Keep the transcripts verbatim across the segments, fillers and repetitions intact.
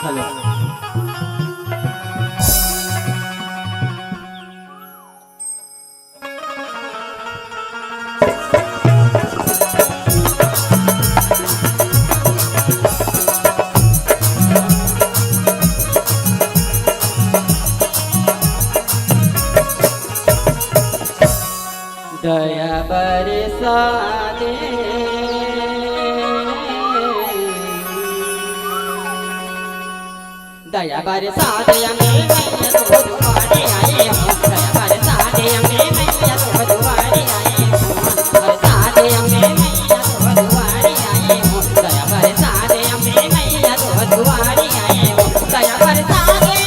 Hello. दया बरसा दे, दया बरसा दे अम्बे मैया तोर दुआरे आए हो, दया बरसा दे अम्बे मैया तोर दुआरे आए हो, बरसा दे अम्बे मैया तोर दुआरे आए हो, दया बरसा दे अम्बे मैया तोर दुआरे आए हो, दया बरसा दे।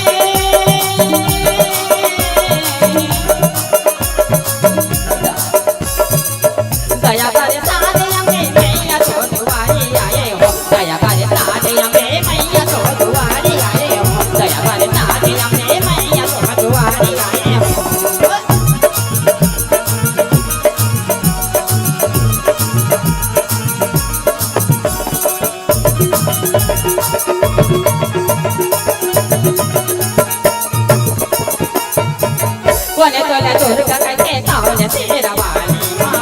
दया बरसा दे अम्बे मैया तोर दुआरे आए हो, दया बरसा दे अम्बे मैया तोर दुआरे आए हो, दया बरसा दे अम्बे मैया तोर दुआरे आए हो। कोने तोला दुर्गा कहिथे, कौन शेरा वाली माँ,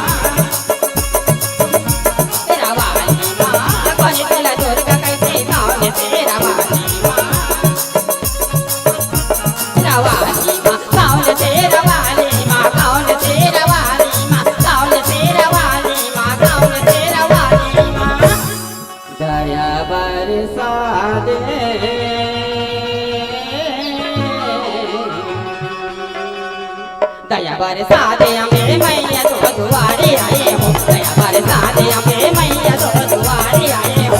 शेरा वाली माँ। कोने तोला दुर्गा कहिथे, कौन शेरा वाली माँ, शेरा वाली माँ। कौन शेरा वाली माँ, कौन शेरा वाली माँ, कौन शेरा वाली माँ, कौन शेरा वाली माँ। दया बरसा दे, दया बरसा दे अम्बे मैया तोर दुआरे आए हो, दया बरसा दे अम्बे मैया तोर दुआरे आए हो।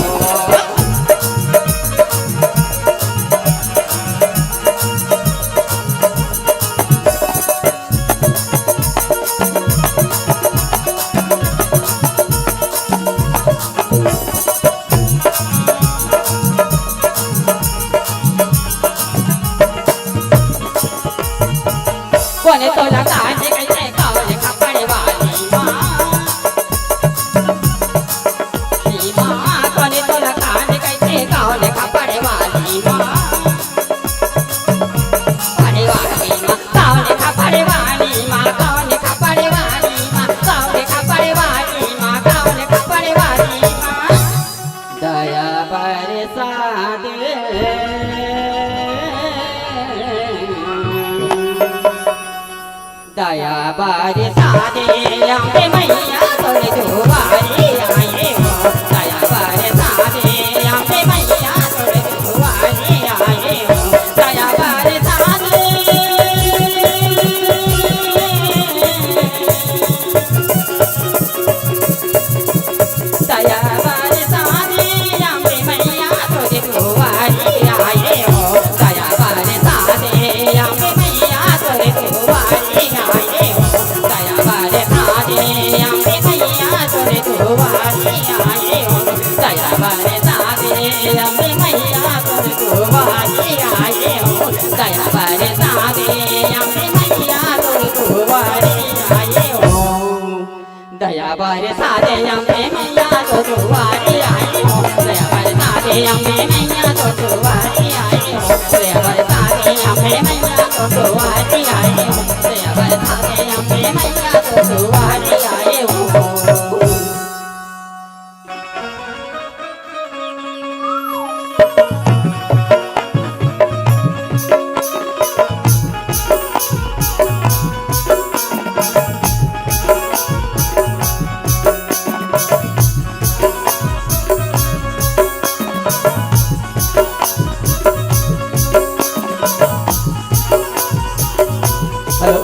बरसा दे अम्बे मैया तोर दुआरी आए हो, दया बरसा दे अम्बे मैया तोर दुआरी आए हो, दया बरसा दे। दया बरसा दे अम्बे मैया तोर दुआरी आए हो, दया बरसा दे अम्बे मैया तोर दुआरी आए हो, दया बरसा दे अम्बे मैया तोर दुआरी आए हो, दया बरसा दे अम्बे मैया तोर दुआरी आए हो, दया बरसा दे अम्बे मैया तोर दुआरी आए हो। दया बरसा दे अम्बे मैया तोर दुआरी आए हो, दया बरसा दे अम्बे मैया तोर दुआरी आए हो, दया बरसा दे अम्बे मैया तोर दुआरी आए हो, दया बरसा दे अम्बे मैया तोर दुआरी आए हो। हेलो।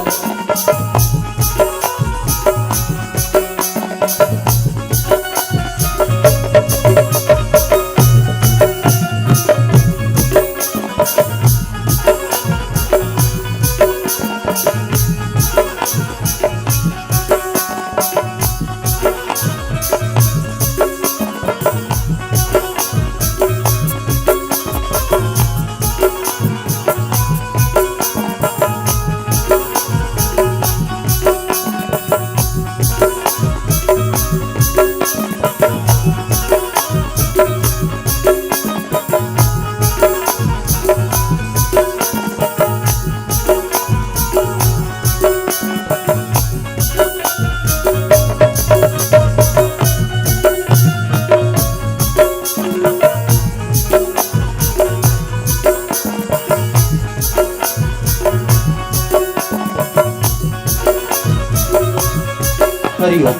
हरि ओम।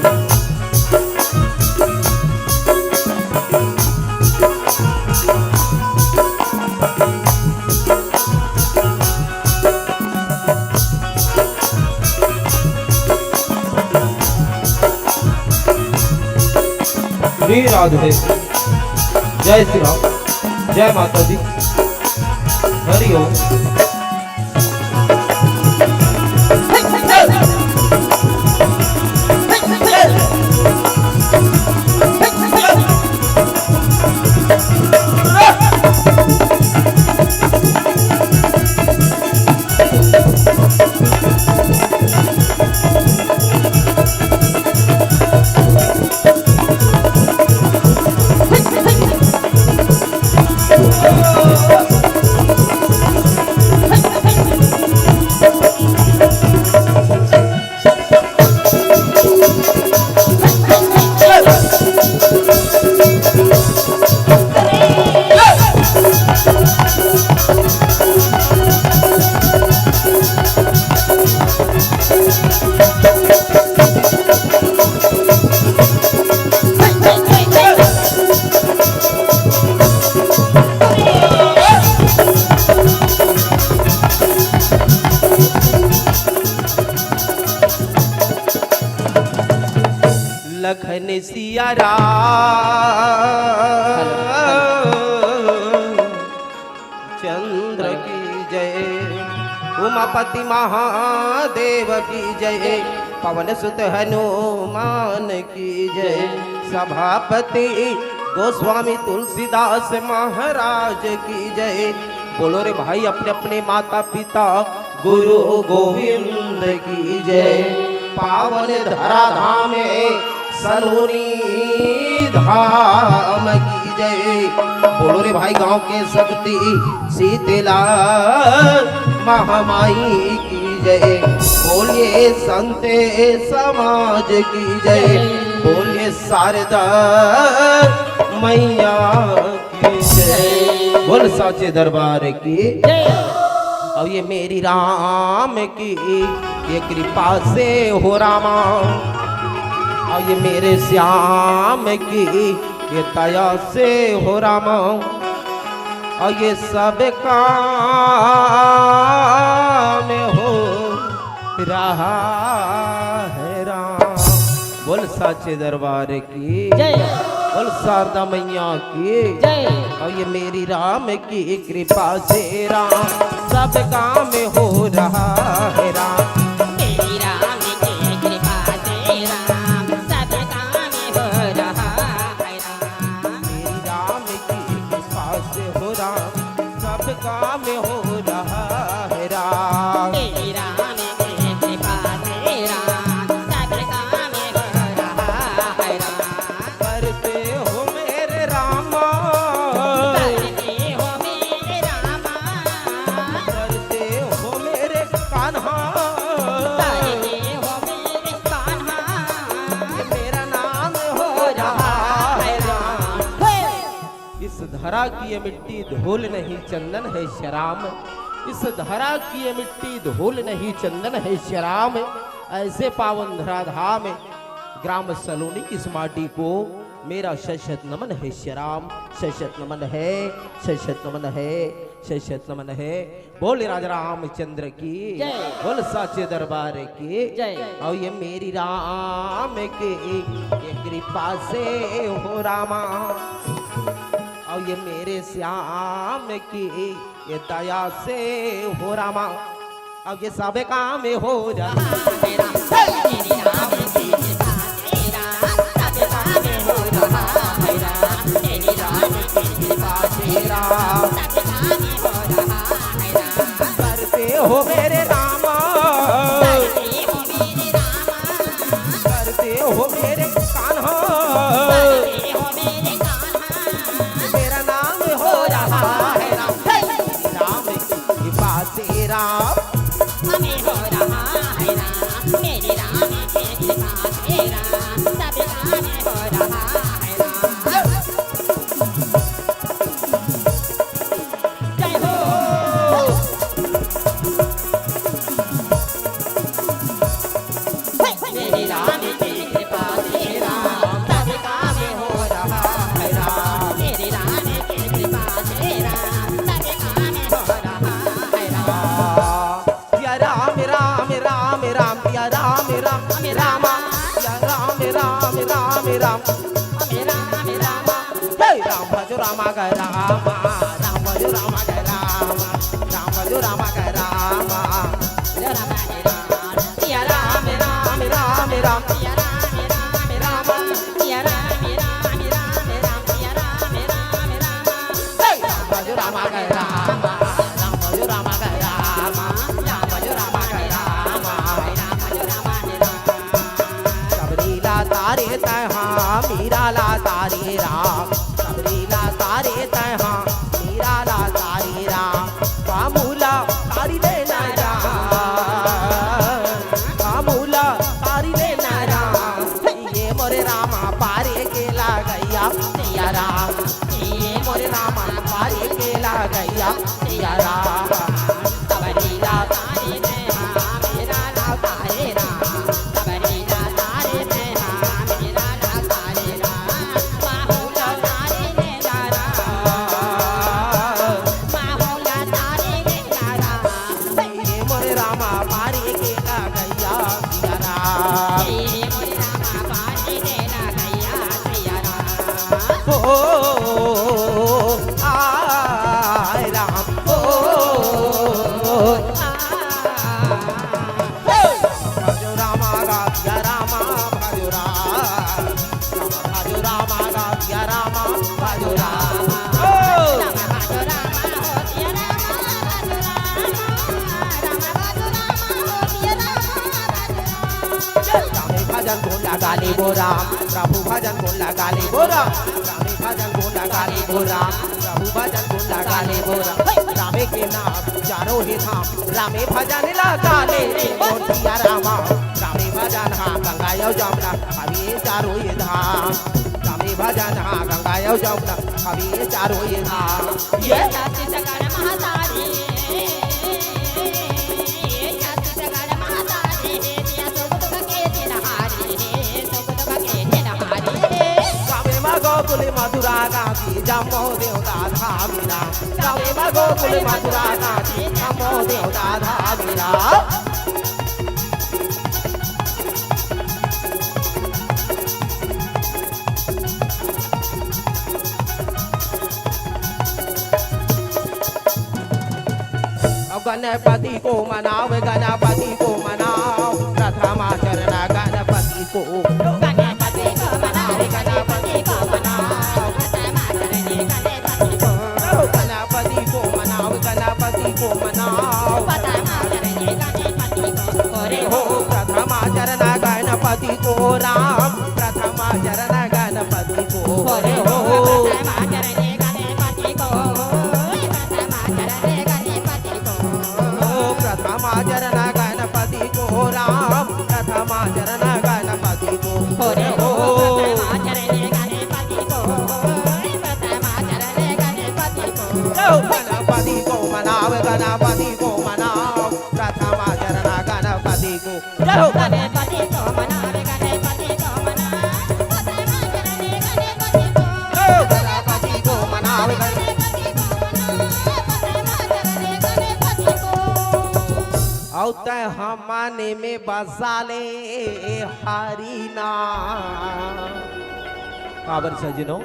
श्री राधे। जय श्री राम। जय माता दी। हरि ओम। लखन सिया राम चंद्र की जय, उमापति महादेव की जय, पवन सुत हनुमान की जय, सभापति गोस्वामी तुलसीदास महाराज की जय। बोलो रे भाई, अपने अपने माता पिता गुरु गोविंद की जय, पावन धरा धाम सलोनी धाम की जय। बोलो रे भाई, गांव के शक्ति शीतला महामाई की जय। बोलिए संत समाज की जय। बोलिए शारदा मैया की जय। बोल साचे दरबार की। जय। और ये मेरी राम की ये कृपा से हो रामा, और ये मेरे श्याम की ये दया से हो रामा, और ये सब काम हो रहा है राम। बोल साचे दरबार की जय। बोल शारदा मैया की जय। और ये मेरी राम की कृपा से राम, सब काम हो रहा है राम। मेरी राम की कृपा से राम, सब काम हो रहा है राम। मेरी राम की कृपा से हो राम, सब काम हो रहा है राम। मेरी राम की कृपा से राम, सब काम हो रहा है राम। करते हो मेरे रामा, करते हो मेरे रामा, करते हो मेरे कान्हा, करते हो मेरे कान्हा, मेरा नाम हो रहा है राम। हे! इस धरा की ये मिट्टी धूल नहीं चंदन है श्याम, इस धरा की ये मिट्टी धूल नहीं चंदन है श्याम। ऐसे पावन धराधाम ग्राम सलोनी की इस माटी को मेरा शत शत नमन है श्याम, शत शत नमन है, शत शत नमन है, शत शत नमन है। बोल राजा रामचंद्र की जय। बोल साचे दरबार की जय। और ये मेरी राम की ये कृपा से हो रामा, और ये मेरे श्याम की ये दया से हो रामा, अब ये सब काम हो रहा है राम। मेरी राम की कृपा से राम, सब काम हो रहा है राम। मेरी राम की कृपा से राम, सब काम हो रहा है राम। करते हो मेरे रामा, करते हो मेरे रामा, करते हो मेरे कान्हा, करते हो मेरे कान्हा। मेरा नाम हो रहा है राम। हे! राम की कृपा से राम। हमें हो रहा है राम, मेरे राम की कृपा से राम, सब काम हो रहा है राम। जय हो। मेरे राम की कृपा से राम, सब काम हो रहा है राम। मेरे राम की कृपा से राम, सब काम हो रहा है राम। सिया राम राम राम राम, सिया राम राम राम, सिया राम राम राम राम, सिया राम राम। हे राम भजो रामा ग रामा, राम भजो रामा ग रामा, राम भजो रामा ग रामा। सिया राम राम राम राम, सिया राम राम राम, सिया राम राम राम राम, सिया राम राम राम राम। हे राम भजो रामा ग रामा, राम भजो रामा ग रामा, राम भजो रामा ग रामा, राम भजो रामा ग रामा। सबरी ला तारे तैं हा, मीरा ला तारे राम। सबरी ला तारे तैं हा, मीरा ला तारे राम। का मोला तारी ले ना राम, का मोला तारी ले ना राम। ये मोरे रामा पारे के लागैया सिया राम। ये मोरे रामा पारे के लागैया सिया राम। सबरी ला तारे तैं हा, मीरा ला तारे राम। सबरी ला तारे तैं हा, मीरा ला तारे राम। बाहु ला तारे ले ला राम, बाहु ला तारे ले ला राम। ये मोरे रामा पारे के लागैया सिया राम। ये मोरे रामा पारे के लागैया सिया राम। ओ, आ, राम, ओ, आ। भजो रामा गा, या रामा, भजो राम। रामा भजो रामा गा, या रामा, भजो रामा। ओ। रामे भजन गुण लगा ले वो राम, प्रभु भजन गुण लगा ले वो राम। रामे भजन गुण लगा ले वो राम, प्रभु भजन गुण लगा ले वो राम। रामे के नाम चारों ही धाम, रामे भजन लगा ले वो सिया रामा। रामे भजन हा गंगा अउ जमुना, हवे चारों ही धाम। रामे भजन हा गंगा अउ जमुना, हवे चारों ही धाम। ये छत्तीसगढ़ महतारी, ये छत्तीसगढ़ महतारी। जम्मो देवता धाम राम, जम्मो गोकुल मथुरा काशी, जम्मो देवता धाम राम। गणपति को मनाओ, गणपति को मनाओ, प्रथमा चरण गणपति को। गणपति को मनाओ, गणपति को मनाओ, प्रथमा चरण गणपति को। गणपति को मनाओ, गणपति को मनाओ, प्रथमा चरण गणपति को। अरे हो, प्रथमा चरण गणपति को राम, प्रथमा चरण गणपति को। अरे हो, प्रथमा चरण गणपति को, प्रथमा चरण गणपति ओ प्रथमा चरण गणपति को राम, प्रथमा चरण गणपति को। अरे हो, प्रथमा चरण गणपति को, प्रथमा चरण गणपति को। ओ गणपति को मनाओ, गणपति को मनाओ, प्रथमा चरण गणपति को। जय हो। गणपति को मनावे, गणपति को मनावे, प्रथमा चरण गणपति को। ओ गणपति को मनावे, गणपति को मनावे, प्रथमा चरण गणपति को। अउ तैं हमने में बसा ले हरि नाम। काबर सजनो,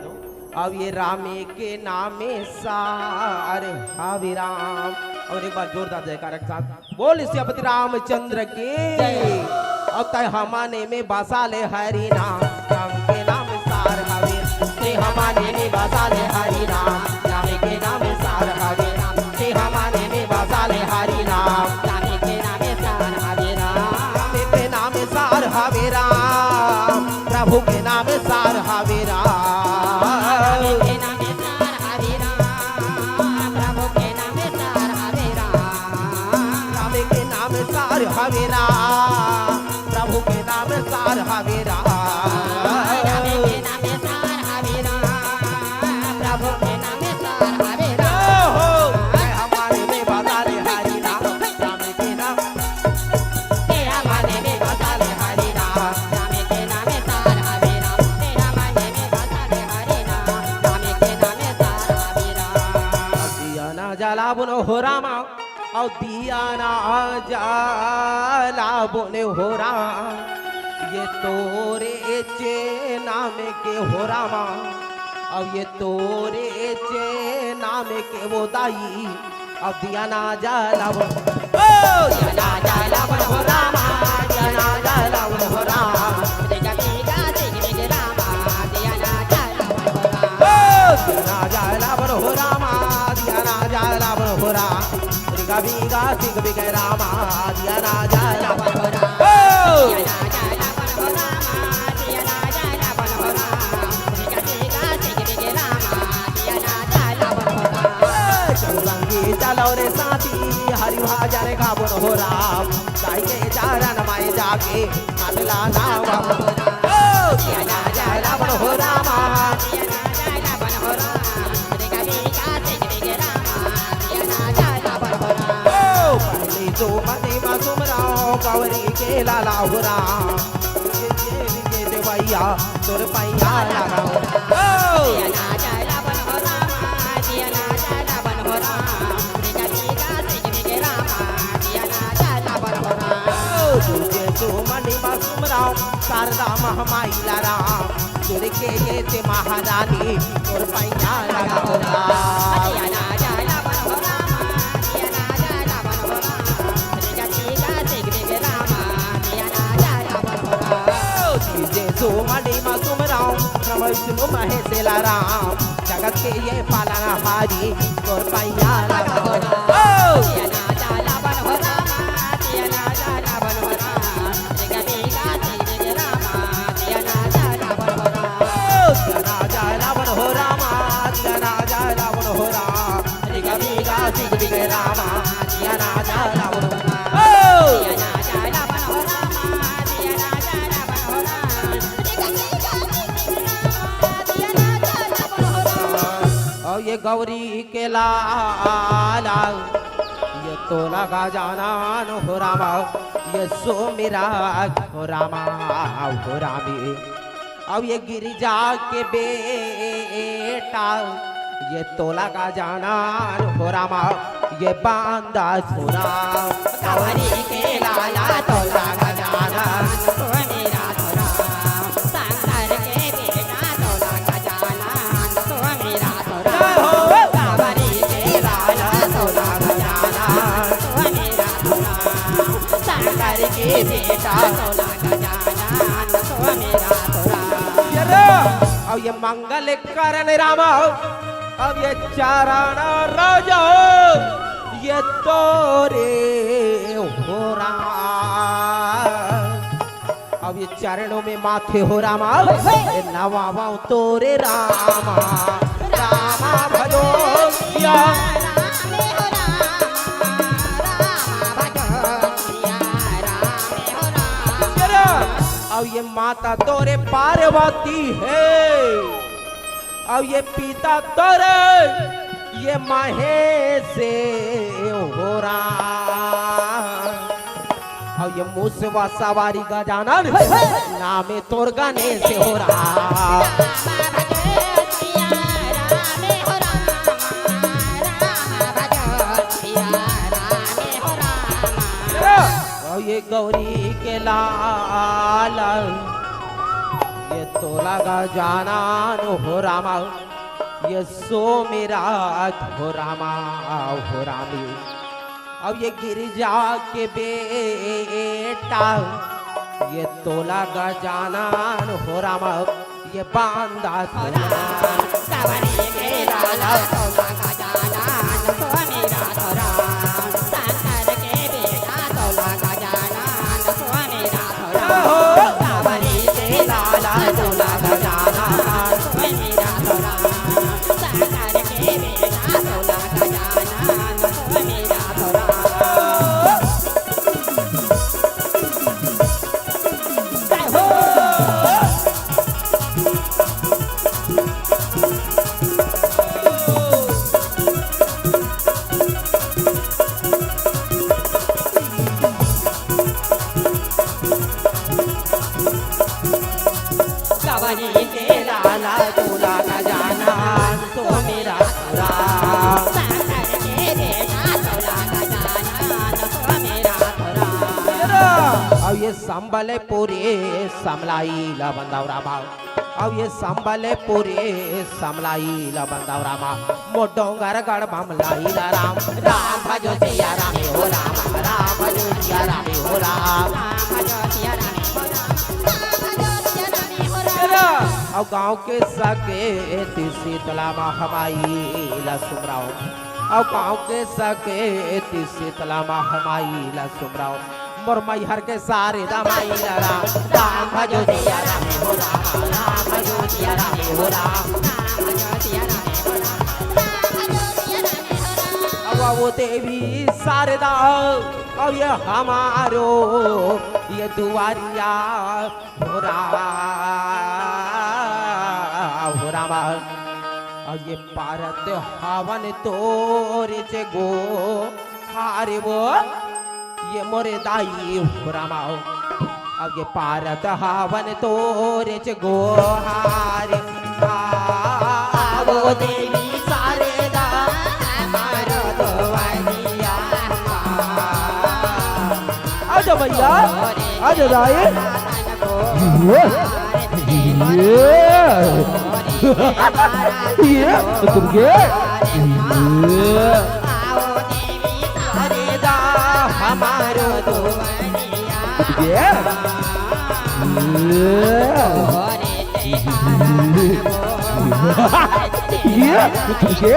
अब ये रामे के नामे सार हवे राम। और एक बार जोरदार जयकारा के साथ बोल सियापति रामचंद्र की। जय। अब तैं हमने में बसा ले हरि नाम, राम के नाम सार हवे। तैं हमने में बसा ले हरि नाम, राम के नाम सार हवे। तैं हमने में बसा ले हरि नाम, राम के नाम सार हवे राम। राम के नाम सार हवे राम, प्रभु के नाम सार हवे राम। राम के नाम सार हवे राम, प्रभु के नाम सार हवे राम। राम के नाम सार हवे राम, प्रभु के नाम सार हवे राम। राम के नाम सार हवे राम, प्रभु के नाम सार हवे राम। ओ हो, हमने में बसा ले हरि नाम, राम के नाम। तेरा मन में बसा ले हरि नाम, राम के नाम सार हवे राम। तेरा मन में बसा ले हरि नाम, राम के नाम सार हवे राम। दिया ना जलावन हो रामा, अउ दिया ना जलावन हो राम। ये तोरे चे नाम के हो रामा, अउ ये तोरे चे नाम के वो दाई। अब दिया ना जलावन, ओ दिया ना जलावन हो रामा, दिया ना जलावन हो रामा। तेरा बीघा सिंह बिग रामा, दिया ना जलावन हो रामा। ओ दिया ना जलावन हो रामा, दिया ना जलावन हो रामा। तेरा बीघा सिंह बिग रामा, दिया ना जलावन हो रामा। ओ दिया ना जलावन हो रामा, दिया ना जलावन हो रामा। तेरा बीघा सिंह बिग रामा, दिया ना जलावन हो रामा। ए, चलो संगी चलो रे साथी, हरि भजन गावन हो राम। गाय के चरण माय जाके, मातला नाम। ओ, दिया ना जलावन हो रामा। ओ, पहली तो मनी मा सुमराव, गौरी के लाला हो राम। ये, ये, ये देवैया, तोर पैया लगा। ओ! ओ, तुझे सुमन मा सुमराव, शारदा महामाई ला राम। तोर के ये ते महारानी, तोर पैया लगा। ओ, तुझे सुमन मा सुमराव, ब्रह्मा विष्णु महेश ला राम। जगत के ये पालनहारी, तोर पैया लगा हो राम। ओ! ओ! दिया ना जलावन हो रामा, दिया ना जलावन हो राम। ओ! अउ ये गौरी के लाला, ये तोला गजानन हो रामा, ये सुमिरा हो रामा, हो रामी। अउ ये गिरिजा के बेटा, ये तोला गजानन हो रामा, ये बांदा सुना। कांवरी के लाला तोला गजानन, ओ मेरा तोरा। शंकर के बेटा तोला गजानन, ओ मेरा तोरा। जय हो। कांवरी के लाला तोला गजानन, ओ मेरा तोरा। शंकर के बेटा तोला गजानन, ओ मेरा तोरा। ये रे, अउ ये मंगल करण रामा, अब ये चरण रज, ये तोरे हो राम। अब ये चरणों में माथे हो रामा, ये नवावा तोरे रामा, रामा भजो या। अब ये माता तोरे पार्वती हे, अब ये पिता तोरे ये महेश हो राम। अब ये मूसवा सवारी गजानन, हे, हे। नामे तोर गणेश हो राम। अब ये गौरी के लाल, ये तोला गजानन हो रामा, ये सोमेरा हो रामा, हो रामी। अब ये गिरिजा के बेटा, ये तोला गजानन हो रामा, ये बांदा हो राम। कांवरी के लाला तोला गजानन, सोमेरा हो राम। शंकर के बेटा तोला गजानन, सोमेरा हो राम। कांवरी के लाला तोला गजानन, सोमेरा हो राम। शंकर के बेटा तोला गजानन, सोमेरा हो राम। जय हो। कांवरी के लाला तोला गजानन, सोमेरा हो राम। शंकर के बेटा तोला गजानन, सोमेरा हो राम। अब ये संबलपुरी समलाई ला बंदाव रामा, अब ये संबलपुरी समलाई ला बंदाव रामा, मो डोंगरगढ़ बमलाई ला राम। राम भजो सिया राम हो राम, राम भजो सिया राम हो राम। राम भजो सिया राम हो राम, राम भजो सिया राम हो राम। अउ गाँव के सकेती शीतला महामाई ला सुमराव, अउ गाँव के सकेती शीतला महामाई ला सुमराव। मोर मैहर के शारदा माई ला राम, राम भजो सिया राम हो राम, राम भजो सिया राम हो राम। अब वो देवी शारदा, अब ये हमारो ये दुआरिया हो राम, हो राम। अब ये पारत हवन तोरे चे गो हारे वो, ये मोरे दाई हो रामा हो। अब ये पारत हवन तोरे चे गो हारे, आवो देवी शारदा हमारो दुआरिया। आजा भैया, आजा दाई। ये, ये, ये, तुम ये, ये। शारदा हमारो दुआरिया। ये। ये। ये।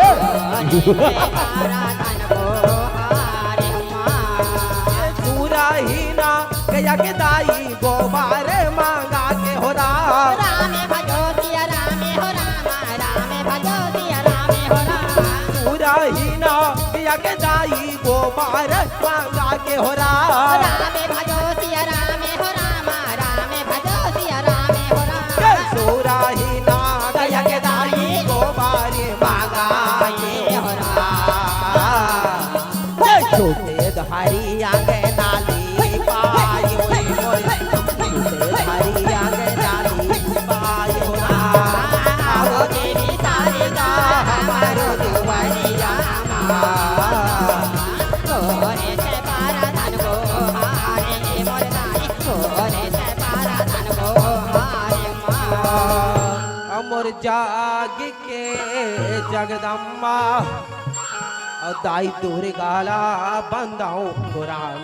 सुरहीना गया के दाई गोबर मांगा के हो राम। राम भजो सिया राम हो राम, राम भजो सिया राम हो राम। सुरहीना गया के दाई गोबर मांगा के हो राम। राम भजो सिया राम हो राम, राम भजो सिया राम हो राम। जय सुरहीना गया के दाई गोबर मांगा के हो राम। जय छोटे धारी आंगन नाली पायो रे मोरे, छोटे धारी आंगन नाली पायो राम। आवो देवी शारदा हमारो जाग के जगदम्बा, अउ दाई तोरे गाला बंदाऊं हो राम।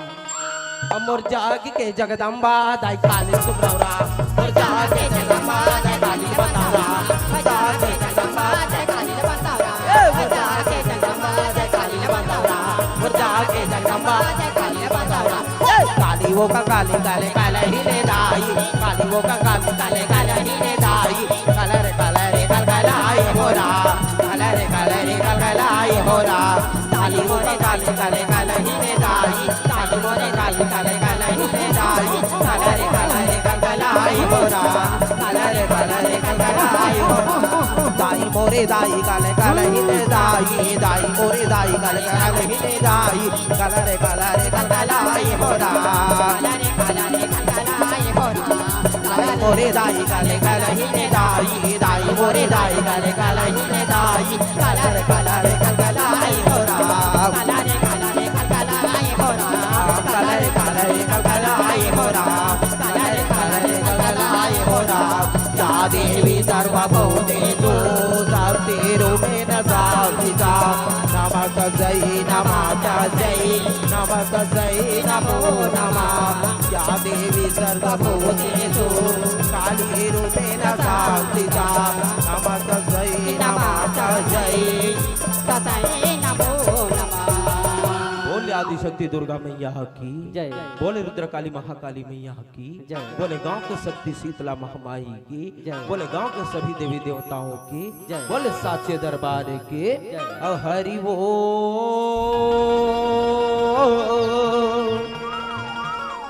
अउ मोर जाग के जगदम्बा, दाई काली सुमरौरा। मोर जाग के जगदम्बा, दाई काली बंदाऊं राम। मोर जाग के जगदम्बा, दाई काली बंदाऊं राम। ए, मोर जाग के जगदम्बा, दाई काली बंदाऊं राम। मोर जाग के जगदम्बा, दाई काली बंदाऊं राम। ए, काली वो का काली, काले काले ही ने दाई। काली वो का काली, काले काले ही ने दाई। काला रे काला रे काल काला आए हो रा। काला रे काला रे काल काला आए हो रा। काली वो का काली, काले काले ही ने दाई। काली वो रे काली, काले काले ही ने दाई। काला रे काला रे काल काला आए हो रा। काला रे काला रे काल काला आए हो रा। दाई मोरे दाई, काले काले ही ने दाई। दाई मोरे दाई, काले काले ही ने दाई। काला रे काला रे काल काला आए हो रा। काला रे काला रे काल काला आए हो रा। दाई मोरे दाई, काले काले ही ने दाई। दाई मोरे दाई, काले काले ही ने दाई। काला रे काला रे काल काला आए हो रा। काला रे काला रे काल काला आए हो रा। काला रे काला रे काल काला आए हो रा। काला रे काला रे काल काला आए हो रा। या देवी सर्वभूतेषु शक्तिरूपेण संस्थिता। नमस्तस्यै नमस्तस्यै नमस्तस्यै नमो नमः। या देवी सर्वभूतेषु काली रूपेण संस्थिता। नमस्तस्यै नमस्तस्यै। तस्यै नमो नमः। बोल आदिशक्ति दुर्गा मैया की। जय। बोल रुद्रकाली महाकाली मैया की। जय। बोले गांव के शक्ति शीतला महामाई की। जय। बोले गांव के सभी देवी देवताओं की। जय। बोले साचे दरबार की। जय। अउ हरि बोल।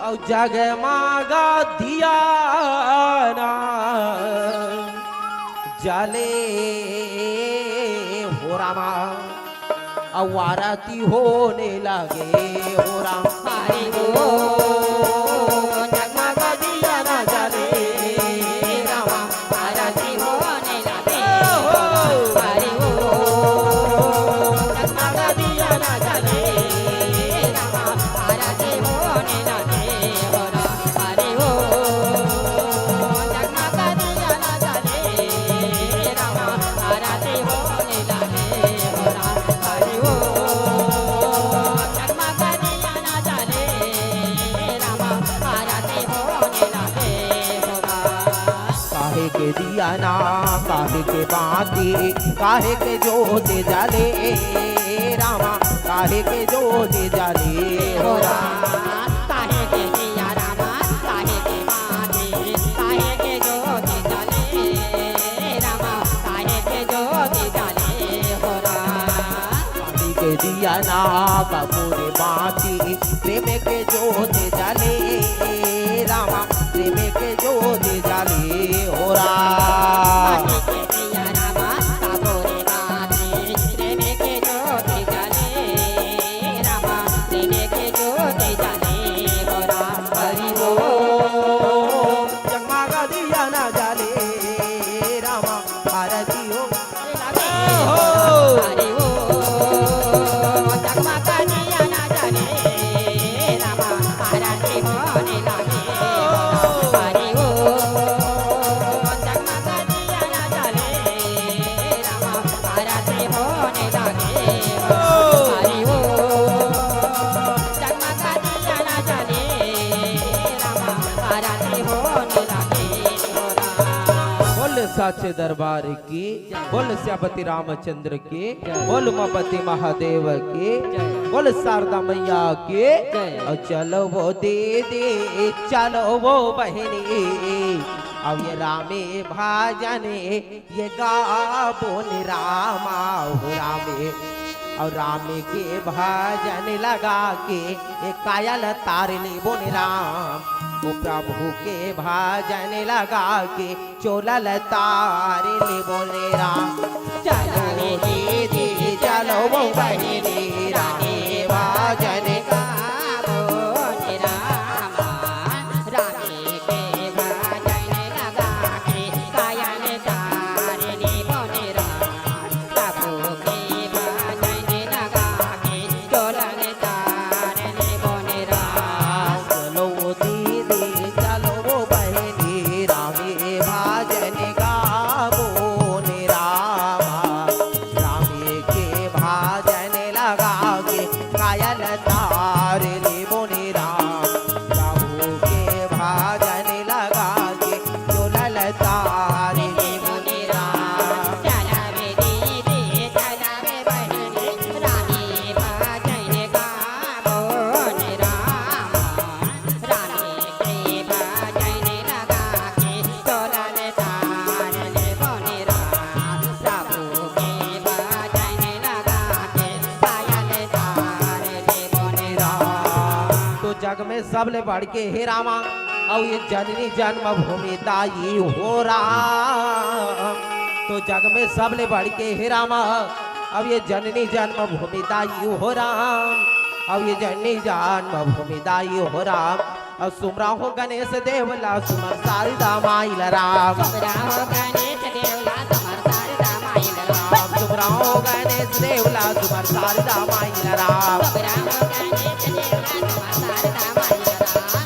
अउ जगमगा दिया ना जले हो रामा। अउ आरती होने लगे हो राम। हरि बोल। जगमगा दिया ना जले रामा, आरती होने लगे हो। हरि बोल। जगमगा दिया ना जले रामा, आरती होने लगे हो राम। हरि बोल। जगमगा दिया ना जले रामा, आरती होने लगे हो राम। हरि बोल। जगमगा दिया ना जले रामा, आरती होने लगे हो राम। काहे के दिया ना, काहे के बाती, काहे के जोत जले रामा, काहे के जोत जले हो राम। काहे के दिया रामा, काहे के बाती, काहे के जोत जले रामा, काहे के जोत जले हो राम। काहे के दिया ना, कपूर बाती, प्रेम के जोत जले रामा, प्रेम के जोत जले हो राम। हरि बोल। जगमगा दिया ना जले रामा, आरती हो। हरि बोल। जगमगा दिया ना जले रामा, आरती होने लगे। हरि बोल। जगमगा दिया ना जले रामा, आरती होने लगे। हरि बोल। जगमगा दिया ना जले रामा, आरती होने लगे। बोल साचे दरबार की, बोल श्यामपति रामचंद्र की, बोल उमापति महादेव की, बोल शारदा मैया की। अउ चलो वो दीदी, चलो वो बहिनी, अउ ये रामे भजन ये गाबो ने रामा हो रामे, अउ रामे के भजन लगा के ये काया ल तार लेबो ने राम। ओ प्रभु के भजन लगा के चोला ल तार लेबो ने राम। चलो दीदी, चलो वो बहिनी, रामे भजन गाबो ने रामा। रामे के भजन लगा के काया ल तार लेबो ने राम। प्रभु के भजन लगा के चोला ल तार लेबो ने राम। चलो दीदी, चलो वो बहिनी, रामे भजन गाबो तार ले मोने राम, प्रभु के भजन लगा के, जो ललतार ले मोने राम। चलवे दीदी, चलवे बहिनी, रामे भजन गावो ने राम। रामे के भजन लगा के, जो ललतार ले मोने राम। प्रभु के भजन लगा के, तो जग में सबले बढ़ के हे रामा, अउ ये जननी जन्मभूमि दाई हो राम। तो जग में सबले बढ़ के हे रामा, अब ये जननी जन्मभूमि दाई हो राम, अब ये जननी जन्मभूमि दाई हो राम। अउ सुमरा हो गणेश देव ला, सुमर शारदा माई ला राम। सुमरा हो गणेश देव ला, सुमर शारदा माई ला राम। सुमरा हो गणेश देव ला, सुमर शारदा माई ला राम। सुमरा हो गणेश देव ला, सुमर शारदा माई ला राम।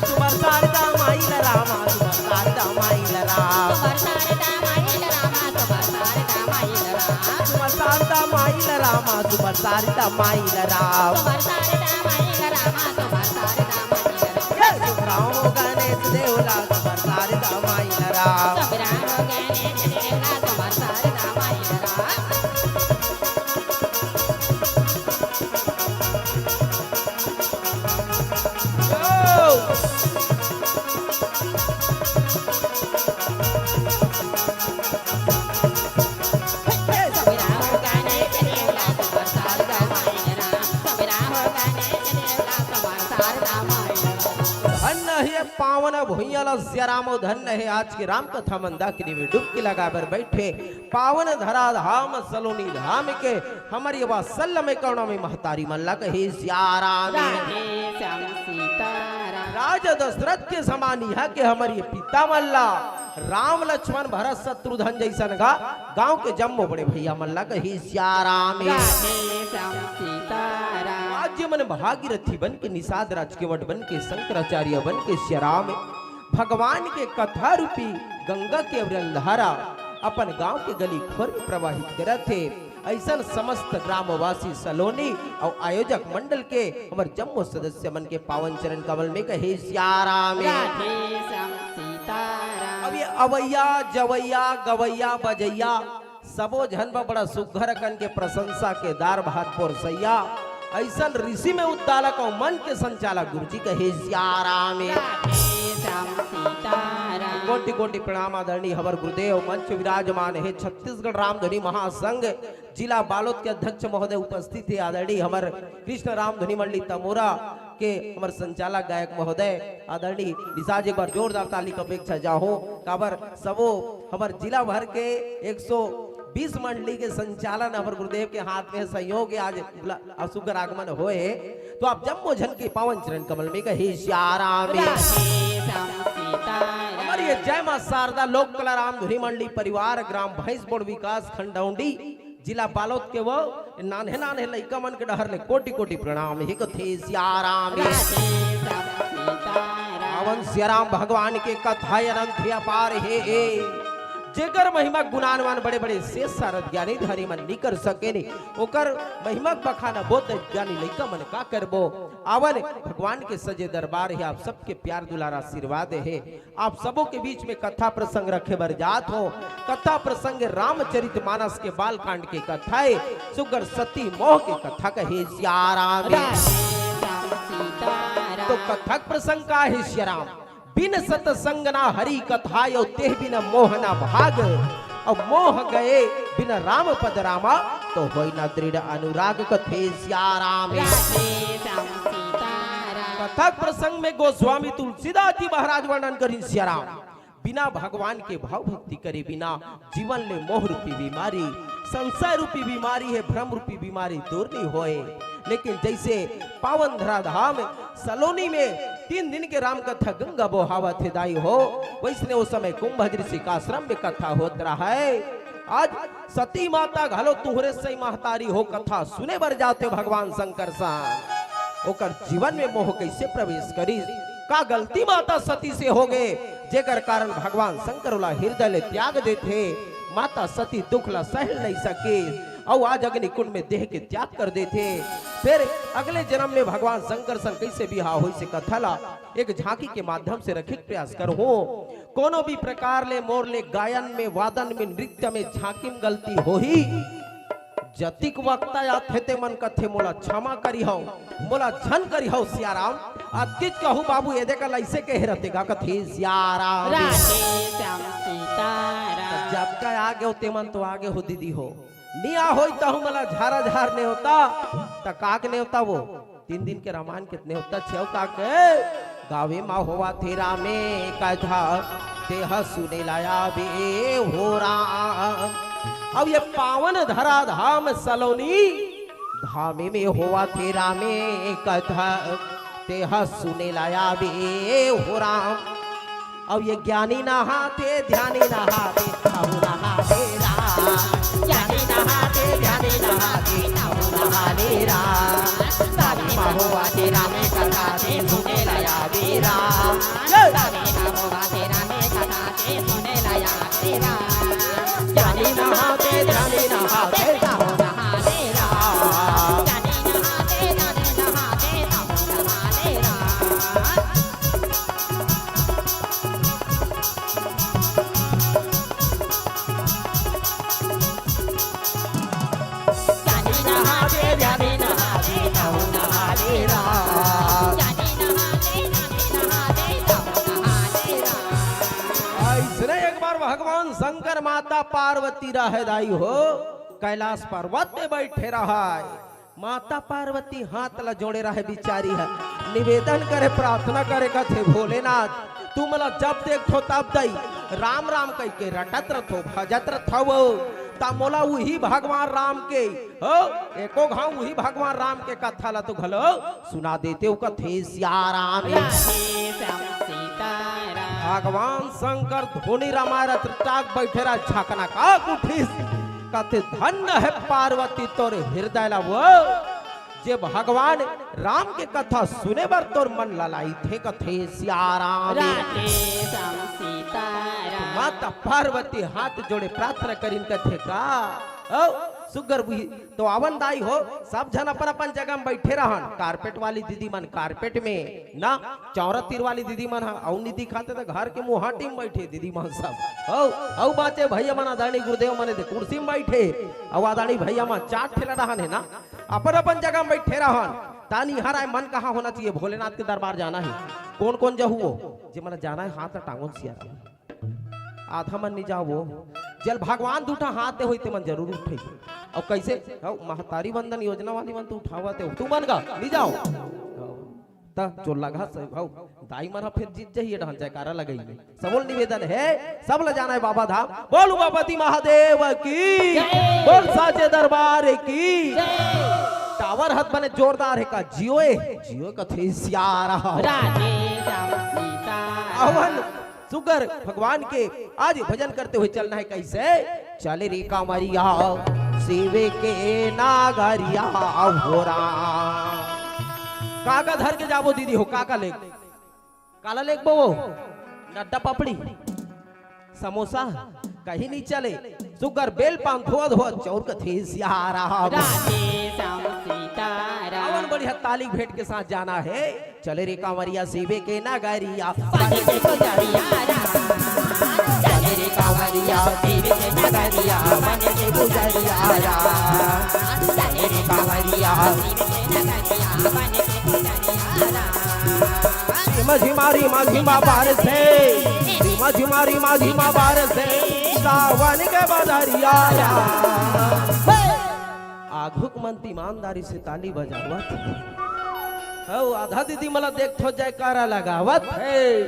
सुमर शारदा माई ला राम, सुमर शारदा माई ला राम। सुमर शारदा माई ला राम, सुमर शारदा माई ला राम। सुमर शारदा माई ला राम, सुमर शारदा माई ला राम। सुमर शारदा माई ला राम, सुमर शारदा माई ला राम। ये सुमरा हो गणेश देव ला, सुमर शारदा माई ला राम। सुमरा हो गणेश देव ला, सुमर शारदा माई ला राम। धन्य हे पावन भुइयां ला सिया राम, अउ धन्य हे आज के राम कथा मंदाकिनी में डुबकी लगाए बर बैठे पावन धरा धाम सलोनी धाम के हमर ये वात्सल्य में करुणा में महतारी मन ला कहे सिया राम। राधे श्याम सीताराम। राजा दशरथ के समान इहाँ के हमर ये पिता मन ला राम लक्ष्मण भरत शत्रुघ्न जइसन गा गांव के जम्मो बड़े भैया मन ला कहे सिया राम। राधे श्याम सीताराम। आज ये मन भागीरथी बन के, निषाद राज के वट बन के, शंकराचार्य बन के सिया राम भगवान के कथा रूपी गंगा के जलधारा अपन गांव के गली खोर में प्रवाहित करत हे। अइसन समस्त ग्रामवासी सलोनी अउ आयोजक मंडल के हमर जम्मो सदस्य मन के पावन चरण कमल में कहे सिया राम। राधे श्याम सीताराम। अब ये अवैया, जवैया, गवैया, बजैया, सबो झन बर बड़ा सुघर अकन के प्रशंसा के दार भात पोरसैया, अइसन ऋषि में उद्दालक अउ मन के संचालक गुरुजी कहे सिया राम। राधे श्याम सीताराम। कोटि कोटि प्रणाम आदरणीय हमर गुरुदेव, मंच विराजमान हे छत्तीसगढ़ रामधुनी महासंघ जिला बालोद के अध्यक्ष महोदय उपस्थित हे, आदरणीय हमर कृष्ण रामधुनी मंडली तमोरा के हमर संचालक गायक महोदय आदरणीय निषाद जी, एक बार जोरदार ताली के अपेक्षा चाहूं, काबर सबो हमर जिला भर के एक सौ बीस मंडली के संचालन हमर गुरुदेव के हाथ में सहयोग हे। आज बुला-, अउ सुघर आगमन होए हे, तो आप जम्मो झन के पावन चरण कमल में कहे सिया राम। राधे श्याम सीताराम। हमर ये जय मां शारदा लोक कला रामधुनी मंडली परिवार, ग्राम भैंसबोड़, विकास खंड डौंडी, जिला बालोद के वो नान्हे नान्हे लइका मन के डहर ले कोटि कोटि प्रणाम हे कथे सिया राम। राधे श्याम सीताराम। पावन सिया राम भगवान के कथा अनंत हे, अपार हे, हे। जेकर महिमा गुणानवान बड़े बड़े शेष सारद ज्ञानी धारी मन नइ कर सकेन, ओकर महिमा बखान बोध ज्ञानी लइका मन का करबो। आवन भगवान के सजे दरबार हे, आप सबके प्यार दुलार आशीर्वाद हे। आप सबो के बीच में कथा प्रसंग रखे बर जात हों। कथा प्रसंग रामचरित मानस के बालकांड के कथा हे, सुघर सती मोह के कथा कहे सिया राम। राधे श्याम सीताराम। तो कथा के प्रसंग का हे सिया राम? बिन सतसंग ना हरि कथा, अउ तेह बिन मोह ना भाग। अउ मोह गए बिन राम पद रामा, तो होई ना दृढ़ अनुराग कथे सिया राम। राधे श्याम सीताराम। कथा के प्रसंग में गोस्वामी तुलसीदास जी महाराज वर्णन करिन सिया राम। बिना भगवान के भाव भक्ति करे बिना जीवन ले मोह रूपी बीमारी, संशय रूपी बीमारी हे, भ्रम रूपी बीमारी दूर नइ होए। लेकिन जइसे पावन धराधाम सलोनी में तीन दिन के राम कथा गंगा बोहावत हे दाई हो, वइसने ओ समय कुंभज ऋषि के आश्रम में कथा होत रहय। आज सती माता घलो तुंहरे सही महतारी हो कथा सुने बर जाथे भगवान शंकर सन। ओकर जीवन में मोह कइसे प्रवेश करिस? का गलती माता सती से होगे, जेकर कारण भगवान शंकर ओला हृदय ले त्याग देथे? माता सती दुख ला सहल नइ सकिस अउ आज अग्निकुंड में देह के त्याग कर देथे। फेर अगले जनम में भगवान शंकर संग कइसे बिहाव होइस, ए कथा ला एक झांकी के माध्यम से रखे के प्रयास करहूं। कोनो भी प्रकार ले मोर ले गायन में, वादन में, नृत्य में, झांकी में गलती होही, जतिक वक्ता आथे ते मन कथे, "मोला क्षमा करिहव, मोला झन करिहव सियाराम।" अतिक कहू बाबू, एदे कल अइसे कहे रथे गा कथे, "सियाराम।" राधे श्याम सीताराम। जब का आगे हो ते मन तो आगे हो दीदी हो, नी आ होई तहु मला झारा झार नेवता, त काक नेवता वो? तीन दिन के रामायण के नेवता छेव काक। गावे मा होवा थे रामे कथा, तेह सुने लाया बे हो राम। अब ये पावन धरा धाम सलोनी धामे में होवा थे रामे कथा, तेह सुने लाया बे हो राम। अब ये ज्ञानी नहाते, ध्यानी नहाते, तहु नहाते राम। ज्ञानी नहाते, ध्यानी नहाते, तहु नहाते राम। तारी महुआ तेरा में कथा ते सुने लाया बेरा। ये! तारी महुआ तेरा में कथा ते सुने लाया बेरा। ज्ञानी नहाते, ध्यानी नहाते, तहु नहाते राम। ज्ञानी नहाते, ध्यानी नहाते, तहु नहाते राम। अइसने एक बार भगवान शंकर माता पार्वती रहे दाई हो, कैलाश पर्वत में बैठे रहे। माता पार्वती हाथ ला जोड़े रहे बिचारी ह, निवेदन करे, प्रार्थना करे, कथे, "भोलेनाथ, तू मला जब देखथो तब दई, राम राम कहिके रटत रथो, भजत रथो, ता मोला उही भगवान राम के, हो, एको घाव उही भगवान राम के कथा ला तो घलो सुना देते," उ कथे, "सियाराम।" राधे श्याम सीताराम। भगवान शंकर धुनी रमाय रथ टाक बैठे रहे, झकना का उठिस, कथे, "धन्य हे पार्वती तोर हृदय ला वो, जे भगवान राम के कथा सुने बर तोर मन ललाइथे," कथे, "सियाराम।" राधे श्याम सीताराम। माता पार्वती हाथ जोड़े प्रार्थना करिन, कथे, "का ओ सुग्घर बुही, तो आवन दाई हो, सब झन अपन अपन जगह में बैठे रहन, कारपेट वाली दीदी मन कारपेट में ना, चौरा तीर वाली दीदी मन ह अउ नी दिखाते त घर के मुहाटी में बैठे दीदी मन सब, हो, अउ बाचे भैया मन, आदरणीय गुरुदेव मन दे कुर्सी में बैठे, अउ आदरणीय भैया मन चार ठेला रहन हे ना, अपन अपन जगह में बैठे रहन। तानी हराय मन कहाँ होना चाहिए, भोलेनाथ के दरबार जाना है। कौन कौन जहू हो, जे मन जाना है हाथ टांगोन सियार। आधा मन नी जावो, जेल भगवान दूठा हाथ दे होई ते मन जरूर उठे। अउ कैसे? हौ, महतारी वंदन योजना वाली मन तो उठावत हे, तू मन गा नी जाव। त जो लगा से, हौ, दाई मन ह फेर जीत जही, ए डहन जयकारा लगई में। सबोल निवेदन हे, सब ल जाना है बाबा धाम। बोल उमापति महादेव की, जय। बोल साचे दरबार की। जय। टावर हत बने जोरदार हे का, जियो ए, जियो कथे सियारा। राधे श्याम सीताराम। अवन सुग्घर भगवान के आज भजन करते हुए चलना है। कैसे? चल रे कांवरिया, शिव के नागरिया हो राम। का का धर के जाबो दीदी हो, का का लेग? काला लेगबो वो? नड्डा पापड़ी, समोसा, कहीं नहीं चले। सुग्घर बेल पान धोआ धोआ चौर कथे सियारा। राधे श्याम सीताराम। अवन बढ़िया ताली भेंट के साथ जाना है। चल रे कांवरिया शिव के नगरिया, बन के पुजरिया राम। चल रे कांवरिया शिव के नगरिया, बन के पुजरिया राम। चल रे कांवरिया शिव के नगरिया, बन के पुजरिया राम। झिमा झिमा रिमा झिमा बार से, झिमा झिमा रिमा झिमा बार से, सावन के बदरिया राम। आघुक मन त ईमानदारी से ताली बजावत हे। हौ, आधा दीदी मन ला देखथो, जयकारा लगावत हे।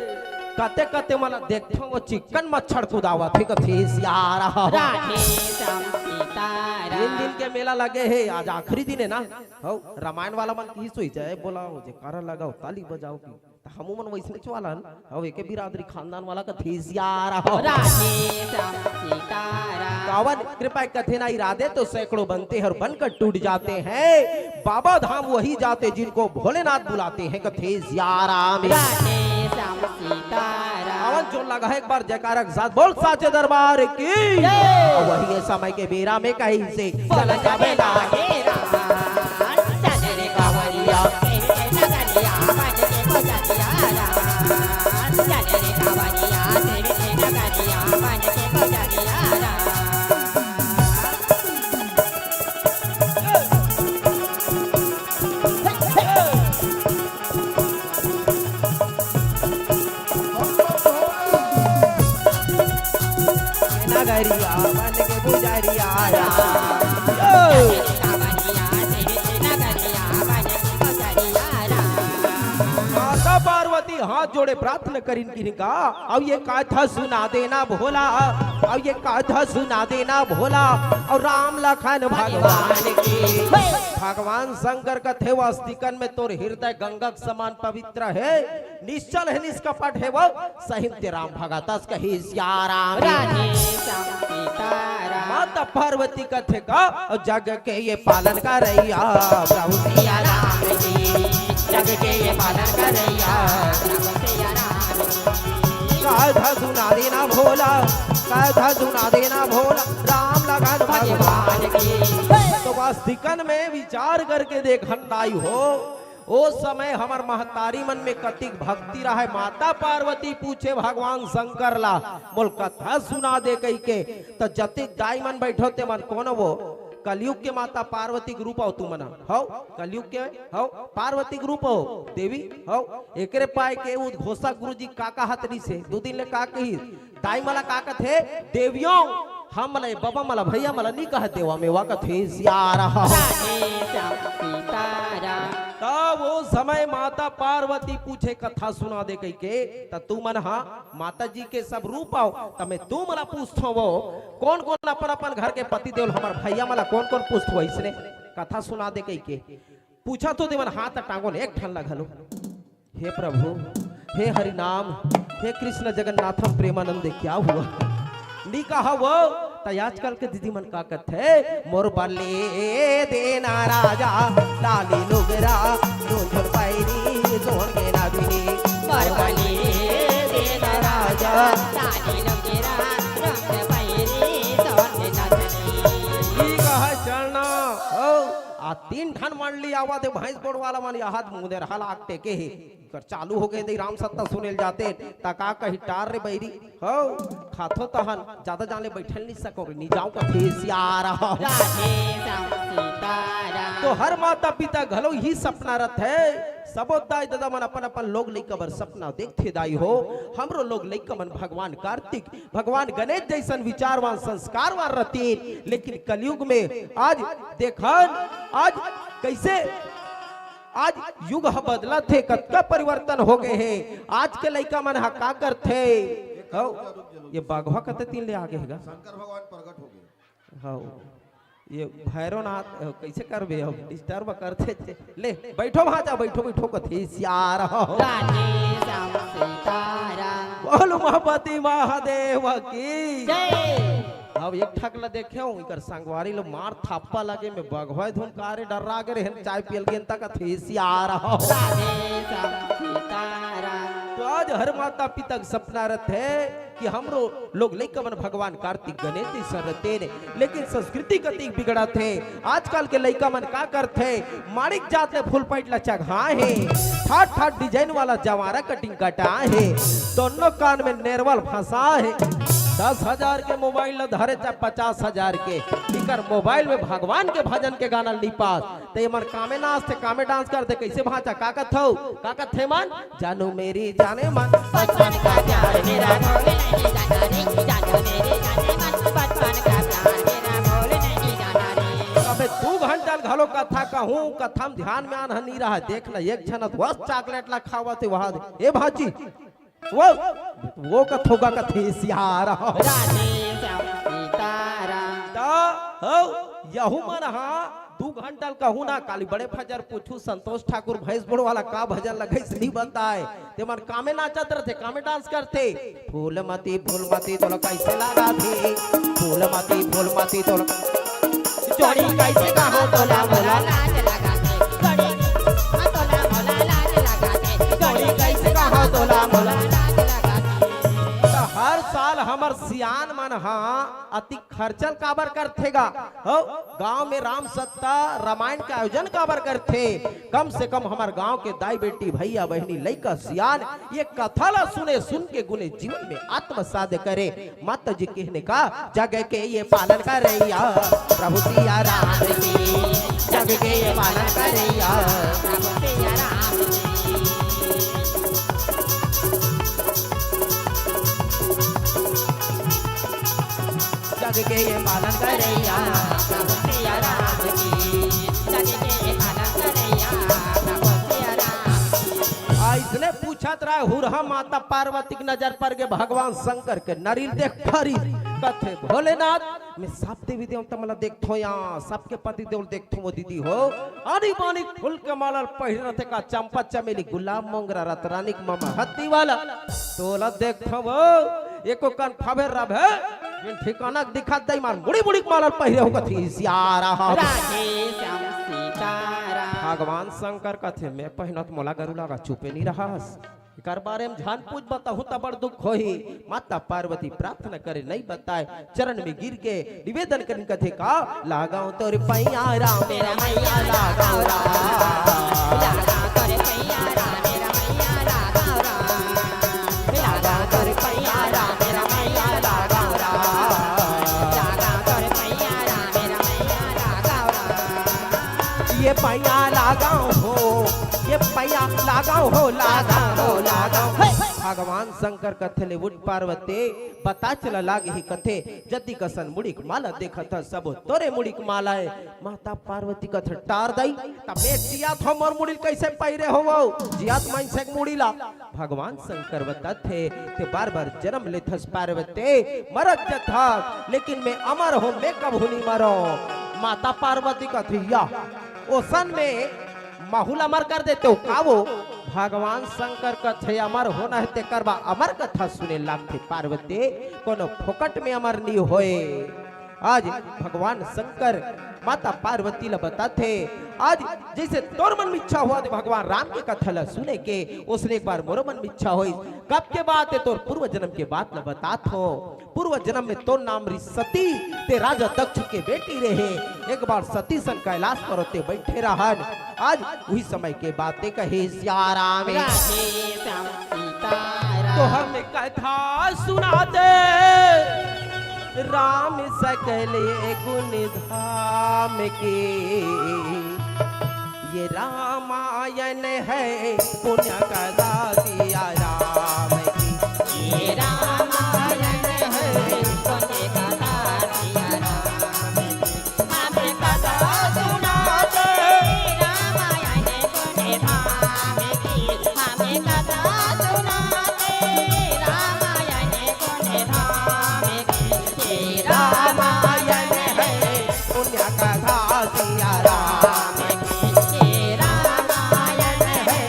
कते कते मन ला देखथो, वो चिक्कन मच्छर कुदावत हे, कथे सियारा। राधे श्याम सीताराम। तीन दिन के मेला लगे हे, आज आखिरी दिन हे ना। हौ, रामायण वाला मन किहिस होही, जय बोलाओ, जयकारा लगाओ, ताली बजाओ की। त हमू मन वैसनेच वाला हन। हव, एके बिरादरी खानदान वाला कथे सियारा हो। राधे श्याम सीताराम। कावन कृपा कथे ना इरादे तो सैकड़ों बनते हैं और बनकर टूट जाते हैं। बाबा धाम वही जाते जिनको भोलेनाथ बुलाते हैं, कथे सियाराम। राधे श्याम सीताराम। कावन जोर लगा है एक बार जयकारा के साथ, बोल साचे दरबार की। जय। वही है समय के बेरा में कहीं से बोला जावे ना। हे राम, चल रे पुजरिया बन के पुजरिया राम। यो। माता पार्वती हाथ जोड़े प्रार्थना करिन किन का, अब ये कथा सुना देना भोला, अब ये कथा सुना देना भोला, और राम लखन भगवान की। भगवान शंकर कथे, वास्तिकन में तोर हृदय गंगा के समान पवित्र है, निश्चल है, निष्कपट है वो, सहित राम भगतस कही सिया राम। राधे श्याम सीताराम। माता पार्वती कथे का, और जग के ये पालन करैया प्रभु सिया राम जी, जग के ये पालन करैया प्रभु सिया राम जी। कथा सुना देना भोला, कथा सुना देना भोला, राम लखन भगवान की। तो वास्तिकन में विचार करके देखन दाई हो, ओ समय हमर महतारी मन में कतिक भक्ति रहय। माता पार्वती पूछे भगवान शंकर ला, "मोल कथा सुना दे," कहिके। त जतिक दाई मन बैठो ते मन कोन वो? कलयुग के माता पार्वती के रूप हो तुमन, हो कलयुग के, हो पार्वती के रूप हो देवी, हो एकरे पाए के उद्घोषक गुरु जी का कहत रहिसे, दू दिन ले का कही, दाई मला का कथे, देवियों, हम मला, बबा मला, भैया मला नी कहे देवा मेवा कथे सिया राम। राधे श्याम सीताराम। तब वो समय माता पार्वती पूछे कथा सुना दे कहिके, त तुमन हा माता जी के सब रूप हो, त मैं तुमला पूछथों वो, कोन कोन अपन अपन घर के पति देव ल, हमर भैया मला कोन कोन पूछथो इसने कथा सुना दे कहिके। पूछा तो देवन हाथ टांगोन एक ठन ला घलो। हे प्रभु, हे हरि नाम, हे कृष्ण जगन्नाथम प्रेमानंद, क्या हुआ? नी कहा वो, त आजकल के दीदी मन का कथे, "मोर बले देना राजा, लाली लुगरा, झुनझुन पैरी, सोन के नगरी।" मोर बले देना राजा, लाली लुगरा, रंग पैरी, सोन के नगरी। ई कहा चलना, हो, आ तीन ठन मंडली आवा दे भैंस बोड़ वाला मन, या हाथ मुंह दे रहा लाग टेके हे। कर चालू हो गए दे राम सत्ता सुनेल जाते, त का कही टार रे बैरी, हो, खाथो तहन, ज्यादा जाने बैठल नहीं सको रे, नहीं जाओ का फेसियार हो। राधे श्याम सीताराम। तो हर माता पिता घलो ही सपना रथे, सबो दाई ददा मन अपन अपन लोग लइका बर सपना देखथे दाई हो, हमरो लोग लइका मन भगवान कार्तिक, भगवान गणेश जैसन विचारवान संस्कारवान रतिन, लेकिन कलयुग में आज देखन, आज कैसे आज युग ह बदलत हे, कतका परिवर्तन हो गए हे। आज के लइका मन ह का करथे? हौ, ये बघवा कते तीन ले आगे हे गा? शंकर भगवान प्रकट हो गए। हौ, ये भैरवनाथ, अ, कैसे करबे अब? Disturb करथे थे। ले, बैठो भांचा, बैठो, बैठो, कथे सियार हो। राधे श्याम सीताराम। बोल उमापति महादेव की। जय। अब एक ठक ला देखे हूँ, इकर संगवारी लो मार थाप्पा लगे में बघवा धुन कारे डर्रा गे रहन, चाय पियल गेन तक कथे सियार हो। राधे श्याम सीताराम। तो आज हर माता पिता के सपना रथे कि हमरो लोग लइका मन भगवान कार्तिक गणेश जैसन रथे ने, लेकिन संस्कृति कतिक बिगड़त हे। आजकल के लइका मन का करथे, माणिक जात ले full pant ला चघाए हे, ठाट ठाट design वाला जवारा cutting कटाए हे, दोनों कान में नेरवल फंसाए हे। दस हजार के mobile ला धरे चाहे पचास हजार के, इकर mobile में भगवान के भजन के गाना नी पास, त ये मन कामे नाचथे, कामे dance करथे, कैसे भांचा, का कथौ, का कथे मन? जानू मेरी जाने मन, बचपन का प्यार मेरा भूल नहीं जाता रे, जानू मेरी जाने मन, बचपन का प्यार मेरा भूल नहीं जाता रे। अबे दू घंटा घलो कथा कहूँ, कथा में ध्यान में आन ह नी रहा। देख ना, एक झन बस chocolate ला खावत हे वहां। ए भांची, वो, वो कथोगा कथे सियार हो। राधे श्याम सीताराम। त हो, यहू मन हा दू घंटा ल कहूँ ना, काली बड़े फजर पूछू, संतोष ठाकुर भैंस बोड़ वाला का भजन लगइस नी बताए। ते मन कामे नाचत रथे, कामे dance करथे। फूलमती, फूलमती तोला कैसे लगा थे? फूलमती, फूलमती तोला जोड़ी कैसे कहो तोला मोला लाज लगा थे? जोड़ी, हाँ, तोला मोला लाज लगा थे। जोड़ी कैसे कहो तोला मोला लाज लगा थे? त हर साल हमर सियान मन हा अति खर्चल काबर करथे गा? हो, गांव में राम सत्ता रामायण के आयोजन काबर करथे? कम से कम हमर गांव के दाई बेटी, भैया बहिनी, लइका सियान ये कथा ला सुने, सुन के गुने, जीवन में आत्मसात करे। माता जी कहने का, जग के ये पालन करैया प्रभु सिया राम जी, जग के ये पालन करैया प्रभु सिया राम जी। के ये पालन करैया प्रभु सिया राम की, सती के ये पालन करैया प्रभु सिया राम की। अइसने पूछत रहे हुरहा माता पार्वती के नजर पर गे भगवान शंकर के नरिल देख फरी। कथे भोलेनाथ, मैं सब देवी देवता मन ला देखथों, यहाँ सबके पति देव ल देखथों वो दीदी हो। आनी बानी फूल के माला ल पहिरे रथे का, चंपा चमेली गुलाब मोंगरा रतरानी के ममा हत्ती वाला तोला देखथों वो। एको कन फबे रबे, बिन ठिकाना के दिखत दई मार मुड़ी मुड़ी के माला ल पहिरे हो कथे सिया राम। राधे श्याम सीताराम। भगवान शंकर कथे मैं पहिनत मोला गरु लागा चुपे नहीं रहस। एकर बारे में झन पूछ बताहूँ त बड़ दुख होही। माता पार्वती प्रार्थना करे नहीं बताए, चरण में गिर के निवेदन करिन कथे का, लगाओ तोर पैया राम मेरा मैया लगाओ राम। लगाओ तोर पैया राम मेरा मैया लगाओ राम। लगाओ तोर पैया राम मेरा मैया लगाओ राम। लगाओ तोर पैया राम मेरा मैया लगाओ राम। ये पैया लगाओ हो, ये पैया लगाओ हो, लगाओ हो, लगाओ। हे! भगवान शंकर कथे ले उठ पार्वती, पता चला लाग ही कथे, जति कसन मुड़ी के माला देखत ह, सबो तोरे मुड़ी के माला हे। माता पार्वती कथे टार दई, तब मैं जियात हो मोर मुड़ी ल कैसे पहिरे हो वो? जियात मनसे के मुड़ी ला। भगवान शंकर बतात हे, ते बार बार जन्म लेथस पार्वती, मरत जथस, लेकिन मैं अमर हो, मैं कभू नहीं मरो। माता पार्वती कथे या, ओसन में महू ल अमर कर देते हो का वो? भगवान शंकर कथे अमर होना हे तेकर बा अमर कथा सुने लागथे पार्वती, कोनो फोकट में अमर नहीं होए। आज भगवान शंकर माता पार्वती ल बताथे, आज जैसे तोर मन में इच्छा होवत हे भगवान राम के कथा ल सुने के, ओसने एक बार मोरो मन में इच्छा होइस। कब के बात हे? तोर पूर्व जन्म के बात ल बतात हो। पूर्व जन्म में तोर नाम रही सती, ते राजा दक्ष के बेटी रहे। एक बार सती सन कैलाश पर्वत ते बैठे रहन। आज उही समय के बात हे कहे सिया राम। राधे श्याम सीताराम। तो हम कथा सुनाते राम सकल गुण धाम के। ये रामायण है पुण्य कथा सिया राम की। ये रामायण है पुण्य कथा सिया राम की। हमें कथा सुनाते रामायण पुण्य धाम की। हमें कथा सुनाते रामायण पुण्य धाम की। ये रामायण है पुण्य कथा सिया राम की। ये रामायण है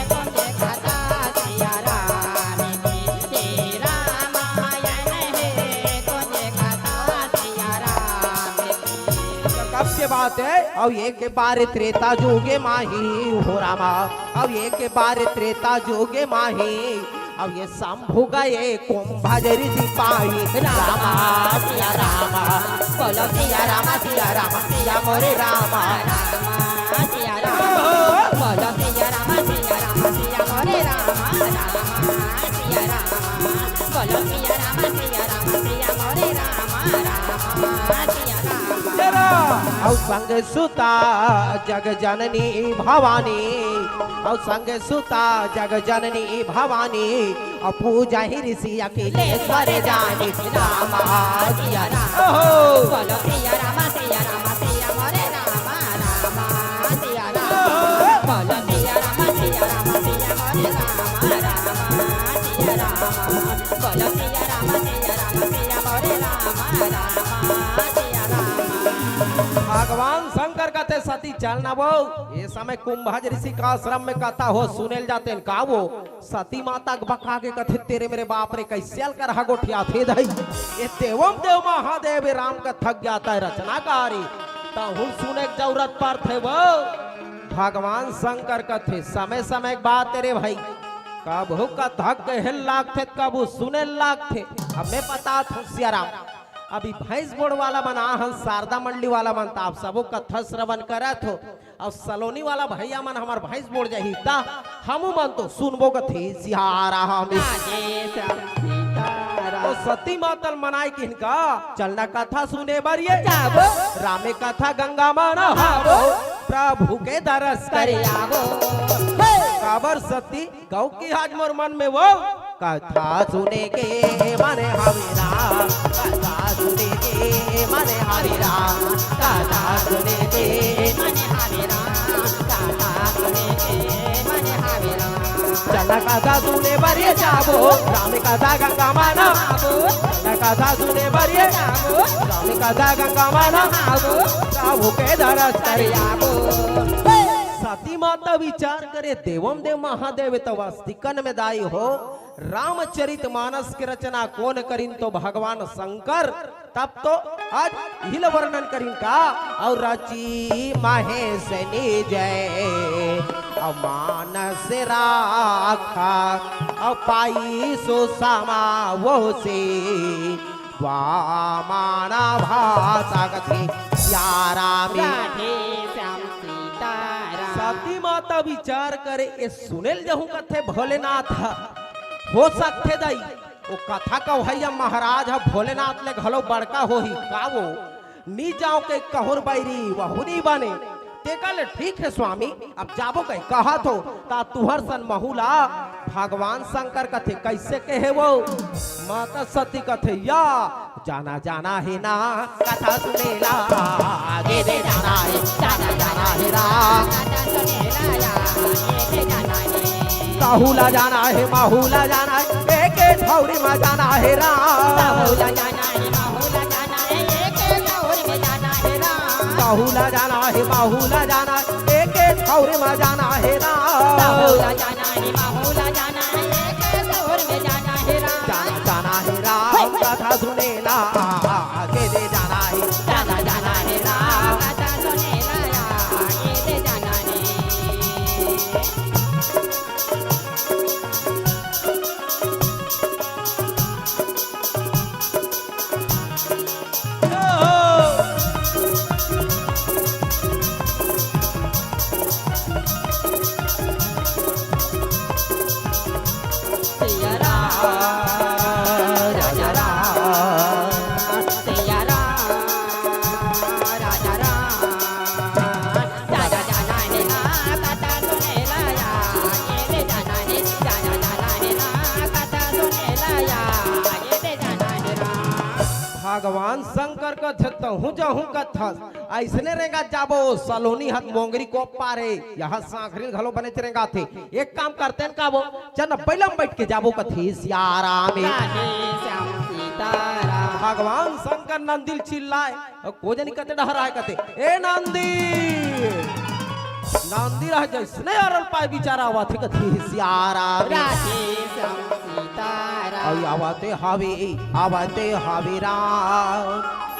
पुण्य कथा सिया राम की। ये रामायण है पुण्य कथा सिया राम की। कब के बात हे? अउ एक बार त्रेता जुगे माही हो रामा, अउ एक बार त्रेता जुगे माही, अउ ये शंभु गए कुंभज ऋषि पाही। रामा सिया रामा, बोलो सिया रामा, सिया रामा, सिया मोरे रामा। रामा सिया रामा, बोलो सिया रामा, सिया रामा, सिया मोरे रामा। रामा सिया रामा, बोलो सिया रामा, सिया रामा, सिया मोरे रामा। रामा सिया रामा। तेरा अउ संग सुता जग जननी भवानी, अउ संग सुता जग जननी भवानी, अउ पूजा ही ऋषि अखिलेश्वर जानी। रामा सिया रामा। ओहो। बोलो सिया रामा, सिया रामा, सिया मोरे रामा। रामा सिया रामा। बोलो सिया रामा, सिया रामा, सिया मोरे रामा। रामा सिया रामा। बोलो सिया रामा, सिया रामा, सिया मोरे रामा। रामा सिया रामा। भगवान शंकर कथे सती चल ना वो, ये समय कुंभज ऋषि का आश्रम में कथा हो सुने ल जाते हैं का वो? सती माता के बका के कथे, तेरे मेरे बाप रे, कैसे अलकर हा गोठियाथे दई? ये देवम देव महादेव राम कथा ज्ञाता हे रचनाकारी। तहुल सुने के जरूरत परथे वो। भगवान शंकर कथे, समय समय के बात हे रे भाई, कभू कथा कहे लागथे, कभू सुने लागथे। अब मैं बतात हूँ सिया राम, अभी भैंस बोड़ वाला मन आ हन, शारदा मंडली वाला मन, त आप सबो कथा श्रवण करत हो। अउ सलोनी वाला भैया मन हमर भैंस बोड़ जाही, त हमू मन तो सुनबो कथे सिया राम। राधे श्याम सीताराम। तो सती माता ल मनाए किहिन का, चलना कथा सुने बर ये। जाबो। रामे कथा गंगा मा नहाबो। प्रभु के दरस करे आबो। हे! काबर सती गौ की आज मोर मन में वो कथा सुने के मन हवे राम, कथा सुने के मने हरे राम, कथा सुने के। मने हरे राम, कथा सुने के। मने हरे राम। चल कथा सुने बर ये जाबो, राम कथा गंगा मा नहाबो। चल कथा सुने बर ये जाबो, राम कथा गंगा मा नहाबो। जाबो के दरस करे आबो। सती माता विचार करे, देवम देव महादेव तव अस्तिकन में दाई हो। रामचरित मानस के रचना कोन करिन? तो भगवान शंकर। तब तो आज इही ल वर्णन करिन का? अउ रची महेश निज अउ मानस राखा, अउ पाई सुषमा वो से वामन भाषा कथे या राम। राधे श्याम सीताराम। सती माता विचार करे, ए सुने ल जहूं कथे भोलेनाथ ह। हो सकथे दाई, ओ कथा कवइया महाराज ह भोलेनाथ ले घलो बड़का होही का वो? नी जांव के कहूं बइरी, वहू नी बने। तेकर ले ठीक हे स्वामी, अब जाबो कहि कहत हो, त तुंहर सन महूं ला भगवान शंकर कथे। कइसे कहे वो? माता सती कथे या, जाना जाना हे ना कथा सुने ला, आगे दे जाना हे, जाना जाना हे राम। कहूं ला जाना हे, महूं ला जाना हे, एके ठौरी मा जाना हे राम। कहूं ला जाना हे, महूं ला जाना हे, एके ठौरी मा जाना हे राम। जाना जाना हे राम, कथा सुने ला, आगे दे जाना हे। जाना जाना हे राम, कथा सुने ला, आगे दे जाना हे। सिया राम, राजा राम, सिया राम, राजा राम। भगवान शंकर कथे तहूं जहूं कथस, अइसने रेंगत जाबो, सलोनी हद मोंगरी को पारे, इहां सांकरी घलो बनेच रेंगथे। एक काम करतेन का वो, चल न बइला म बइठ के जाबो कथे सियाराम। भगवान शंकर नंदी ल चिल्लाय, अउ को जनी कते डहर आय कथे, ए नंदी। नंदी रह जइसने अरल पाय बिचारा आवत हे कथे सियाराम। राधे श्याम सीताराम। अउ आवते हवे, आवते हवे राम।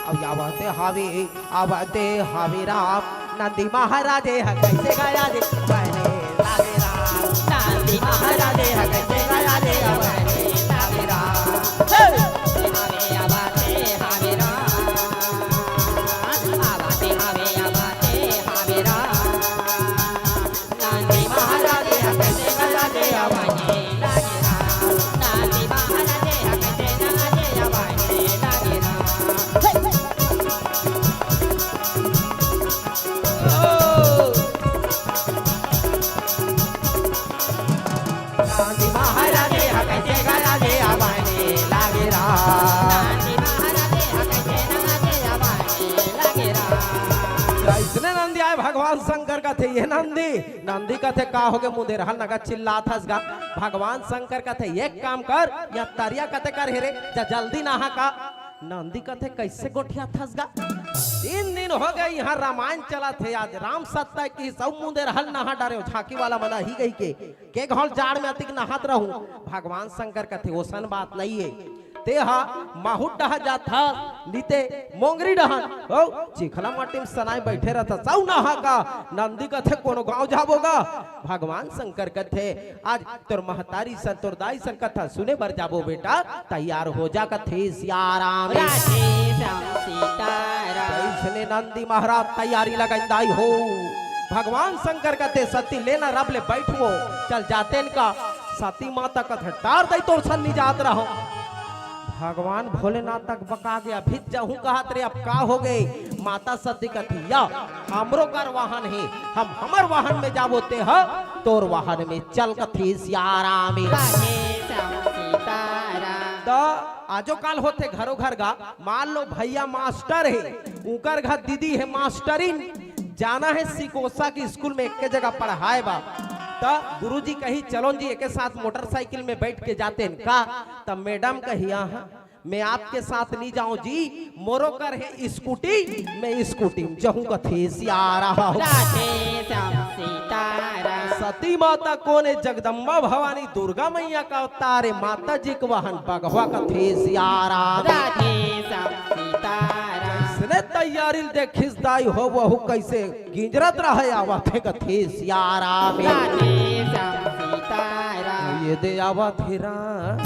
अउ आवते हवे, आवते हवे राम। नंदी महाराजे ह कइसे गया रे बने लागे राम। नंदी महाराजे ह कइसे गया रे बने लागे राम। हे! अइसने नंदी आय, भगवान शंकर कथे, ए नंदी। नंदी कथे, का होगे मुंदेरहा ल नगा चिल्लात हस गा? भगवान शंकर कथे, एक काम कर, या तरिया कते कर हे रे, जा जल्दी नहा का। नंदी कथे, कइसे गोठियात हस गा? तीन दिन होगे, इहां रामायण चलत हे, आज राम सत्ता किहिस अउ मुंदेरहा ल नहा डारेंव, झांकी वाला मन आही कहिके। के घांव ल जाड़ में अतिक नहात रहूं। भगवान शंकर कथे, ओसन बात नइ हे। तेहा महूं डहर जात हस, नीते मोंगरी डहन, ओ, चिखला माटी म सनाय बइठे रहत हस, अउ नहा का। नंदी कथे, कोनो गांव जाबो गा? भगवान शंकर कथे, आज तोर महतारी सन, तोर दाई सन कथा सुने बर जाबो बेटा, तैयार हो जा कथे सियाराम। राधे श्याम सीताराम। अइसने नंदी महाराज तैयारी लगाइन दाई हो। भगवान शंकर कथे, सती ले न रब ले बइठवो, चल जातेन का। सती माता कथे, टार दई तोर सन नी जात रहंव। भगवान भोलेनाथ तक बका गे, अभी जाहूं कहत रे, अब का होगे? माता सती कथे, या, हमरो कर वाहन हे, हम हमर वाहन में जाबो, तेहा तोर वाहन में चल कथे सियाराम। राधे श्याम सीताराम। त आजो काल होथे घरो घर गा, मान लो भैया मास्टर हे, उकर घर दीदी हे मास्टरिन, जाना हे सिकोसा के स्कूल में एके जगह पढ़ाए बा, त गुरुजी कही, "चलो जी, एके साथ मोटरसाइकिल में बैठ के जाते हैं का?" त मैडम कही, "हाँ, मैं आपके साथ नहीं जाऊं जी, मोरो कर है स्कूटी, मैं स्कूटी में जाहूं," कथे सियाराम। राधे श्याम सीताराम। सती माता कोन ए? जगदम्बा भवानी दुर्गा मैया का अवतार ए, माता जी के वाहन बघवा, कथे सियाराम। राधे श्याम सीताराम। इसने तैयारी ल देखिस दाई हो, वहू कैसे गिंजरत रहे आवत हे, कथे सियाराम। राधे श्याम सीताराम। ये दे आवत हे राम,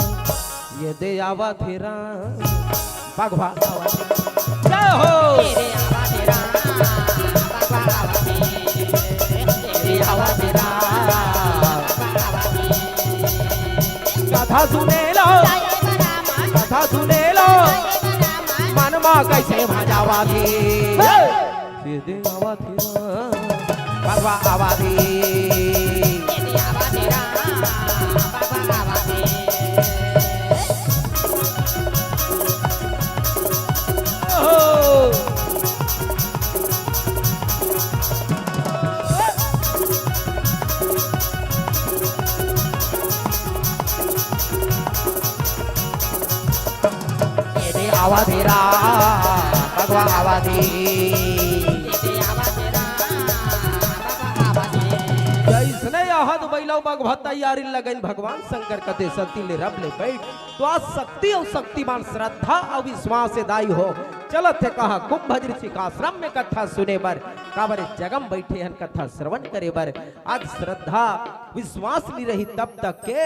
ये दे आवत हे राम। बघवा आवत हे। जय हो। ये दे आवत हे राम, बघवा आवत हे। ये दे आवत हे राम, बघवा आवत हे। कथा सुने लो, कथा सुने लो, मन मा कैसे मजा आवत हे। ये दे आवत हे राम, बघवा आवत हे। ये दे आवत हे राम, बघवा आवत हे। ओहो। ये दे आवत हे राम, बघवा आवत हे। जइसने आहत बइला बघवा तैयारी लगइन, भगवान शंकर कथे सती ले रब ले बैठ। तो आज शक्ति अउ शक्तिमान श्रद्धा अउ विश्वास ए दाई हो। चलत हे कहा कुंभ ऋषि का आश्रम में कथा सुने बर, काबर ए जगम बैठे हन कथा श्रवण करे बर। आज श्रद्धा विश्वास नइ रही तब तक के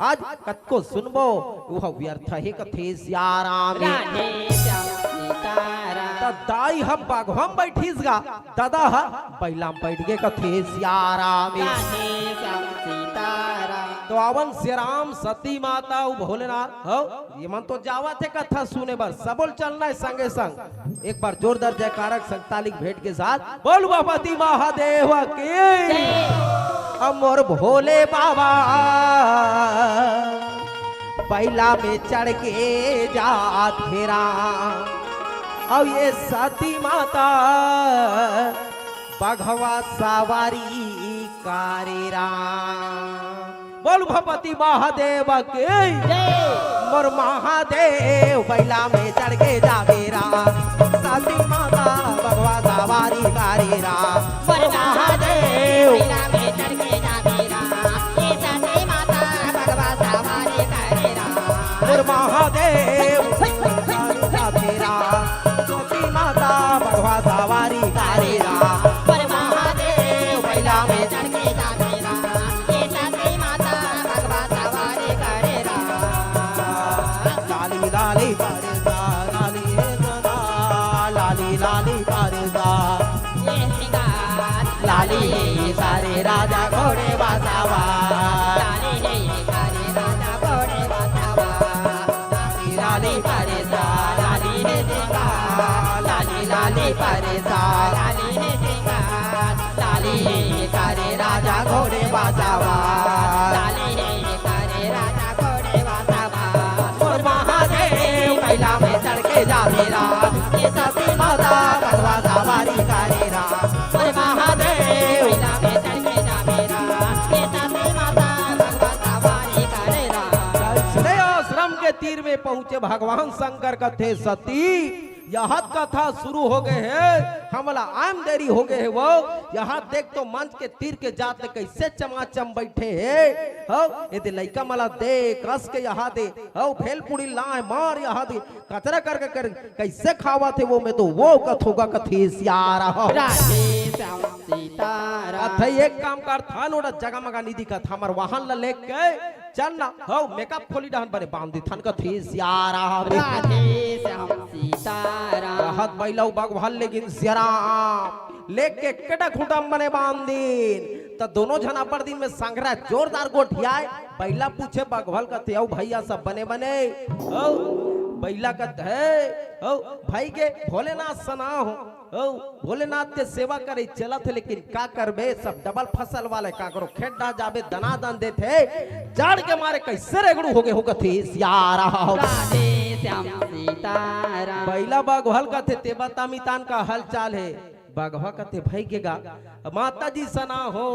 आज कतको सुनबो, वह व्यर्थ हे कथे सियाराम। राधे श्याम सीताराम। त दाई ह बघवा म बइठिस गा, ददा ह बइला म बइठ गे कथे सियाराम। राधे श्याम सीताराम। तो आवन सियाराम, सती माता अउ भोलेनाथ हो, ये मन तो जावत हे कथा सुने बर, सबो ल चलना हे संगे संग। एक बार जोरदार जयकारक संग ताली के भेंट के साथ बोल उमापति महादेव की। जय। अब मोर भोले बाबा बइला में चढ़ के जात हे राम, अउ ये सती माता बघवा सवारी करे राम। बोल उमापति महादेव की। जय। मोर महादेव बइला में चढ़ के जाबे राम, सती माता बघवा सवारी करे राम। मोर महादेव बइला में चढ़ के जाबे राम, ये सती माता बघवा सवारी करे राम। मोर महादेव बइला में चढ़ के जाबे राम, सती माता बघवा सवारी करे राम। मोर महादेव बइला में चढ़ के जाबे राम, ये सती माता बघवा सवारी करे राम। लाली लाली परदा, लाली हे सदा, लाली लाली परदा। ये सिंगार लाली हे करे राजा घोड़े बसावा। लाली हे करे राजा घोड़े बसावा। लाली लाली परदा, लाली हे सिंगार, लाली लाली परदा, लाली हे सिंगार, लाली हे करे राजा घोड़े बसावा। लाली हे करे राजा घोड़े बसावा। मोर महादेव बइला में चढ़ के जाबे राम, ये सती माता बघवा सवारी करे राम। मोर महादेव बइला में चढ़ के जाबे राम, ये सती माता बघवा सवारी करे राम। जइसने आश्रम के तीर में पहुंचे भगवान शंकर कथे सती, यहत कथा शुरू हो गे हे, हमला आय म देरी हो गे हे वो। यहत देख तो मंच के तीर के जात ले कइसे चमाचम बइठे हे। हव, एदे लइका मन ला देख, कस के यहत दे, हव, भेलपूरी लाय मार यहत दे, कचरा करके कर, कइसे खावत हे वो, मैं तो वो कथों गा कथे सियाराम। राधे श्याम सीताराम। अथे एक काम कर, थान ओड़ा जगमगा नइ दिखत, हमर वाहन ला लेके चल ना, हव, makeup खोली डहन बने बांध देथन कथे सियाराम। राधे श्याम सीताराम। कहत बइला अउ बघवा ल लेगिन सियाराम, लेके केटा खूंटा म बने बांध दिन। त दोनों झन अब्बड़ दिन में संघरा जोरदार गोठियाय। बइला पूछे बघवा ल कथे, "अउ भइया सब बने बने?" हव, बइला कथे, "हव, भइगे भोलेनाथ सना हो।" ओ, भोलेनाथ के सेवा करे चलत हे, लेकिन का करबे, सब डबल फसल वाले, काकरो खेत डा जाबे, दनादन देथे, जाड़ के मारे कैसे रेगड़ू हो गे हो कथे सियारा। राधे श्याम सीताराम। बइला बघवा ल कथे, ते बता मितान का हालचाल हे। बघवा कथे, भई गे गा, माता जी सना हो,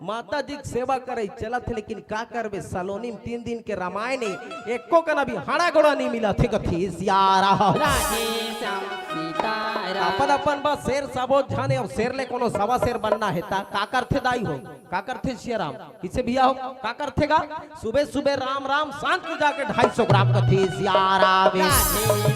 माता जी के सेवा करे चलत हे, लेकिन का करबे, सलोनी में तीन दिन के रामायण हे, एको कन अभी हाड़ा गोड़ा नहीं मिलत हे कथे सियारा। राधे श्याम सीताराम। अपन अपन बस शेर सबो झन हे, अउ शेर ले कोनो सवा शेर बनना हे ता का करथे दाई हो, का करथे सियाराम, किसे भैया हो, का करथे गा? सुबह सुबह राम राम, सांझ को जाके ढाई सौ ग्राम कथे सियाराम। राधे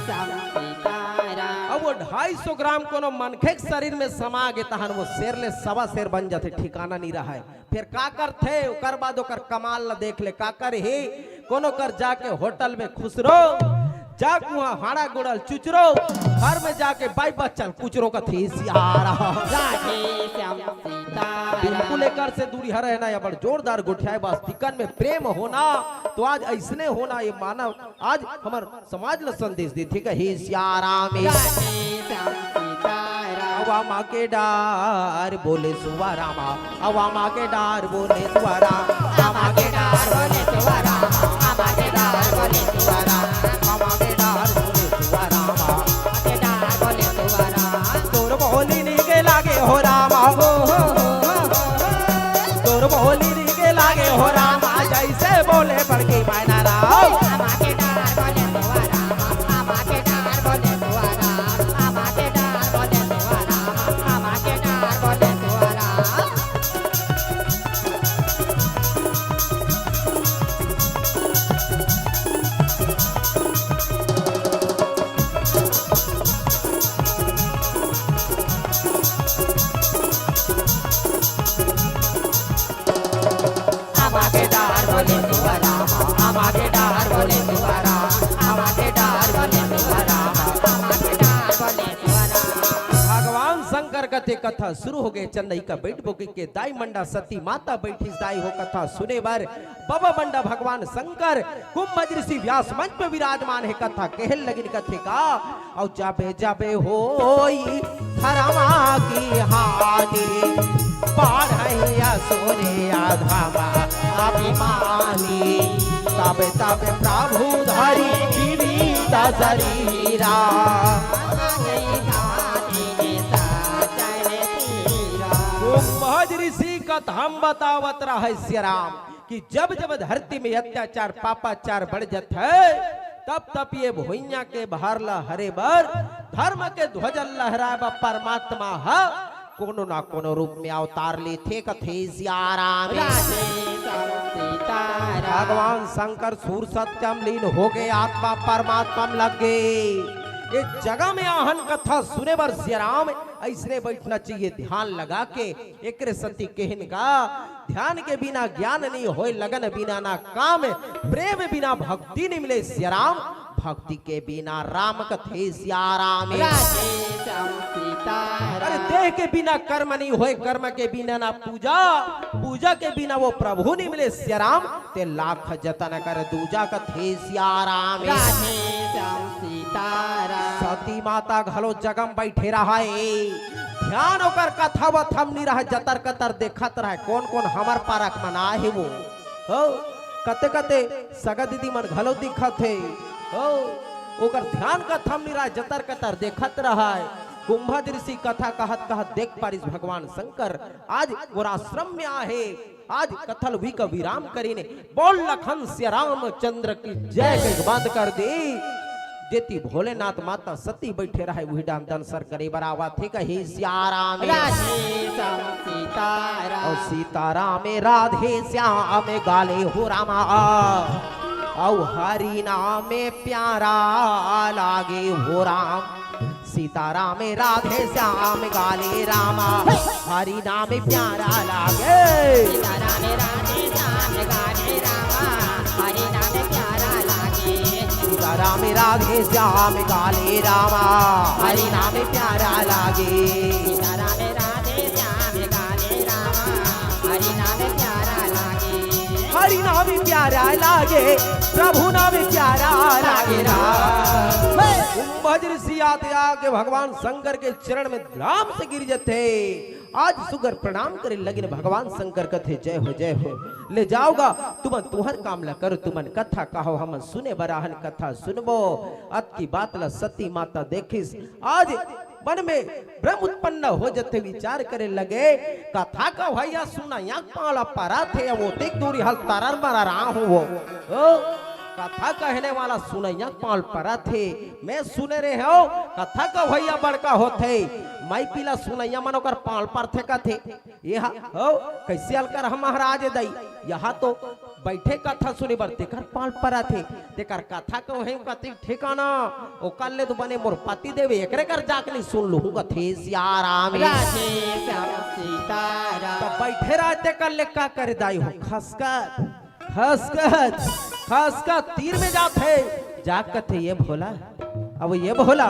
श्याम सीताराम। अब वो ढाई सौ ग्राम कोनो मनखे के शरीर में समा गे तहन वो शेर ले सवा शेर बन जाथे, ठिकाना नहीं रहा हे। फिर का करथे, ओकर बाद ओकर कमाल ल देख ले, का करही, कोनो कर जाके होटल में खुसरो, जाके उहाँ हाड़ा गोड़ा ल चुचरो, घर में जाके बाई बच्चा ल कुचरो कथे सियारा। राधे श्याम सीताराम। बिल्कुल एकर से दूरी हरे ना, ये बड़ जोरदार गोठियाए बस, तिकन में प्रेम होना, तो आज ऐसने होना, ये मानव आज हमर समाज ल संदेश देथे कहे सियाराम। राधे श्याम सीताराम। अवा माँ के डार बोले सुवा रामा, अवा माँ के डार बोले सुवा राम, अवा माँ के डार बोले सुवा राम, अवा माँ के डार बोले सुवा राम, अवा माँ के डार बोले सुवा राम, अवा माँ के डार बोले सुवा राम। तोर बोली नीके लागे हो रामा, हो, हो, हो, हो, हो। तोर बोली नीके लागे हो रामा, जैसे बोले बड़की मैना राव। आमा के डार बोले सुआ रामा, आमा के डार बोले सुआ रामा, आमा के डार बोले सुआ रामा, आमा के डार बोले सुआ रामा। भगवान शंकर कथे कथा शुरू हो गे। चंदई का बैठ बोके के दाई मंडा सती माता बैठिस दाई हो कथा सुने बर। बाबा मंडा भगवान शंकर कुंभज ऋषि व्यास मंच पे विराजमान हे, कथा कहे लगिन कथे का। अउ जाबे जाबे होई धर्मा की हानि, बाढ़ई असुर अधम अभिमानी। तब तब प्रभु धरि विविध शरीरा। कुंभज ऋषि कथा म बतावत रहय सिया राम कि जब जब धरती में अत्याचार पापाचार बढ़ जाथे, तब तब ये भुइयां के भार ला हरे बर, धर्म के ध्वजा लहराए बर परमात्मा ह कोनो ना कोनो रूप में अवतार लेथे कथे सिया राम। राधे श्याम सीताराम। भगवान शंकर सूर सत्यम लीन हो गे, आत्मा परमात्मा म लग गे। ये जगह में आहन कथा सुने बर सिया राम, ऐसने बैठना चाहिए ध्यान लगा के। एकरे सेती केहिन का, ध्यान के बिना ज्ञान नइ होय, लगन बिना ना काम, प्रेम बिना भक्ति नइ मिले सिया राम, भक्ति के बिना राम कथे सिया राम। राधे श्याम सीताराम। अरे देह के बिना कर्म नइ होय, कर्म के बिना ना पूजा, पूजा के बिना वो प्रभु नइ मिले सिया राम, ते लाख जतन कर दूजा कथे सिया राम। राधे श्याम सीताराम। सती माता घलो जगम बैठे रहय, ध्यान ओकर कथा वथा म नइ रहय, जतर कतर देखत रहय, कोन कोन हमर पारक मन आए हे वो। हो, कते कते सगा दीदी मन घलो दिखत हे। हो, ओकर ध्यान कथा म नइ रहय, जतर कतर देखत रहय। कुंभज ऋषि कथा कहत कहत देख पारिस भगवान शंकर आज गोराश्रम में आहे। आज कथा ल उही का विराम करिन। बोल लखन सिया रामचंद्र की जय कहिके बंद कर दे। जेती भोलेनाथ माता सती बैठे रहय, उही डाहन दन सर करे बर आवत हे कहे सिया राम। राधे श्याम सीताराम। अउ सीताराम राधे श्याम गाले हो रामा, अउ हरि नाम प्यारा लागे हो राम। सीताराम राधे श्याम गाले रामा, हरि नाम प्यारा लागे। सीताराम राधे श्याम गाले रामा, हरि नाम प्यारा लागे। सीताराम राधे श्याम गाले रामा, हरि नाम प्यारा लागे। सीताराम राधे श्याम गाले रामा, हरि नाम प्यारा लागे। हरि नाम प्यारा लागे, प्रभु नाम प्यारा लागे राम। कुंभ ऋषि आते आके भगवान शंकर के चरण में धड़ाम से गिर जथे। आज सुग्घर प्रणाम करे लगिन, भगवान शंकर कथे, "जय हो, जय हो, ले जावगा तुमन तुंहर काम ला करो, तुमन कथा कहो, हमन सुने बर आहन, कथा सुनबो।" अतकी बात ला सती माता देखिस। आज मन में भ्रम उत्पन्न हो जथे, विचार करे लगे, "कथा कहो भैया सुनइया के पाँव ला परत हे, अउ ओतेक दूरी हल तरर मरर आहूँ वो। ओ, कथा कहने वाला सुनइया के पाँव ला परत हे, मैं सुने रहेंव, कथा कहो भैया बड़का होथे, मइपी ला सुनइया मन ओकर पाँव ला परथे कथे।" ये हा, हो, कइसे अलकर हा महाराज दई, यहाँ तो बइठे कथा सुने बर तेकर पाँव ला परत हे, तेकर कथा कहो हे कति ठिकाना, ओकर ले तो बने मोर पति देव एकरे कर जाके नइ सुन लूहूँ कथे सियाराम। राधे श्याम सीताराम। त बइठे रहय तेकर ले का करे दाई हो, खसकत, खसकत, खसकत तीर में जाथे, जाके कथे, "ये भोला, अब ये भोला।"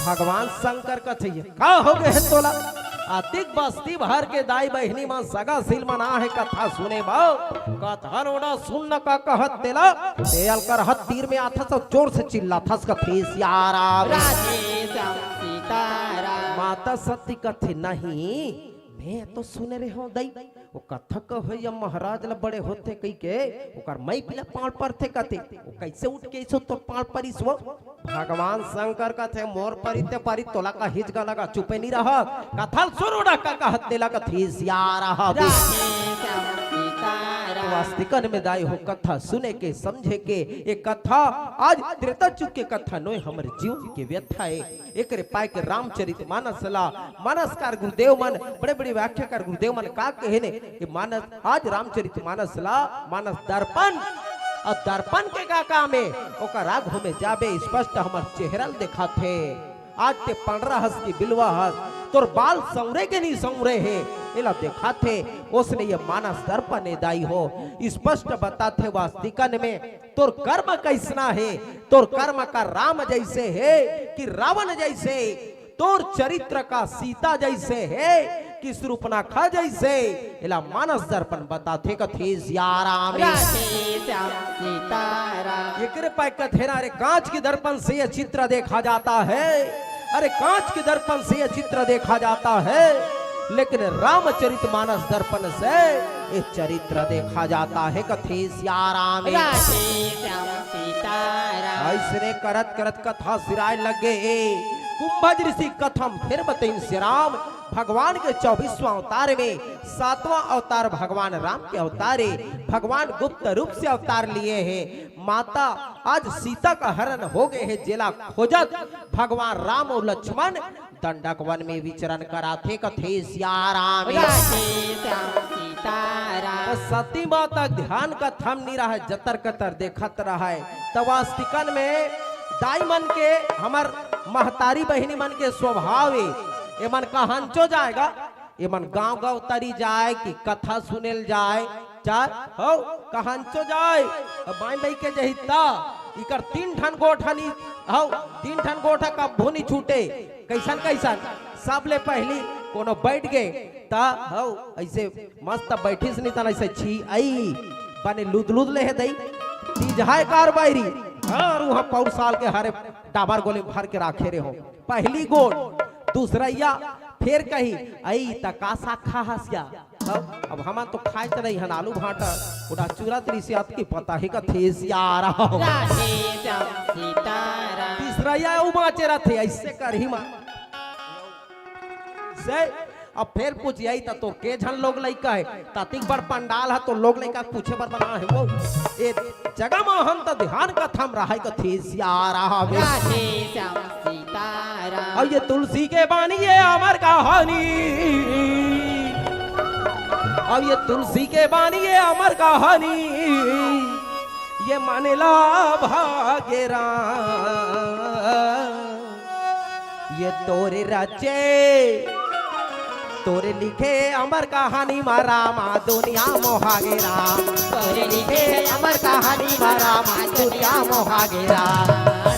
भगवान शंकर कथे, "ये का हो गे हे तोला?" अतिक बस्ती भर के दाई बहिनी मन, सगा सील मन आहे कथा सुने बर। कथा ला सुन न का कहत तेला, ते अलकर हा तीर में आथस अउ जोर से चिल्लाथस कथे सियाराम। राधे श्याम सीताराम। माता सती कथे, "नहीं, मैं तो सुने रहेंव दई, ओ कथा कहो या महाराज ला बड़े होथे कहिके, ओकर मइपी ला पाँव ला परथे कथे, ओ कइसे उठ के अइसो तोर पाँव ला परिस वो?" भगवान शंकर कथे, "मोर परी ते परी, तोला का हिचका लगा, चुपे नइ रहस। कथा ला सुन ना का कहत तेला कथे सियाराम।" राधे श्याम सीताराम। वास्तिकन में दाई हो कथा सुने के, समझे के, ये कथा आज त्रेता जुग के कथा नोहे, हमर जीवन के व्यथा हे। एकरे पाय के रामचरित मानस ला मानसकार गुरुदेव मन, बड़े-बड़े व्याख्याकार गुरुदेव मन का कहे ने, ये मानस, आज रामचरित मानस ला मानस दर्पण, अउ दर्पण के का काम हे? ओकर आगू में जाबे, स्पष्ट हमर चेहरा ल देखाथे। आज ते पंडरा हस कि बिलवा हस, तोर बाल संवरे के नइ संवरे हे, एला देखाथे। ओसने ये मानस दर्पण ए दाई हो, स्पष्ट बताथे वास्तिकन में तोर कर्म कइसना हे, तोर कर्म का राम जइसे हे कि रावण जइसे, तोर चरित्र का सीता जइसे हे कि सुरुपनखा जइसे, एला मानस दर्पण बताथे कथे सियाराम। राधे श्याम सीताराम। एकरे पाय कथे ना रे, कांच के दर्पण से ये चित्र देखा जाता है, अरे कांच के दर्पण से ये चित्र देखा जाता है, लेकिन रामचरित मानस दर्पण से ये चरित्र देखा जाता है कथे सियाराम। राधे श्याम सीताराम। अइसने करत करत कथा सिराय लगे। कुंभज ऋषि कथा म फेर बतइन सियाराम, भगवान के चौबीसवाँ अवतार में सातवाँ अवतार भगवान राम के अवतार हे। भगवान गुप्त रूप से अवतार लिए हे। माता आज सीता का हरण हो गे हे, जेला खोजत भगवान राम अउ लक्ष्मण दंडक वन में विचरण कराथे कथे सियाराम। राधे श्याम सीताराम। त सती माता ध्यान कथा म नइ रहय, जतर कतर देखत रहय। त वास्तिकन में दाई मन के, हमर महतारी बहिनी मन के स्वभाव हे, एमन कहंचो जाय गा, एमन गांव गांव तरी जाय कि कथा सुने ल जाय, चार हव कहंचो जाय, अब माई बहिनी के जही ता, इकर तीन ठन गोठ ह नी, हव, तीन ठन गोठ ह कभू नइ छूटे। कइसन कइसन? सबले पहिली कोनो बइठ गे, त हव, अइसे मस्त बइठिस नी, तन अइसे छी अई, बने लुद लुद ले हे दई, तीजहा ए कार बायरी, अउ उहाँ पउर साल के हरे डाबर गोली भर के राखे रेहेंव। पहिली गोठ, दूसरइया, फेर कही, "अई, त का साग खा हस या?" अब, अब हमन तो खाए त नइ हन, आलू भांटा, ओटा चूरा तिरी से अतकी पता हे कथे सियाराम। राधे श्याम सीताराम। तीसरइया अउ बाँचे रथे, अइसे करही मा। से अब फेर पूछिस, "अई, त तोर के झन लोग लइका हे?" ततिक बड़ पंडाल ह, तो लोग लइका पूछे बर बना हे वो। ए जगह म हम त ध्यान कथा म रहय कथे सियाराम। राधे श्याम सीताराम। अउ ये तुलसी के बानी, ये अमर कहानी, अउ ये तुलसी के बानी, ये अमर कहानी, ये माने ला भागे राम। ये तोरे रचे, तोरे लिखे अमर कहानी मा रामा, दुनिया मोहा गे राम। तोरे लिखे अमर कहानी मा रामा, दुनिया मोहा गे राम।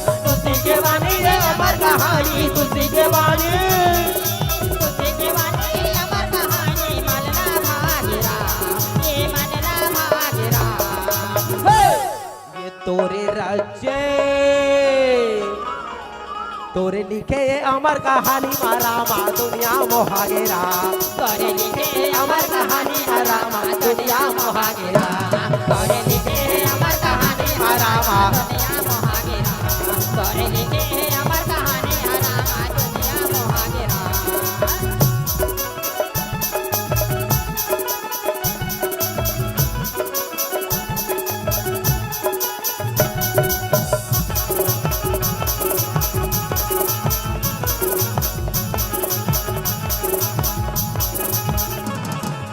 तुलसी के बानी ये अमर कहानी, तुलसी के बानी। तुलसी के बानी ये अमर कहानी, माने ला भागे राम, ये माने ला भागे राम। हे! ये तोरे रचे, तोरे लिखे ये अमर कहानी मा रामा दुनिया मोहा गे राम। तोरे लिखे ये अमर कहानी मा रामा दुनिया मोहा गे राम। तोरे लिखे ये अमर कहानी मा रामा दुनिया मोहा गे राम। तोरे लिखे ये अमर कहानी मा रामा दुनिया मोहा गे राम।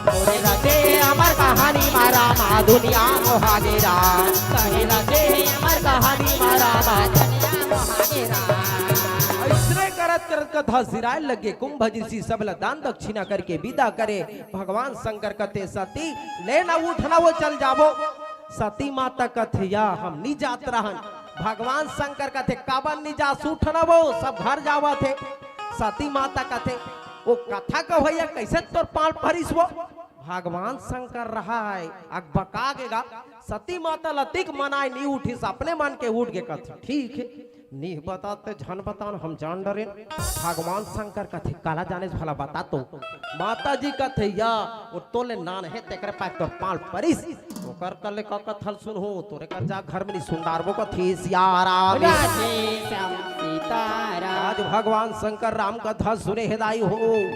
तोरे रचे अमर कहानी मा रामा दुनिया मोहा गे राम। तोरे रचे अमर कहानी मा रामा दुनिया मोहा गे राम। अइसने करत करत कथा सिराय लगे। कुंभजित जी सब ला दान दक्षिणा करके बिदा करे। भगवान शंकर कथे, "सती, ले ना उठ ना, वो चल जाबो।" सती माता कथे, "या, हम नी जात रहन।" भगवान शंकर कथे, "काबर नी जास, उठ ना वो, सब घर जावत हे।" सती माता कथे, "वो कथा कहइया कइसे तोर पाँव परिस वो?" भगवान शंकर रहय, अकबका गे गा। सती माता ल अतिक मनाय, नी उठिस, अपने मन के उठ गे कथे, "ठीक हे।" नी बतात ते झन बतान, हम जान डरेन। भगवान शंकर कथे, "काला जानेस भला, बता तो।" माता जी कथे, "या, वो तोले नान हे, तेकरे पाय तोर पाँव परिस। ओकर कले का कथा ल सुनहूँ, तोरे कर जा घर में नी सुन डारबो," कथे सियाराम। राधे श्याम सीताराम। आज भगवान शंकर राम कथा सुने हे दाई हो।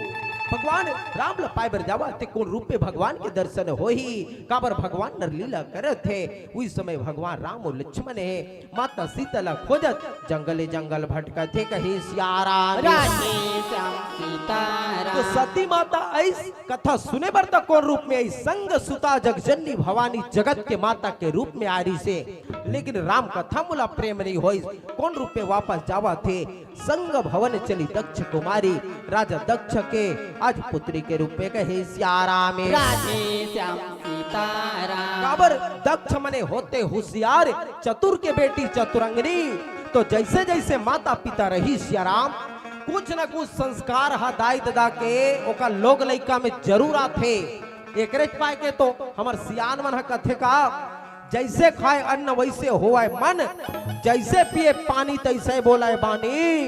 भगवान राम ल पाय बर जावा ते कोन रूप में भगवान के दर्शन होही, काबर भगवान नर लीला करत हे। उही समय भगवान राम अउ लक्ष्मण हे। माता सीता ला खोजत जंगले जंगल भटकत हे, कहे सियाराम। राधे श्याम सीताराम। तो सती माता अइस कथा सुने बर त कोन रूप में अइस? संग सुता जगजननी भवानी जगत के माता के रूप में आय रिहिसे, लेकिन राम कथा मोला प्रेम नइ होइस। कोन रूप में वापस जावत हे? संग भवन चली दक्ष कुमारी, राजा दक्ष के आज पुत्री के रूप में, कहे सियाराम। राधे श्याम सीताराम। काबर दक्ष मने होथे हुसियार, चतुर के बेटी चतुरंगनी। तो जइसे जइसे माता पिता रहिस सियाराम, कुछ न कुछ संस्कार ह दाई ददा के ओकर लोग लइका में जरूर आथे। एकरेच पाय के तो हमर सियान मन ह कथे का, "जइसे खाय अन्न वइसे होवय मन, जइसे पिये पानी तइसे बोलय बानी।"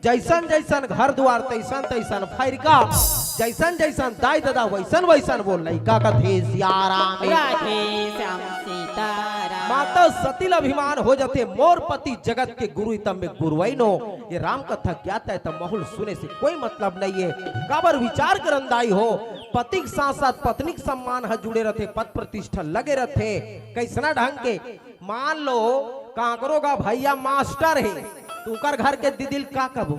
जइसन जइसन घर दुवार तइसन तइसन फरिका, जइसन जइसन दाई ददा वइसन वइसन वो लइका, कथे सियाराम। राधे श्याम सीताराम। माता सती ल अभिमान हो जथे, "मोर पति जगत के गुरु, तब मैं गुरुवइन हों।" ये राम कथा ज्ञाता हे त महूँ ल सुने से कोई मतलब नइ हे। काबर विचार करन दाई हो, पति के साथ साथ पत्नी के सम्मान ह जुड़े रथे, पद प्रतिष्ठा लगे रथे। कइसना ढंग के मान लो, काकरो गा भइया मास्टर हे, त ओकर घर के दीदी ल का कबो?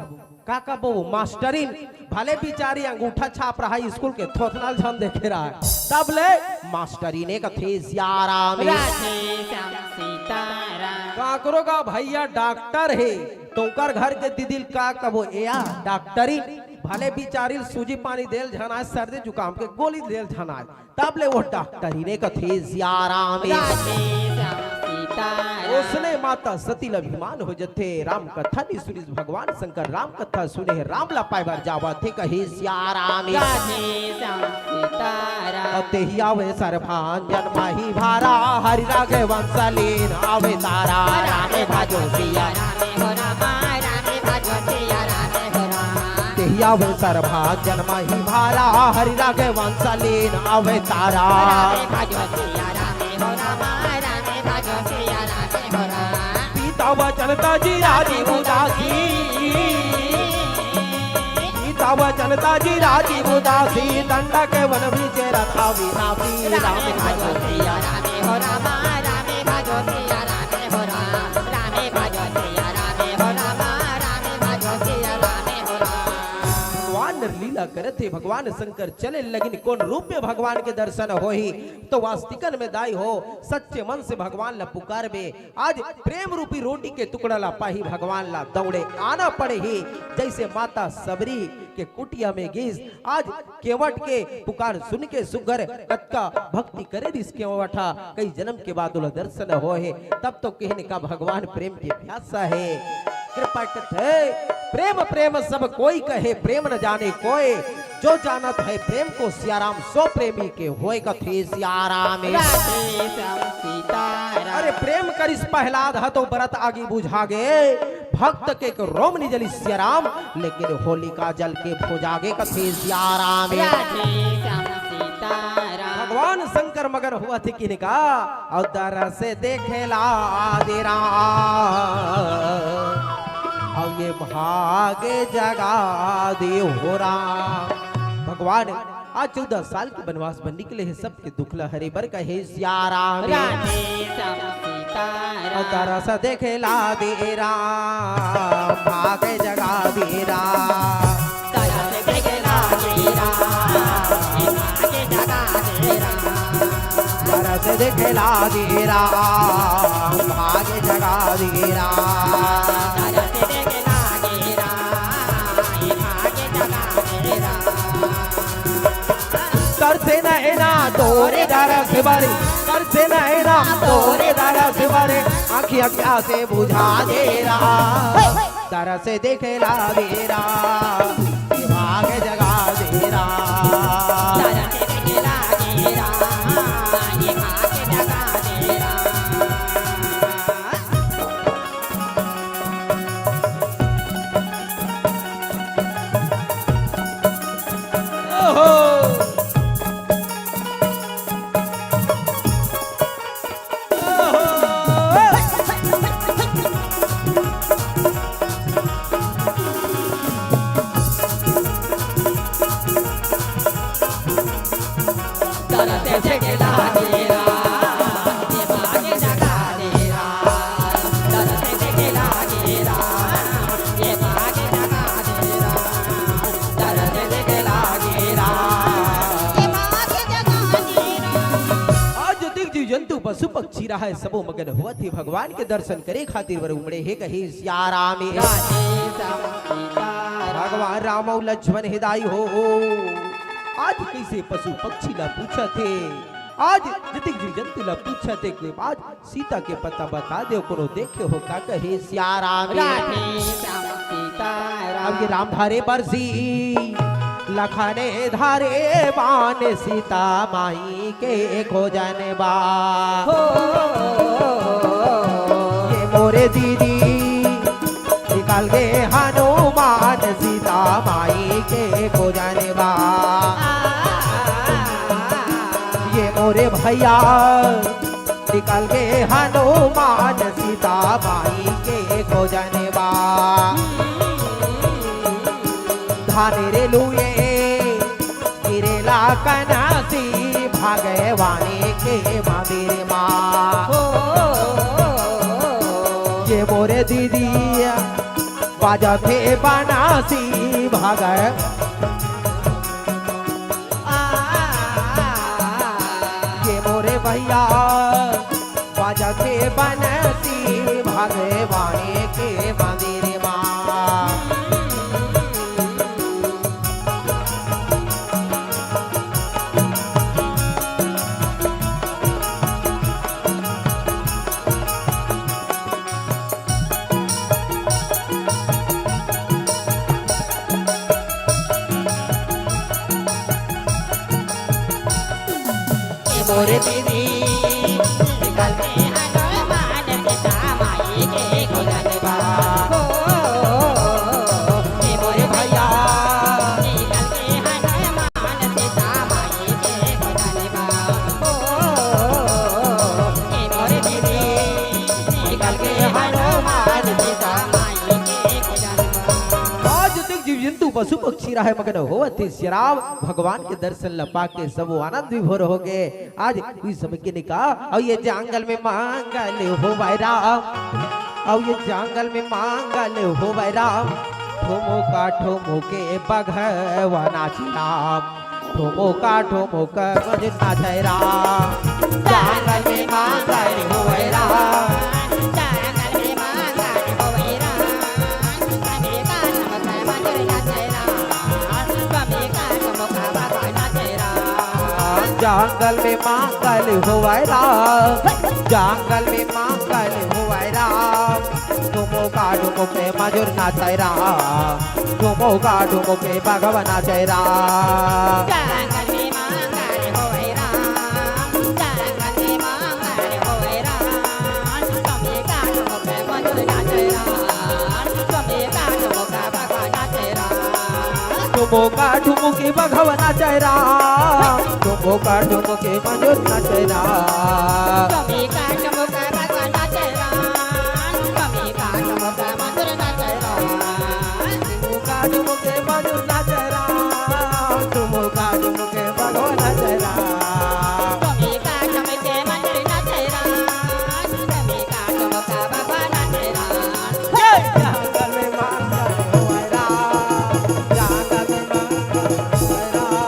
का कबो? मास्टरिन। भले बिचारी अंगूठा छाप रहय, स्कूल के थोथना ल झन देखे रहय, तब ले मास्टरिन ए कथे सियाराम। राधे श्याम सीताराम। काकरो गा भइया डॉक्टर हे, त ओकर घर के दीदी ल का कबो? ए या डॉक्टरिन। भले बिचारी ल सूजी पानी दे ल झन आय, सर्दी जुकाम के गोली दे ल झन आय, तब ले वो डॉक्टरिन ए कथे सियाराम। राधे श्याम सीताराम। ओसने माता सती ल अभिमान हो जथे, राम कथा नी सुनिस भगवान शंकर, राम कथा सुने हे, राम ला पाय बर जावत हे, कहे सियाराम। राधे श्याम सीताराम। अब तेहि आवे सरभांजन माही भारा, हरि राघव वंश लीन आवे तारा। रामे भजो सिया रामे हो रामा, रामे भजो सिया रामे हो रामा। तेहि आवे सरभांजन माही भारा, हरि राघव वंश लीन आवे तारा। रामे भजो सिया रामे हो रामा, रामे भजो सिया रामे हो रामा। पिता वचन तजि राजीव दासी, पिता वचन तजि राजीव दासी, दंडक वन बीच रथा विनासी। रामे भजो सिया रामे हो रामा, रामे भजो सिया रामे हो राम, रामे भजो सिया रामे हो रामा, रामे भजो सिया रामे हो राम। भगवान लीला करत हे, भगवान शंकर चले लगिन, कोन रूप में भगवान के दर्शन होही? तो वास्तिकन में दाई हो, सच्चे मन से भगवान ला पुकारबे, आज प्रेम रूपी रोटी के टुकड़ा ला पाही भगवान ला दौड़े आना पड़े ही। जइसे माता सबरी के कुटिया में गिस, आज केवट के पुकार सुन के सुग्घर कतका भक्ति करे रिहिस केवट हा, कई जनम के बाद ओला दर्शन होए हे, तब तो कहिन का भगवान प्रेम के प्यासा हे। कृपा कथे, प्रेम प्रेम सब कोई कहे, प्रेम न जाने कोय, जो जानत है प्रेम को सियाराम, सो प्रेमी के होय कथे सियाराम। राधे श्याम सीताराम। अरे प्रेम करिस प्रहलाद ह तो बरत आगी बुझा गे, भक्त के एक रोम नि जलिस सिया राम, लेकिन होलिका जल के भुंजा गे कथे सिया राम। राधे श्याम सीताराम। भगवान शंकर मगन होवत हे किने का, अउ दरस देखे ला दे राम, अउ ये भाग जगा दे हो राम। भगवान आज चौदह साल के बनवास बर निकले हे, सबके दुख ल हरे बर कहे सिया राम। राधे श्याम सीताराम। अउ दरस देखे ला दे राम, भाग जगा दे राम। दरस देखे ला दे राम, भाग जगा दे राम। दरस देखे ला दे राम, भाग जगा दे राम। दरस देखे ला दे राम, भाग जगा दे राम। तरसे नैना तोरे दरस बरे, तरसे नैना तोरे दरस बरे, आँखिया प्यासे बुझा दे राम। दरस देखे ला दे राम, ये भाग जगा दे राम। दरस देखे ला दे राम, ये भाग जगा दे राम। ओहो। आज जतेक जीव जंतु पशु पक्षी राहय, सबो मगन होवत हे भगवान के दर्शन करे खातिर बर उमड़े हे, कहे सिया राम हे। राधे श्याम सीताराम। भगवान राम अउ लक्ष्मण हे दाई हो, आज कइसे पशु पक्षी ला पूछत हे, आज जतेक जीव जंतु ला पूछत हे, आज सीता के पता बता देव, कोनो देखे हो का, कहे सिया राम हे। राधे श्याम सीताराम। अब ये राम धरे बरसी, लखन धरे बान, सीता माई के खोजन बा। हो। ये मोरे दीदी निकल गे हनुमान, सीता माई के खोजन बा। ये मोरे भैया निकल गे हनुमान, सीता माई के खोजन बा। धान रे लुए गिरेला कनासी, भगवान के मंदिर मा। हो, ये मोरे दीदी बाजथे बनासी, भग ये मोरे भैया बाजथे बनसी, भगवान के मंदिर मा। ए मोरे दीदी, निकल के हनुमान सीता माई के खोजन बा। हो, ए मोरे भैया, निकल के हनुमान सीता माई के खोजन बा। हो, ए मोरे दीदी, निकल के हनुमान सीता माई के खोजन बा। आज तक जीव जंतु पशु पक्षी राहय मगन होवत हे सिया राम, भगवान के दर्शन ल पाके सबो आनंद विभोर हो गे। आज कोई समय के निका, अउ ये जंगल में मंगल होवय राम, अउ ये जंगल में मंगल होवय राम, ठुमुका ठुमुके बघवा नाचे राम, ठुमुका ठुमुक मजूर नाचे राम। जंगल में मंगल होवय राम, जंगल में मंगल होवय राम, ठुमुका ठुमुक मजूर नाचे राम, ठुमुका ठुमुक बघवा नाचे राम। जंगल में मंगल होवय राम, जंगल में मंगल होवय राम, ठुमुका ठुमुके मजूर नाचे राम, ठुमुका ठुमुके बघवा नाचे राम। जंगल में मंगल होवय राम, जंगल में मंगल होवय राम, ठुमुका ठुमुके मजूर नाचे राम। ठुमुका ठुमुकी बघवा नाचे राम, ठुमुका ठुमुकी मंजूर नाचे राम। ठुमुका ठुमुका बघवा नाचे राम, ठुमुका ठुमुका मंजूर नाचे राम। ठुमुका ठुमुकी मंजूर नाचे राम, ठुमुका ठुमुकी बघवा नाचे राम। ठुमुका ठुमुकी मंजूर नाचे राम, ठुमुका ठुमुका बघवा नाचे राम। जय जंगल में मंगल होए राम, जंगल में मंगल होए राम।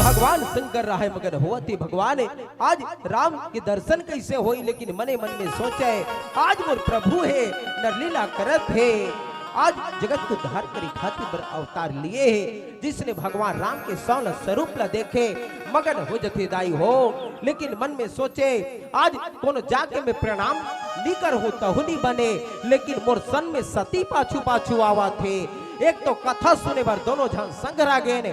भगवान शंकर राहे मगन होवत हे भगवान, आज राम के दर्शन कइसे होई, लेकिन मने मन में सोचे, आज मोर प्रभु हे, नरलीला करत हे, आज जगत के उद्धार करे खातिर बर अवतार लिए हे, जिसने भगवान राम के सौंला स्वरूप ला देखे, मगन हो जथे दाई हो। लेकिन मन में सोचे, आज कोनो जाके में प्रणाम नी करहूं तहू नी बने, लेकिन मोर सन में सती पाछू पाछू आवत हे। एक तो कथा सुने बर दोनों झन संघरा गेन,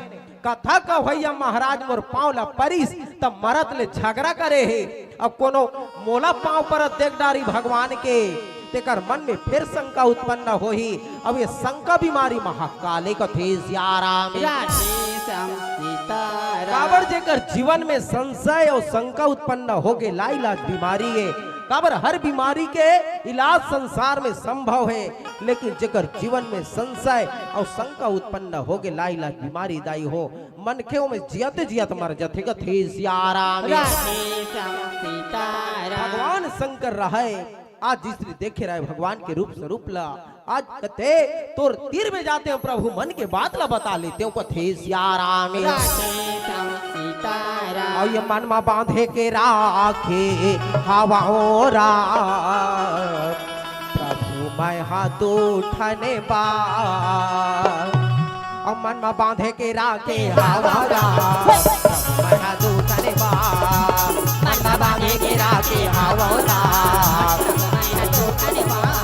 कथा कहवइया महाराज मोर पांव ला परिस, त मरत ले झगड़ा करे हे। अब कोनो मोला पांव परत देख डारी भगवान के, तेकर मन में फेर शंका उत्पन्न होही। अब ये शंका बीमारी महाकाले कथे सियाराम। राधे श्याम सीताराम। काबर जेकर जीवन में संशय अउ शंका उत्पन्न होगे, लाइलाज बीमारी हे। काबर हर बीमारी के इलाज संसार में संभव हे, लेकिन जेकर जीवन में संशय अउ शंका उत्पन्न होगे, लाइलाज बीमारी दाई हो, मनखे ओमे जियत जियत मर जथे, कथे सियाराम। राधे श्याम सीताराम। भगवान शंकर रहय, आज जिसने देखे रहय भगवान के रूप स्वरूप ला, आज कथे तोर तीर में जातेंव प्रभु, मन के बात ला बता लेतेंव, कथे सियाराम। राधे श्याम सीताराम। अउ ये मन मा बांधे के राखे हवंव राम, प्रभु मैं हा दू ठन बार। अउ मन मा बांधे के राखे हवंव राम, प्रभु मैं हा दू ठन बार। मन मा बांधे के राखे हवंव राम, प्रभु मैं हा दू ठन बार।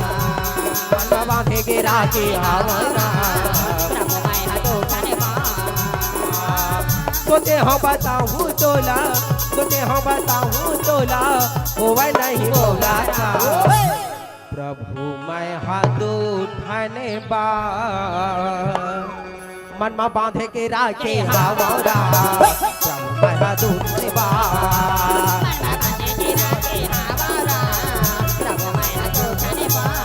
मन मा बांधे के राखे हवंव राम, प्रभु मैं हा दू ठन बार। सोचे हंव बताहूं तोला, सोचे हंव बताहूं तोला, होवय नहीं मोला ना। प्रभु मैं हा दू ठन बार। मन मा बांधे के राखे हवंव राम, प्रभु मैं हा दू ठन बार। मन मा बांधे के राखे हवंव राम, प्रभु मैं हा दू ठन बार।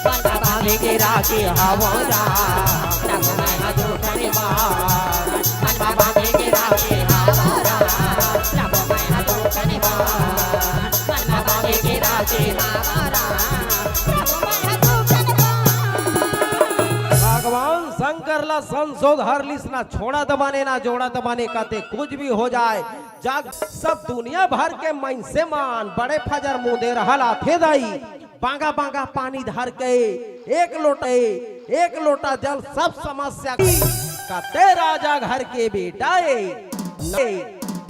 मन मा बांधे के राखे हवंव राम, प्रभु मैं हा दू ठन बार। मन मा बांधे के राखे हवंव राम, प्रभु मैं हा दू ठन बार। भगवान शंकर ला संसो धर लिस, ना छोड़त बने, ना जोड़त बने, कथे कुछ भी हो जाए, जग सब दुनिया भर के मइनसे मन बड़े फजर मुंदे रहल आथे दाई, बांगा बांगा पानी धर के एक लोटा, एक लोटा जल सब समस्या के। कते राजा घर के बेटा ए,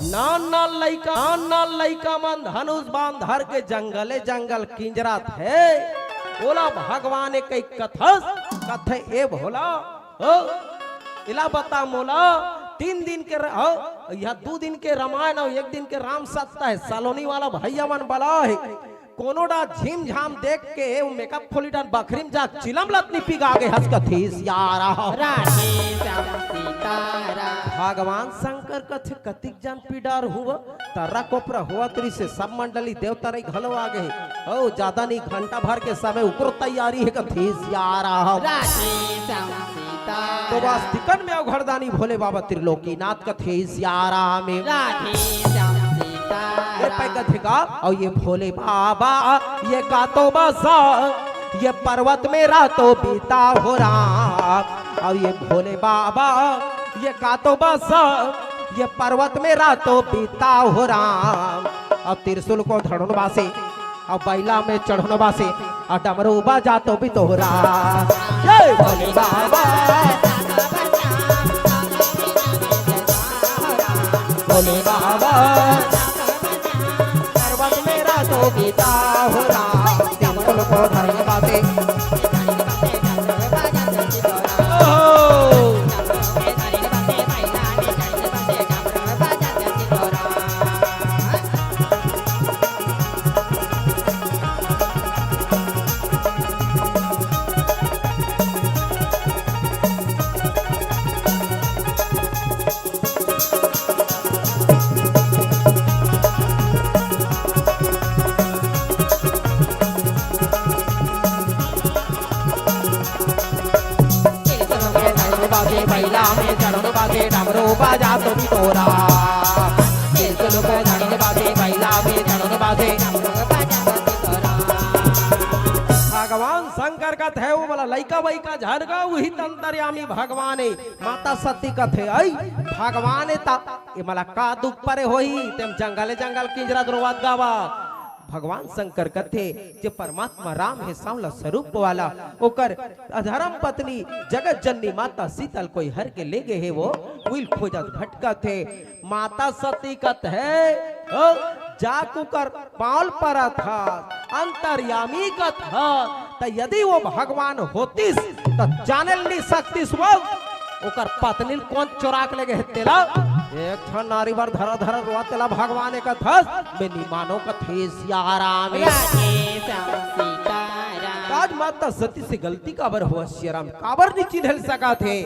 नान नान लइका, नान नान लइका मन धनुष बाण धर के जंगले जंगल किंजरत हे। ओला भगवान एक कथस कथे, ए भोला, हो, इला बता मोला, तीन दिन के र-, हो, यह दू दिन के रामायण अउ एक दिन के राम सत्ता हे, सलोनी वाला भइया मन बला हे। कोनो डा झिम झाम देख के वो मेकअप खोली डान बखरी म जा चिलम लतनी पिगा गे हस कथे सियारा। राधे श्याम सीताराम। भगवान शंकर कथे कतिक जन पिडार हुआ, तर्रा कोपरा होवत रिहिसे सब मंडली देवता रही घलो आ गे। ओ, ज्यादा नहीं, घंटा भर के समय उकरो तैयारी हे कथे सियारा। राधे श्याम सीताराम। तो वास्तिकन में अवघड़दानी भोले बाबा त्रिलोकीनाथ कथे सियाराम। राधे श्याम सीताराम। ए पै कथे का, अउ ये भोले बाबा, ये का तो बस, ये पर्वत में रातो बीता हो राम। अउ ये भोले बाबा, ये का तो बस, ये पर्वत में रातो बीता हो राम। अउ त्रिशूल को धड़ुन बासे, अउ बैला में चढ़ुन बासे, अउ डमरू बजा तो भी तोहरा। जय भोले बाबा, भोले बाबा, पर्वत में रातो बीता हो राम। त्रिशूल को धड़ुन बासे। ओहो। बाजे बैला में चढ़ो बाजे डमरू बजा तो भी तोरा। बिल्कुल को धड़न बाजे बैला में चढ़ो बाजे। भगवान शंकर कथे वो वाला लइका वइका झन का, वही त अंतर्यामी भगवान हे। माता सती कथे, "अई भगवान हे त ए मला का दुख परे होही, तेम जंगल जंगल किंजरत रोवत गावा।" भगवान शंकर कथे, जे परमात्मा राम हे सांवला स्वरूप वाला, ओकर अधर्म पत्नी जगत जननी माता सीता ल कोई हर के ले गे हे, वो उइल खोजत भटकत हे। माता सती कथे, ओ, जाके ओकर पाँव ल परत हस, अंतर्यामी कथस, त यदि वो भगवान होतिस, त जाने ल नइ सकतिस वो, ओकर पत्नी ल कोन चोरा के ले गे हे तेला? एक ठन नारी बर धरा धरा रोवत तेला भगवान ए कथस, मैं नइ मानों कथे सियाराम। राधे श्याम सीताराम। आज माता सती से गलती काबर होवस सियाराम, काबर नइ चिन्हे ल सकत हे?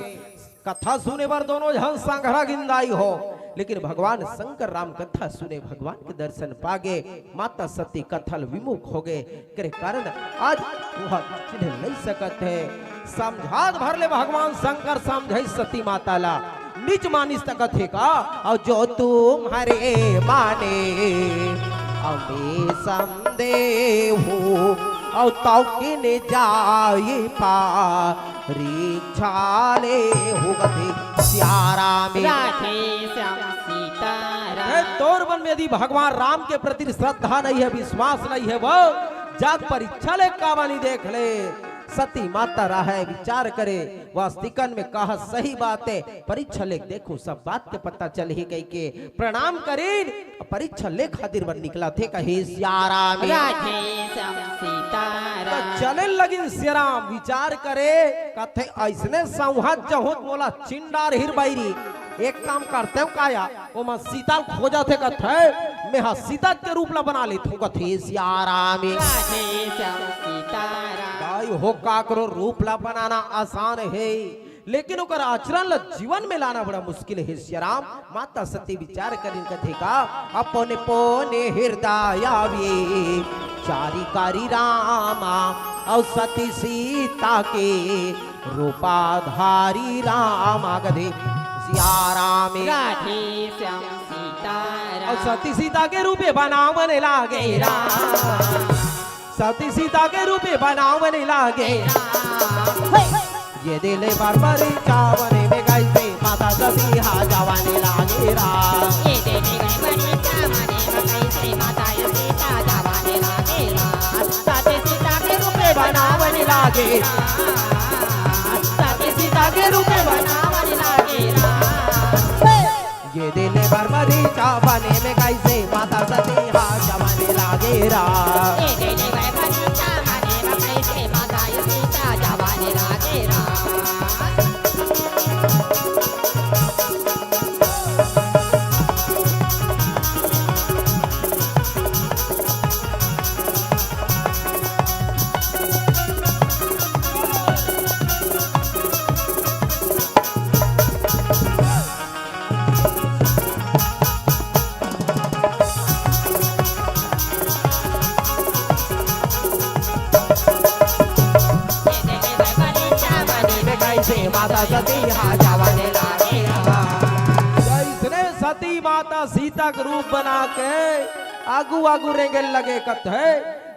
कथा सुने बर दोनों झन संघरा गिंदाई हो, लेकिन भगवान शंकर राम कथा सुने, भगवान के दर्शन पागे, माता सती कथा ल विमुख हो गे, करे कारण आज वह चिन्हे नइ सकत हे। समझात भर ले भगवान शंकर समझाइस सती माता ला, नइ मानिस त कथे का, अउ जो तुम्हरे माने अमे संदेहु, अउ तौ किन जाई पा रीक्षा लेहु कथे सियाराम। राधे श्याम सीताराम। हे तोर मन में यदि भगवान राम के प्रति श्रद्धा नइ हे, विश्वास नइ हे, वो जाके परीक्षा ले काबर नइ देख ले। सती माता रहय विचार करे, वास्तिकन में कहा सही बात हे, परीक्षा ले देखहूं सब बात के पता चलही कहिके प्रणाम करिन। परीक्षा ले खातिर बर निकलत हे कहे सियाराम। राधे श्याम सीताराम। त चले लगिन सियाराम विचार करे, कथे अइसने संहत जहूं त मोला चिन डारही रे बइरी। एक काम करतेंव काया, ओमा सीता ल खोजत हे कथे, मेंहा सीता के रूप ला बना लेथंव कथे सियाराम। राधे श्याम सीताराम। दाई हो काकरो रूप ला बनाना आसान हे, लेकिन ओकर आचरण ला जीवन में लाना बड़ा मुश्किल हे सियाराम। माता सती विचार करिन कथे का, अपन पोने हृदय विचारी करी रामा, अउ सती सीता के रूपा धारी रामा कथे सियाराम। राधे श्याम सीताराम। अउ सती सीता के रूपे बनावन लागे राम। सती सीता के रूपे बनावन लागे। ये दिल बर मरी चावन में गई से माता सती हा जवान लागे राम। ये दिल बर मरी चावन में गई से माता सीता जवान लागे राम। सती सीता के रूपे बनावन लागे राम। सती सीता के रूपे बनावन लागे राम। ये दिल बर मरीचा बने में कैसे माता सती हा जवान लागे रा। ये दिल बर मरीचा बने में कैसे माता सीता जवान लागे रा। माता सती हा जावने लागे हा। जइसने सती माता सीता के रूप बना के आगू आगू रेंगे लगे कथे,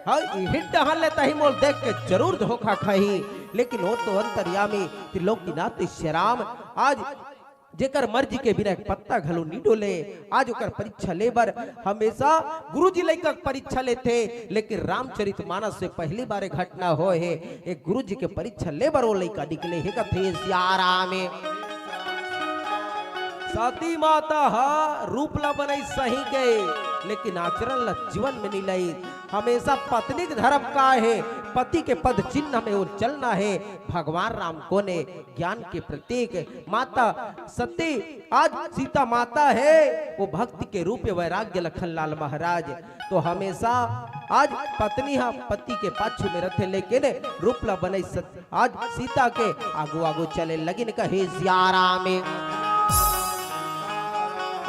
हाँ, इही डहन ले तही मोल देख के जरूर धोखा खाही। लेकिन वो तो अंतर्यामी त्रिलोकीनाथ श्री राम आज जेकर मर्जी के बिना एक पत्ता घलो नी डोले, आज ओकर परीक्षा ले बर हमेशा गुरुजी लइका के परीक्षा लेथे, लेकिन रामचरित मानस से पहली बार ये घटना होय हे। एक गुरुजी के परीक्षा ले बर वो लइका निकले हे, कथे सियाराम हे। सती माता ह रूप ला बनई सही गए, लेकिन आचरण ला जीवन में नी लाई। हमेशा पत्नी के धर्म का हे, पति के पद चिन्ह में वो चलना हे। भगवान राम कोन ए? ज्ञान के प्रतीक माता सती, आज सीता माता हे, वो भक्ति के रूप में वैराग्य लखन लाल महाराज। तो हमेशा आज पत्नी हा पति के पाछू में रथे, लेकिन रूप ला बनई सत-, आज सीता के आगू आगू चले लगिन, कहे सियाराम हे।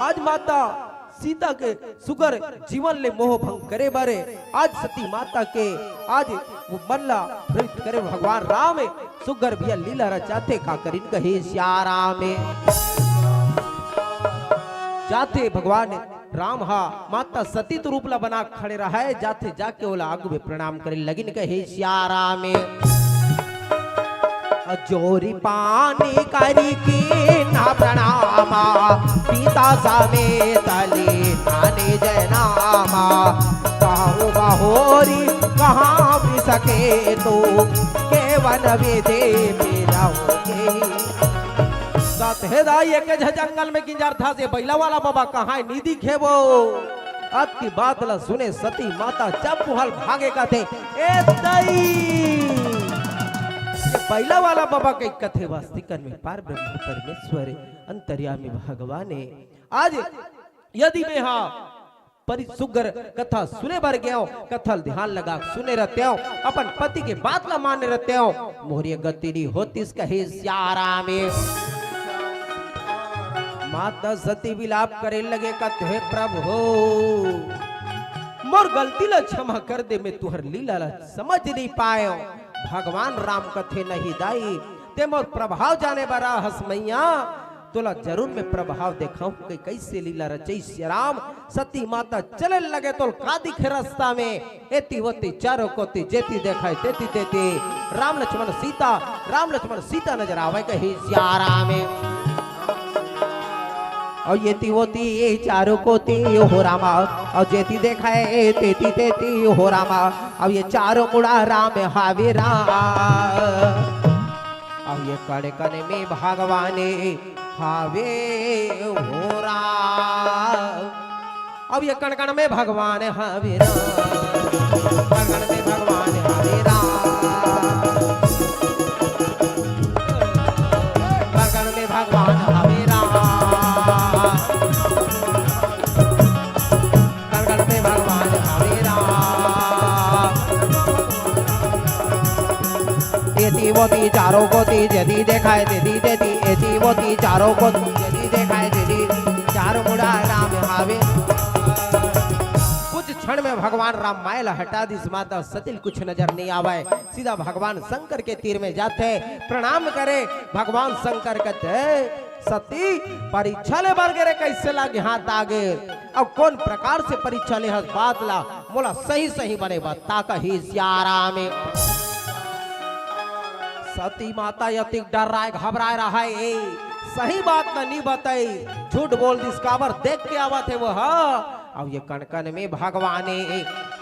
आज माता सीता के सुघर जीवन ले मोह भंग करे बर आज सती माता के आज वो मन ला भ्रमित करे भगवान राम सुघर बिया लीला रचाथे, का करिन, कहे सियाराम हे। जाथे भगवान राम हा माता सती तो रूप ला बना खड़े रहे, जाथे जाके ओला आगू में प्रणाम करे लगिन, कहे सियाराम हे। जोरी पानी करी कीन्हा प्रणामा, सीता समेत लीन्हा निज नामा। कहूँ बहोरी कहाँ बिसके तो, केवन विधि मिलहु के। सत हे दाई, एक झ जंगल में किंजरथस, ये बइला वाला बाबा कहाँ हे, नी दिखे वो। अतकी बात ला सुने सती माता चंपुहल भागे कथे, ए दई, ये बइला वाला बाबा के कथे वास्तिकन में पार ब्रह्म परमेश्वर अंतर्यामी भगवान हे। आज यदि मैं हा परि सुघर कथा सुने बर गेंव, कथा ल ध्यान लगा के सुने रहतेंव, अपन पति के बात ला माने रहतेंव, मोर ये गति नी होतिस, कहे सियाराम हे। माता सती विलाप करे लगे, कथे, प्रभु, मोर गलती ला क्षमा कर दे, मैं तुहर लीला ला समझ नी पाएंव। भगवान राम कथे, नहीं दाई, ते मोर प्रभाव जाने बर आहस मइया, तोला जरूर मैं प्रभाव देखाऊं कि कइसे लीला रचइस राम। सती माता चले लगे तो का दिखे रास्ता में, एती ओती चारों कोती जेती देखाय तेती तेती राम लक्ष्मण सीता, राम लक्ष्मण सीता नजर आवय, कहे सियाराम हे। अउ एती ओती चारों कोती हो रामा, अउ जेती देखाय तेती तेती हो रामा, अउ ये चारों मुड़ा राम हावे राम। अउ ये कण कण में भगवान हावे हो राम। अउ ये कण कण में भगवान हावे राम। कण कण में भगवान हावे राम। कण कण में भगवान हावे राम। कण कण में भगवान हावे राम। एती ओती चारों कोती जेती देखाय तेती तेती, एती ओती चारों कोती जेती देखाय तेती, चारों मुड़ा राम हावे। कुछ क्षण में भगवान राम माया ला हटा दिस, माता सती ल कुछ नजर नी आवय। सीधा भगवान शंकर के तीर में जाथे, प्रणाम करे। भगवान शंकर कथे, सती, परीक्षा ले बर गे रहे, कइसे लागे हाथ आगे? अउ कोन प्रकार से परीक्षा ले हस, बात ला मोला सही सही बने बता, कहे सियाराम हे। सती माता अतिक डर्राय घबराय रहय, ए, सही बात ला नी बताइस, झूठ बोल दिस, काबर देख के आवत हे वो हा। अउ ये कण कण में भगवान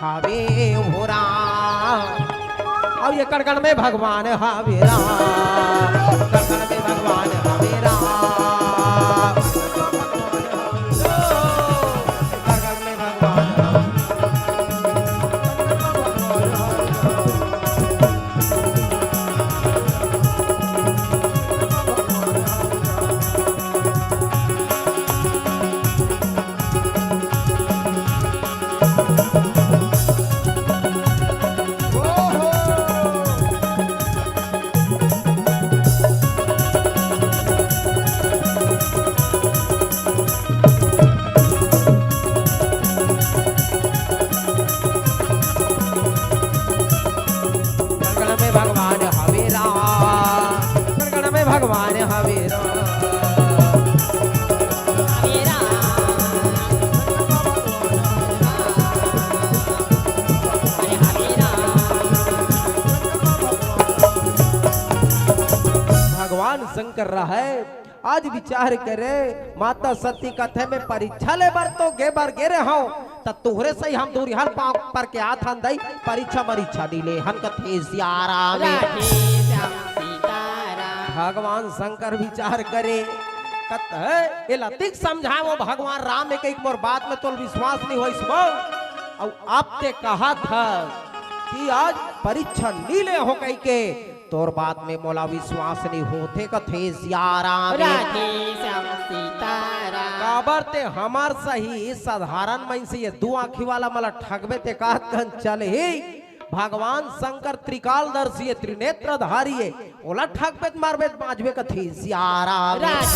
हावे हो राम। अउ ये कण कण में भगवान हावे राम। कण कण में भगवान हावे राम। कण कण में भगवान हावे। भगवान शंकर रहय, आज विचार करे, माता सती कथे, मैं परीक्षा ले बर तो गे बर गे रहे हूँ, त तोहरे सही हम दूरिहाल पाँव पर के आथन दई, परीक्षा मरीक्षा नी ले हन कथे सियाराम। राधे श्याम सीताराम। भगवान शंकर विचार करे, कथे, एला तिक समझाए वो भगवान राम में कही मोर बात में तोल विश्वास नहीं होइस वो। अउ आप ते कहा था कि आज परीक्षा नी ले हो कही के तोर बात में मोला विश्वास नहीं होथे कथे सियाराम। राधे श्याम सीताराम। काबर ते हमर सही साधारण मइनसे ये दू आँखी वाला मला ठगबे ते कहत कन चल ही। भगवान शंकर त्रिकालदर्शी ये, त्रिनेत्रधारी ये, ओला ठगबे त मारबे त बाँचबे कथे सियाराम। राधे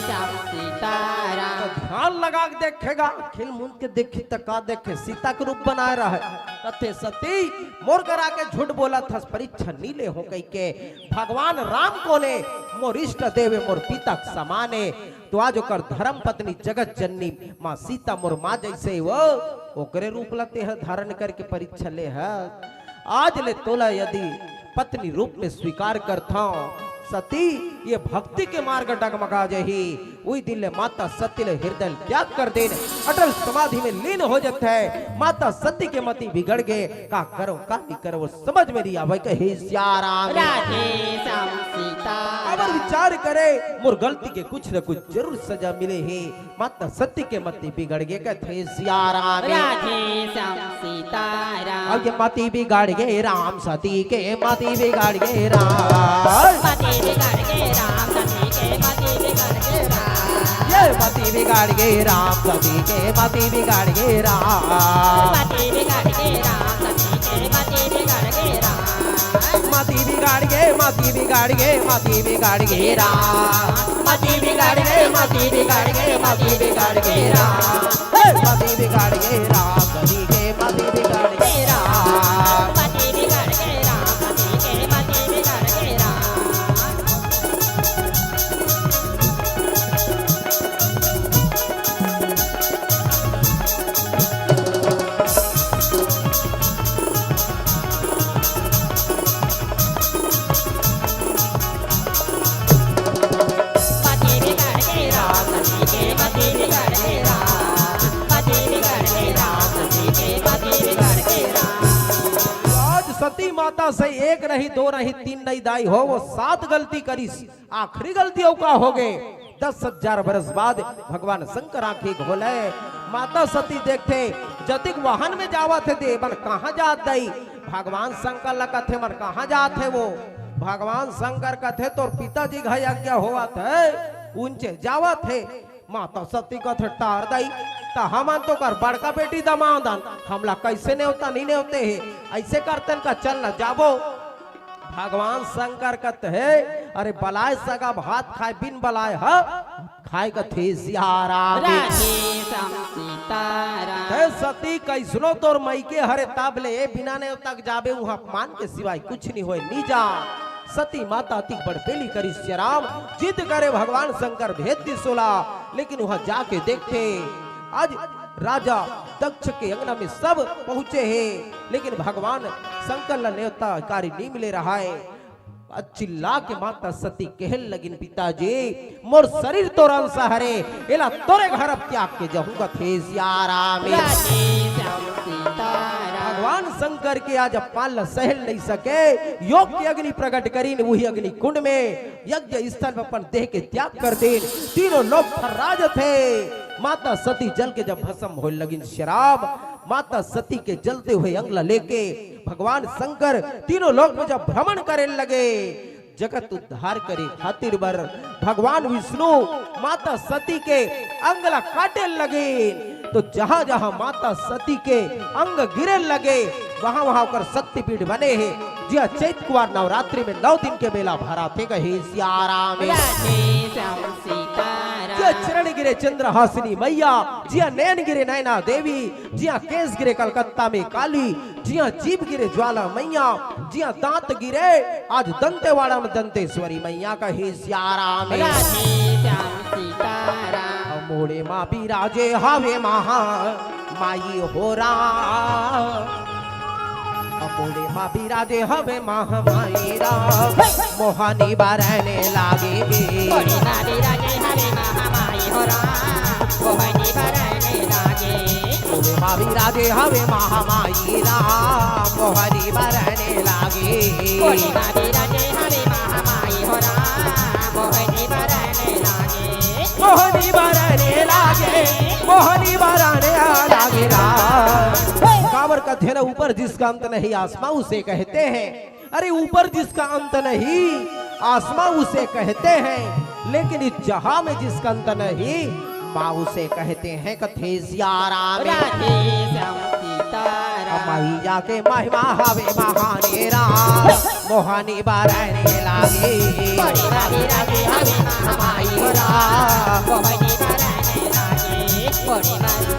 श्याम सीताराम। तो ध्यान लगा के देखेगा, खिल मुंद के देखी त का देखे, सीता के रूप बनाए रहे। कथे सती मोर करा के झूठ बोलत हस, परीक्षा नी ले हो कही के। भगवान राम कोने मोर इष्ट देव ए, मोर पिता के समान ए। तो आज ओकर धर्म पत्नी जगत जननी माँ सीता मोर माँ जैसे वो, ओकरे रूप ला तेह धारण करके परीक्षा ले ह। आज ले तोला यदि पत्नी रूप में स्वीकार करथव सती, ये भक्ति के मार्ग डगमगा जही। उही दिन ले माता सती ले हृदय त्याग कर देन, अटल समाधि में लीन हो जात हे। माता सती के मति बिगड़ गे, का करो का नहीं करो वो समझ में नहीं आवे कहे सियाराम। राधे श्याम सीता। अबर विचार करे, मोर गलती के कुछ न कुछ जरूर सजा मिले हे। माता सती के मति बिगड़ गे कथे सियाराम। राधे श्याम सीताराम। अब ये मति बिगड़ गे राम सती के, मति बिगड़ गे राम। मति बिगड़ गे राम सती के, मति बिगड़ गे राम। ये मति बिगड़ गे राम सती के, मति बिगड़ गे राम। मति बिगड़ गे राम सती के, मति बिगड़ गे राम। मति बिगड़ गे, मति बिगड़ गे, मति बिगड़ गे राम। मति बिगड़ गे, मति बिगड़ गे, मति बिगड़ गे राम। हे, मति बिगड़ गे राम, कवि के मति बिगड़ गे राम। मति बिगड़ गे राम, कवि के मति बिगड़ गे राम। आज सती माता से एक नहीं, दो नहीं, तीन नहीं दाई हो, वो सात गलती करिस। आखिरी गलती अउ का होगे? दस हजार बरस बाद भगवान शंकर आंखी खोले, माता सती देखथे, जतिक वाहन में जावत हे, दे मन कहाँ जात दई? भगवान शंकर ला कथे, मन कहाँ जात हे वो? भगवान शंकर कथे, तोर पिताजी घर यज्ञ होवत हे, उंचे जावत हे। माता सती कथे, टार दई, त हमन तो कर बड़का बेटी दमांद अन, हमला कैसे नेवता नहीं नेवते हे, ऐसे करतन का चल न जाबो। भगवान शंकर कथे, अरे बलाय सगा भात खाय, बिन बलाय ह खाय कथे सियाराम। राधे श्याम सीताराम। ते सती कैसनो तोर मइके हरे तब ले ए बिना नेवता के जाबे उहाँ अपमान के सिवाय कुछ नहीं होय, नी जा। सती माता अतिक बड़ बेली करिस सियाराम, जिद करे भगवान शंकर भेज दिस ओला, लेकिन उहाँ जाके देखथे आज राजा दक्ष के अंगना में सब पहुँचे हे, लेकिन भगवान शंकर ला नेवता कारी नी मिले रहाय। चिल्ला के माता सती कहन लगिन, पिताजी, मोर शरीर तोर अंश हरे, एला तोरे घर अब त्याग के जाहूँ कथे सियाराम। राधे श्याम सीताराम। भगवान शंकर के आज अपमान ला सहल नहीं सके, योग के अग्नि प्रकट करिन, उही अग्नि कुंड में यज्ञ स्थल में अपन देह के त्याग कर देन। तीनों लोक थर्रा जथे। माता सती जल के जब भस्म होय लगिन सियाराम, माता सती के जलते हुए अंग ला लेके भगवान शंकर तीनों लोक में जब भ्रमण करे लगे, जगत उद्धार करे खातिर बर भगवान विष्णु माता सती के अंग ला काटे लगे, तो जहाँ जहाँ माता सती के अंग गिरे लगे, वहाँ वहाँ ओकर शक्तिपीठ बने हे। जिया चैत कुवार नवरात्रि में नौ दिन के मेला भराथे कहे सियाराम। राधे श्याम सीताराम। जिया चरण गिरे चंद्रहासिनी मैया, जिया नैन गिरे नैना देवी, जिया केस गिरे कलकत्ता में काली, जिया जीभ गिरे ज्वाला मैया, जिया दांत गिरे आज दंतेवाड़ा में दंतेश्वरी मैया कहे सियाराम। राधे श्याम सीताराम। मोड़े माँ बिराजे हावे महा माई हो राम। कोड़ी मा बिराजे हवे महामाई राम, मोहनी बरने लागे। कोड़ी मा बिराजे हवे महामाई हो राम, मोहनी बरने लागे। कोड़ी मा बिराजे हवे महामाई राम, मोहनी बरने लागे। कोड़ी मा बिराजे हवे महामाई हो राम, मोहनी बरने लागे। मोहनी बरने लागे, मोहनी बरने लागे राम। काबर कथे न, ऊपर जिसका अंत नहीं, आसमां उसे कहते हैं। अरे, ऊपर जिसका अंत नहीं, आसमां उसे कहते हैं, लेकिन इस जहां में जिसका अंत नहीं, माँ उसे कहते हैं। कथे सियाराम। राधे श्याम सीताराम। मैया के महिमा हवे महाने राम, मोहनी बरने लागे। बड़ी राधे राधे हवे महामाई राम, मोहनी बरने लागे। बड़ी राधे।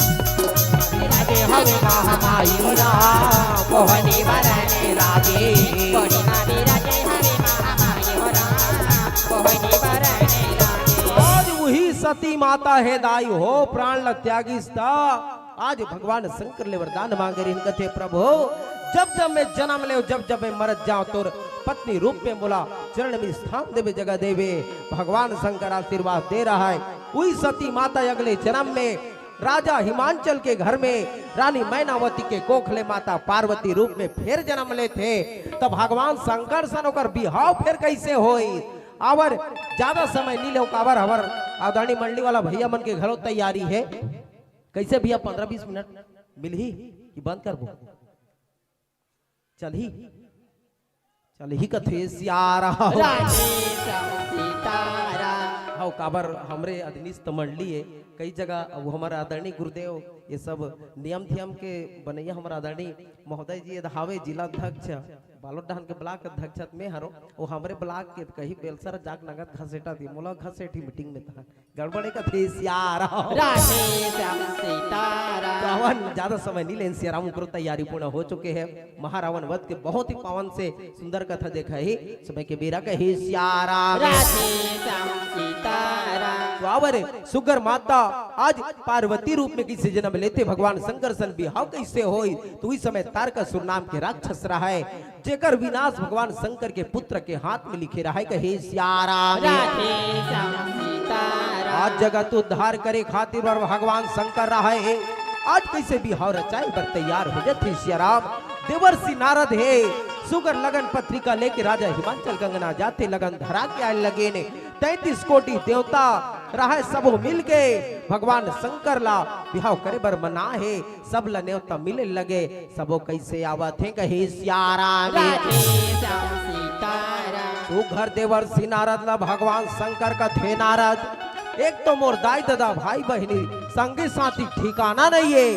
बिराजे हवे महामाई राम, मोहनी बरने लागे। कोड़ी मा बिराजे हवे महामाई हो राम, मोहनी बरने लागे। आज उही सती माता हे दाई हो, प्राण ल त्यागिस त आज भगवान शंकर ले वरदान मांगे रहिन, कथे, "प्रभु, जब जब मैं जनम लेव, जब जब मैं मरत जाव, तोर पत्नी रूप में मोला चरण में स्थान देवे, जगह देवे।" भगवान शंकर आशीर्वाद दे रहा है। उही सती माता अगले जनम में राजा हिमांचल के घर में रानी मैनावती के कोख ले माता पार्वती रूप में फेर जनम लेथे। त भगवान शंकर सन ओकर बिहाव फेर कइसे होई? अउ ज्यादा समय नी लेव, काबर हमर आदरणीय मंडली वाला भैया मन के घलो तैयारी हे। कइसे भैया, पंद्रह बीस मिनट मिलही कि बंद करबो? चलही, चलही कथे सियाराम। राधे श्याम सीताराम। हव, काबर हमरे अधीनस्थ मंडली हे, कई जगह अब हमर आदरणीय गुरुदेव ये सब नियम थियम के बनैया हमर आदरणीय महोदय जी एदे हावे, जिला अध्यक्ष बालोद डहान के ब्लॉक अध्यक्ष में हरो, वो हमरे ब्लॉक के कही बेलसर जाक नगद घसेटा दी, मोला घसेटी मीटिंग में तहन गड़बड़े कथे सियाराम। राधे श्याम सीताराम। कवन ज्यादा समय नी लेन सियाराम, उकरो तैयारी पूर्ण हो चुके हे। महारावण वध के बहुत ही पावन से सुंदर कथा देखा ही समय के बेरा कहे सियाराम। राधे श्याम सीताराम। तो आवर सुगर माता आज पार्वती रूप में कइसे जनम लेथे, भगवान शंकर सन बिहाव कइसे होई, तो उही समय तारकासुर नाम के राक्षस रहा हे, जेकर विनाश भगवान शंकर के पुत्र के हाथ में लिखे रहा हे, कहे सियाराम। राधे श्याम सीताराम। आज जगत उद्धार करे खातिर बर भगवान शंकर रहा हे, आज कइसे बिहाव रचाए बर तैयार हो जाथे सियाराम। देवर्षि नारद हे, सुगर लगन पत्रिका लेके राजा हिमांचल गंगना जाथे, लगन धरा के आए लगे ने। तैंतीस कोटि देवता रहा हे, सबो मिलके भगवान शंकर ला बिहाव करे बर मना हे। सब ल नेवता मिले लगे, सबो कइसे आवत हे, कहे सियाराम। राधे श्याम सीताराम। सुघर देवर्षि नारद ल भगवान शंकर कथे नारद, एक तो मोर दाई ददा भाई बहिनी संगी साथी ठिकाना नइ हे,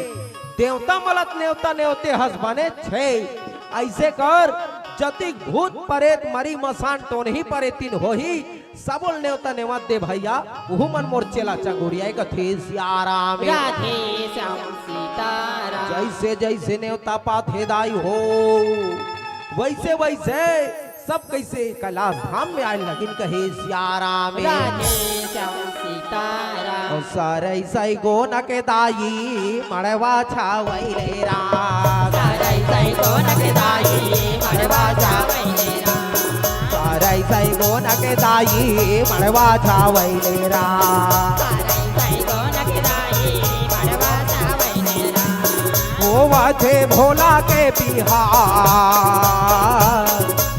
देवता मन ल नेवता नेवते हस बने छे। अइसे कर, जतिक भूत परेत मरी मसान टोनही परेतिन होही, सबो ल नेवता नेवत दे भैया, उहू मन मोर चेला चंगुरिया हे कथे सियाराम। राधे श्याम सीताराम। जइसे जइसे नेवता पाथे दाई हो, वइसे वइसे सब कइसे कैलाश धाम में आए लगिन कहे सियाराम। राधे श्याम सीताराम। ओ सरई सई गोन के दाई मड़वा छावई ले राम। सरई सई गोन के दाई मड़वा छावई ले राम। सरई सई गोन के दाई मड़वा छावई ले राम। सरई सई गोन के दाई मड़वा छावई ले राम। होवथे भोला के बिहाव,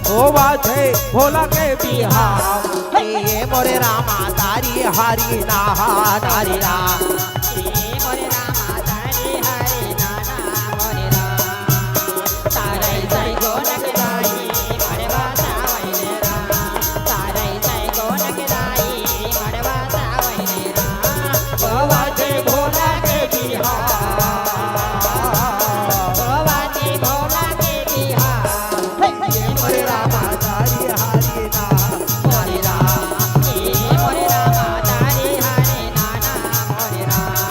होवथे भोला के बिहाव। ए मोरे रामा तारी हरी नाहा तारी राम। ए मोरे रामा तारी हरी नाना मोरे राम। तारई सई गोनक दाई मड़वा छावई ले राम। तारई सई गोनक दाई मड़वा छावई ले राम। होवथे भोला के बिहाव। होवथे भोला के बिहाव। हे मोरे रामा तारी हरी नाहा मोरे राम। ए मोरे रामा तारी हरी नाना मोरे राम।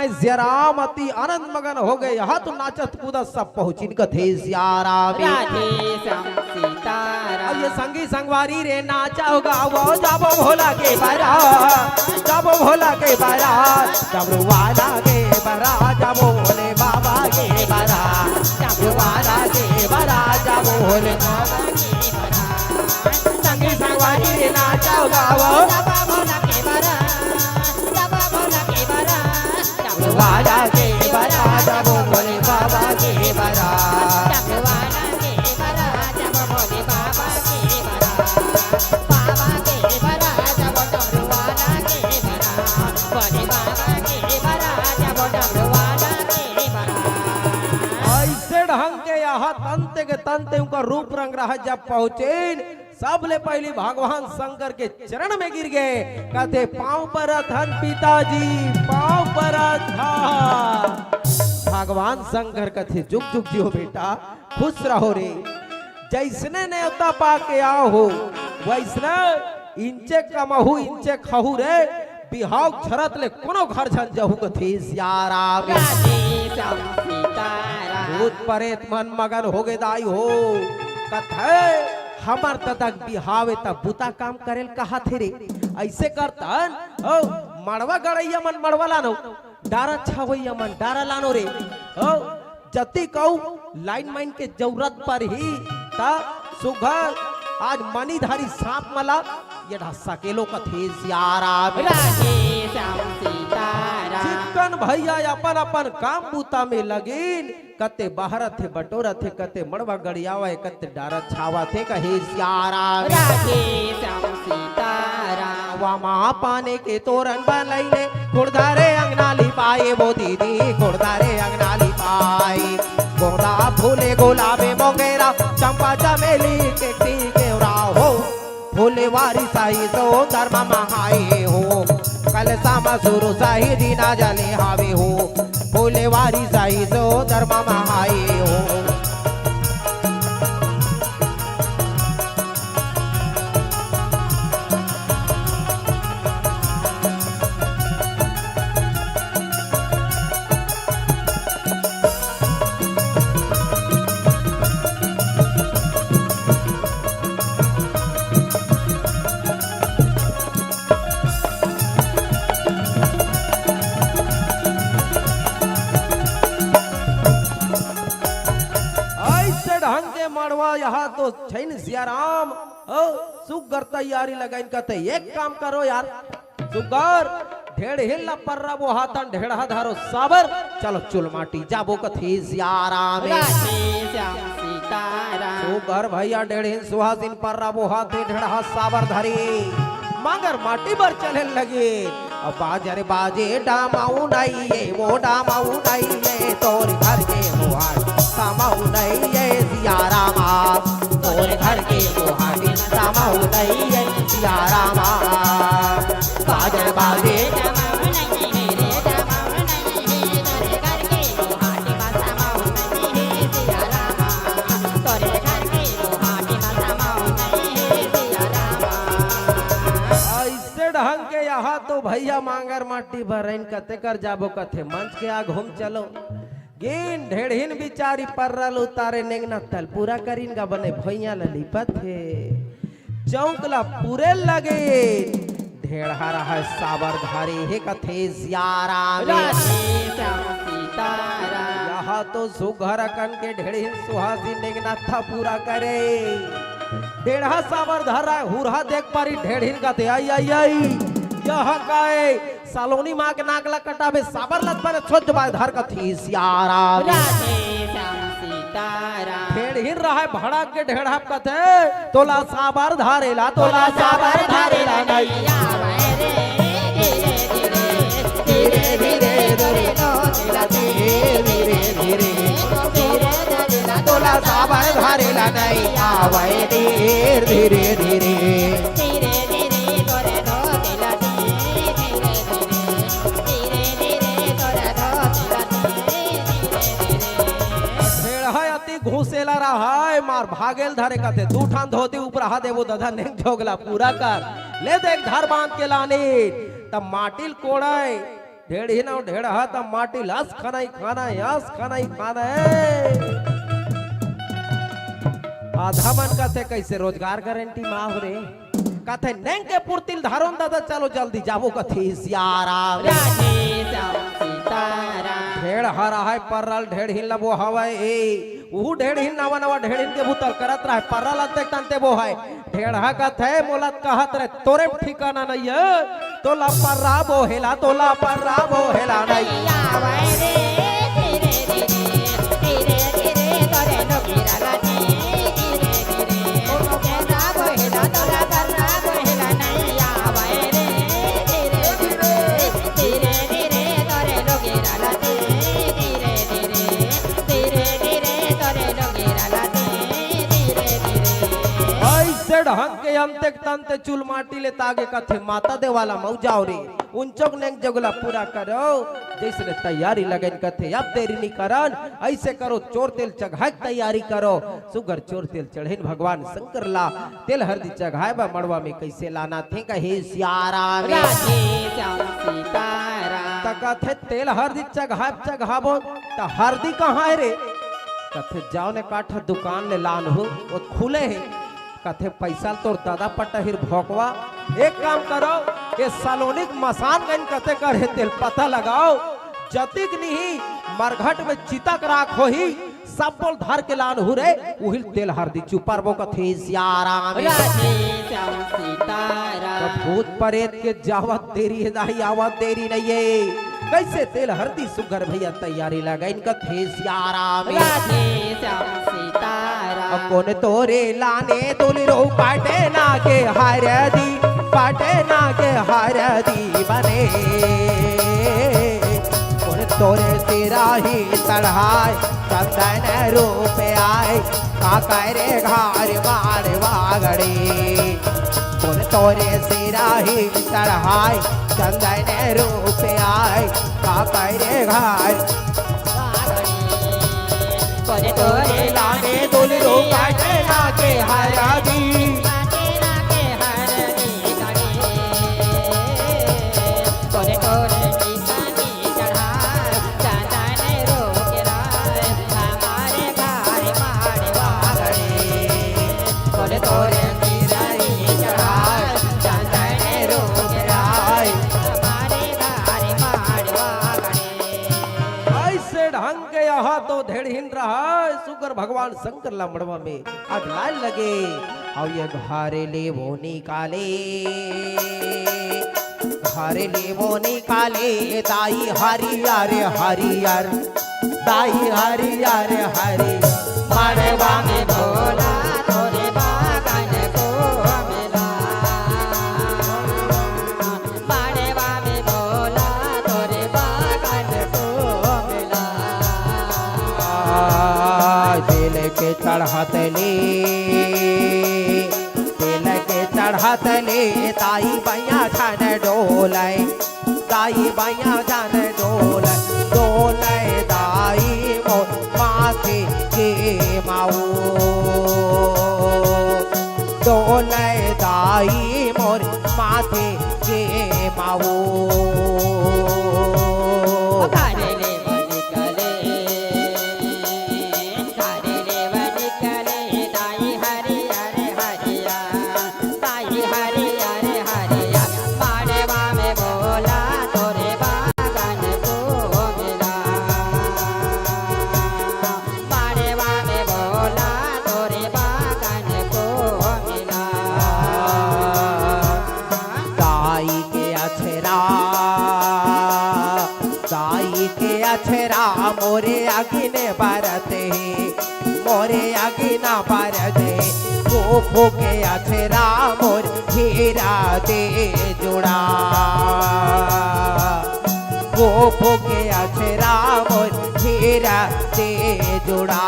सिया राम अति आनंद मगन हो गए, यहाँ तो नाचत कूदत सब पहुँचिन कथे सिया राम। राधे श्याम सीताराम। अब ये संगी संगवारी रे नाचो गावो, जाबो भोला के बारात, जाबो भोला के बारात, डमरू वाला के बारात, जाबो भोले बाबा के बारात, डमरू वाला के बारात, जाबो भोले बाबा के बारात। संगी संगवारी रे नाचो गावो, जाबो भोला के बारात, जाबो भोला के बारात। वाला के बरा जब भोले बाबा के बरा। वाला के बरा जब भोले बाबा के बरा। बाबा के बरा जब डमरू वाला के बरा। भोले बाबा के बरा जब डमरू वाला के बरा। ऐसे ढंग के यहाँ तंते के तंते उनका रूप रंग रहा जब पहुँचे, सबले पहिली भगवान शंकर के चरण में गिर गए, कथे, "पाँव परत हन पिताजी, पाँव परत हन।" भगवान शंकर कथे, "जुग जुग जियो बेटा, खुश रहो रे। जैसने नेवता पा के आओ हो, वैसने इंचे कमहू, इंचे खहू रे।" बिहाव झरत ले कोनो घर झन जहू कथे सिया राम। राधे श्याम सीताराम। भूत परेत मन मगन हो गे दाई हो। कथे, "हमर ददा के बिहाव ए त बुता काम करे ल कहाथे रे। ऐसे करतन, ओ, मड़वा गड़ैया मन मड़वा लानो, डारा छावैया मन डारा लानो रे। ओ, जतिक अउ लाइन माइन के जरूरत परही, त सुघर आज मनीधारी सांप मला ये ढा सकेलो कथे सिया राम।" राधे श्याम सीताराम। चिक्कन भैया अपन अपन काम बूता में लगिन, कते बहरत हे, बटोरत हे, कते मड़वा गड़ियावा हे, कते डारा छावत हे, कहे सिया राम। राधे श्याम सीताराम। वामा पाने के तोरन बनैले, खुड़धारे अंगना लिपाए वो दीदी, खुड़धारे अंगना लिपाए। गोंदा फूले गुलाबे मोंगेरा, चंपा चमेली के ती केवरा हो। फूले वारी साई सो धर्म महाए हो। कल सामा सुरु साही दीना जले हावे हो। फूले वारी साई सो धर्म महाए हो। ऐसे ढंग के मड़वा यहाँ तो छैन सिया राम। ओ, सुग्घर तैयारी लगाइन कथे, एक काम करो यार, सुग्घर ढेड़हिन ला पर्रा बोहाथन, ढेड़हा धरो साबर, चलो चुलमाटी जाबो कथे सिया राम। राधे श्याम सीताराम। सुग्घर भैया ढेड़हिन सुहासिन पर्रा बोहाथे, ढेड़हा साबर धरी, मांगर माटी बर चले लगे। अब बाजर बाजे डामाऊ नहीं ये, वो डामाऊ नहीं ये, तोर घर के मुहार सामाऊ नहीं ये, सिया रामा। तोर घर के मुहार सामाऊ नहीं ये, सिया रामा। बाजर बाजे ऐसे ढंग के यहाँ तो भैया मांगर माटी भरइन कते कर जाबो कथे मंच के आघू म चलो। गिन ढेड़हिन बिचारी पर्रा ल उतारे नेंगना तल पूरा करिन गा बने भुइयां ल लिपत हे। चौक ल पूरे लगे ढेड़हा रहय साबर धारी हे कथे सिया राम। राधे श्याम सीताराम। यहाँ तो सुघर अकन के ढेड़हिन सुहासिन नेंगना था पूरा करे। ढेड़हा साबर धर रहय हुरहा देख पारी ढेड़हिन कथे आई आई आई। यहाँ काय सालोनी माँ के नाक ला कटाबे, साबर लत बने छोच बाय धर कथे सिया राम। राधे श्याम सीताराम। ढेड़हिन रहय भड़क के ढेड़हा कथे, तोला साबर धारेला, तोला साबर धारेला नहीं। आवे रे, धीरे धीरे, धीरे धीरे, धीरे धीरे, धीरे धीरे, धीरे धीरे, तोला साबर धारेला नहीं। आवे धीरे धीरे, धीरे धीरे। धीरे धीरे तोरे धोती लगी, धीरे धीरे, धीरे धीरे तोरे धोती लगी, धीरे धीरे। ढेड़हा अति घुसेला रहय, मार भागेल धरे कथे, दू ठन धोती ऊपर हा देबो ददा नेंग झोगला पूरा कर। ले देख धर बांध के लाने, तब माटिल कोड़य, ढेड़ही न ढेड़हा त माटी ल अस खाना ही खाना हे, अस खाना ही खाना हे। आधा मन कथे कइसे रोजगार गारंटी मा हो रे। कथे नेंग के पुरतिल धरोन दादा, चलो जल्दी जाबो कथे सियाराम। राधे श्याम सीताराम। ढेड़हा रहय पर्रा ल ढेड़हिन ल बोहावय ए। उहू ढेड़हिन नवा नवा ढेड़हिन के बुता ल करत रहय, पर्रा ल अंते तंते बोहय। ढेड़हा कथे मोला त कहत रहे तोरे म ठिकाना नइ हे, तोला पर्रा बोहे ला, तोला पर्रा बोहे ला नइ। अइसे ढंग के अंते तंते चुल माटी ले तागे कथे माता देवाला मऊ जाओ रे। उन चोक नेंग जगला पूरा करो, जइसने तैयारी लगइन कथे, अब देरी नी करन, अइसे करो, चोर तेल चघाय के तैयारी करो। सुग्घर चोर तेल चढ़इन भगवान शंकर ला, तेल हरदी चघाय बर मड़वा में कइसे लानथे कहे सियाराम। राधे श्याम सीताराम। त कथे तेल हरदी चघाय, चघाबो, त हरदी कहाँ हे रे? कथे जाओ न काठा दुकान ले लानहू, ओ खुले हे। कथे पइसा ल तोर दादा पटाही रे भोकवा। एक काम करो, ए सलोनी के मसान गइन कथे करे तेल पता लगाओ। जतिक निही मरघट में चिता के राख होही, सब बोल धर के लानहू रे, उहिल तेल हरदी चुपरबो कथे सियाराम। राधे श्याम सीताराम। त भूत परेत के जावत देरी हे दाई, आवत देरी नइ हे। कइसे तेल हरदी सुग्घर भइया तैयारी लगइन कथे सियाराम। राधे श्याम सीताराम। कोन तोरे लाने दुलरू पटना के हरदी, पटना के हरदी बने। कोन तोरे सिराही चढ़ाय चंदन रूप आय, का करे घर माड़वा गड़े। कोन तोरे सिराही चढ़ाय चंदन रूप आय, का करे घर। कोन तोरे लाने दुलरू पटना के हरदी। अइसे ढंग के यहाँ तो ढेड़हिन रहय, सुग्घर भगवान शंकर ला मड़वा में अगलाय लगे। अउ ये घर ले वो निकाले, घर ले वो निकाले, दाई हरियर हरियर, दाई हरियर हरियर। मड़वा में भोला तोरे बागन को मिला, मड़वा में भोला तोरे बागन को मिला। तेल के चढ़त ले, तेल के चढ़त ले, दाई बइया झन डोलय, दाई बइया झन डोलय, डोलय दाई मोर माथे के माऊ, डोलय दाई मोर माथे के माऊ। दाई के अछरा, दाई के अछरा मोरे अगिन बरत हे, मोरे अगिन बरत हे। गोपो के अछरा मोर हीरा दे जुड़ा, गोपो के अछरा मोर हीरा दे जुड़ा।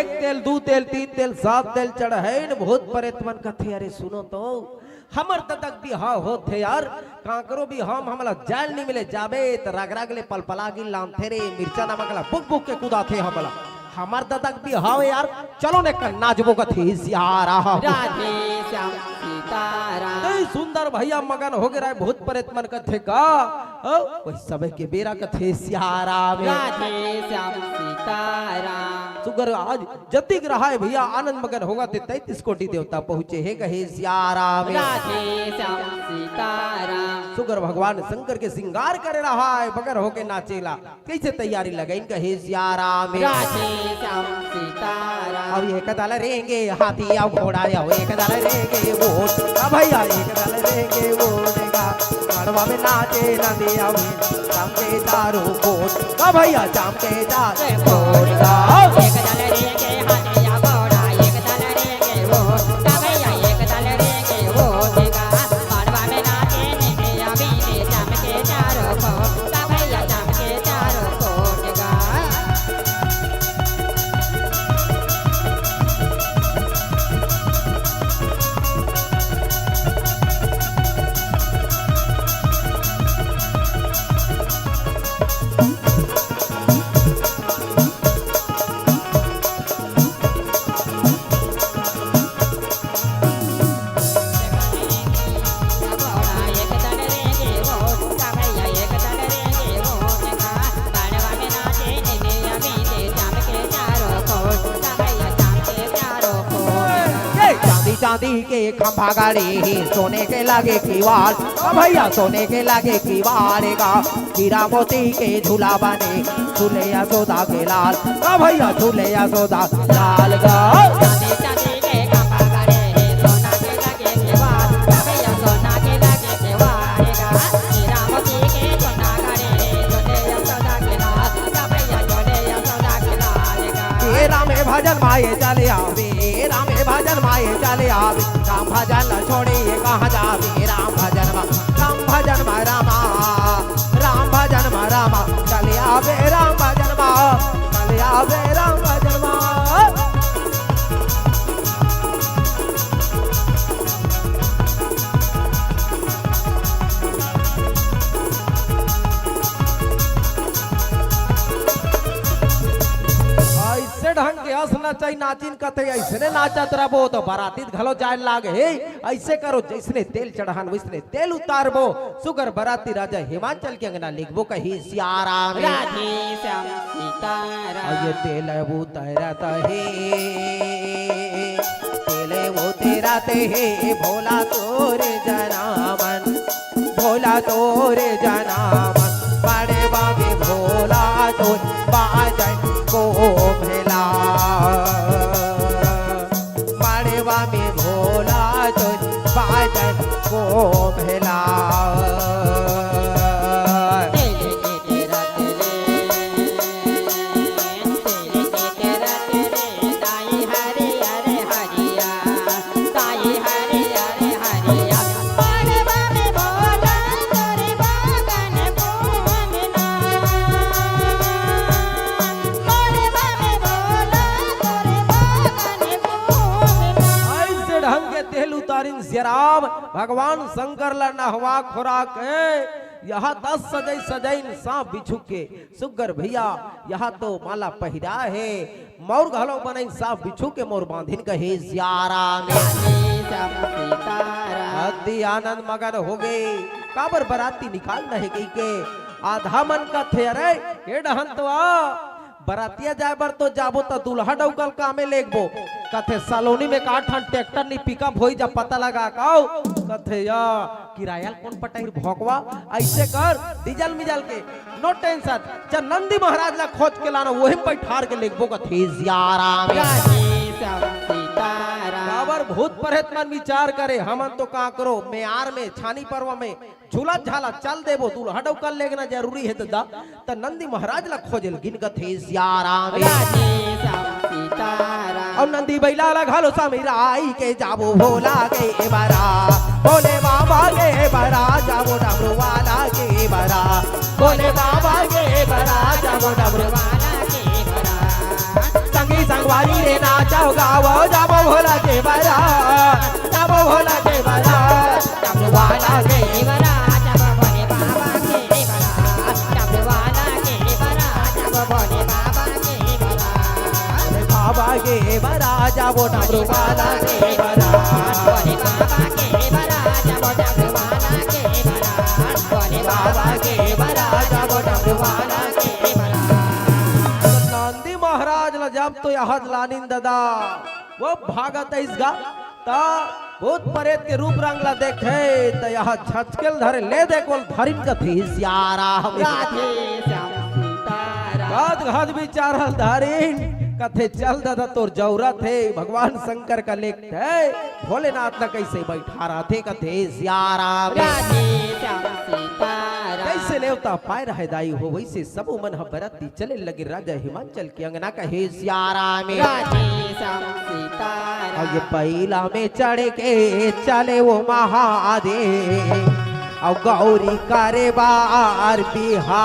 तेल, दू तेल, तीन तेल, सात तेल चढ़ाइन। भूत प्रेत मन कथे, "अरे सुनो तो, हमर ददा के बिहाव होत हे यार, काकरो बिहाव म हमला जायल नइ मिले, जाबे त रग रग ले पलपला गिन लानथे रे, मिर्चा नमक ला बुक बुक के कुदाथे हमला। हमर ददा के बिहाव हे यार, चलो न कन नाचबो," कथे सियाराम। राधे श्याम सीताराम। नहीं, सुंदर भैया मगन होगे रहय, भूत प्रेत मन कथे का, ओ, वही समय के बेरा कथे सियाराम। राधे श्याम सीताराम। सुग्घर आज जतिक रहय भैया, आनंद मगन होवत हे, तैंतीस कोटि देवता पहुँचे हे, कहे सियाराम। राधे श्याम सीताराम। सुग्घर भगवान शंकर के सिंगार करे रहय, बगर होके नाचेला, कइसे तैयारी लगाइन, कहे सियाराम। राधे श्याम सीताराम। अब एक दल रेंगे हाथी, अब घोड़ा, अब एक दल रेंगे ऊंट। अब भैया एक दल रेंगे ऊंट का, गढ़वा में नाचे नंदिया में, चमके चारों कोट। अब भैया चमके चारों कोट का। एक दल रेंगे हाथी या घोड़ा, एक दल रेंगे ऊंट का, भैया एक दल रेंगे ऊंट का। गढ़वा में नाचे नंदिया में, चमके चारों कोट का, भैया चमके चारों कोट का। चांदी चांदी के खंभा गड़े हे, सोने के लगे किवाड़, ओ भैया सोने के लगे किवाड़ गा। हीरा मोती के झूला बने, झूले यशोदा के लाल, ओ भैया झूले यशोदा लाल गा। चांदी चांदी के खंभा गड़े हे, सोना के लगे किवाड़, ओ भैया सोना के लगे किवाड़ गा। हीरा मोती के झूला गड़े हे, झूले यशोदा के लाल, ओ भैया झूले यशोदा के लाल गा। ए राम ए भजन माए चले आवे, ए राम ए भजन माए चले आवे। राम भजन ला छोड़ी कहाँ जाबे, राम भजन मा, राम भजन मा रामा, राम भजन मा रामा, चले आबे राम भजन मा, चले आबे राम भजन मा। अइसे ढंग के अस नचई नाचिन कथे, अइसने नाचत रबो त बराती घलो जाए लाग हे। अइसे करो, जइसने तेल चढ़ान वइसने तेल उतारबो। सुग्घर बराती राजा हिमाचल के अंगना लेगबो कही सियाराम। राधे श्याम सीताराम। अये तेल उतरत हे, तेल उतरत हे भोला तोर जनामन, भोला तोर जनामन। मड़वा में भोला तोर बाजन को भेला। मड़वा में भोला तोर बाजन को भेला। अइसे ढंग के तेल उतारिन सियाराम, भगवान शंकर ला नहवा खोरा के, इहाँ त सजई सजइन सांप बिच्छू के। सुग्घर भैया, इहाँ तो माला पहिरा हे, मउर घलो बनइन सांप बिच्छू के मउर बांधिन कहे सियाराम। अति आनंद मगन होगे, काबर बराती निकालना हे कहिके। आधा मन कथे, "अरे, ए डहन तो आ, बरातिया जाए बर तो जाबो त दूल्हा डउका ल कामे लेगबो।" कथे, "सलोनी में का ठन ट्रैक्टर नी पिकअप होई जा पता लगा का?" कथे, "या किराया ल कोन पटाही भोकवा, अइसे कर डीजल मिजल के, no tension, चल नंदी महाराज ला खोज के लाना, वही में बइठार के लेगबो," कथे सियाराम। काबर भूत प्रेत मन विचार करे, हमन तो का करो, मेयार में, छानी पर्व में झूला झाला चल देबो, दूल्हा डउका ल लेगना जरूरी हे ददा। त नंदी महाराज ला खोजे लगिन कथे सियाराम। अउ नंदी बइला ला घलो समिराई के जाबो भोला के बरा, भोले बाबा के बरा, जाबो डमरू वाला के बरा, भोले बाबा के बरा, जाबो डमरू वाला के बरा। संगी संग वाली रे नाचो गावो, जाबो भोला के बरात, जाबो भोला के बरात। डमरू वाला के बरात, जाबो भोले बाबा के बरात। डमरू वाला के बरात, जाबो भोले बाबा के बरात। भोले बाबा के बरात, जाबो डमरू वाला के बरात। भोले बाबा के बरात, जाबो डमरू वाला के बरात। भोले बाबा के बरात, जाबो डमरू वाला के बरात। नंदी महाराज ला जब तो यहाँ लानिन ददा, वो भागत आइस गा, त भूत प्रेत के रूप रंग ला देखे, त यहाँ छचकेल धरे, ले देख, बोल धरिन कथे, सियाराम। राधे श्याम सीताराम। कद घद बिचारल धरिन, कथे, चल ददा, तोर जरूरत हे, भगवान शंकर का लेख हे, भोलेनाथ ला कैसे बैठा रथे, कथे, सियाराम। राधे श्याम सीताराम। जैसे नेवता पाए रहे दाई हो, वैसे सबो मन ह बरती चले लगे राजा हिमांचल के अंगना कहे सियाराम। राधे श्याम सीताराम। अउ ये पहिला में चढ़ के चले वो महादेव, अउ गौरी करे बार बिहार।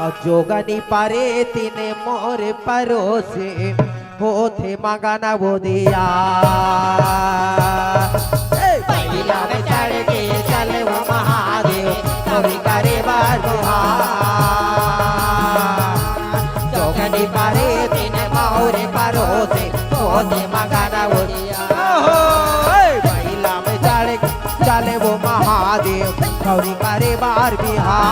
अउ जोगनी परे तिने मोर परोसे, होथे मगन वो दिया। ए, पहिला में चढ़ के चले वो महादेव, गौरी करे बार बिहार। जोगनी परे तिने मोर परोसे, होथे मगन वो दिया। ओहो, ए, पहिला में चढ़ के चले वो महादेव, गौरी करे बार बिहार।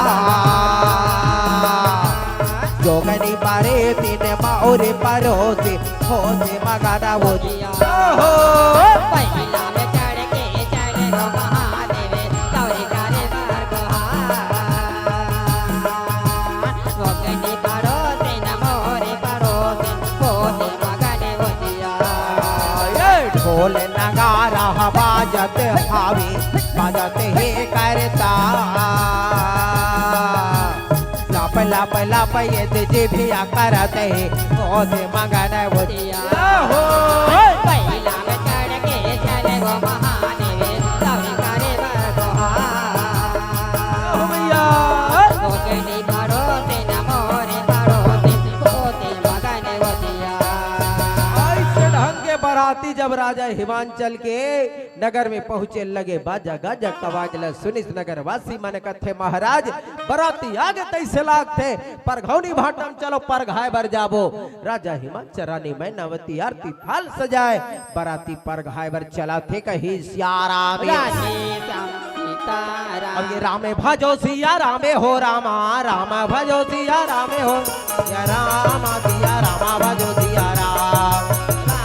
जोगनी परे तिने मोर परोसे, होथे मगन वो दिया। ओहो। पहिला में चढ़ के चले वो महादेव, गौरी करे बार बिहार। जोगनी परोसे न मोर परोसे, होथे मगन वो दिया। ये ढोल नगारा बाजत हावे, बाजत हे करता। लप लप लप ये ते जीभिया करत हे, होथे मगन वो दिया। ओहो। पहिला में चढ़ के चले वो महादेव, गौरी करे बार बिहार। ओहो भैया। जोगनी परोसे न मोर परोसे, होथे मगन वो दिया। ऐसे ढंग के बराती जब राजा हिमांचल के नगर में पहुंचे लगे, बाजा गाजा कवाज ल सुनिस नगरवासी मन कथे, महाराज, बराती आगे तैसे लागथे, परघौनी भाटा म चलो, परघाय बर जाबो। राजा हिमांचल, रानी मैनावती आरती थाल सजाए, बराती परघाय बर चलथे कहे सियाराम। राधे श्याम सीताराम। अब ये रामे भजो सिया रामे हो रामा, राम भजो सिया रामे हो, सिया राम, सिया राम भजो सिया राम।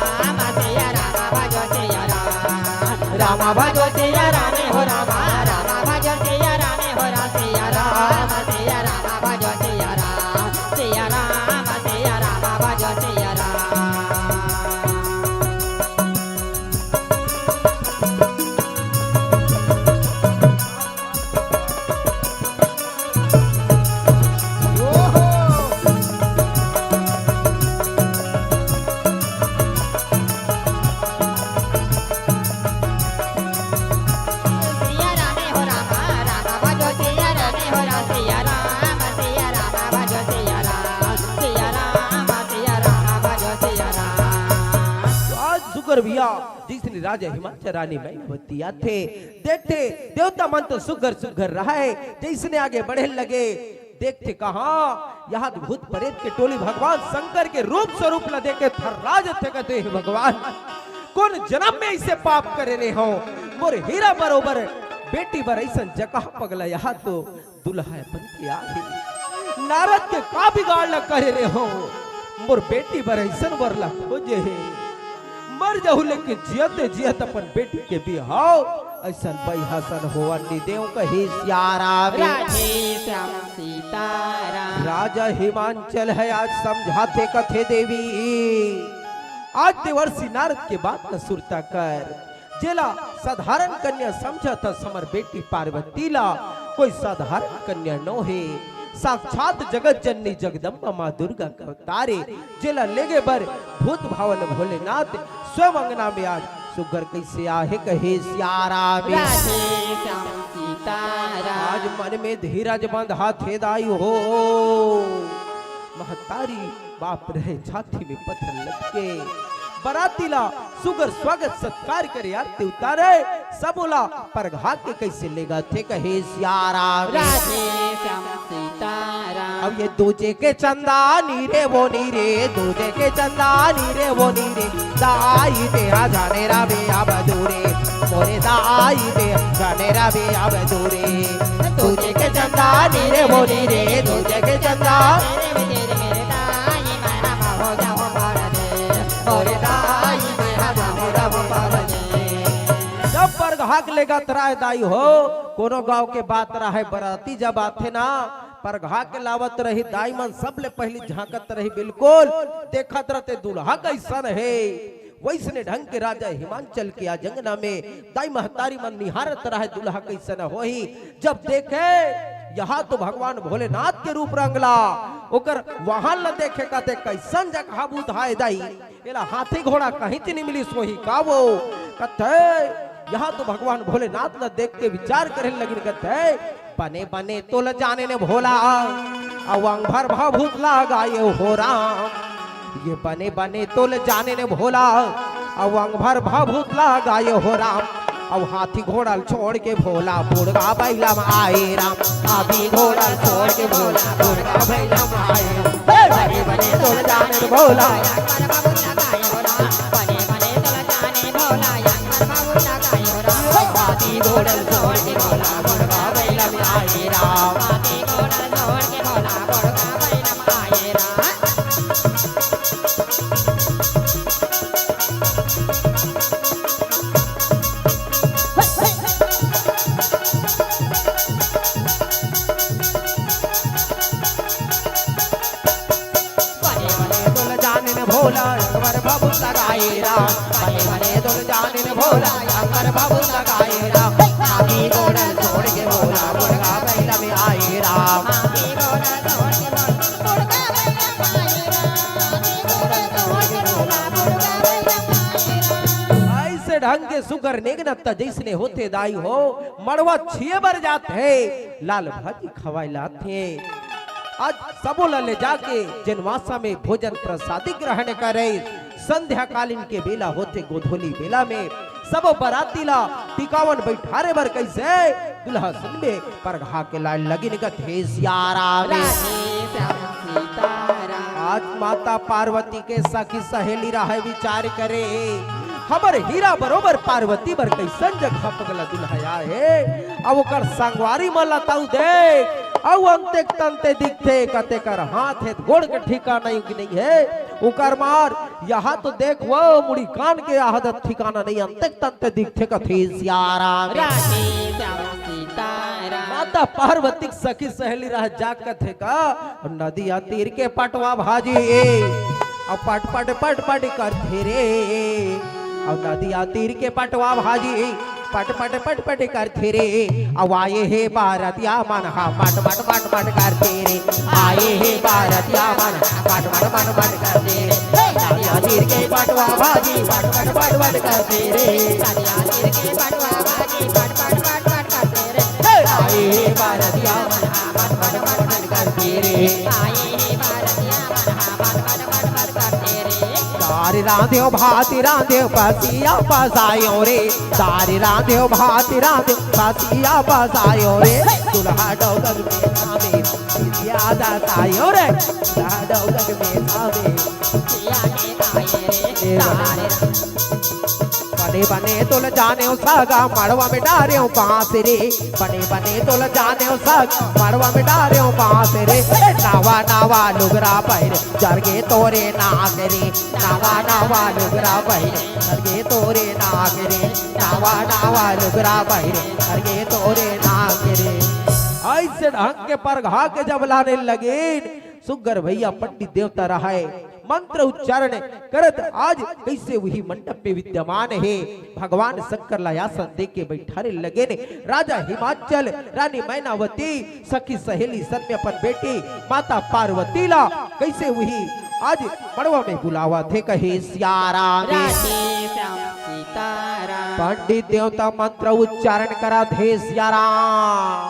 राम सिया राम भजो सिया राम। राम भजो सिया रामे हो रामा, राम भजो सिया रामे हो राम, सिया राम, सिया राम भजो सिया राम। सिया राम, सिया राम भजो सिया राम। तो आज सुग्घर भैया, जइसने राजा हिमांचल रानी मैनावती आथे, देखथे देवता मन तो सुग्घर सुग्घर रहय, जइसने आगे बढ़े लगे, देखथे कहाँ यहाँ भूत प्रेत के टोली भगवान शंकर के रूप स्वरूप ला देख के थर्रा जथे, कथे, "हे भगवान, कोन जनम में अइसे पाप करे रेहेंव, मोर हीरा बरोबर बेटी बर अइसन जगह पगला, यहाँ तो दुल्हा अपन के आगे नारद के का बिगाड़ ला करे रेहेंव, मोर बेटी बर अइसन वर ला खोजे हे।" मर जाहूँ लेकिन जियते जियत अपन बेटी के बिहाव अइसन बइहा सन होवन नि देंव कहे सियाराम। राधे श्याम सीताराम। राजा हिमांचल ह आज समझाथे कथे देवी, आज देवर्षि नारद के बात ल सुरता कर, जेला साधारण कन्या समझत हस हमर बेटी पार्वती ला, कोई साधारण कन्या नोहे, साक्षात जगत जननी जगदम्बा माँ दुर्गा का अवतार ए, जेला लेगे बर भूत भावन भोलेनाथ स्वयं अंगना में आज सुग्घर कइसे आहे कहे सियाराम। राधे श्याम सीताराम। आज मन में धीरज बंधाथे दाई हो। महतारी बाप रहे छाती में पत्थर लटके, बराती ला सुगर स्वागत सत्कार करे, आरती उतारे, सबो ला परघा के कइसे लेगथे कहे सियाराम। राधे श्याम सीताराम। अब ये दूजे के चंदा नी रे वो नी रे, दूजे के चंदा नी रे वो नी रे, दाई दे आ जाने रावे अब दूरे, मोरे दाई दे आ जाने रावे अब दूरे। दूजे के चंदा नी रे वो नी रे, दूजे के चंदा। जब परघा के लेगत रहे दाई हो, कोनो गांव के बात रहे, बराती जब आथे ना, परघा के लावत रही, दाई मन सबले पहिली झांकत रही, बिल्कुल देखत रहते दूल्हा कइसन हे। वइसने ढंग के राजा हिमांचल के आज अंगना में दाई महतारी मन निहारत रहे, दूल्हा कइसन होही। जब देखे, यहाँ तो भगवान भोलेनाथ के रूप रंगला, ओकर वाहन ल देखे, कथे, "कइसन जगह बुधाए दाई, एला हाथी घोड़ा कहीं च नइ मिलिस होही का वो?" कथे, यहाँ तो भगवान भोलेनाथ ल देख के विचार करे लगिन, कथे, "बने बने तोल जानेन भोला, अउ अंग भर भभूत लगाए हो राम। ये बने बने तोल जानेन भोला, अउ अंग भर भभूत लगाए हो राम। अउ हाथी घोड़ा ल छोड़ के भोला, बुढ़गा बइला म आए राम। हाथी घोड़ा ल छोड़ के भोला, बुढ़गा बइला म आए राम। हे बने बने तोल जानेन भोला।" बने बने तोल जानेन भोला, अंग भर भभूत लगाए राम। बने बने तोल जानेन भोला, अंग भर भभूत लगाए राम। हाथी घोड़ा ल छोड़ के भोला, बुढ़गा बइला म आए राम। अइसे ढंग के सुघर नेग नत्ता जइसने होथे दाई हो, मड़वा छिए बर जाथे, लाल भाजी खवाए लाथे। आज सबो ला ले जाके जनवासा में भोजन प्रसादी ग्रहण करे। संध्याकालीन के बेला होथे, गोधूली बेला में सबो बराती ला टिकावन बइठारे बर कइसे दुल्हा संग में परघा के लाए लगिन, कथे सियाराम। राधे श्याम सीताराम। आज माता पार्वती के सखी सहेली रहे विचार करे, हमर हीरा बरोबर पार्वती बर कइसन जगह पगला दुल्हा आए हे। अब ओकर संगवारी मन ला तउ देख, अउ अंते तंते दिखथे, कते कर हाथ हे, गोड़ के ठिकाना नइ हे। ओकर मार यहाँ तो देख वो मुड़ी कान के आदत ठिकाना नइ, अंते तंते दिखथे, कथे सियाराम। राधे श्याम सीताराम। माता पार्वती के सखी सहेली रह जा कथे का, नदिया तीर के पटवा भाजी, अउ पट पट पट पट करथे रे। अउ नदिया तीर के पटवा भाजी, पट पट पट पट करथे रे। अउ आए हे बरतिया मन हा, मट मट मट मट करथे रे। आए हे बरतिया मन हा, मट मट मट मट करथे रे। नदिया तीर के पटवा भाजी, पट पट पट पट करथे रे। नदिया तीर के पटवा भाजी, पट पट पट पट करथे रे। आए हे बरतिया मन हा, मट मट मट मट करथे रे। आए हे बरतिया मन हा, मट मट मट मट करथे रे। दार रांधेव, भात रांधेव, पसिया पसायो रे। दार रांधेव, भात रांधेव, पसिया पसायो रे। दुल्हा डोगन में आवे, ज्यादा तायो रे। दुल्हा डोगन में आवे, ज्यादा तायो रे। बने बने तोल जानेव साग, मड़वा में डारेव बांस रे। बने बने तोल जानेव साग, मड़वा में डारेव बांस रे। ए, नावा नावा लुगरा पहिरे, जरगे तोरे नाक रे। नावा नावा लुगरा पहिरे, जरगे तोरे नाक रे। नावा नावा लुगरा पहिरे, जरगे तोरे नाक रे। अइसे ढंग के परघा के जब लाने लगिन, सुग्घर भइया पंडित देवता रहय, मंत्र उच्चारण करत आज कइसे उही मंडप में विद्यमान हे। भगवान शंकर ला आसन दे के बइठारे लगे ने। राजा हिमाचल, रानी मैनावती, सखी सहेली सन में अपन बेटी माता पार्वती ला कइसे उही आज मड़वा में बुलावत हे, कहे सियाराम। राधे श्याम सीताराम। पंडित देवता मंत्र उच्चारण करत हे सियाराम।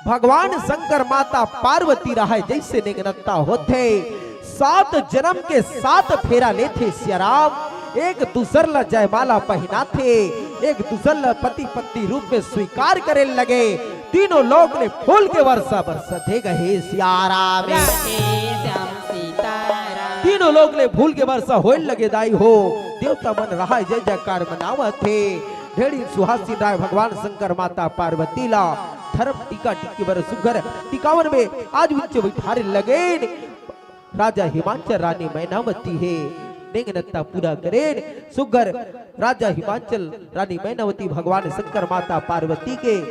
भगवान शंकर माता पार्वती राहय जइसे नेंगनत्ता होथे, सात जनम के सात फेरा लेथे सियाराम। एक दूसर ला जयमाला पहिनाथे, एक दूसर ला पति पत्नी रूप में स्वीकार करे लगे। तीनों लोक ले फूल के वर्षा बरसथे कहे सियाराम। राधे श्याम सीताराम। तीनों लोक ले फूल के वर्षा होए लगे दाई हो। देवता मन राहय जय जयकार मनावथे। ढेड़ी सुहासिन राहय भगवान शंकर माता पार्वती ला धर्म टीका टिके बर सुघर टिकावन में आज उच्च बैठारे लगेन। राजा हिमांचल रानी मैनावती हे नेंगनत्ता पूरा करेन। सुघर राजा हिमांचल रानी मैनावती भगवान शंकर माता पार्वती के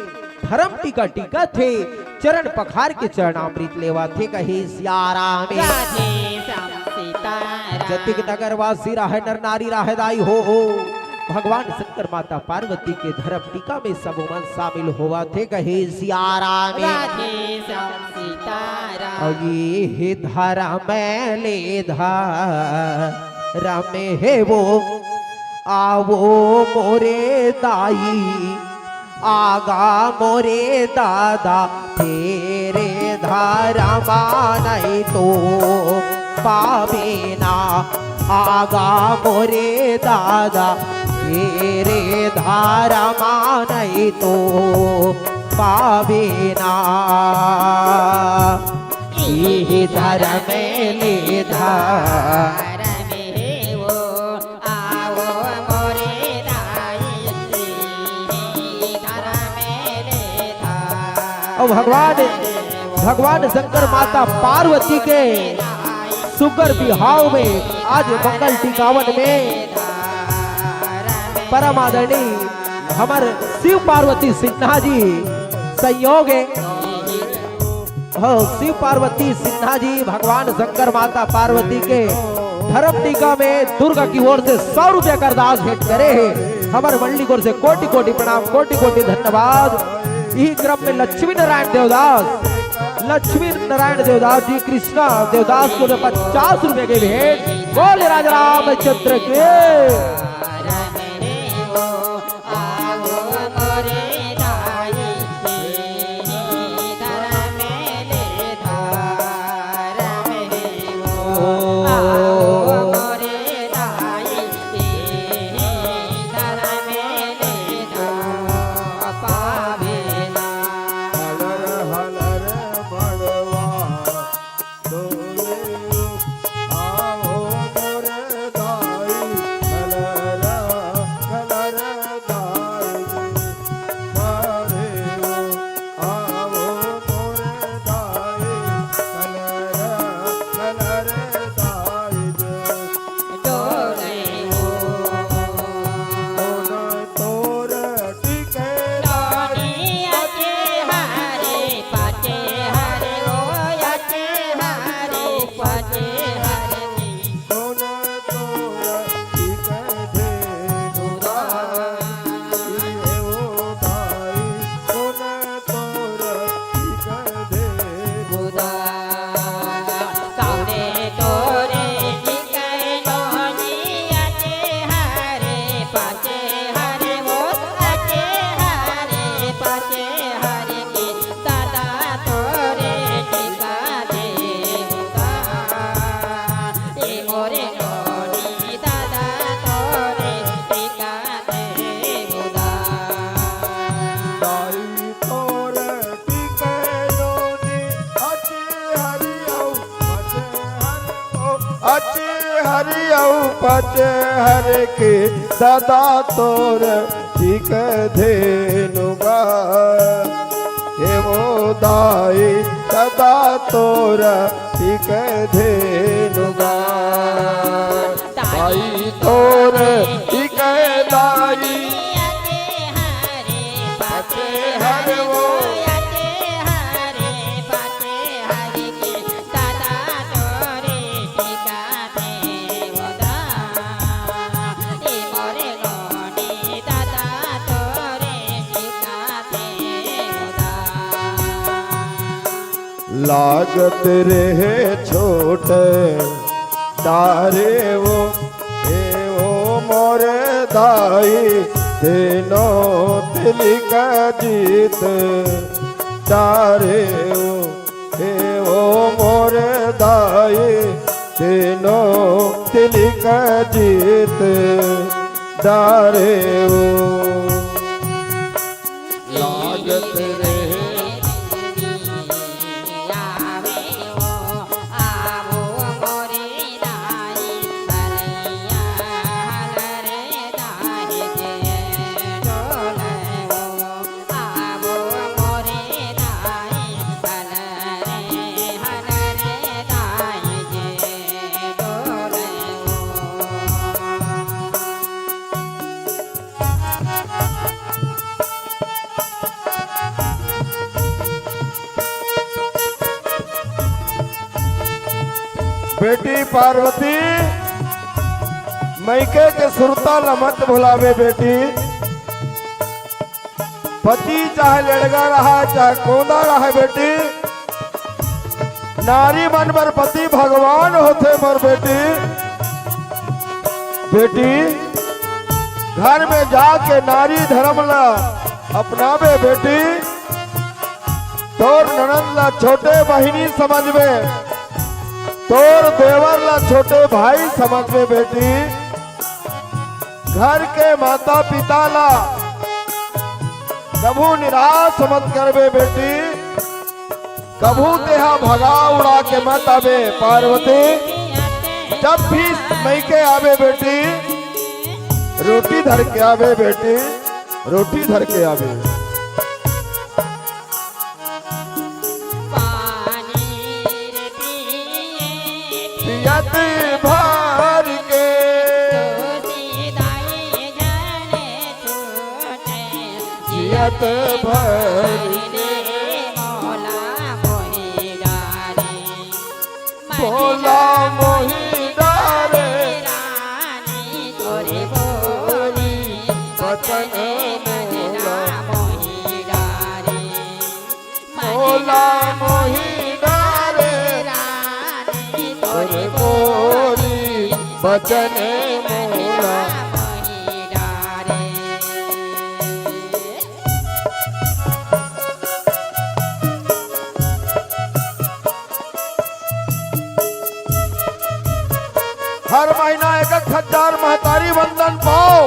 धर्म टीका टिकथे, चरण पखार के चरणामृत लेवथे कहे सियाराम। राधे श्याम सीताराम। जतिक नगर वासी राहय नर नारी राहय दाई हो, हो। भगवान शंकर माता पार्वती के धर्म टीका में सब मन शामिल होवथे कहे सियाराम। राधे श्याम सीताराम। अउ ये हे धर्म ले धर्म हे वो, आवो मोरे दाई, आगा मोरे दादा, तेरे धर्म नहीं तो पावे ना। आगा मोरे दादा, तेरे धर्म नहीं तो पावे ना। इही धर्म ले धर्म हे वो, आवो मोरे दाई, इही धर्म ले धर्म। अउ भगवान, भगवान शंकर माता पार्वती के सुघर बिहाव में आज मंगल टिकावन में परम आदरणीय हमर शिव पार्वती सिन्हा जी संयोग हे। हो, शिव पार्वती सिन्हा जी भगवान शंकर माता पार्वती के धर्म टीका में दुर्गा की ओर से सौ रुपया का अरदास भेंट करे हे। हमर मंडली की ओर से कोटि कोटि प्रणाम, कोटि कोटि धन्यवाद। इही क्रम में लक्ष्मी नारायण देवदास, लक्ष्मी नारायण देवदास जी कृष्णा देवदास को पचास रुपए के भेंट। बोल राजा रामचंद्र के। अचे हरि अउ पचे हरि के सदा तोर टिक धेनु गा। हे वो दाई सदा तोर टिक धेनु गा। दाई तोर टिक दाई। पचे हरि वो। लागत रहे छोट तारे वो, ए वो मोर दाई, तेनो तिलिक जीत। डारे ओ, हे ओ मोर दाई, तीनों तिलिक जीत डारे ओ। लागत रहे बेटी पार्वती, मइके के सुरता ल मत भुलावे बेटी। पति चाहे लेड़गा रहा, चाहे कोंदा रहा बेटी, नारी मन बर पति भगवान होथे मोर बेटी। बेटी, घर में जाके नारी धर्म ला अपनाबे बेटी। तोर ननद ला छोटे बहिनी समझबे, तोर देवर ला छोटे भाई समझबे बेटी। घर के माता पिता ला कभू निराश मत करबे बेटी, कभू तेहा भगा उड़ा के मत आबे पार्वती। जब भी मइके आबे बेटी, रोटी धर के आबे बेटी, रोटी धर के आबे। पियत भर के, जियत भर के, मोला मोहि डारे, बचन मोला, मोला मोहि डारे, तोर बोली बचन मोला। हर महीना एक एक हजार महतारी वंदन पाओ,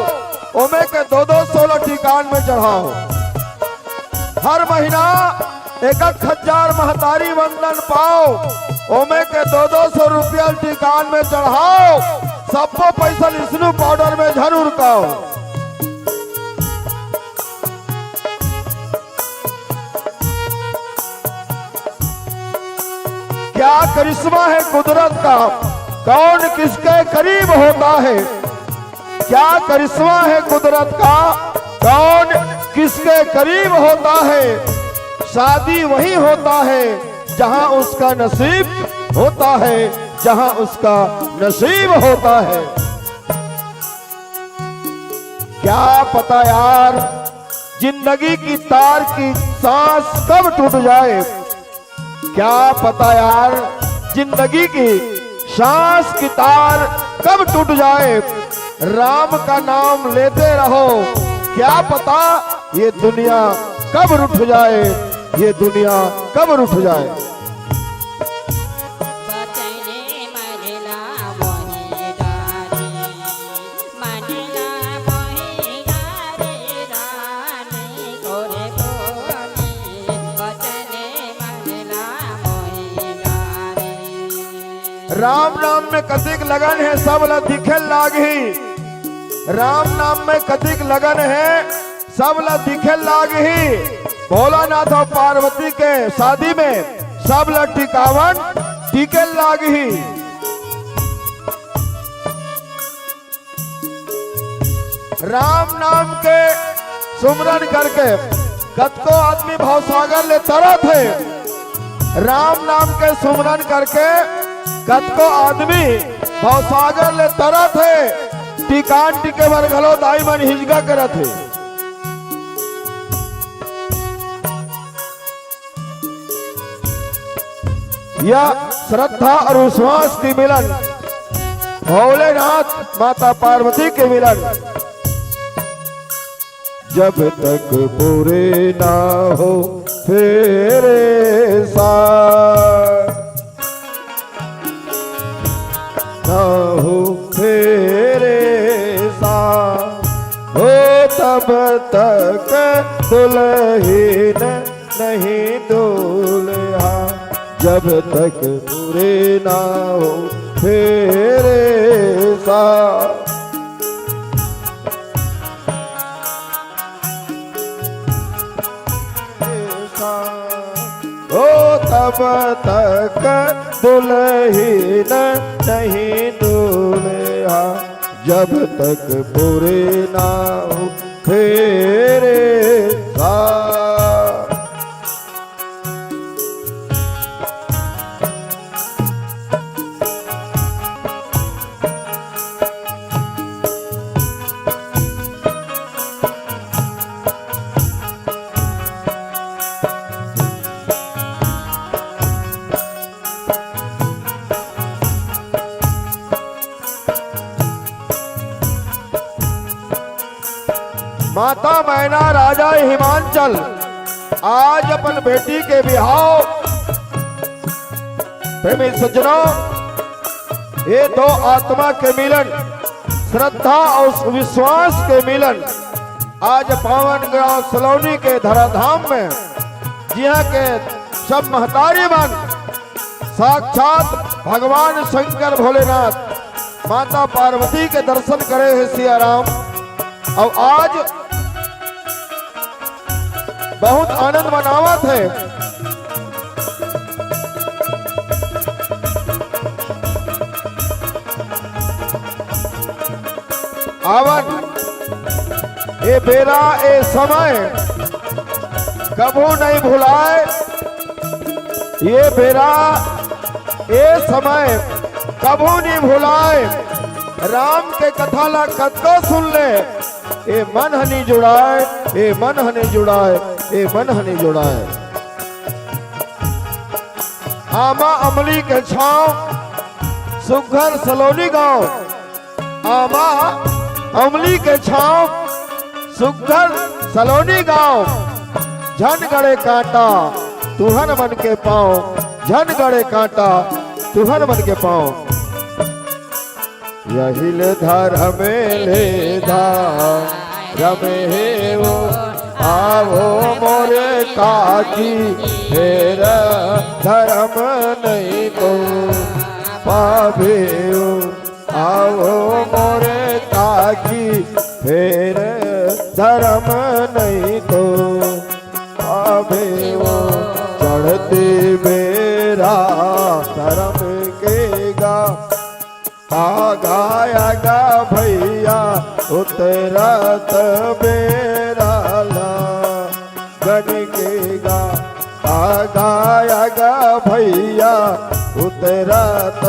ओमे के दो दो सौ ला टिकान में चढ़ाओ। हर महीना एक एक हजार महतारी वंदन पाओ, ओमे के दो दो सौ रुपया टिकान में चढ़ाओ। सब्बो पैसा विष्णु पाउडर में जरूर काओ। क्या करिश्मा है कुदरत का, कौन किसके करीब होता है। क्या करिश्मा है कुदरत का, कौन किसके करीब होता है। शादी वही होता है जहां उसका नसीब होता है, जहां उसका नसीब होता है। क्या पता यार, जिंदगी की तार की सांस कब टूट जाए। क्या पता यार, जिंदगी की सांस की तार कब टूट जाए। राम का नाम लेते रहो, क्या पता ये दुनिया कब रुठ जाए, ये दुनिया कब रुठ जाए। राम नाम में कतिक लगन हे, सब ला दिखे लागही। राम नाम में कतिक लगन हे, सब ला दिखे लागही। भोलानाथ अउ पार्वती के शादी में सब ला टिकावन टिके लागही। राम नाम के सुमरन करके कतको आदमी भवसागर ले तरत हे। राम नाम के सुमरन करके कतको आदमी भवसागर ले तरत हे। टिकान टिके बर घलो दाई मन हिजगा करत हे। यह श्रद्धा अउ विश्वास के मिलन, भोलेनाथ माता पार्वती के मिलन। जब तक पूरे ना हो फेरे सा, ना हो फेरे सा, हो तब तक दुल्हन नहीं दूल्हा, जब तक पूरे ना हो फेरे सा। हो तब तक दुल्हन नहीं दूल्हा, जब तक पूरे ना हो फेरे सा। माता मैना राजा हिमांचल आज अपन बेटी के बिहाव। प्रेमी सज्जनों, ये दो आत्मा के मिलन, श्रद्धा और विश्वास के मिलन, आज पावन गांव सलोनी के धराधाम में, जिहां के सब महतारी मन साक्षात भगवान शंकर भोलेनाथ, माता पार्वती के दर्शन करे हे सिया राम। अउ आज बहुत आनंद मनावत हे। आवन, ए बेरा, ए समय कभू नहीं भुलाय। ये बेरा, ए समय कभू नहीं भुलाय। राम के कथा ला कतको सुन ले, ए मन ह नहीं जुड़ाय, ए मन ह नहीं जुड़ाय, ए मन ह नहीं जुड़ाय। आमा अमली के छांव, सुघर सलोनी गांव। आमा अमली के छांव, सुघर सलोनी गांव। झन गड़े कांटा तुहर मन के पांव, झन गड़े कांटा तुहर मन के पांव। यही ले धर्म ले धर्म हे वो, आवो मोरे काकी, फेर धर्म नहीं तो पावे वो। आवो मोरे काकी, फेर धर्म नहीं तो पावे वो। चढ़ते बेरा धर्म के गा, आगा आगा भैया, उतरत बेरा ला। गन के गा, आगा आगा भैया, उतरत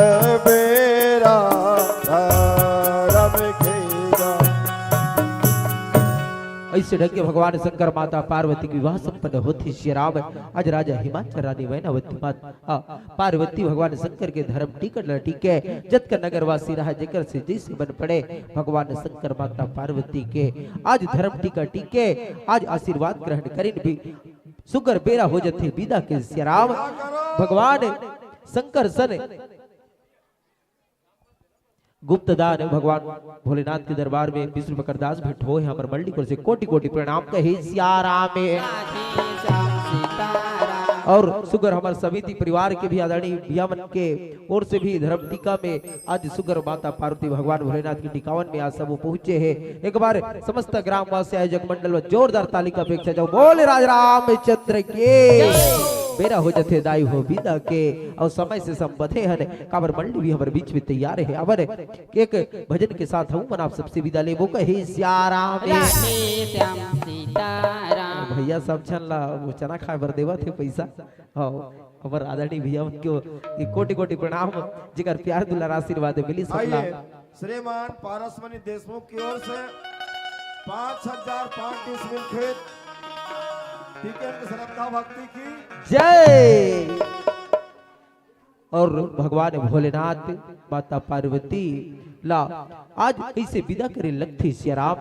बेरा धरम के गा। ऐसे ढंग के भगवान शंकर माता पार्वती के विवाह संपन्न होत हे सिया राम। आज राजा हिमांचल रानी मैनावती माता, आ, पार्वती भगवान शंकर के धर्म टीका ल टीके, जतका नगरवासी रहा, जेकर से जैसे बन पड़े, भगवान शंकर माता पार्वती के आज धर्म टीका टीके, आज आशीर्वाद ग्रहण करिन भी। सुगर बेरा हो जथे विदा के सिया राम। भगवान शंकर सन गुप्त दान भगवान भोलेनाथ के दरबार में विष्णु मकरदास भेंट होय हे, हमर मल्ली कोर से कोटि कोटि प्रणाम कहे सिया राम। और सुगर हमर समिति परिवार के भी आदरणीय भैया मन के ओर से भी धर्म टीका में आज सुगर माता पार्वती भगवान भोलेनाथ के टिकावन में आज सब पहुंचे हे। एक बार समस्त ग्रामवासी आयोजक मंडल व जोरदार ताली का अपेक्षा जाओ। बोल राज रामचंद्र के। बेरा हो जथे दाई हो विदा के, अउ समय से संबधे हन, काबर मंडली भी हमर बीच में तैयार हे। अबर एक भजन के साथ हम मन आप सबसे विदा लेबो, कहे सिया राम। राधे श्याम सीताराम। भैया सब झन ला वो चना खाए बर देवत हे पैसा। हाँ, हमर आदरणीय भैया मन के कोटि कोटि प्रणाम, जेकर प्यार दुलार आशीर्वाद मिली सबला। आइए, श्रीमान पारसमणि देशमुख की ओर से पाँच हजार पाँच डिसमिल खेत, टीके की श्रद्धा भक्ति की जय। और भगवान भोलेनाथ, माता पार्वती ला आज कैसे विदा करे लगथे सिया राम।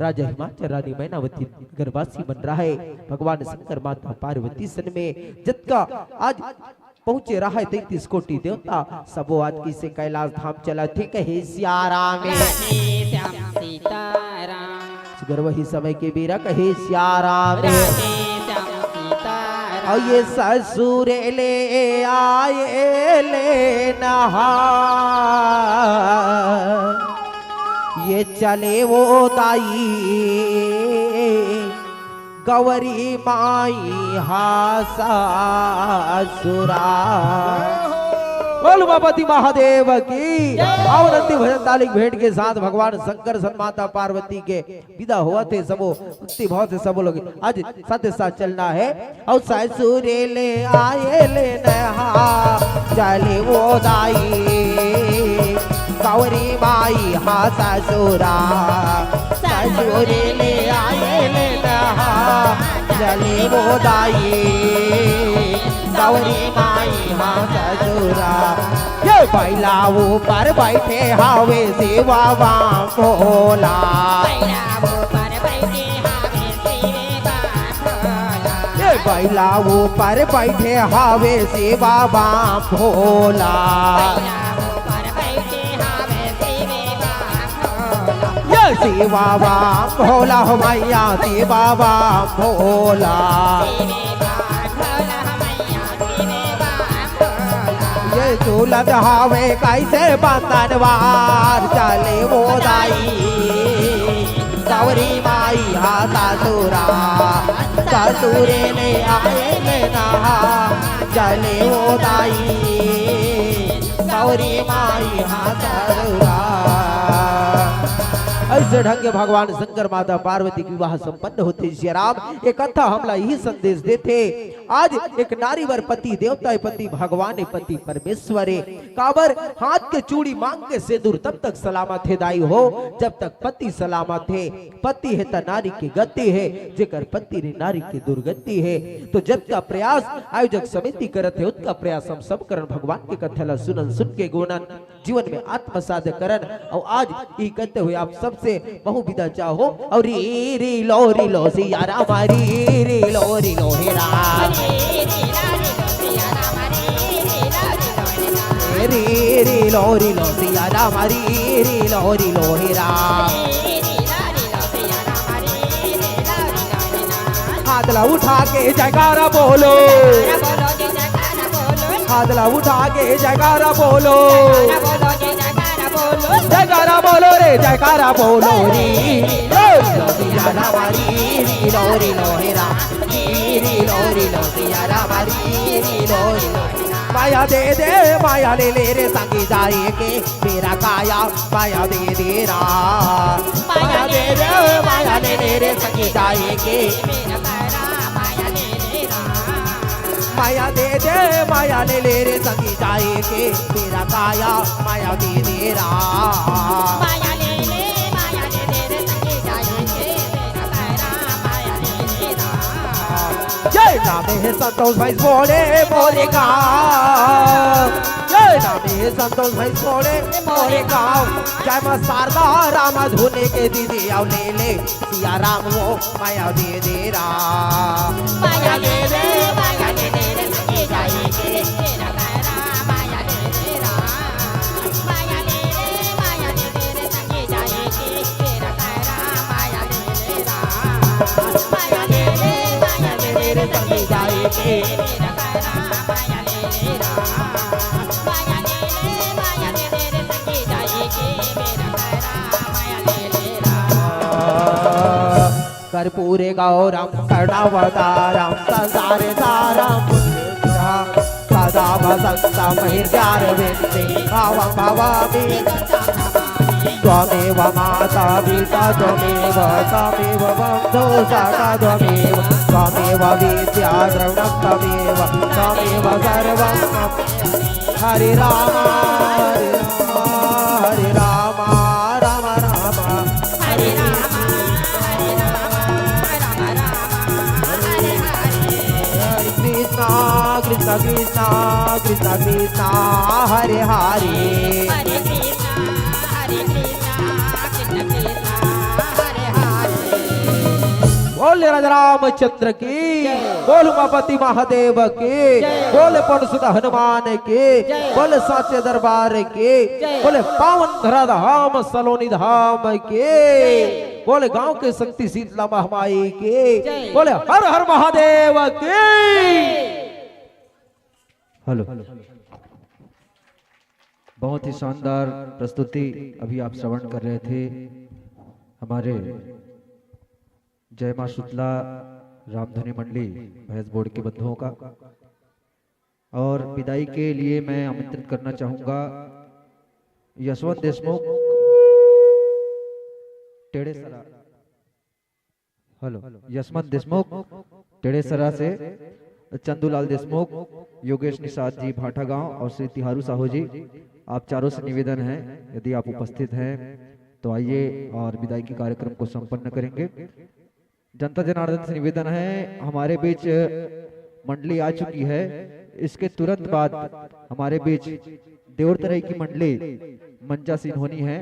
राजा हिमाचल, रानी मैनावती, नगरवासी मन रहे, भगवान शंकर, माता पार्वती सन में जतका आज पहुंचे रहे तैंतीस कोटि देवता, सबो आज कइसे कैलाश धाम चलत हे, कहे सियाराम। राधे श्याम सीताराम। सुगर वही समय के बेरा कहे सियाराम। राधे श्याम सीताराम। अउ ये ससुरे ले आए ले नहा, ये चले वो दाई गौरी माई हा ससुरा। बोल उमापति महादेव की। आओ नंदी भजन तालिक भेंट के साथ भगवान शंकर सन माता पार्वती के विदा होवत हे सबो, भक्ति भाव से सबो लोग आज साथ साथ चलना हे। अउ ससुरे ले आए ले नहा, चले वो दाई गौरी माई हा ससुरा। ससुरे ले आए ले नहा, चले वो दाई गौरी माई हा ससुरा। ये बैला ऊपर बैठे हावे सेवा बाम भोला। बैला ऊपर बैठे हावे सेवा बाम भोला। ये बैला ऊपर बैठे हावे सेवा बाम भोला। बैला ऊपर बैठे हावे सेवा बाम भोला। ये सेवा बाम भोला हो मैया, सेवा बाम भोला। सेवा बाम भोला हो मैया, ये चूलत हावे कैसे बंधनवार, चले वो दाई गौरी माई हा ससुरा। ससुरे ले आए ले नहा, चले वो दाई गौरी माई हा ससुरा। ऐसे ढंग के भगवान शंकर माता पार्वती के विवाह संपन्न होथे। सियाराम, ये कथा हमला यही संदेश देथे। आज एक नारी बर पति देवता हे, पति भगवान हे, पति परमेश्वर हे। काबर हाथ के चूड़ी मांग के सेंदूर तब तक सलामत हे दाई हो, जब तक पति सलामत हे। पति हे त नारी के गति हे, जेकर पति रे नारी के दुर्गति हे। तो जतका प्रयास आयोजक समिति करत हे, उतका प्रयास हम सब करन भगवान के कथा ला सुनन, सुन के गुनन। जीवन में आत्मसात करन। अउ आज ई कहते हुए आप सबसे महू विदा चाहो। अउ री री लो री लो सिया राम, री री लो री लो हे राम। री री लो री लो सिया राम, री री लो री लो हे राम। हाथ ला उठा के जयकारा बोलो। हाथ ला उठा के जयकारा बोलो। जयकारा बोलो रे, जयकारा बोलो रे। लो, लो, सिया राम री, री, लो, री, लो, हे राम। री, री, लो, री, लो, सिया राम री, री, लो, री, लो। माया दे दे, माया ले ले रे, संगी जाए के मेरा काया, माया दे दे रा। माया दे दे, माया ले ले रे, संगी जाए के। माया दे दे, माया ले ले रे, संगी जाए के मेरा काया, माया दे दे रा। माया ले ले, माया ले ले रे, संगी जाए के मेरा काया, माया ले ले रा। जय नाम हे संतोष भाई बोले मोरे गाँव। जय नाम हे संतोष भाई बोले मोरे गाँव। जय माँ शारदा राम धुने के दीदी आओ ले ले सिया राम वो माया दे दे रा। माया दे दे, माया दे दे रे, संगे जाए के तेरा कारा। माया दे दे रा। माया दे दे, माया दे दे रे, संगे जाए के तेरा कारा। माया दे दे रा। माया दे दे, माया दे दे रे, संगे जाए के तेरा कारा। माया दे दे रा। माया दे दे, माया दे दे रे, संगे जाए के तेरा कारा। माया दे दे रा। कर्पूर गौरम करुणावतारम संसार सारम सदा वसंतम हृदयारविंदे भावम भवामी। त्वमेव माता पिता त्वमेव, त्वमेव बंधु सखा त्वमेव, त्वमेव विद्या द्रविणम त्वमेव, त्वमेव सर्वम मम। हरे राम, हरे राम, हरे राम, राम राम, हरे राम, हरे राम, राम राम, हरे हरे। हरे कृष्णा, कृष्णा कृष्णा, कृष्णा कृष्णा, हरे हरे। हरे कृष्णा, हरे कृष्णा, कृष्णा कृष्णा, हरे हरे। राजा रामचंद्र की, बोल उमापति महादेव की, बोल पवन सुत हनुमान की, बोल साचे दरबार की, बोले पावन धरा धाम सलोनी धाम की, बोले गांव के शक्ति शीतला महामाई की, बोले हर हर महादेव की। हेलो, बहुत ही शानदार प्रस्तुति अभी आप श्रवण कर रहे थे हमारे जय माँ शीतला रामधुनी मंडली भैंस बोर्ड के बंधुओं का। और विदाई के लिए मैं आमंत्रित करना चाहूंगा यशवंत देशमुख टेढ़ेसरा। हेलो, यशवंत देशमुख टेढ़ेसरा से, चंदूलाल देशमुख, योगेश निषाद जी भाटागांव और श्री तिहारू साहू जी, आप चारों से निवेदन है, यदि आप उपस्थित हैं तो आइए और विदाई के कार्यक्रम को संपन्न करेंगे। जनता जनार्दन से निवेदन है, हमारे बीच मंडली आ चुकी है, इसके तुरंत बाद हमारे बीच देउर तरई की मंडली मंचासीन होनी है।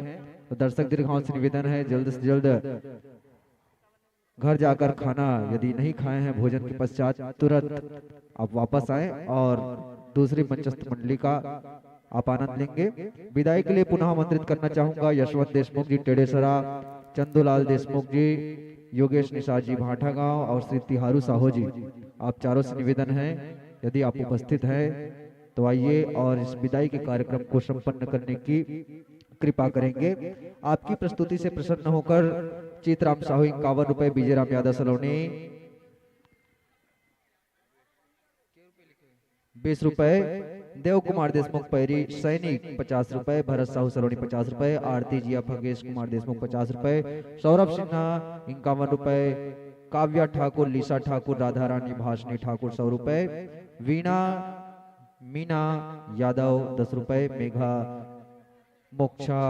तो दर्शक दीर्घाओं से निवेदन है, जल्द से जल्द घर जाकर खाना यदि नहीं खाए हैं भोजन के पश्चात, तुरंत आप वापस आएं और दूसरी मंचस्थ मंडली का आप आनंद लेंगे। विदाई के लिए पुनः आमंत्रित करना चाहूंगा यशवंत देशमुख जी टेढ़ेसरा, चंदूलाल देशमुख जी, योगेश निषाद जी भाटागांव और श्री तिहारू साहू जी, आप चारों से निवेदन है, यदि आप उपस्थित हैं तो आइए और इस विदाई के कार्यक्रम को संपन्न करने की कृपा करेंगे। आपकी प्रस्तुति से प्रसन्न होकर चीतराम साहू इक्यावन रुपए, विजयराम यादव सलोनी बीस रुपए, देव कुमार देशमुख पैरी सैनिक पचास रुपए, भरत साहू सलोनी पचास रुपए, आरती जिया भगेश कुमार देशमुख पचास रुपए, सौरभ सिन्हा इक्यावन रुपए, काव्या ठाकुर, लिशा ठाकुर, राधा रानी, भाषनी ठाकुर सौ रुपए, वीणा मीना यादव दस रुपए, मेघा मोक्षा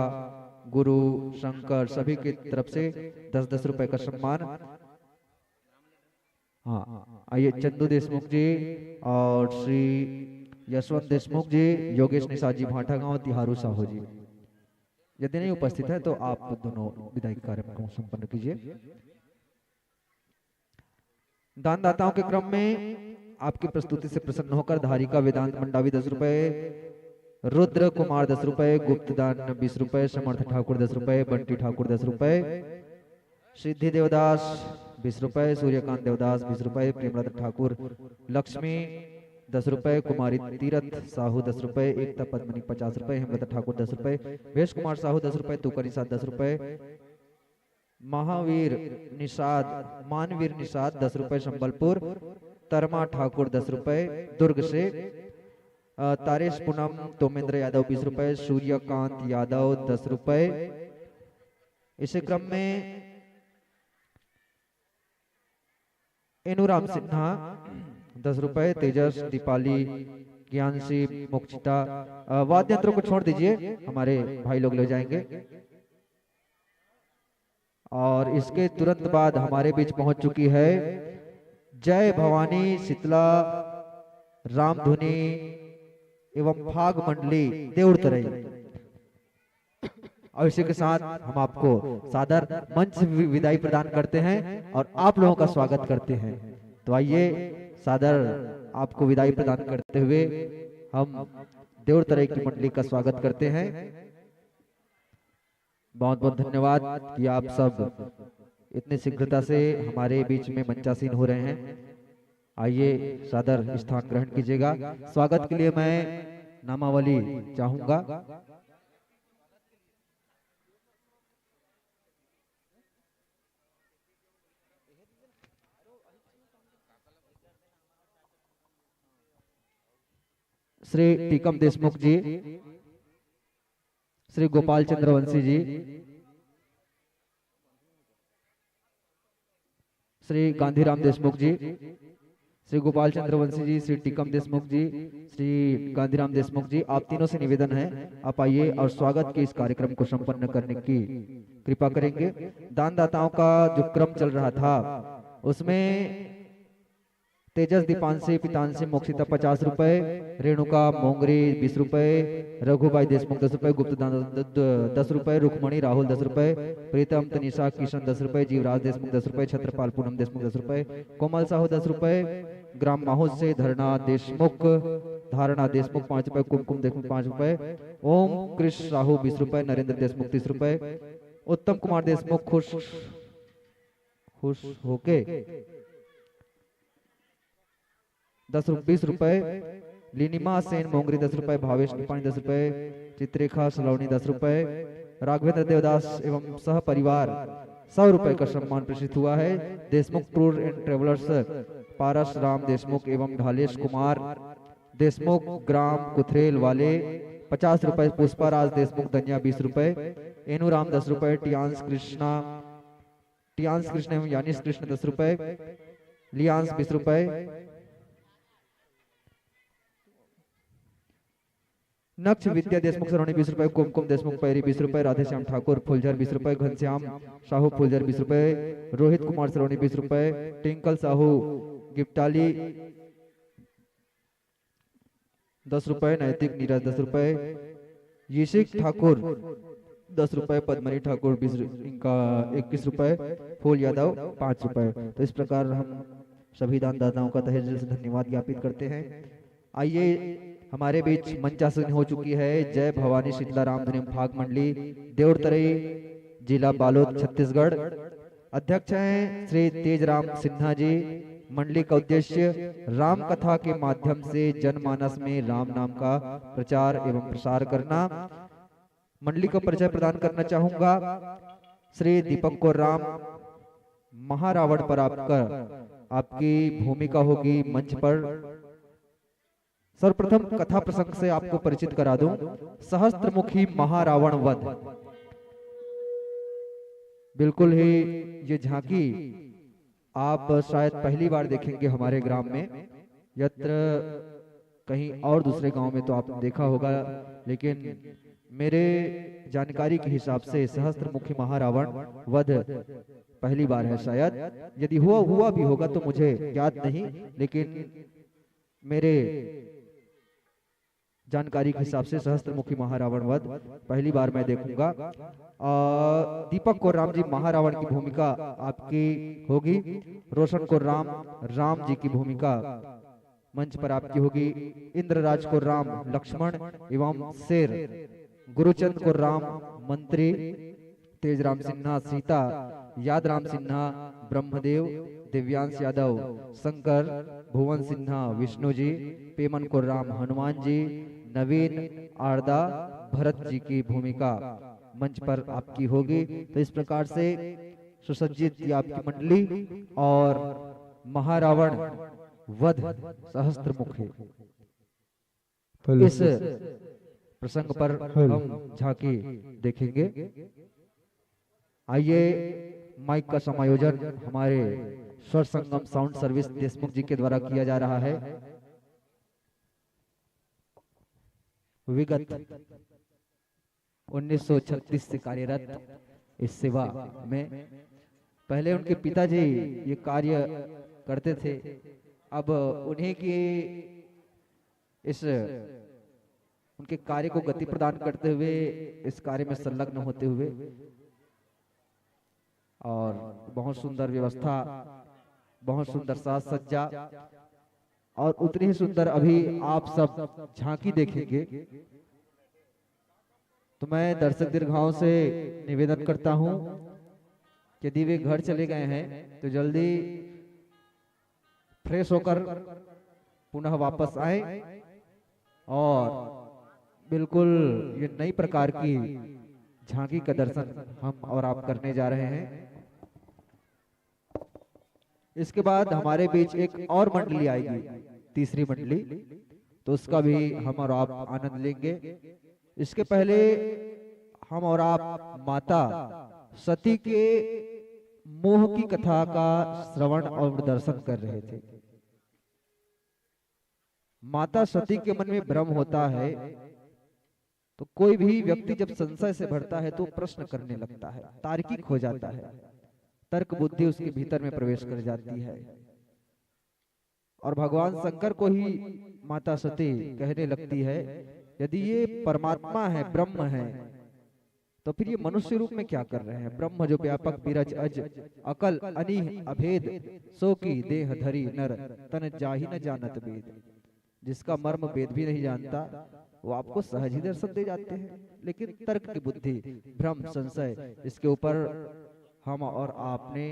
गुरु शंकर सभी की तरफ से दस दस रुपए का सम्मान। हाँ, आइए चंदू देशमुख जी और श्री यशवंत देशमुख जी, योगेश निषाद जी भाटागांव, तिहारू साहू जी यदि नहीं उपस्थित है तो आप दोनों विदाई कार्यक्रम को संपन्न कीजिए। दानदाताओं के क्रम में आपकी प्रस्तुति से प्रसन्न होकर धारिका वेदांत मंडावी दस रुपए, रुद्र कुमार दस रुपए, गुप्तदान बीस रुपए, समर्थ ठाकुर दस रुपए, बंटी ठाकुर दस रुपए, सिद्धि देवदास बीस रुपए, सूर्यकांत देवदास बीस रुपए, प्रेमरत्न ठाकुर लक्ष्मी दस रुपए, कुमारी तीरथ साहू दस रुपए, एकता पद्मनी पचास रुपए, हेमलता ठाकुर दस रुपए, वेश कुमार साहू दस रुपए, तुकरी साहू दस रुपए, महावीर निषाद, मानवीर निषाद दस रुपए संबलपुर, तरमा ठाकुर दस रुपए दुर्ग से, अ, तारेश पूनम तोमेंद्र यादव बीस रुपए, सूर्यकांत यादव दस रुपए। इसी क्रम में एनुराम सिन्हा दस रुपए, तेजस, दीपाली, ज्ञानसी, मोक्षिता, अ, वाद्य यंत्रों को छोड़ दीजिए, हमारे भाई लोग ले जाएंगे। और इसके तुरंत बाद हमारे बीच पहुंच चुकी है जय भवानी शीतला रामधुनी एवं फाग मंडली देउर तरई। और इसी के साथ हम आपको सादर मंच से वि-, विदाई प्रदान करते हैं और आप लोगों का स्वागत करते हैं। तो आइए, सादर आपको विदाई प्रदान करते हुए हम देउर तरई की मंडली का स्वागत करते हैं। बहुत बहुत धन्यवाद कि आप सब इतनी शीघ्रता से हमारे बीच में मंचासीन हो रहे हैं। आइए, सादर स्थान ग्रहण कीजिएगा। स्वागत के लिए मैं नामावली चाहूंगा। श्री टीकम देशमुख जी, श्री गोपाल चंद्रवंशी जी, श्री गांधीराम देशमुख जी, श्री गोपाल चंद्रवंशी जी, श्री टीकम देशमुख जी, श्री गांधीराम देशमुख जी, आप तीनों से निवेदन है, आप आइए और स्वागत के इस कार्यक्रम को संपन्न करने की कृपा करेंगे। दानदाताओं का जो क्रम चल रहा था, उसमें तेजस, दीपांशी, पितांशी, मोक्षिता पचास रुपए, रेणुका मोंगरी बीस रुपए, रघुबाई देशमुख दस रुपए, गुप्त दान द-, द-, दस रुपए, रुक्मणी राहुल दस रुपए, प्रीतम तनिषा किशन दस रुपए, जीवराज देशमुख दस रुपए, छत्रपाल पूनम देशमुख दस रुपए, कोमल साहू दस रुपए, ग्राम माहूद से धरना देशमुख, धारणा देशमुख पाँच रुपए, कुमकुम देशमुख पाँच रुपए, ओम कृष साहू बीस रुपए, नरेंद्र देशमुख तीस रुपए, उत्तम कुमार देशमुख खुश खुश होके दस रु-, बीस रुपए, लिनिमा सेन मोंगरी दस रुपए, भावेश निपाणी दस रुपए, चित्रेखा सलोनी दस रुपए, राघवेंद्र देवदास एवं सह परिवार सौ रुपए का सम्मान प्रेषित हुआ है। देशमुख टूर एंड ट्रेवलर्स पारस राम देशमुख एवं ढालेश कुमार देशमुख, ग्राम कुथरेल वाले पचास रुपए, पुष्पा राज देशमुख दनिया बीस रुपए, एनू राम दस रुपए, टियांश कृष्णा टियांश कृष्ण एवं यानिश कृष्ण दस रुपए, लियांश बीस रुपए, नक्ष विद्या देशमुख सलोनी बीस रुपए, कुमकुम देशमुख पैरी बीस रुपए, राधेश्याम ठाकुर फुलझर बीस रुपए, घनश्याम साहू फुलझर बीस रुपए, रोहित कुमार सलोनी बीस रुपए, टिंकल साहू गिफ्टाली दस रुपए, नैतिक नीरज दस रुपए, यिशिक ठाकुर दस रुपए, पद्मनी ठाकुर बीस रु-, इनका इक्कीस रुपए, फूल यादव पाँच रुपए। तो इस प्रकार हम सभी दानदाताओं का तहे दिल से धन्यवाद ज्ञापित करते हैं। आइए, हमारे बीच मंचासन हो चुकी है जय भवानी शीतला राम धुनी फाग मंडली, देउर तरई, जिला बालोद, छत्तीसगढ़। अध्यक्ष हैं श्री तेजराम सिन्हा जी। मंडली का उद्देश्य राम कथा के माध्यम से जनमानस में राम नाम का प्रचार एवं प्रसार करना। मंडली का परिचय प्रदान करना चाहूंगा। श्री दीपक कोर्राम, महारावण पर आपका, आपकी भूमिका होगी मंच पर। सर्वप्रथम कथा प्रसंग से आपको परिचित करा दूं, सहस्त्रमुखी महारावण वध। बिल्कुल ही ये झांकी आप शायद पहली बार देखेंगे हमारे ग्राम में, यत्र कहीं और दूसरे गांव में तो आपने देखा होगा, लेकिन मेरे जानकारी के हिसाब से सहस्त्रमुखी महारावण वध पहली बार है शायद। यदि हुआ, हुआ भी होगा तो मुझे याद नहीं, लेकिन मेरे जानकारी के हिसाब से सहस्त्रमुखी महारावण वध पहली बार मैं देखूंगा। आ, दीपक कोर्राम जी, महारावण की भूमिका आपकी होगी। रोशन कोर्राम, राम जी की भूमिका मंच पर आपकी होगी। इंद्रराज कोर्राम, लक्ष्मण एवं शेर, गुरुचंद कोर्राम, मंत्री, तेजराम सिन्हा सीता, यादराम सिन्हा ब्रह्मदेव, दिव्यांश यादव शंकर, भुवन सिन्हा विष्णु जी, पेमन कोर्राम हनुमान जी, नवीन आड़दा भरत जी की भूमिका मंच पर आपकी होगी। तो इस प्रकार से सुसज्जित ये आपकी मंडली और महारावण वध सहस्त्रमुखी। इस प्रसंग पर हम झांकी देखेंगे। आइए, माइक का समायोजन हमारे स्वर संगम साउंड सर्विस देशमुख जी के द्वारा किया जा रहा है। विगत उन्नीस सौ छत्तीस से कार्यरत इस सेवा में पहले उनके पिताजी ये कार्य करते थे, अब उन्हीं की इस उनके कार्य को गति प्रदान करते हुए, इस कार्य में संलग्न होते हुए, और बहुत सुंदर व्यवस्था, बहुत सुंदर साज सज्जा, और उतनी ही सुंदर अभी आप सब झांकी देखेंगे। तो मैं दर्शक दीर्घाओं से निवेदन करता हूं कि यदि वे घर चले गए हैं तो जल्दी फ्रेश होकर पुनः वापस आए और बिल्कुल ये नई प्रकार की झांकी का दर्शन हम और आप करने जा रहे हैं। इसके बाद हमारे बीच एक और मंडली आएगी, तीसरी मंडली, तो उसका भी हम और आप आनंद लेंगे। इसके पहले हम और आप माता सती के मोह की कथा का श्रवण और दर्शन कर रहे थे। माता सती के मन में भ्रम होता है, तो कोई भी व्यक्ति जब संशय से भरता है तो प्रश्न करने लगता है, तार्किक हो जाता है, तर्क बुद्धि उसके भीतर में प्रवेश कर जाती है। और भगवान शंकर को ही माता सती कहने लगती है, "यदि ये परमात्मा है, ब्रह्म है, तो फिर ये मनुष्य रूप में क्या कर रहे हैं? ब्रह्म जो व्यापक बिरज अज, अकल अनीह अभेद, सो की देह धरी नर, तन जाहि न जानत वेद।" जिसका मर्म वेद भी नहीं जानता, वो आपको सहज ही दर्शन दे जाते हैं, लेकिन तर्क की बुद्धि, भ्रम, संशय, इसके ऊपर हम और आपने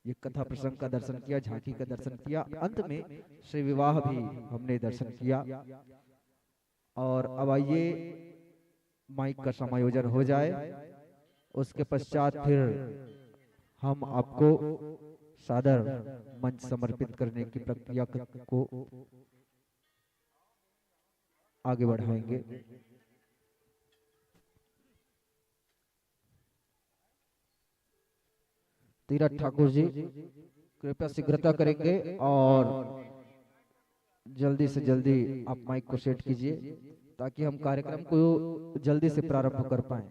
ये कथा प्रसंग का दर्शन किया, झांकी का दर्शन किया, अंत में श्री विवाह भी हमने दर्शन किया। और अब आइए, माइक का समायोजन हो जाए, उसके पश्चात फिर हम आपको सादर मंच समर्पित करने की प्रक्रिया क-, को आगे बढ़ाएंगे। तीरथ ठाकुर जी, कृपया शीघ्रता करेंगे और जल्दी से जल्दी आप माइक को सेट कीजिए, ताकि हम कार्यक्रम को जल्दी से प्रारंभ कर पाएं।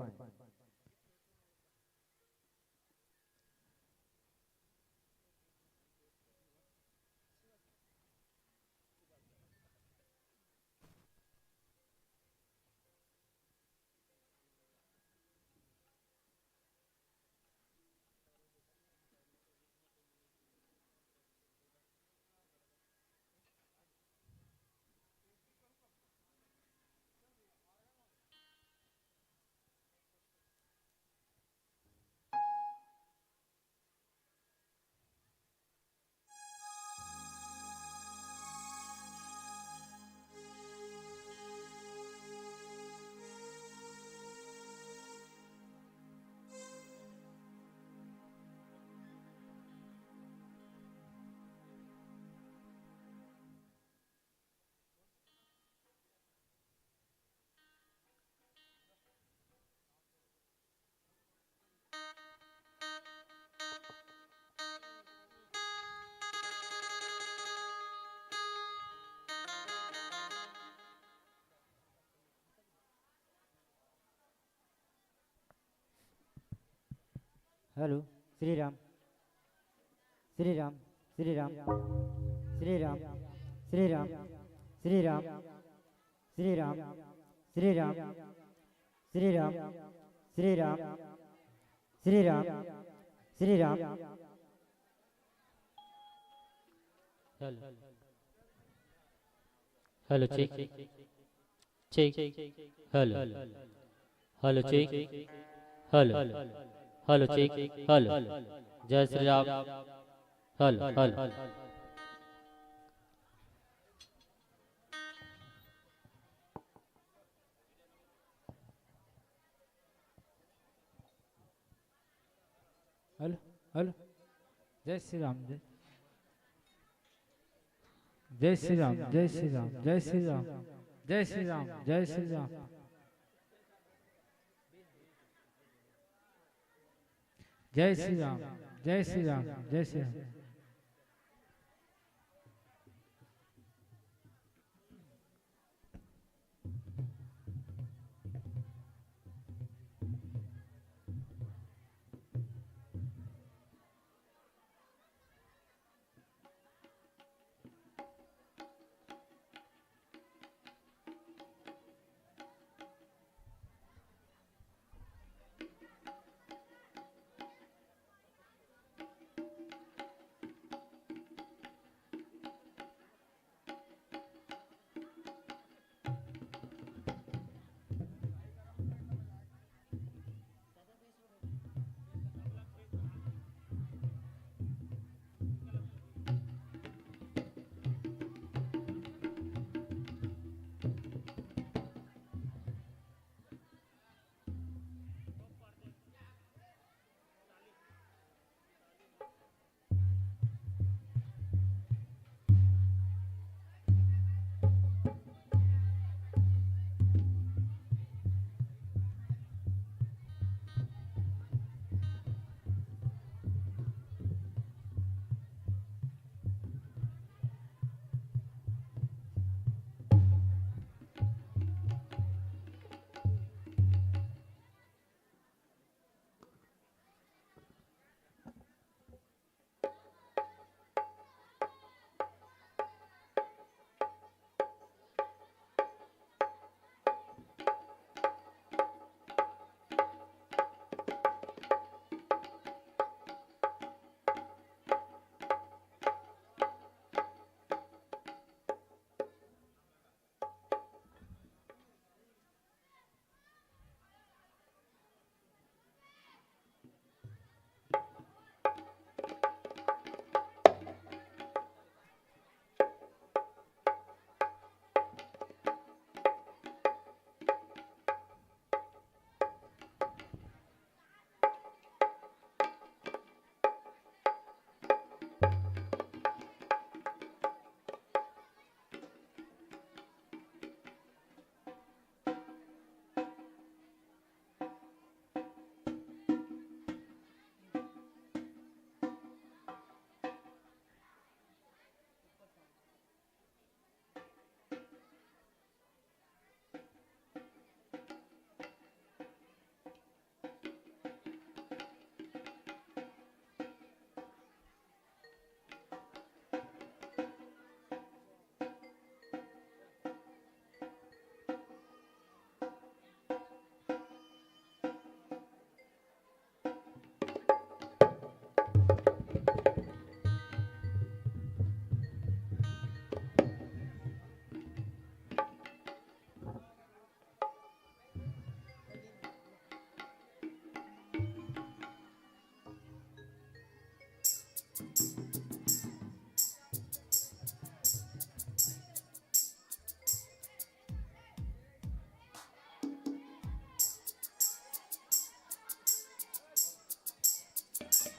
Hello, Shri Ram, Shri Ram, Shri Ram, Shri Ram, Shri Ram, Shri Ram, Shri Ram, Shri Ram, Shri Ram, Shri Ram, Shri Ram. Hello, hello, check, check, hello, hello, check, hello, hello, check, hello. जय Shri Ram. Hello, hello. Hello, hello. जय श्री राम, जय, जय श्री राम, जय श्री राम, जय श्री राम, जय श्री राम, जय श्री राम। जय श्री राम, जय श्री राम, जय श्री राम।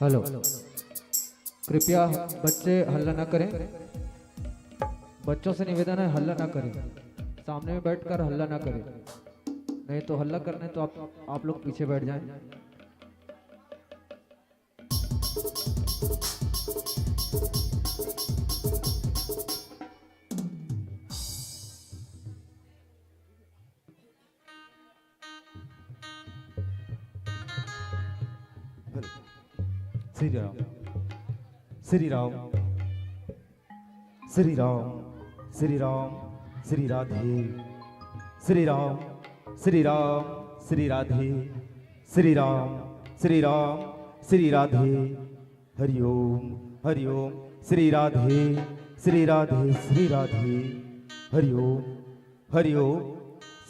हेलो, कृपया बच्चे हल्ला ना करें। बच्चों से निवेदन है, हल्ला ना करें। सामने में बैठकर हल्ला ना करें, नहीं तो हल्ला करने तो आप आप लोग पीछे बैठ जाएं। श्री राम, श्री राम, श्री राम, श्री राम, श्री राधे, श्री राम, श्री राम, श्री राधे, श्री राम, श्री राम, श्री राधे। हरिओम, हरिओम, श्री राधे, श्री राधे, श्री राधे। हरिओम, हरिओम,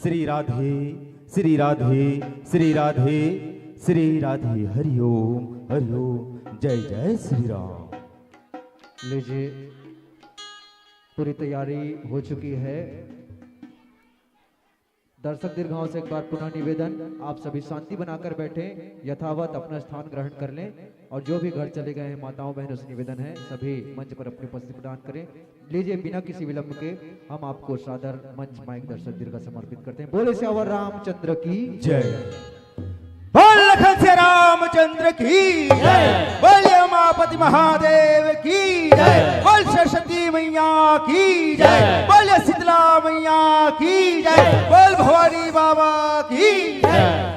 श्री राधे, श्री राधे, श्री राधे, श्री राधे। हरिओम, हरिओम। जय जय श्री राम। लीजिए, पूरी तैयारी हो चुकी है। दर्शक दीर्घाओं से एक बार पुनः निवेदन, आप सभी शांति बनाकर बैठें, यथावत अपना स्थान ग्रहण कर लें और जो भी घर चले गए हैं माताओं बहनों से निवेदन है, सभी मंच पर अपनी उपस्थिति प्रदान करें। लीजिए, बिना किसी विलंब के हम आपको सादर मंच माइक दर्शक दीर्घा समर्पित करते हैं। बोले सियावर रामचंद्र की जय। बोल लखन से रामचंद्र की जय। बोलिए उमापति महादेव की जय। बोल सरस्वती मैया की जय। बोलिए शीतला मैया की जय। बोल भवानी बाबा की जय।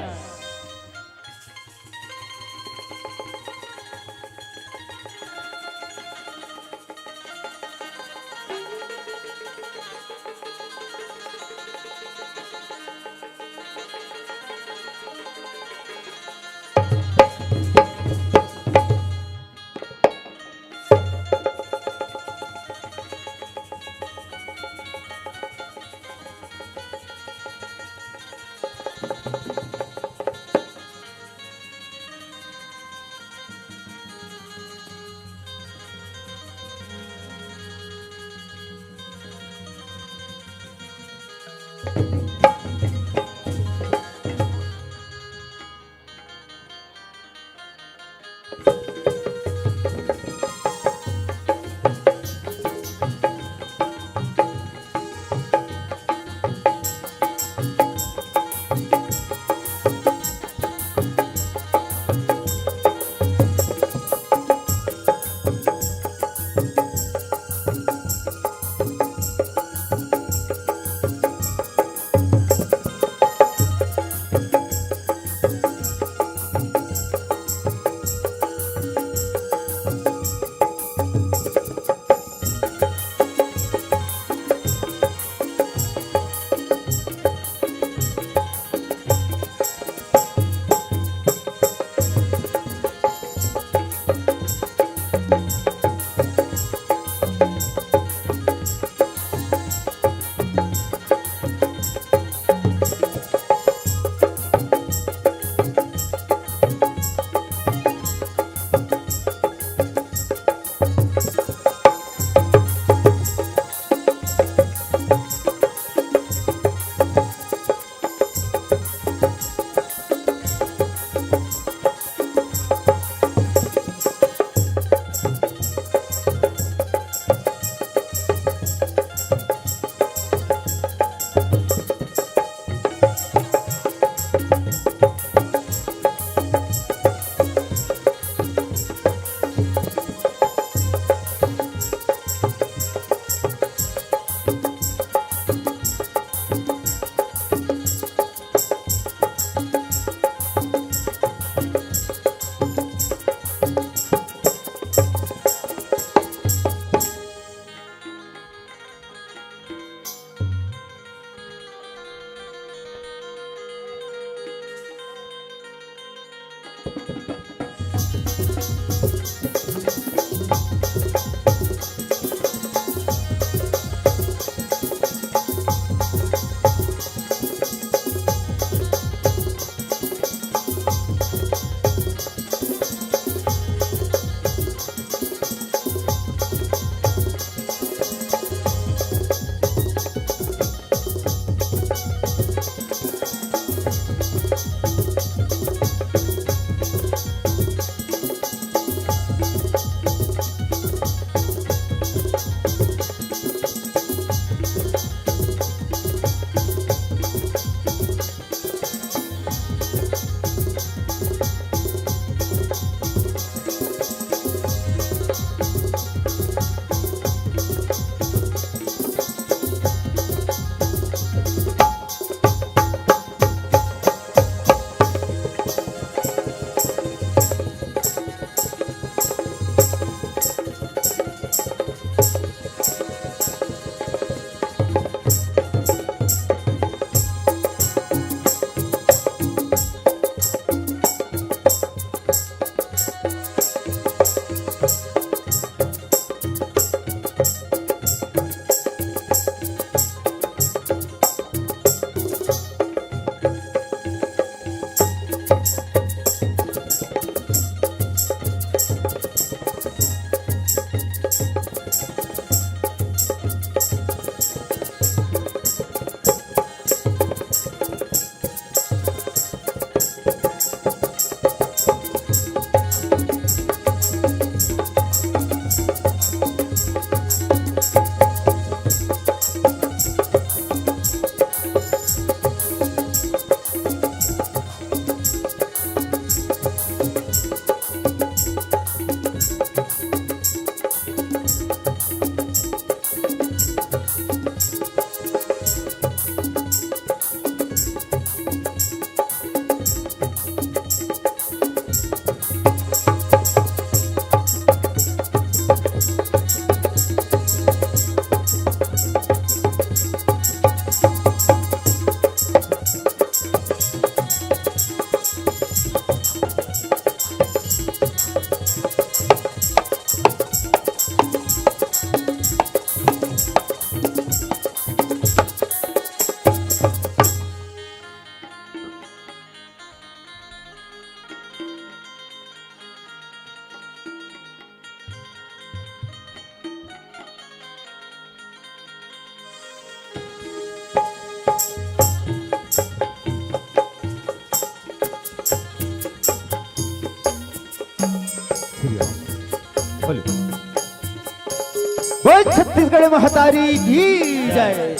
छत्तीसगढ़ महतारी की जय।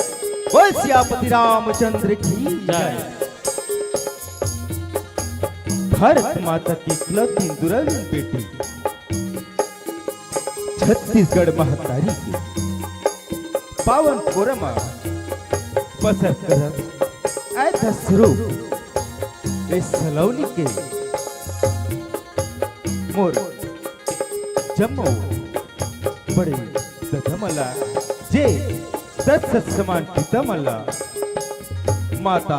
बोल सियापति रामचंद्र की जय। भारत माता के इकलौती दुलारी बेटी छत्तीसगढ़ महतारी के पावन पोरा म बसर करत ऐ दसरू ए सलौनी के मोर जम्मो बड़े ददा मन ला, जे दस समान पिता मन ला, माता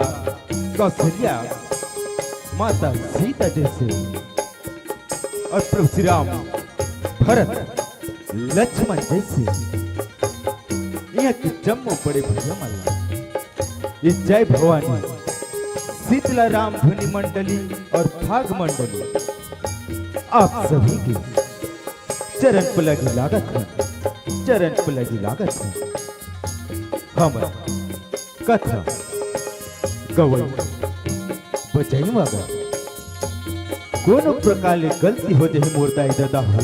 कौशल्या, माता सीता जैसे, और प्रभु श्री राम, भरत, लक्ष्मण जैसे, यहाँ के जम्मो बड़े भैया मन ला, ये जय भवानी, शीतला राम धुनी मंडली और भाग मंडली, आप सभी के चरण पलगी लागत हन, चरण पलगी लागत हन। हमर कथा गवई बजई म गा कोनो प्रकार ले गलती हो जाही मोर दाई ददा हो,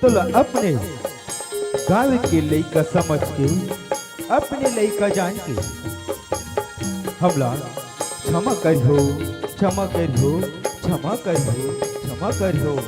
तोला अपने गाँव के लइका समझ के, अपने लइका जान के हमला क्षमा करिहो, क्षमा करिहो, क्षमा करिहो, क्षमा करिहो।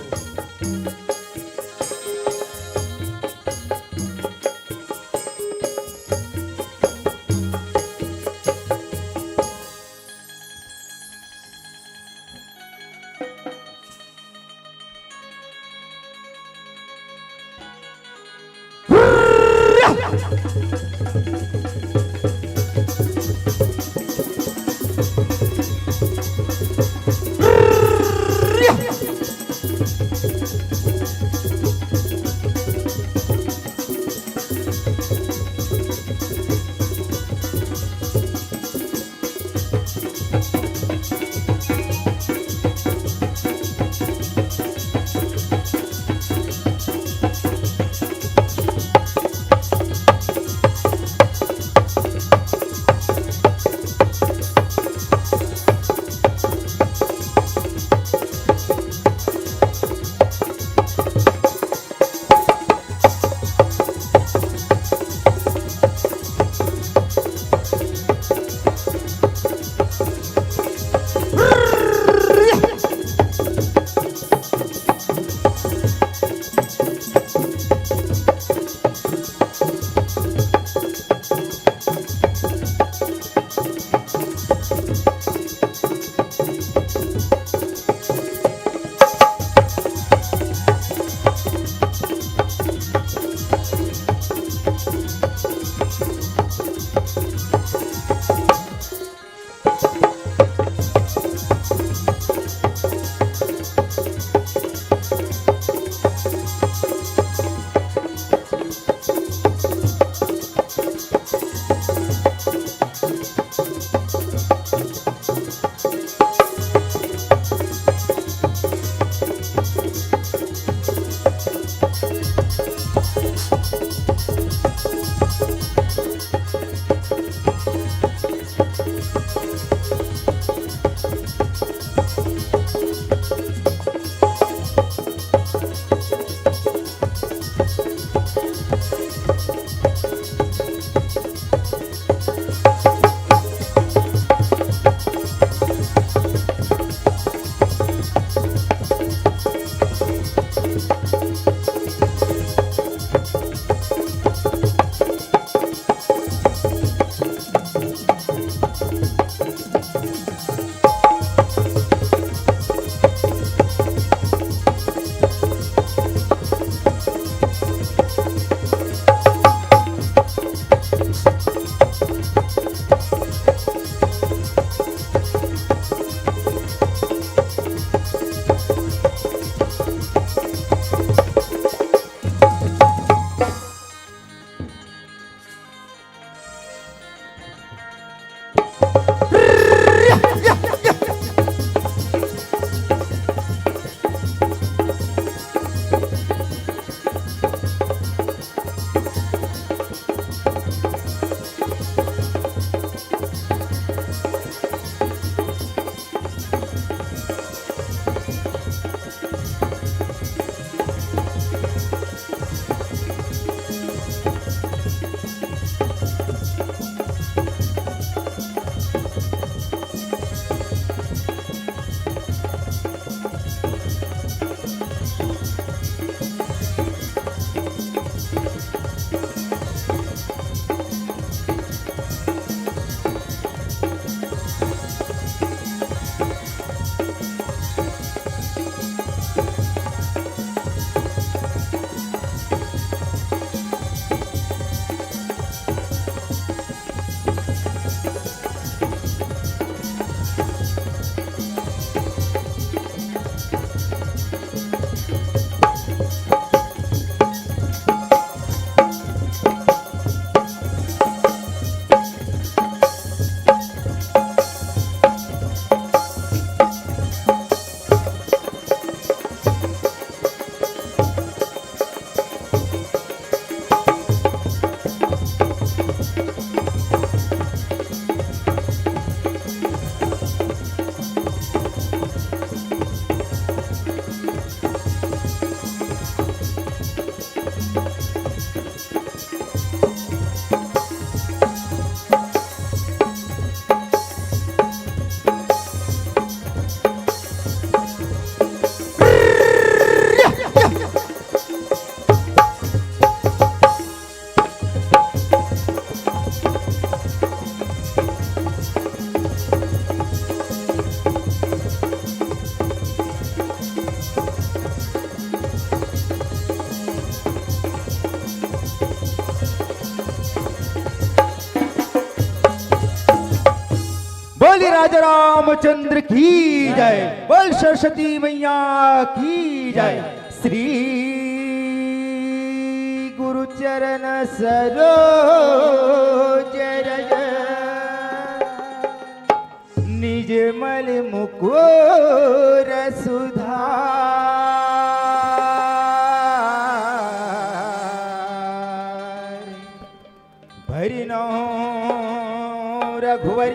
बोल राजा रामचंद्र की जय, बोल सरस्वती मैया की जय। श्री गुरु चरण सरोज रज, निज मल मुकुर सुधार। भरि नौ रघुवर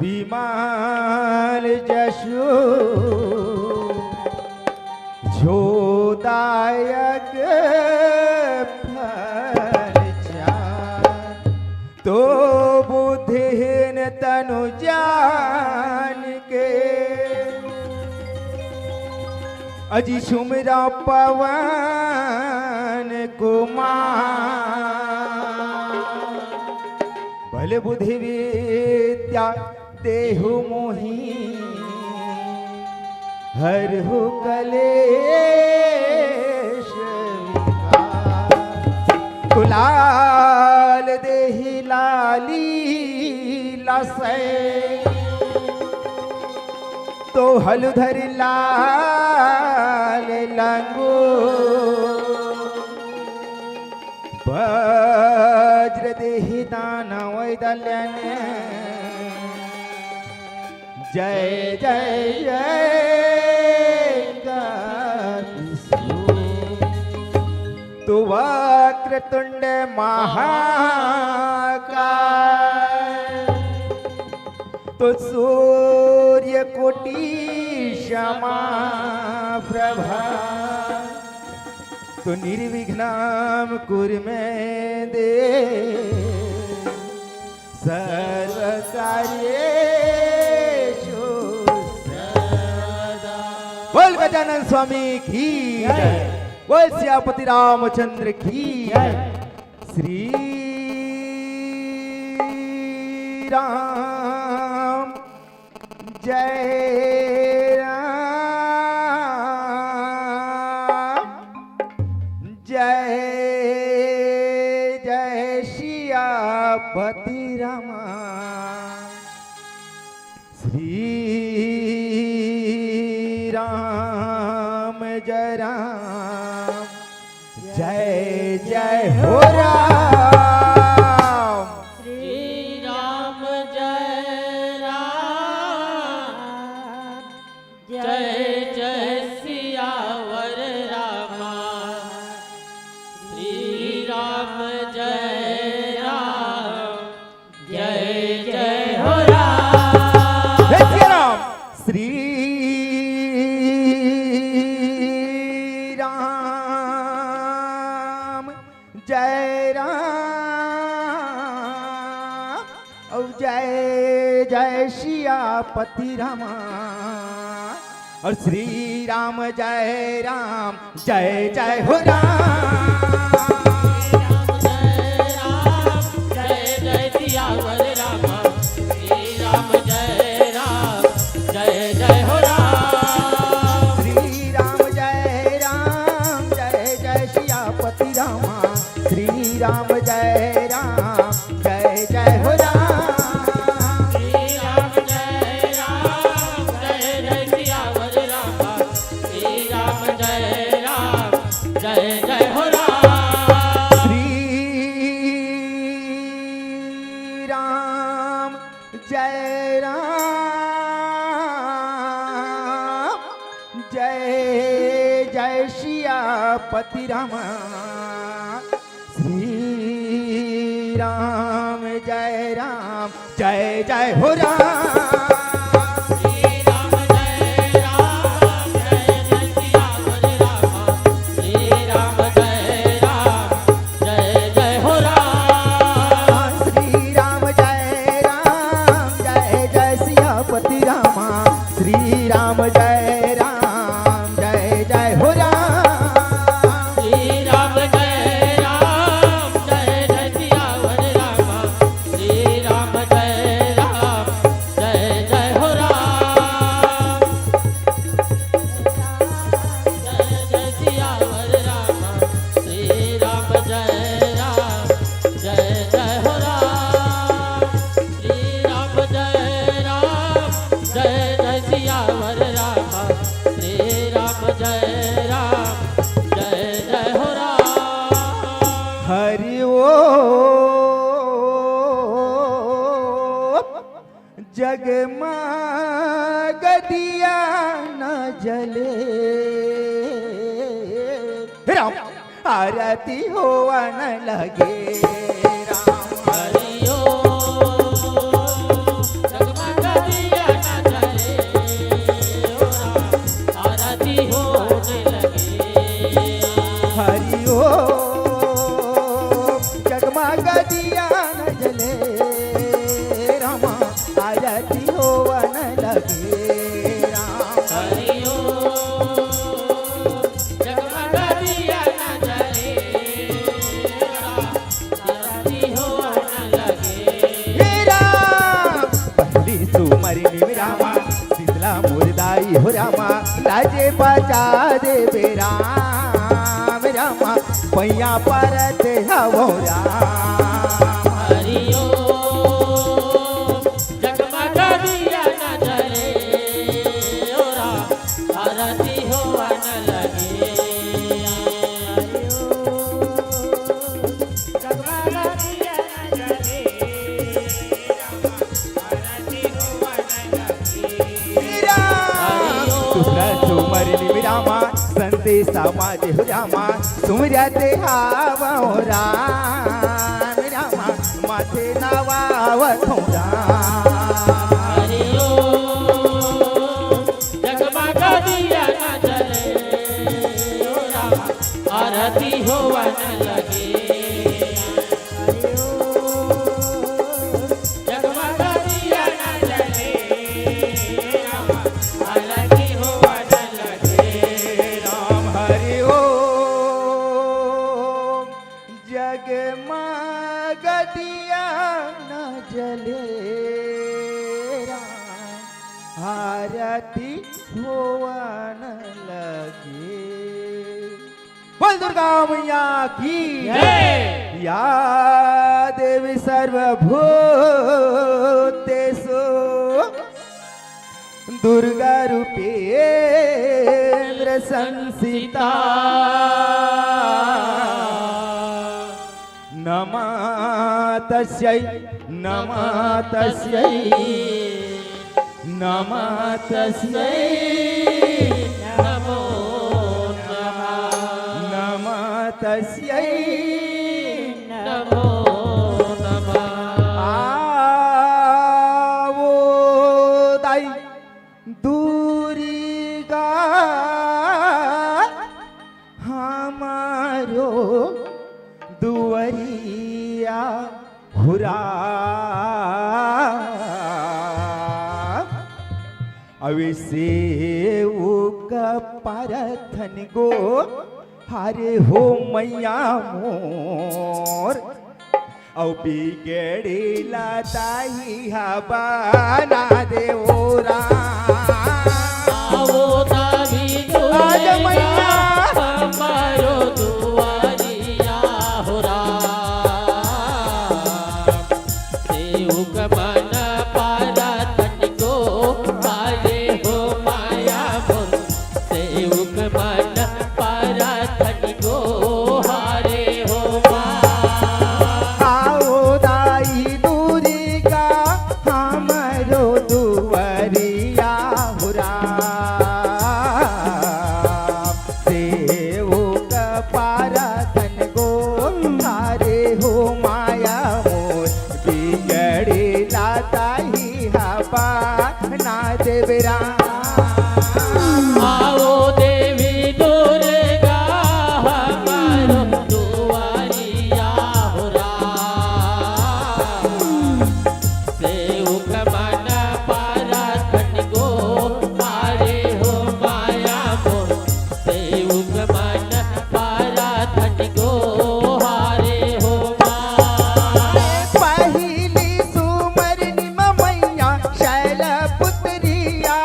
विमल जसु, जो दायक फल चार। तो बुद्धिहीन तनु जान के, अजी सुमिरा पवन कुमार। बल बुद्धि विद्या देहु मोहि, हरहु कलेश विकार। तो लाल देहि लाली लसै, तो हलुधर लाल लंगो। वज्र देहि दानव दलन, जय जय जय। तो वक्रतुंड महाकाय, तो सूर्य कोटि समा प्रभा, तो निर्विघ्नम कुरु मे देव सर्व कार्येषु सर्वदा। बोल गजानन स्वामी की जय। बोल सियापति रामचंद्र की जय। श्री राम जय राम, जय जय सियापति राम। श्री राम जय राम, जय जय हो राम। श्री राम जय राम, जय जय सियावर रामा। श्री राम जय राम, जय जय हो राम। जय सिया राम। श्री राम जय राम, ओ जय जय सियापति रामा। और श्री राम जय राम, जय जय हो राम। श्री राम जय राम, जय जय सियावर रामा। श्री राम जय राम, जय जय हो राम। श्री राम जय राम, जय जय सियापति रामा। श्री राम जय राम, जय जय हो राम। श्री राम जय राम, जय जय सियावर रामा। श्री राम जय राम, जय जय हो राम। श्री राम जय राम, जय जय सियापति रामा। श्री राम जय राम, जय जय हो राम। श्री राम जय राम, जय जय सियावर रामा। श्री राम जय राम, जय जय हो राम। श्री राम जय राम, जय जय सियापति रामा। श्री राम जय राम, जय जय हो राम। श्री राम जय राम, जय जय सियावर रामा। श्री राम जय राम, जय जगमग दिया न जले, राम आरती होवन लगे। राम हरि ओम। जगमग दिया न जले, ओ राम आरती होवन लगे। हरि ओम। जगमग दिया न जले, रामा आरती होवन लगे। राम हरि ओम। जगमग दिया न जले, आरती होवन लगे। हे राम, पहली सुमरनी में रामा, शीतला मोर दाई हो रामा, लाजे बचा देबे राम, रामा, पैया परत हवो राम। हरि ओम। जगमग दिया न जले, ओ राम आरती होवन लगे। हरि ओम। जगमग दिया न जले, राम आरती होवन लगे। राम। दूसरा सुमर निम रामा, संदेश समाज हो रामा, सुमरत हावो राम, रामा, माथे नवावत हो राम। हरि ओम। जगमग दिया न जले, ओ रामा, आरती होवन लगे। हरि ओम। जगमग दिया न जले, आरती होवन लगे। राम हरि ओम। जगमग दिया न जले, राम आरती होवन लगे। बोल दुर्गा मैया की जय। या देवी सर्वभूतेषु दुर्गा रूपेन्द्र संसिता। नमः तस्यै, नमः तस्यै, नमः तस्यै, नमो नमः। नमः तस्यै, नमो नमः। आवो दाई दुर्गा हमरो दुवरिया हुरा। अवे सेवक परथन गो हरे हो मैया मोर। अउ बिगड़ेला दाई हा बना दे ओ राम। आवो दाई दुर्गा आज मैया। हमरो दुआरिया हो राम। सेवक मन परथन गो हरे हो मैया मोर। सेवक मन परथन गो हरे हो माँ। आवो दाई दुर्गा हमरो दुआरिया हो राम। सेवक परथन गो हरे हो मैया मोर। बिगड़ेला दाई हा बना देबे राम। आवो देवी दुर्गा हमरो दुआरिया हो राम। सेवक मन परथन गो हरे हो मैया मोर। सेवक मन परथन गो हरे हो माँ। पहिली सुमरनी म मैया शैलपुत्रिया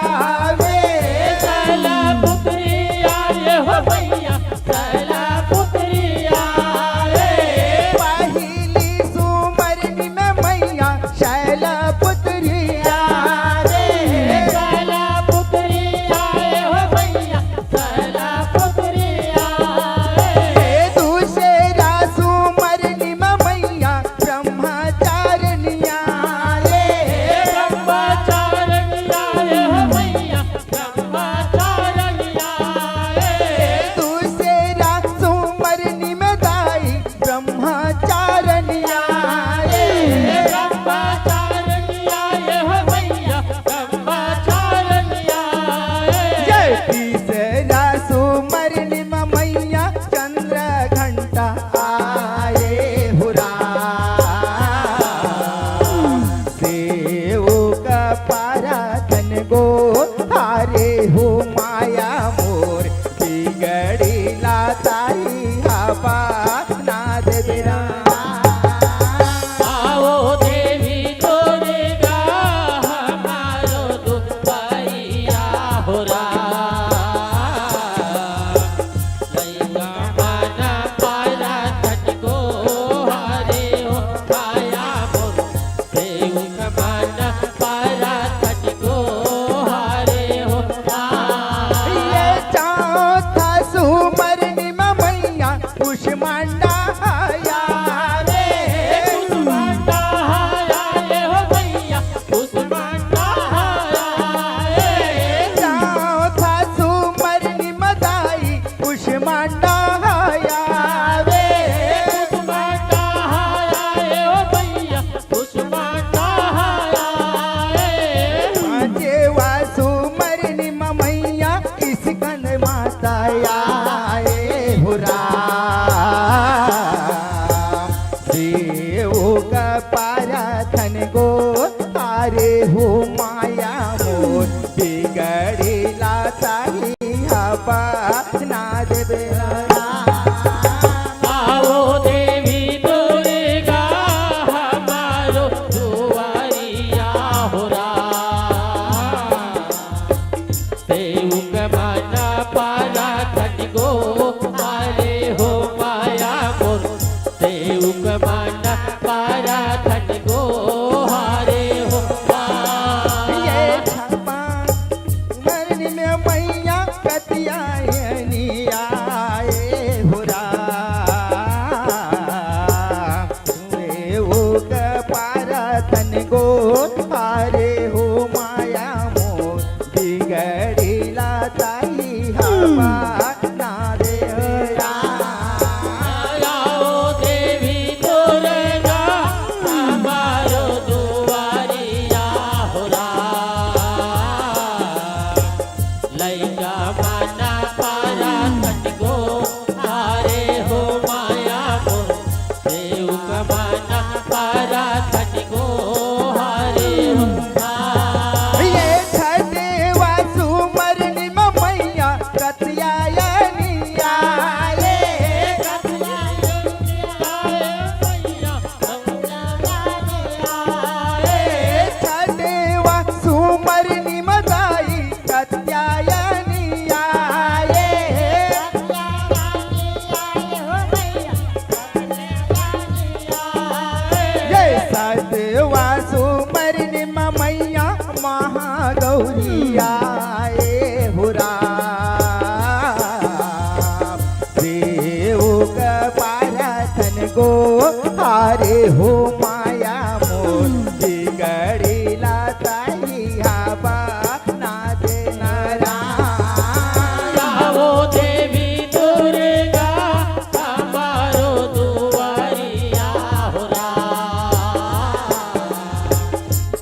ब्रह्मचारिणी आए हो भैया, ब्रह्मचारिणी आए। जय तीसरा सुमरनी म मैया चंद्र घंटा आए हो राम। सेवक पारा धन गो हारे हो माया मोर, बिगड़ी लाताई हवा ना देवे राम। आओ देवी दुर्गा हमारो दुआरिया हो राम। लइका मन पारा तनिको हारे हो माया मोर, सेवक मन पारा तनिको हारे हो राम। ये चौथा सुमरनी म मैया कुष्मांडा आया रे। कुष्मांडा आया रे हो भैया, कुष्मांडा आया रे। चौथा सुमरनी म दाई कुष्मांडा आया रे। कुष्मांडा आया रे हो भैया, कुष्मांडा आया रे। पांचवा सुमरनी म मैया स्कंद माता आए हो राम। सेवक पारा धन गो हारे हो माया मोर, बिगड़ी लाताई हवा ना देवे राम। आओ देवी दुर्गा हमारो दुआरिया हो राम। सेवक मन पारा तनिको हारे हो माया मोर, सेवक मन पारा तनिको हारे हो माया। ये छपा मरनी में मैया कतिया यानी आए हो राम। सेवक पारा तनिको हारे हो माया मोर, बिगड़ी लाताई हवा ना देवे राम। आओ देवी दुर्गा हमारो दुआरिया हो राम। लइका मन पारा तनिको हारे हो माया मोर, सेवक मन पारा तनिको हारे हो। ये छठवा सुमरनी म मैया कतिया यानी आए। कतिया यानी आए मैया। छठवा सुमरनी म दाई कतिया यानी आए। ये सतवा सुमरनी म मैया महागौरी आए हो राम। सेवक पारा तनिको हारे हो माया मोर, बिगड़ी लाताई हवा ना देवे राम। आओ देवी दुर्गा हमारो दुआरिया हो राम।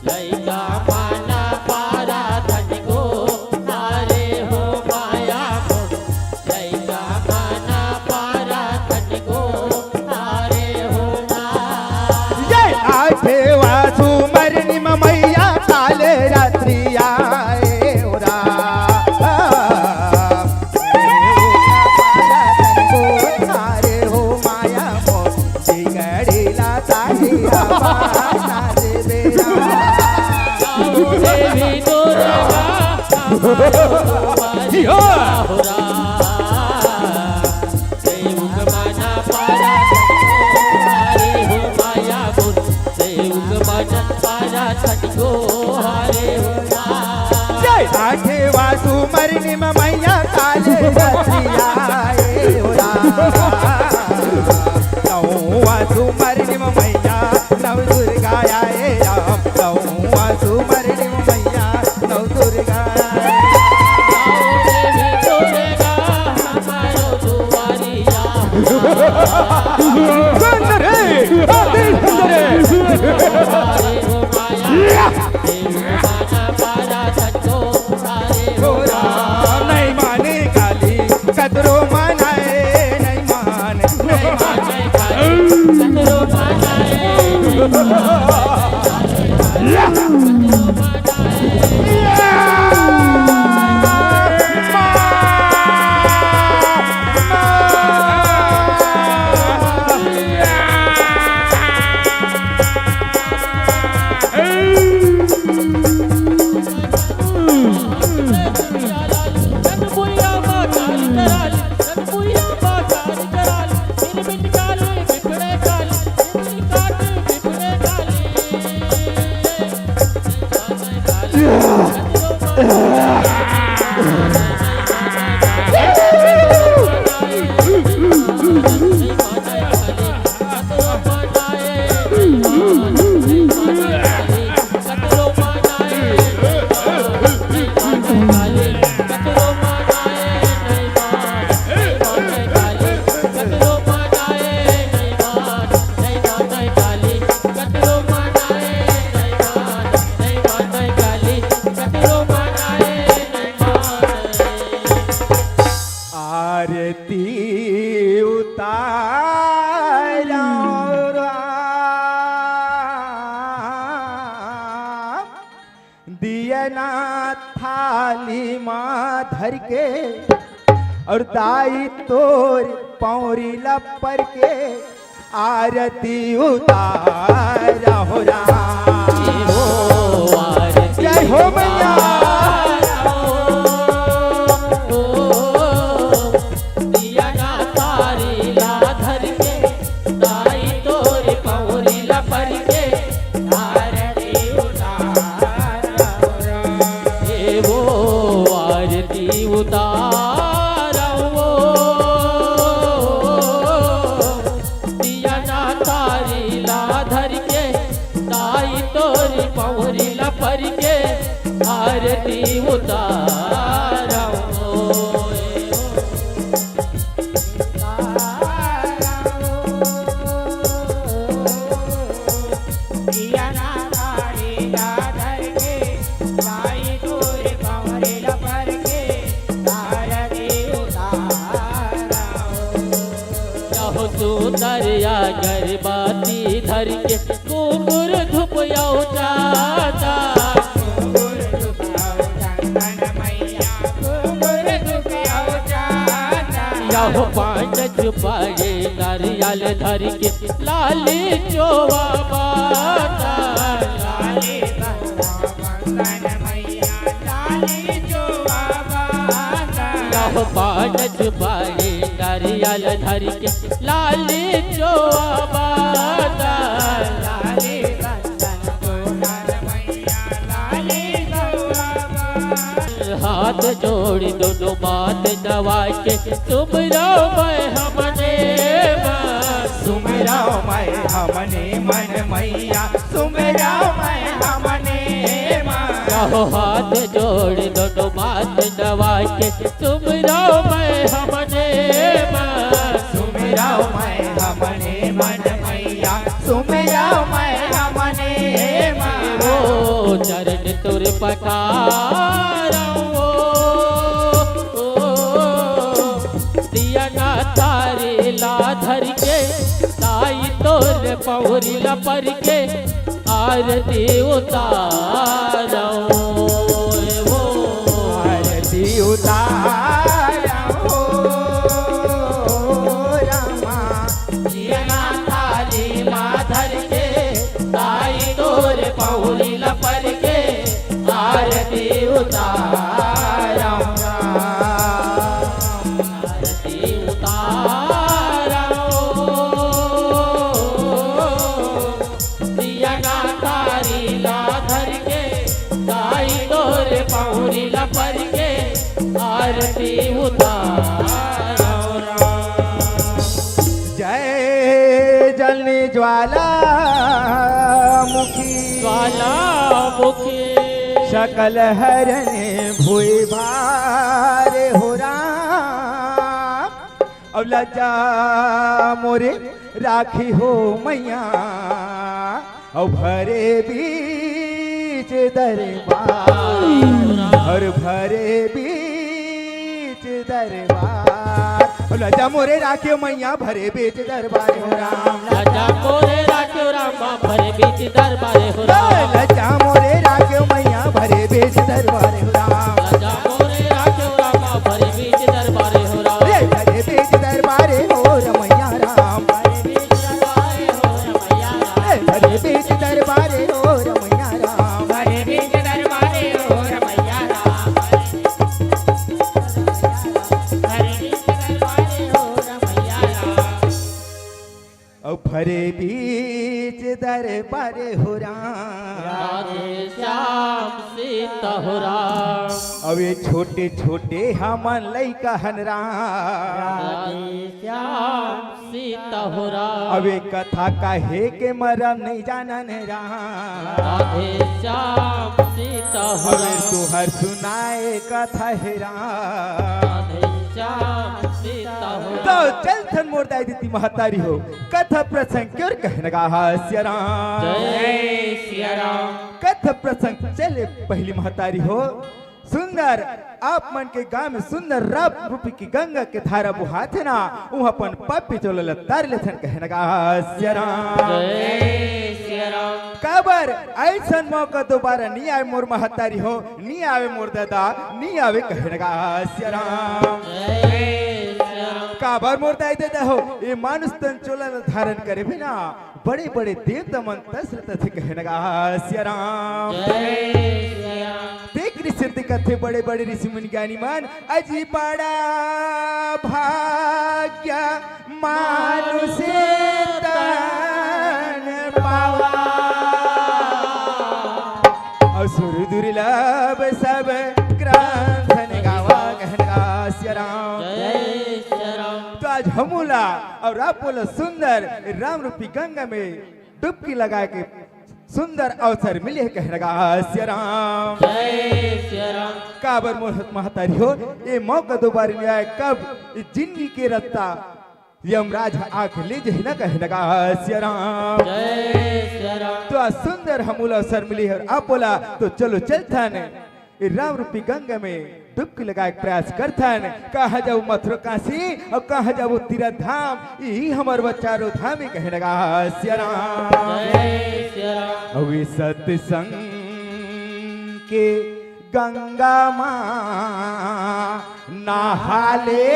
लइका मन पारा तनिको हारे हो माया मोर, लइका मन पारा तनिको हारे हो माया। जय आठवा सुमरनी म मैया काल रात्रि आए हो राम। हारे हो माया मोर, बिगड़ी लाताई हवा ना देवे राम। देवी दुर्गा हमारो दुआरिया हो राम। सेवक मन पारा तनिको हारे हो माया मोर, सेवक मन पारा तनिको हारे हो राम। जय आठवा सुमरनी म मैया काल रात्रि आए हो राम। नौवा सुमरनी म मैया नव दुर्गा आए राम। नौवा सुमरनी म मैया नव दुर्गा। सुंदर है, अति सुंदर है। दिया ना थाली मा धर के, अउ दाई तोर पौरी ला पर के, आरती उतारा हो राम। जय हो मैया। जय जलनी ज्वालामुखी, ज्वालामुखी। सकल हरन भुई भार हो राम। अब लजा मोरे राखी हो मैया, अउ भरे बीच दरबार, अउ भरे बीच दरबार। अउ लजा मोरे राखे मैया, भरे बीच दरबार हो राम। लजा मोरे राखे राम, भरे बीच दरबार हो राम। लजा मोरे राखे मैया, भरे बीच दरबार हो राम। लजा मोरे राखे राम, भरे बीच दरबार हो राम। रे भरे बीच दरबार हो रमैया राम। भरे बीच दरबार हो रमैया राम। रे भरे बीच दरबार हो रमैया राम। भरे बीच दरबार हो रमैया राम। भरे बीच दरबार हो रमैया राम। अउ भरे बीच दरबार हो राम। राधे श्याम सीता हो राम। अउ ये छोटे छोटे हमन लइका हन राम। राधे श्याम सीता हो राम। अउ ये कथा कहे के मरम नइ जानन राम। राधे श्याम सीता हो अउ ये राम। तुहर सुनाए कथा हे राम। राधे श्याम सीता हो तो राम। चल थन मोर दाई दीदी महतारी हो, कथा प्रसंग के ओर कहना गा हा सिया राम। जय सिया राम। कथा प्रसंग चले पहली महतारी हो, सुंदर आप मन के गांव में सुंदर राम रूपी की गंगा के धारा बोहाथे ना, उहां अपन पापी चोला ल तार लेथन कहना गा हा सिया राम। जय सिया राम। का काबर अइसन मौका दोबारा नी आवे मोर महतारी हो, नी आवे मोर दादा, नी आवे कहे लगा सिया राम। काबर मोर दाई दादा हो, ये मानुष तन चोला ल धारण करे बिना बड़े बड़े देवता मन तस तथे कहे लगा सिया राम। देख ऋषि दिखत हे बड़े बड़े ऋषि मुनि ज्ञानी मन, अजी बड़ा भाग्य मानुष तन पावा। अउ सुर दुर्लभ सब ग्रंथ न गावा, कहन गा सिया राम। तो आज हमू ला अउ आपो ला सुंदर राम रूपी गंगा में डुबकी लगाए के सुंदर अवसर मिले हे, कहन गा सिया राम। काबर मोर महतारी हो, ये मौका दोबारा नी आए, कब ये जिंदगी के रस्ता यमराज ह आके ले जही ना, कहन गा सिया राम। तो आज सुंदर हमू ला अवसर मिले हे अउ आपो ला, तो चलो चलथन ये राम रूपी गंगा में डुबकी लगाए के प्रयास करथन। कहाँ जाबो मथुरा काशी अउ कहाँ जाबो तीरथ धाम, यही हमर बर चारों धाम हे, कहन गा सिया राम। अउ ये सत्संग के गंगा माँ नहाले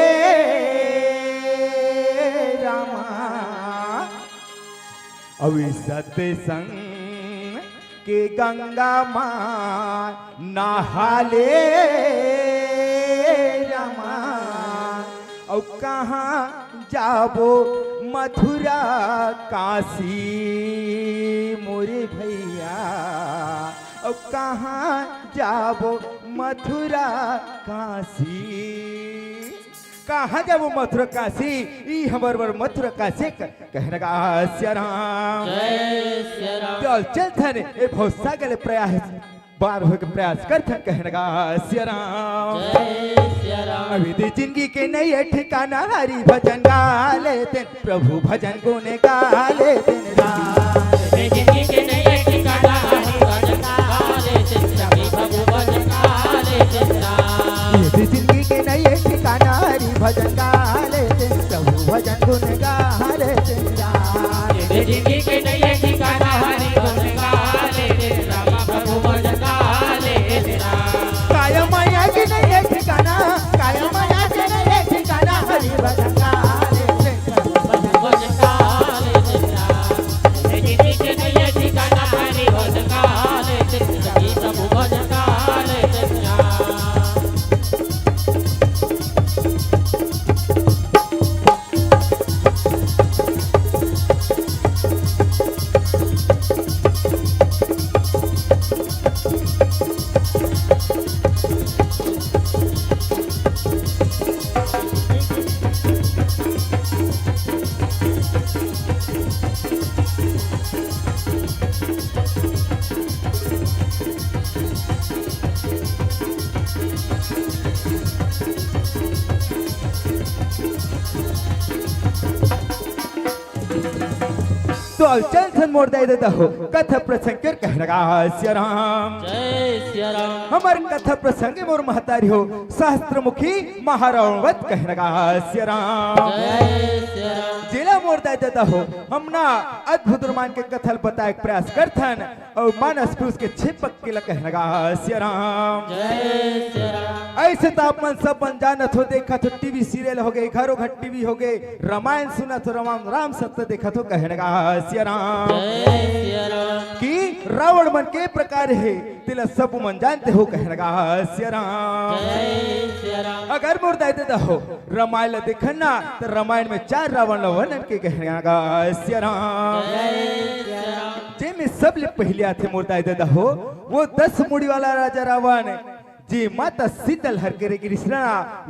रामा, अउ ये सत्संग के गंगा माँ नहाले रामा, अउ कहाँ जाबो मथुरा काशी मोरे भैया, अउ कहाँ जाबो मथुरा काशी, कहाँ जाबो मथुरा काशी, ई हमर बर मथुरा काशी क-, कहन गा सिया राम। चल चलथन ए भवसागर ले प्रयास बार होए के प्रयास करथन, कहन गा सिया राम। अभी दे जिंदगी के नई ए ठिकाना, हरि भजन गा लेते, प्रभु भजन गुण गा लेते राम। जिंदगी के नई ए ठिकाना, हरि भजन गा लेते, प्रभु भजन गा लेते राम। ये भी जिंदगी के नई ए ठिकाना, हरि भजन गा लेते, प्रभु भजन गुण गा लेते राम। ये भी जिंदगी के नई ए ठिकाना, हरि भजन गा लेते राम, प्रभु भजन गा लेते राम। काया माया के नई ए ठिकाना, काया माया के नई ए ठिकाना, हरि भजन गा लेते। तो अब चलथन मोर दाई ददा हो, कथा प्रसंग के कहन गा सिया राम। जय सिया राम। हमर कथा प्रसंग मोर महतारी हो, शास्त्र मुखी महारावण वध कहन गा सिया राम। जय सिया राम। जेला मोर दाई ददा हो, हमन अद्भुत रामायण के कथा ल बताए के प्रयास करथन, अउ मानस पुरुष के छेपक के ल कहन गा सिया राम। जय सिया राम। अइसे त आप मन सब मन जानत हो, देखत हो, टीवी सीरियल होगे, घरो घर टीवी होगे, रामायण सुनत हो, रामायण राम सत्य देखत हो, कहन गा सिया राम। जय सिया राम। कि रावण मन के प्रकार हे, तेला सब मन जानते हो, कहन गा सिया राम। जय सिया राम। अगर मोर दाई ददा हो, रामायण ल देखन ना, त रामायण में चार रावण ल वर्णन के, कहन गा सिया राम। जय सिया राम। जेमे सबले पहिले आथे मोर दाई ददा हो, वो दस मुड़ी वाला राजा रावण, जे माता सीता ल हर के रे गिरिस ना,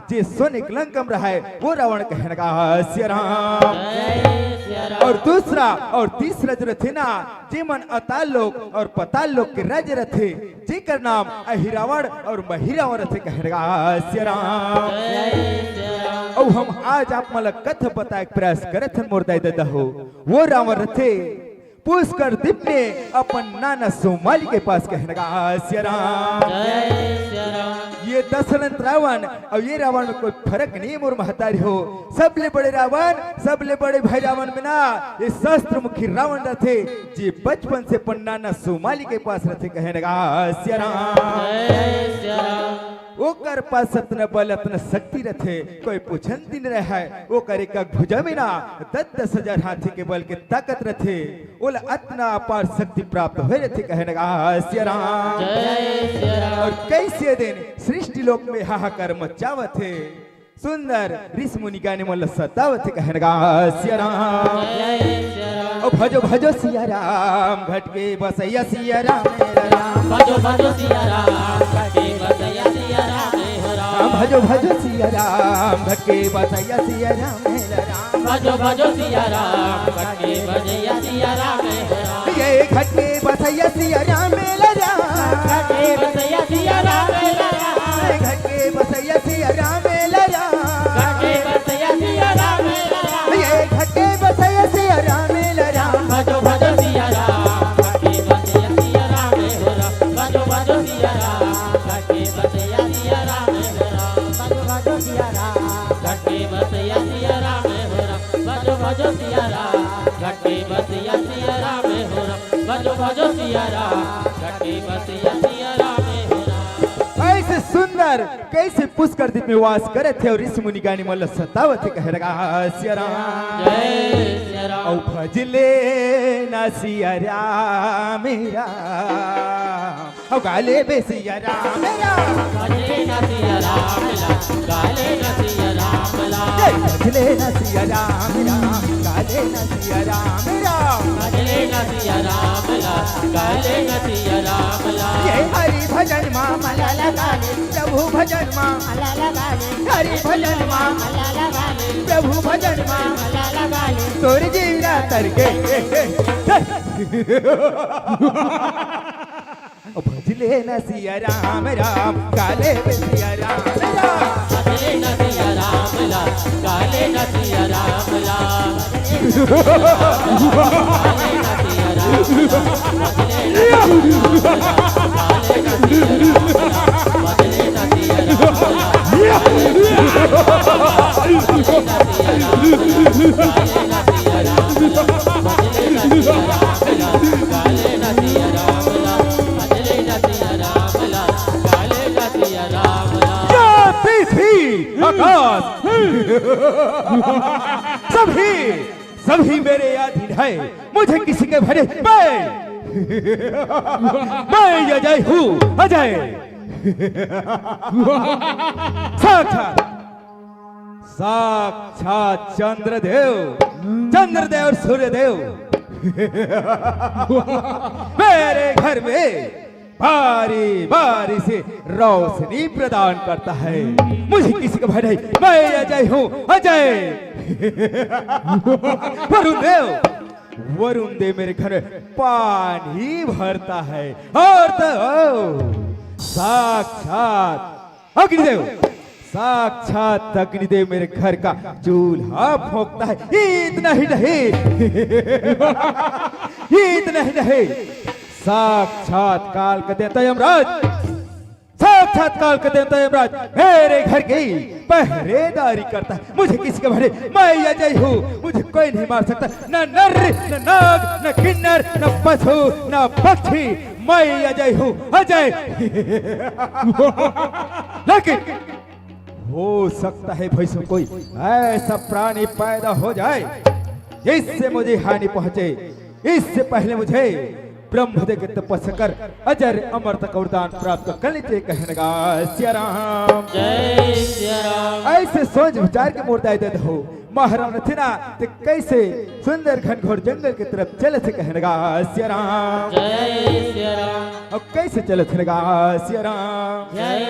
जे सोने के लंका म रहय, वो रावण कहन गा सिया राम। जय सिया राम। अउ दूसरा अउ तीसरा जो रथे ना, जे मन अताल लोक अउ पताल लोक के राजा रथे, जेकर नाम अहिरावण अउ महिरावण रथे, कहन गा सिया राम। जय सिया राम। अउ हम आज आप मन ल कथा बताए के प्रयास करत हन मोर दाई ददा हो, वो रावण रथे पुष्कर द्वीप में अपन नाना सुमाली के पास, कहन गा सिया राम। जय सिया राम। ये दशरथ रावण अउ ये रावण में कोई फरक नहीं हे मोर महतारी हो। सबले बड़े रावण, सबले बड़े भाई रावण में ना, ये शस्त्र मुखी रावण रथे, जे बचपन से अपन नाना सुमाली के पास रथे, कहे लगा, "सिया राम।" जय सिया राम। ओकर पास अतना बल, अतना शक्ति रथे, कोई पूछन दिन रहे। ओकर एक एक भुजा में ना दस दस हजार हाथी के बल के ताकत रथे। ओला अतना अपार शक्ति प्राप्त होए रथे, कहे लगा, "सिया राम।" जय सिया राम। अउ कइसे दिन सृष्टि लोक में हाहाकार मचावत हे, सुंदर ऋषि मुनि गाने मन ल सतावत हे, कहे लगा, "सिया राम।" जय सिया राम। ओ भजो भजो सिया राम, घट के बसैया सिया राम, मेरा राम। भजो भजो सिया राम, घट के बसैया सिया राम, हे हो राम। भजो भजो सिया राम, घट के बसैया सिया राम, मेरा राम। भजो भजो सिया राम, घट के बसैया सिया राम, हे हो राम। ये घट के बसैया सिया राम, मेरा राम। घट के बसैया सिया राम, मेरा राम। ये घट के बसैया सिया राम, मेरा राम। घट के बसैया सिया राम, मेरा राम। ये घट के बसैया सिया राम, मेरा राम। भजो भजो सिया राम, घट के बसैया सिया राम, हे हो राम। भजो भजो सिया राम, घट के बसैया सिया राम, हे हो राम। भजो भजो सिया राम, घट के बसैया सिया राम, हे हो राम। भजो भजो सिया राम, घट के बसैया सिया राम, हे हो राम। भजो भजो सिया राम, घट के बसैया सिया राम, हे हो राम। ऐसे सुंदर कइसे पुष्कर दीप में वास करत हे अउ ऋषि मुनि गाने मन ल सतावत हे, कहे लगा, "सिया राम।" जय सिया राम। अउ भजले ना सिया राम, राम। अउ गाले बे सिया राम, राम। भजले ना सिया राम ला, गाले ना सिया राम ला। ए, भजले ना सिया राम, राम। गाले ना सिया राम, राम। भजले ना सिया राम ला, गाले ना सिया राम ला। ये हरि भजन मा मला लगा ले, प्रभु भजन मा मला लगा ले। हरि भजन मा मला लगा ले, प्रभु भजन मा मला लगा ले। तोर जीरा तर के, ए, ए, ए। भजले न सिया राम राम, गाले बे सिया राम राम। भजले न सिया राम राम, गाले न सिया राम राम। या पृथ्वी, आकाश, सभी, सभी मेरे अधीन है। मुझे किसी के भरे, मैं, मैं अजय हूँ, अजय। साक्षात, साक्षात चंद्रदेव, चंद्रदेव और सूर्यदेव मेरे घर में बारी बारी से रोशनी प्रदान करता है। मुझे किसी का भय नहीं, मैं अजय हूँ, अजय। वरुण देव, वरुण देव मेरे घर में पानी भरता है। और तो साक्षात अग्निदेव, साक्षात अग्निदेव मेरे घर का चूल्हा फूंकता है। इतना ही नहीं, इतना ही नहीं, साक्षात काल का देवता यमराज, साक्षात काल का देवता यमराज मेरे घर की पहरेदारी करता है। मुझे किसी के भरे, मैं अजय हूँ, मुझे कोई नहीं मार सकता। न नर, न नाग, न किन्नर, न पशु, न पक्षी, मैं अजय हूँ, अजय। लेकिन हो सकता है भविष्य में कोई ऐसा प्राणी पैदा हो जाए जिससे मुझे हानि पहुंचे। इससे पहले मुझे ब्रह्मदेव के तपस्या कर अजर अमरता का वरदान प्राप्त कर लेते, कहने का सिया राम। जय सिया राम। ऐसे सोच विचार के मोर दाई ददा हो, महाराम रथिना ते कैसे सुंदर घनघोर जंगल की तरफ चले थे, कहने का सिया राम। जय सिया राम। अब कैसे चले थे, कहने का सिया राम। जय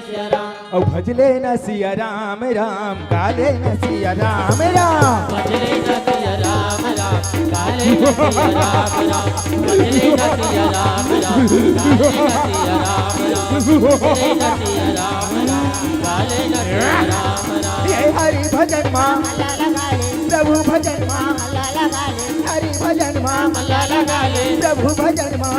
सिया राम। अउ भजले न सिया राम राम, गाले न सिया राम राम। भजले न सिया राम राम, गाले न सिया राम राम। भजले न सिया राम राम, गाले न सिया राम राम। भजले न सिया राम राम, गाले न सिया राम राम। ये हरि भजन मा, प्रभु भजन मा, हरि भजन मा, प्रभु भजन मा।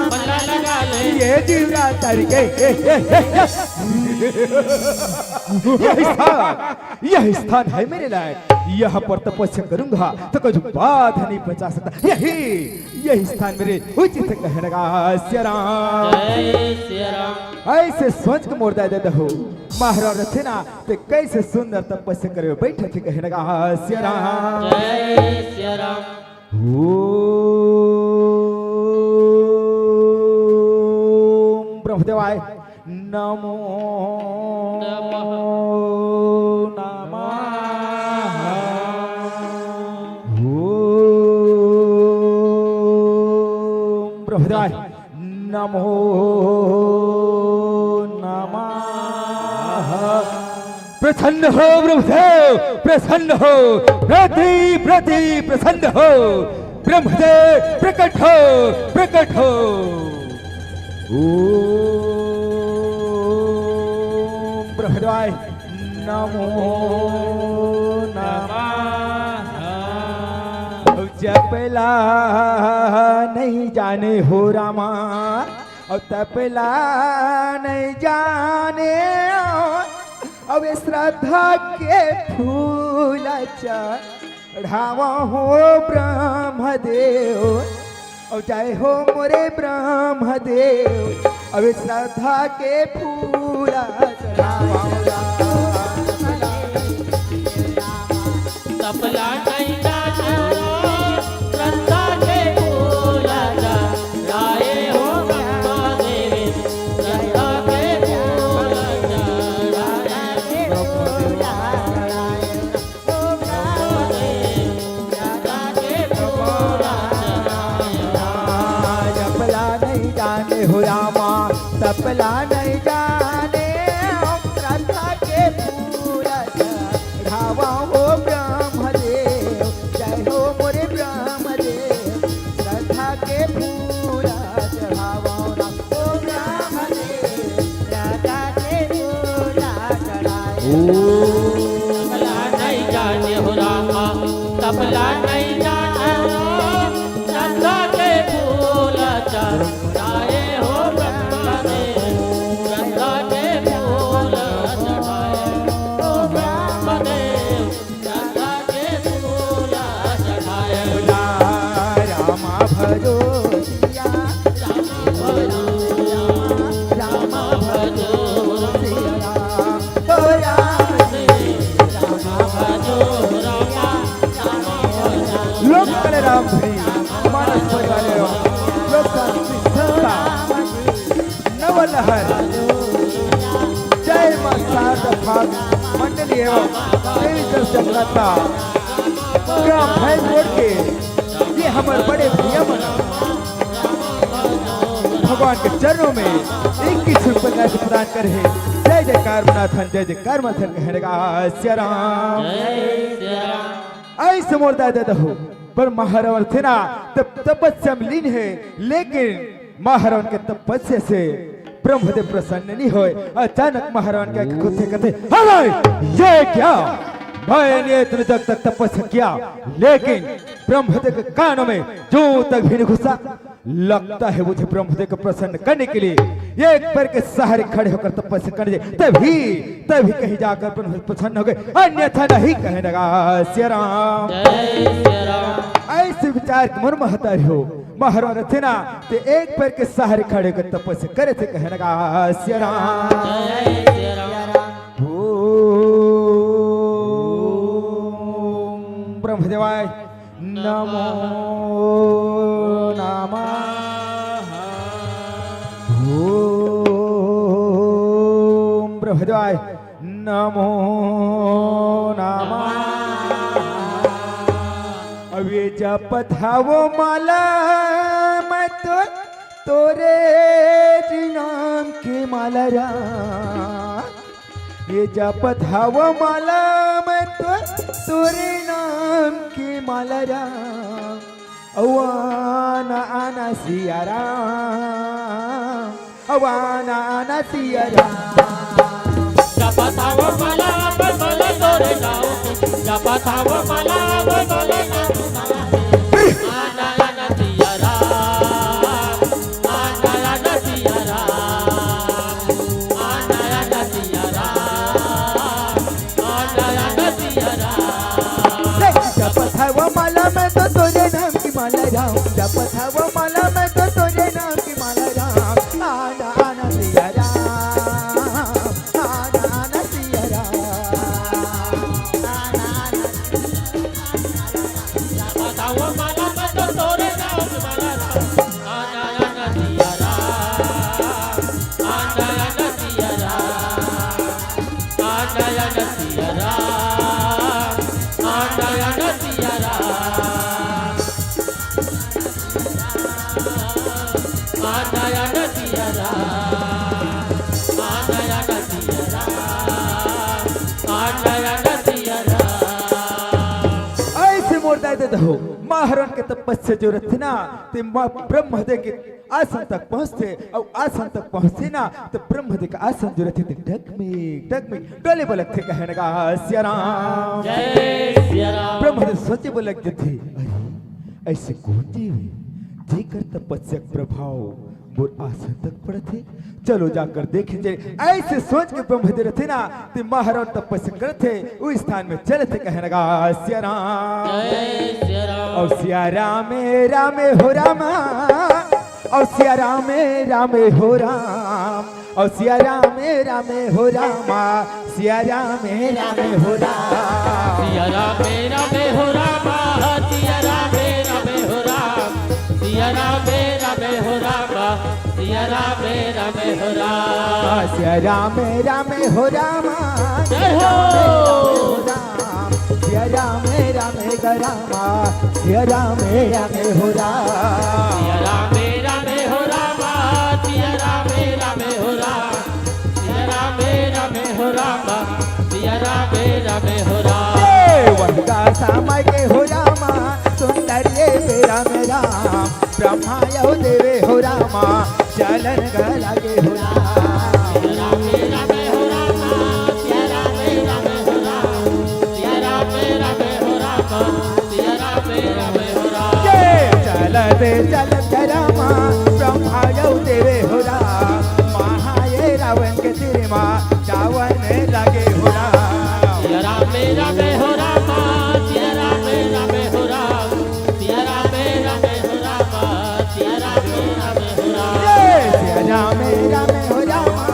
ये जीवरा तर के, ए, ए, ए, ए। यही स्थान, यही स्थान है मेरे लायक। यहाँ पर तपस्या करूंगा तो कुछ बाधा नहीं पहुंचा सकता। यही, यही स्थान मेरे उचित कहने का सिया राम। जय सिया राम। ऐसे सोच के मोर दाई ददा हो, महाराज रथे ना, ते कैसे सुंदर तपस्या करे बैठे थे कहने का सिया राम। जय सिया राम। ओम ब्रह्मदेवाय नमो नमः। ओम ब्रह्मदेवाय नमो नमः। प्रसन्न हो ब्रह्मदेव, प्रसन्न हो, प्रति प्रति प्रसन्न हो। ब्रह्मदेव प्रकट हो, प्रकट हो। ओम ब्रह्मदेवाय नमो नमः। जपला नहीं जाने हो रामा, अउ तपला नहीं जाने, अउ श्रद्धा के फूल चढ़ावा हो ब्रह्मदेव, अउ जय हो मोरे ब्रह्मदेव, अउ श्रद्धा के फूल चढ़ावा हो राम। तपला नहीं जाने हो, श्रद्धा के फूल चढ़ाए हो ब्रह्मदेव, श्रद्धा के फूल चढ़ाए हो ब्रह्मदेव। तपला नहीं जाने हो रामा, तपला नहीं जाने, हम श्रद्धा के फूल चढ़ावा हो ब्रह्मदेव, जय हो मोरे ब्रह्मदेव, श्रद्धा के फूल चढ़ावा हो राम। ओ ब्रह्मदेव, श्रद्धा के फूल चढ़ाए। तपला नहीं जाने हो रामा, तपला नहीं जाने हो, श्रद्धा के फूल चढ़ाए हो ब्रह्मदेव, श्रद्धा के फूल चढ़ाए हो ब्रह्मदेव, श्रद्धा के फूल चढ़ाए। रामा भजो सिया, रामा भजो सिया, रामा भजो सिया राम, ओ राम जी, रामा भजो रामा, रामा भजो। लोक कल्याण राम जी, मानस परिवार एवं लोक शांति संस्था नवलहर, जय मां शारदा भाग मंडली एवं देवी जल जगन्नाथ ग्राम भैंसगोड़ के ये हमर बड़े भैया मन भगवान के चरणों में इक्कीस रुपए का प्रदान करे हे। जय जयकार मनाथन, जय जयकार मनाथन कहने का सिया राम। जय सिया राम। ऐसे मोर दाई ददा हो, पर महारावण थे ना तब तपस्या में लीन हे, लेकिन महारावण के तपस्या से ब्रह्मदेव प्रसन्न नहीं होय। अचानक महारावण के आंख खुलते कहते, "अरे, ये क्या? मैंने इतने जग तक तपस्या किया, लेकिन ब्रह्मदेव के कानों में जूं तक भी नहीं घुसा।" लगता है मुझे ब्रह्मदेव को प्रसन्न करने के लिए एक पैर के सहारे खड़े होकर तपस्या करने चाहिए, तभी, तभी कहीं जाकर ब्रह्मदेव प्रसन्न हो गए, अन्यथा नहीं कहने का सिया राम। जय सिया राम। ऐसे विचार के मन महतारी हो, महारावण थे ना, ते एक पैर के सहारे खड़े होकर तपस्या करे थे, कहने का सिया राम। जय सिया राम। ओम ब्रह्मदेवाय नमो नमः। ओम ब्रह्मदेवाय नमो नमः। अब ये जपत हवो माला मैं तो तोरे नाम के माला राम। ये जपत हवो माला मैं तो तोरे नाम के माला राम। अउ आना आना सिया राम, अउ आना आना सिया राम। जपत हवो माला मैं तो तोरे नाम के, जपत हवो माला मैं तो तोरे नाम के। आना आना सिया राम, आना आना सिया राम, आना आना सिया ऐसे मोर दाई ददा हो, महारावन के तपस्या जो रथे ना, ते माँ ब्रह्मदेव के आसन तक पहुँचथे, अउ आसन तक पहुँचथे ना, त ब्रह्मदेव के आसन जो रथे, ते डगमिग, डगमिग डोले बर लगथे, कहन लगा, "सिया राम।" जय सिया राम। ब्रह्मदेव सोचे बर लग जथे, "अरे, ऐसे कोन जीव हे, जेकर तपस्या के प्रभाव मोर आसन तक पड़त हे? चलो जाकर देखे जाए।" ऐसे सोच के ब्रह्मदेव रथे ना, ते महारावन तपस्या करथे, उस स्थान में चलथे, कहन लगा, "सिया राम।" जय सिया राम। अउ सिया रामे रामे हो रामा, अउ सिया रामे रामे हो राम, अउ सिया रामे रामे हो रामा, सिया रामे रामे हो राम। सिया रामे रामे हो रामा, सिया रामे रामे हो राम, सिया रामे रामे हो रामा, सिया रामे रामे हो राम। सिया रामे रामे हो रामा, जय हो। राम, सिया रामे रामे हो रामा, सिया रामे रामे हो राम। सिया रामे रामे हो रामा, सिया रामे रामे हो राम, सिया रामे रामे हो रामा, सिया रामे रामे हो राम। ए, वही का समय के हो रामा, सुंदर ये राम राम, ब्रह्मा अउ देवे हो रामा, चलन ग लगे हो राम। सिया रामे रामे हो रामा, सिया रामे रामे हो राम, सिया रामे रामे हो रामा, सिया रामे रामे हो राम। ये चलत चलत रामा, ब्रह्मा अउ देवे हो राम, महाये रावण के सिर मा, जावन लगे हो राम। सिया रामे रामे हो रामा, सिया रामे रामे हो राम, सिया रामे रामे हो रामा, सिया रामे रामे हो राम। ये सिया रामे रामे हो रामा,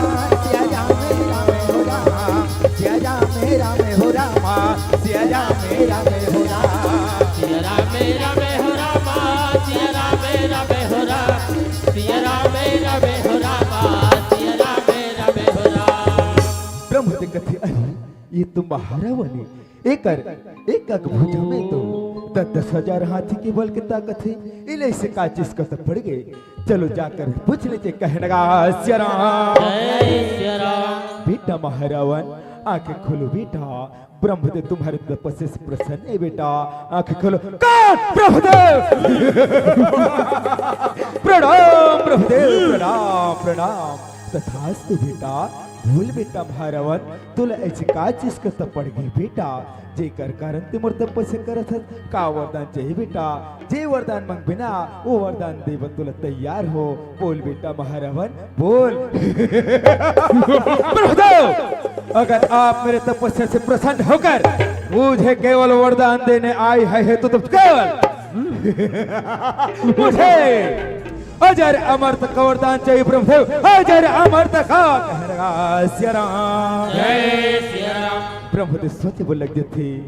सिया रामे रामे हो राम, सिया रामे रामे हो रामा, सिया रामे रामे हो राम। सिया रामे रामे हो रामा, सिया रामे रामे हो राम, सिया रामे रामे हो रामा, सिया रामे रामे हो राम। ब्रह्मदेव कथे, "अरे, ये तो महारावन ए, एकर एक एक भुजा में तो दस दस हजार हाथी के बल के ताकत हे। एला ऐसे का चीज का तो पड़ गे। चलो जाकर पूछ लेते," कहन लगा, "सिया राम।" जय सिया राम। बेटा महारावन, आंखें खोलो बेटा, ब्रह्मदेव तुम्हारे तपस्या से प्रसन्न हे बेटा, आंखें खोलो। कौन? ब्रह्मदेव। प्रणाम ब्रह्मदेव, प्रणाम, प्रणाम। तथास्तु बेटा, बोल बेटा महारावन, तोला ऐसे का चीज का तो पड़ गे बेटा, जेकर कारण ते मोर तपस्या करत हस? का वरदान चाहिए बेटा? जे वरदान मंगबे ना, वो वरदान देबे तोला तैयार हो। बोल बेटा महारावन, बोल। प्रभुदेव, अगर आप मेरे तपस्या से प्रसन्न होकर मुझे केवल वरदान देने आए हैं, तो, तो केवल मुझे अजर अमर तक का वरदान चाहिए प्रभुदेव, अजर अमर तक का। कहन लगा, सिया राम। जय सिया राम। ब्रह्मदेव सोचे बर लग जथे,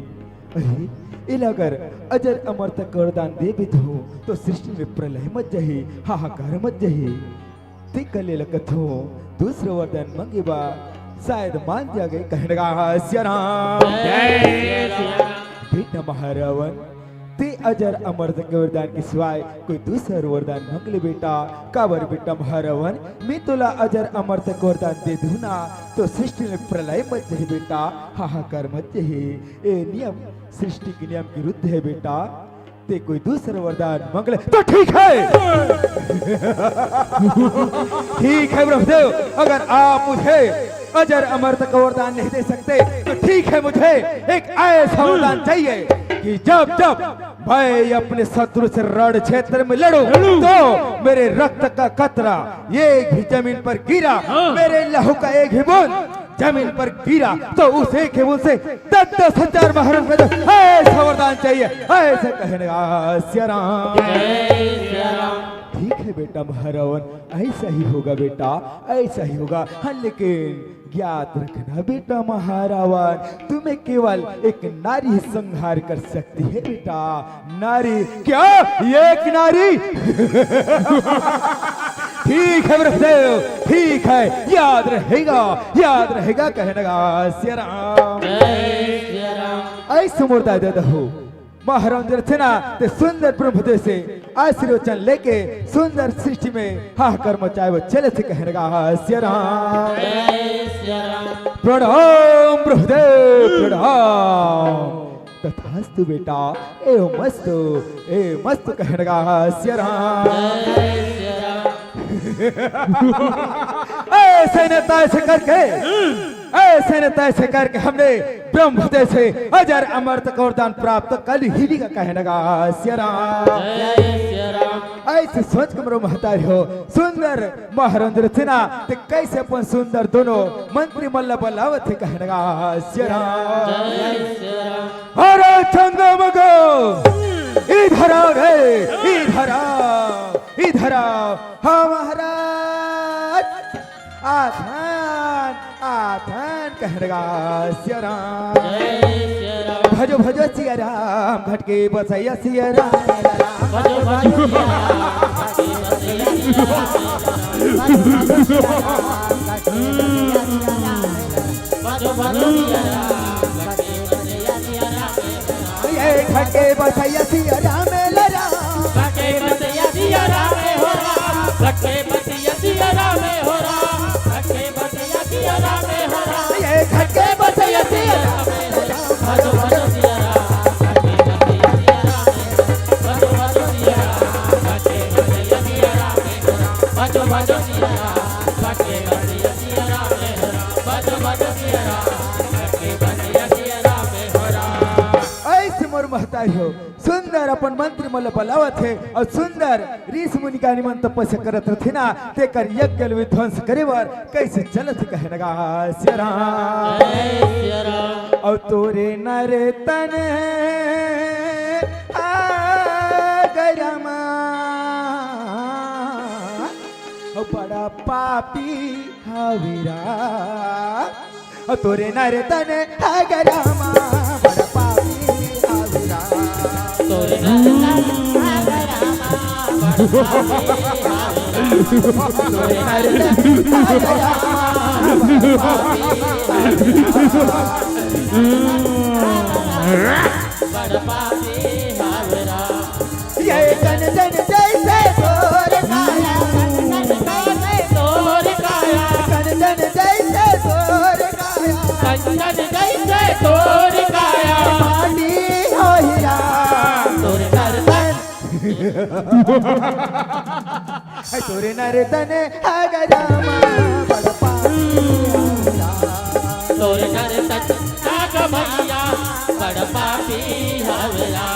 अरे, एला अगर अजर अमर तक का वरदान दे भी दो, तो सृष्टि में प्रलय मच जाही, हाहाकार मच जाही। ते कले लगत हो, दूसरा वरदान मंगे बा, शायद मान जागे। कहन लगा, सिया राम। जय सिया राम। बेटा महारावन, ते अजर अमर तक के वरदान के सिवाय कोई दूसर वरदान मंग ले बेटा। काबर बेटा महारावन, मैं तोला अजर अमर तक वरदान दे दूं ना, तो सृष्टि में प्रलय मच जाही बेटा, हाहाकार मच जाही। ए नियम सृष्टि के नियम के विरुद्ध है बेटा। ते कोई दूसर वरदान मंग ले तो ठीक है। ठीक है ब्रह्मदेव, अगर आप मुझे अजर अमर तक वरदान नहीं दे सकते तो ठीक है, मुझे एक ऐसा वरदान चाहिए कि जब जब मैं अपने शत्रु से रण क्षेत्र में लड़ूं, लड़ूं। तो मेरे रक्त का कतरा एक भी जमीन पर गिरा, हाँ। मेरे लहू का एक भी बूंद जमीन पर गिरा, तो उसे के उसे दस दस हजार महारावन पैदा, ऐसा वरदान चाहिए, ऐसा कहन लगा, सिया राम। जय सिया राम। ठीक है बेटा महारावन, ऐसा ही होगा बेटा, ऐसा ही होगा। हाँ, लेकिन याद रखना बेटा महारावन, तुम्हें केवल एक नारी ही संहार कर सकती है बेटा। नारी क्या? एक नारी? ठीक है ब्रह्मदेव, ठीक है, याद रहेगा, याद रहेगा। कहन लगा, सिया राम। जय सिया राम। ऐसे मोर दाई ददा हो, महारावन रथे ना, ते सुंदर ब्रह्मदेव से आशीर्वचन लेके सुंदर सृष्टि में हाहाकार मचाए बर चलत हे कहने गा सिया राम। प्रणाम प्रभुदेव, प्रणाम। तथास्तु बेटा, एवमस्तु, एवमस्तु कहने गा सिया राम। ऐसे न तैसे करके, ऐसे न तैसे करके हमने ब्रह्म जैसे अजर अमर तक वरदान प्राप्त कर ही लिया कहने गा सिया राम। ऐसे सोच के मरो महतारी हो, सुंदर महाराज रचना ते कैसे अपन सुंदर दोनों मंत्री मल्ल बलावत हे कहने गा सिया राम। अरे चंदा मगो, इधर आओ रे, इधर आओ, इधर आओ। हाँ महाराज, आथन, आथन कहने गा सिया राम। भजो भजो सिया राम, घटके बसैया सिया राम। ये घटके बसैया सिया राम लरा। ये घटके बसैया सिया राम लरा। ऐसे मोर महतारी हो, सुंदर अपन मंत्री मन ल बलावत हे अउ सुंदर ऋषि मुनि ज्ञानी मन तपस्या करत रथे ना, तेकर यज्ञ ल विध्वंस करे बर कैसे चलत हे कहने गा सिया राम। अउ तोरे नर तन आ गरमा, अउ बड़ा पापी हविरा। ओ तोरे नर तन हगरामा, बड़ पापी हविरा। तोरे नर तन हगरामा, बड़ पापी हविरा। तोरे नर तन हगरामा, बड़ पापी हविरा। बड़ पापी हविरा। ये जन जन जैसे तोर काया, जन जन जैसे तोर काया, जन जन जैसे तोर काया, जन जन जैसे तोर काया। पानी हो हीरा, तोर नर तन। है तोरे नर तन हगरामा, बड़ पापी हविरा। तोरे नर तन हगमैया, बड़ पापी हविरा।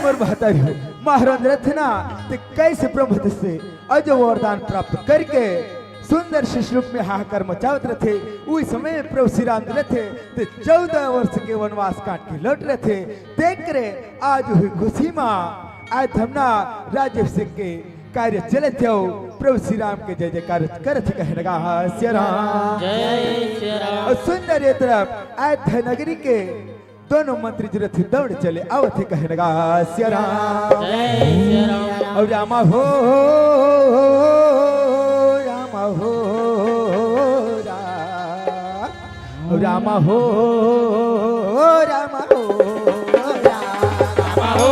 मोर महतारी हो, महाराज रथना, ते कैसे ब्रह्म से अजो वरदान प्राप्त करके सुंदर शिशुरूप में हाहाकार मचावत रथे। उही समय में प्रभु श्री राम रथे, ते चौदह वर्ष के वनवास काट के लौट रथे। देख रे, आज हुई खुशी मा, आज हमना राज्याभिषेक के कार्य चलत हे, प्रभु श्री राम के जय जयकार करत हे कहने गा सिया राम। जय सिया राम। अउ सुंदर ये तरफ अयोध्या नगरी के दोनों मंत्री जी रथ दौड़ चले आवत हे कहने गा सिया राम। जय सिया राम। अउ रामा हो, रामा हो, राम। रामा हो, रामा हो, रामा हो।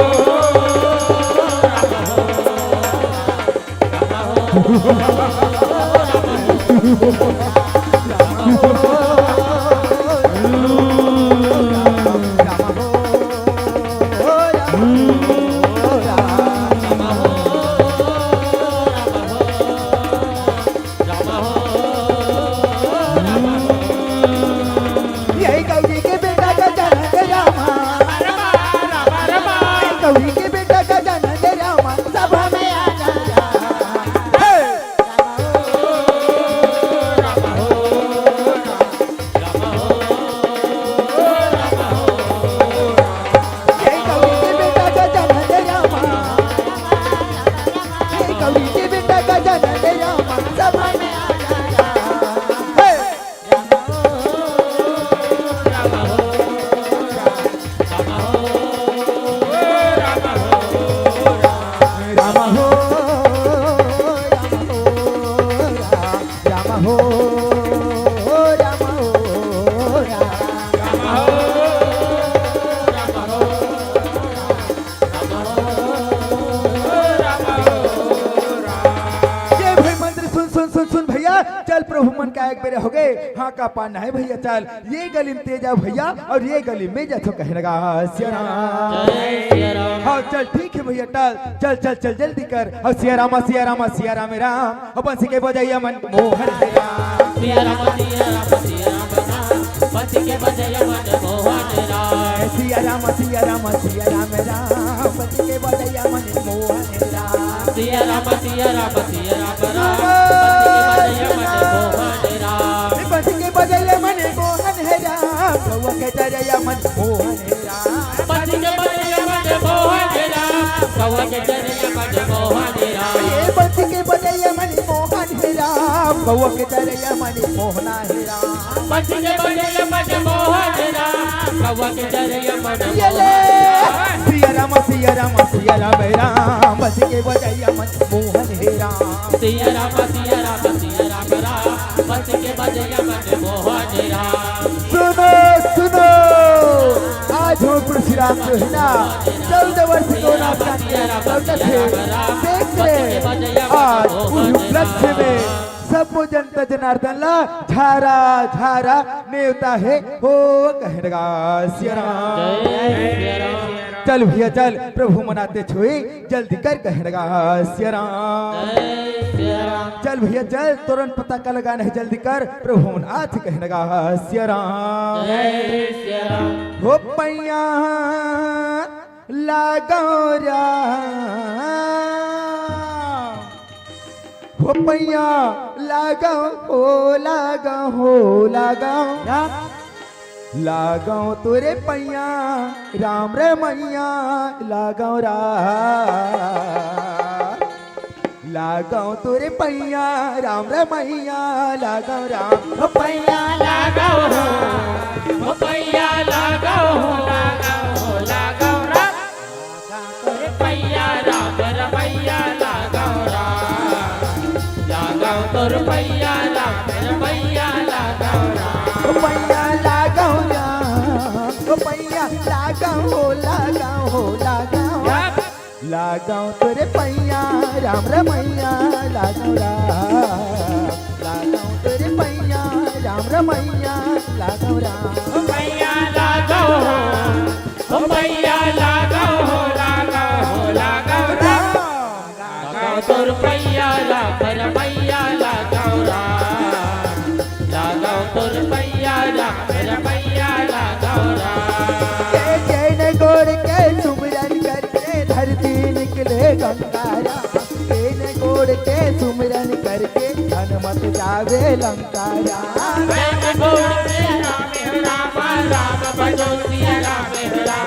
ये गौरी के बेटा का जनक रामा। गौरी के बेटा का जनक रामा, सभा में आ जा रामा। हे! एक बेरे हो गे। हाँ का पाना हे भैया, चल ये गली में तेजा भैया अउ ये गली में जाथो कहे लगा सिया राम। जय सिया राम। हाँ चल ठीक हे भैया, टल चल चल चल जल्दी कर। अउ सिया राम सिया राम सिया राम राम, अउ बंसी के बजइया मन मोहन हे राम। सिया राम सिया राम सिया राम राम, बंसी के बजइया मन मोहन राम। सिया राम सिया राम सिया राम राम, बंसी के बजइया मन मोहन राम। सिया राम सिया राम सिया राम राम, बंसी के बजइया मन मोहन राम। बंसी के बजइया मन मोहन हे राम, गौवा के चरइया मन मोहन हे राम। बंसी के बजइया मन मोहन हे राम, गौवा के चरइया मन मोहन हे राम। ये बंसी के बजइया मन मोहन हे राम, गौवा के चरइया मन मोहना हे राम। बंसी के बजइया मन मोहन हे राम, गौवा के चरइया मन ये ले। मोहन हे राम। सिया राम सिया राम सिया राम राम, बंसी के बजइया मन मोहन हे राम। सिया राम सिया राम सिया राम राम, बंसी के बजइया मन मोहन हे राम। सुनो सुनो, आज हो प्रभु श्री राम जो हे ना, चौदह वर्ष के वनवास काट के लौटत हे, देख ले। आज उही उपलक्ष्य में सबो जनता जनार्दन ला झारा झारा नेवता हे हो कहे लगा सिया राम। जय सिया राम। चल भैया चल, प्रभु मन आतेच होही, जल्दी कर कहे लगा सिया राम। जय सिया राम। चल भैया चल, तुरंत पताका लगाना हे, जल्दी कर, प्रभु मन आथे कहे लगा सिया राम। जय सिया राम। हो पैया लागव राम, हो पैया लागव, हो लागव, हो लागव। लागव तोरे पैया राम रे मैया, लागव राम। लागव तोरे पैया राम रे मैया, लागव राम। हो पैया लागव हो, हो पैया लागव हो, लागव हो, लागव राम। लागव तोरे पैया राम रे मैया, लागव राम। लागव तोरे पैया राम रे मैया, लागव राम। हो पैया लागव राम, हो पैया लागव हो, लागव हो, लागव। लागव तोरे पैया राम रे मैया, लागव राम। लागव तोरे पैया राम रे मैया, लागव राम। हो पैया लागव हो, हो पैया लागव हो, लागव हो, लागव राम। लागव तोर पैया राम रे मैया, लागव राम। लागव तोर पैया राम रे मैया, लागव राम। के जैन गोड़ के सुमिरन करके धरती निकले गंगा राम। जैन गोड़ के सुमिरन करके हनुमत जावे लंका राम। जैन गोड़ के राम हो राम, राम भजो सिया राम हो राम।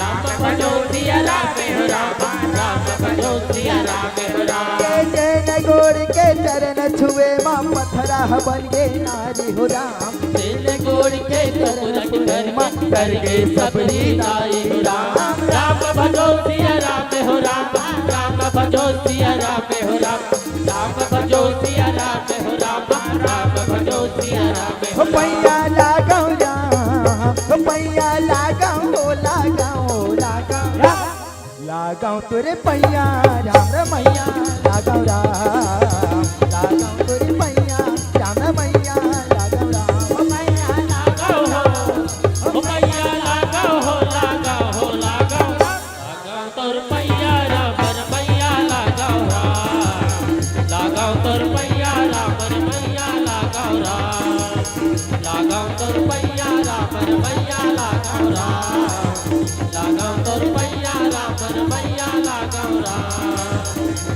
राम भजो सिया राम हो राम, राम भजो सिया राम हो राम। के जैन गोड़ के चरण छुए माँ पथरा बन गे नारी हो राम। जैन गोड़ के चरण छुए माँ कर गे सबरी नारी हो राम। राम भजो सिया राम हो राम, राम भजो सिया राम हो राम। राम भजो सिया राम हो राम, राम भजो सिया राम हो हो पैया लागव राम, हो पैया लागव, हो लागव, हो लागव। लागव तोरे पैया राम रे मैया, लागव राम। लागव तोरे पैया राम रे मैया, लागव राम। हो पैया लागव हो, हो पैया लागव हो, लागव हो, लागव राम। लागव तोर पैया राम रे मैया, लागव राम। लागव तोर पैया राम रे मैया, लागव राम। लागव तोर पैया राम रे मैया, लागव राम। लागव तोर पैया राम रे मैया, लागव राम।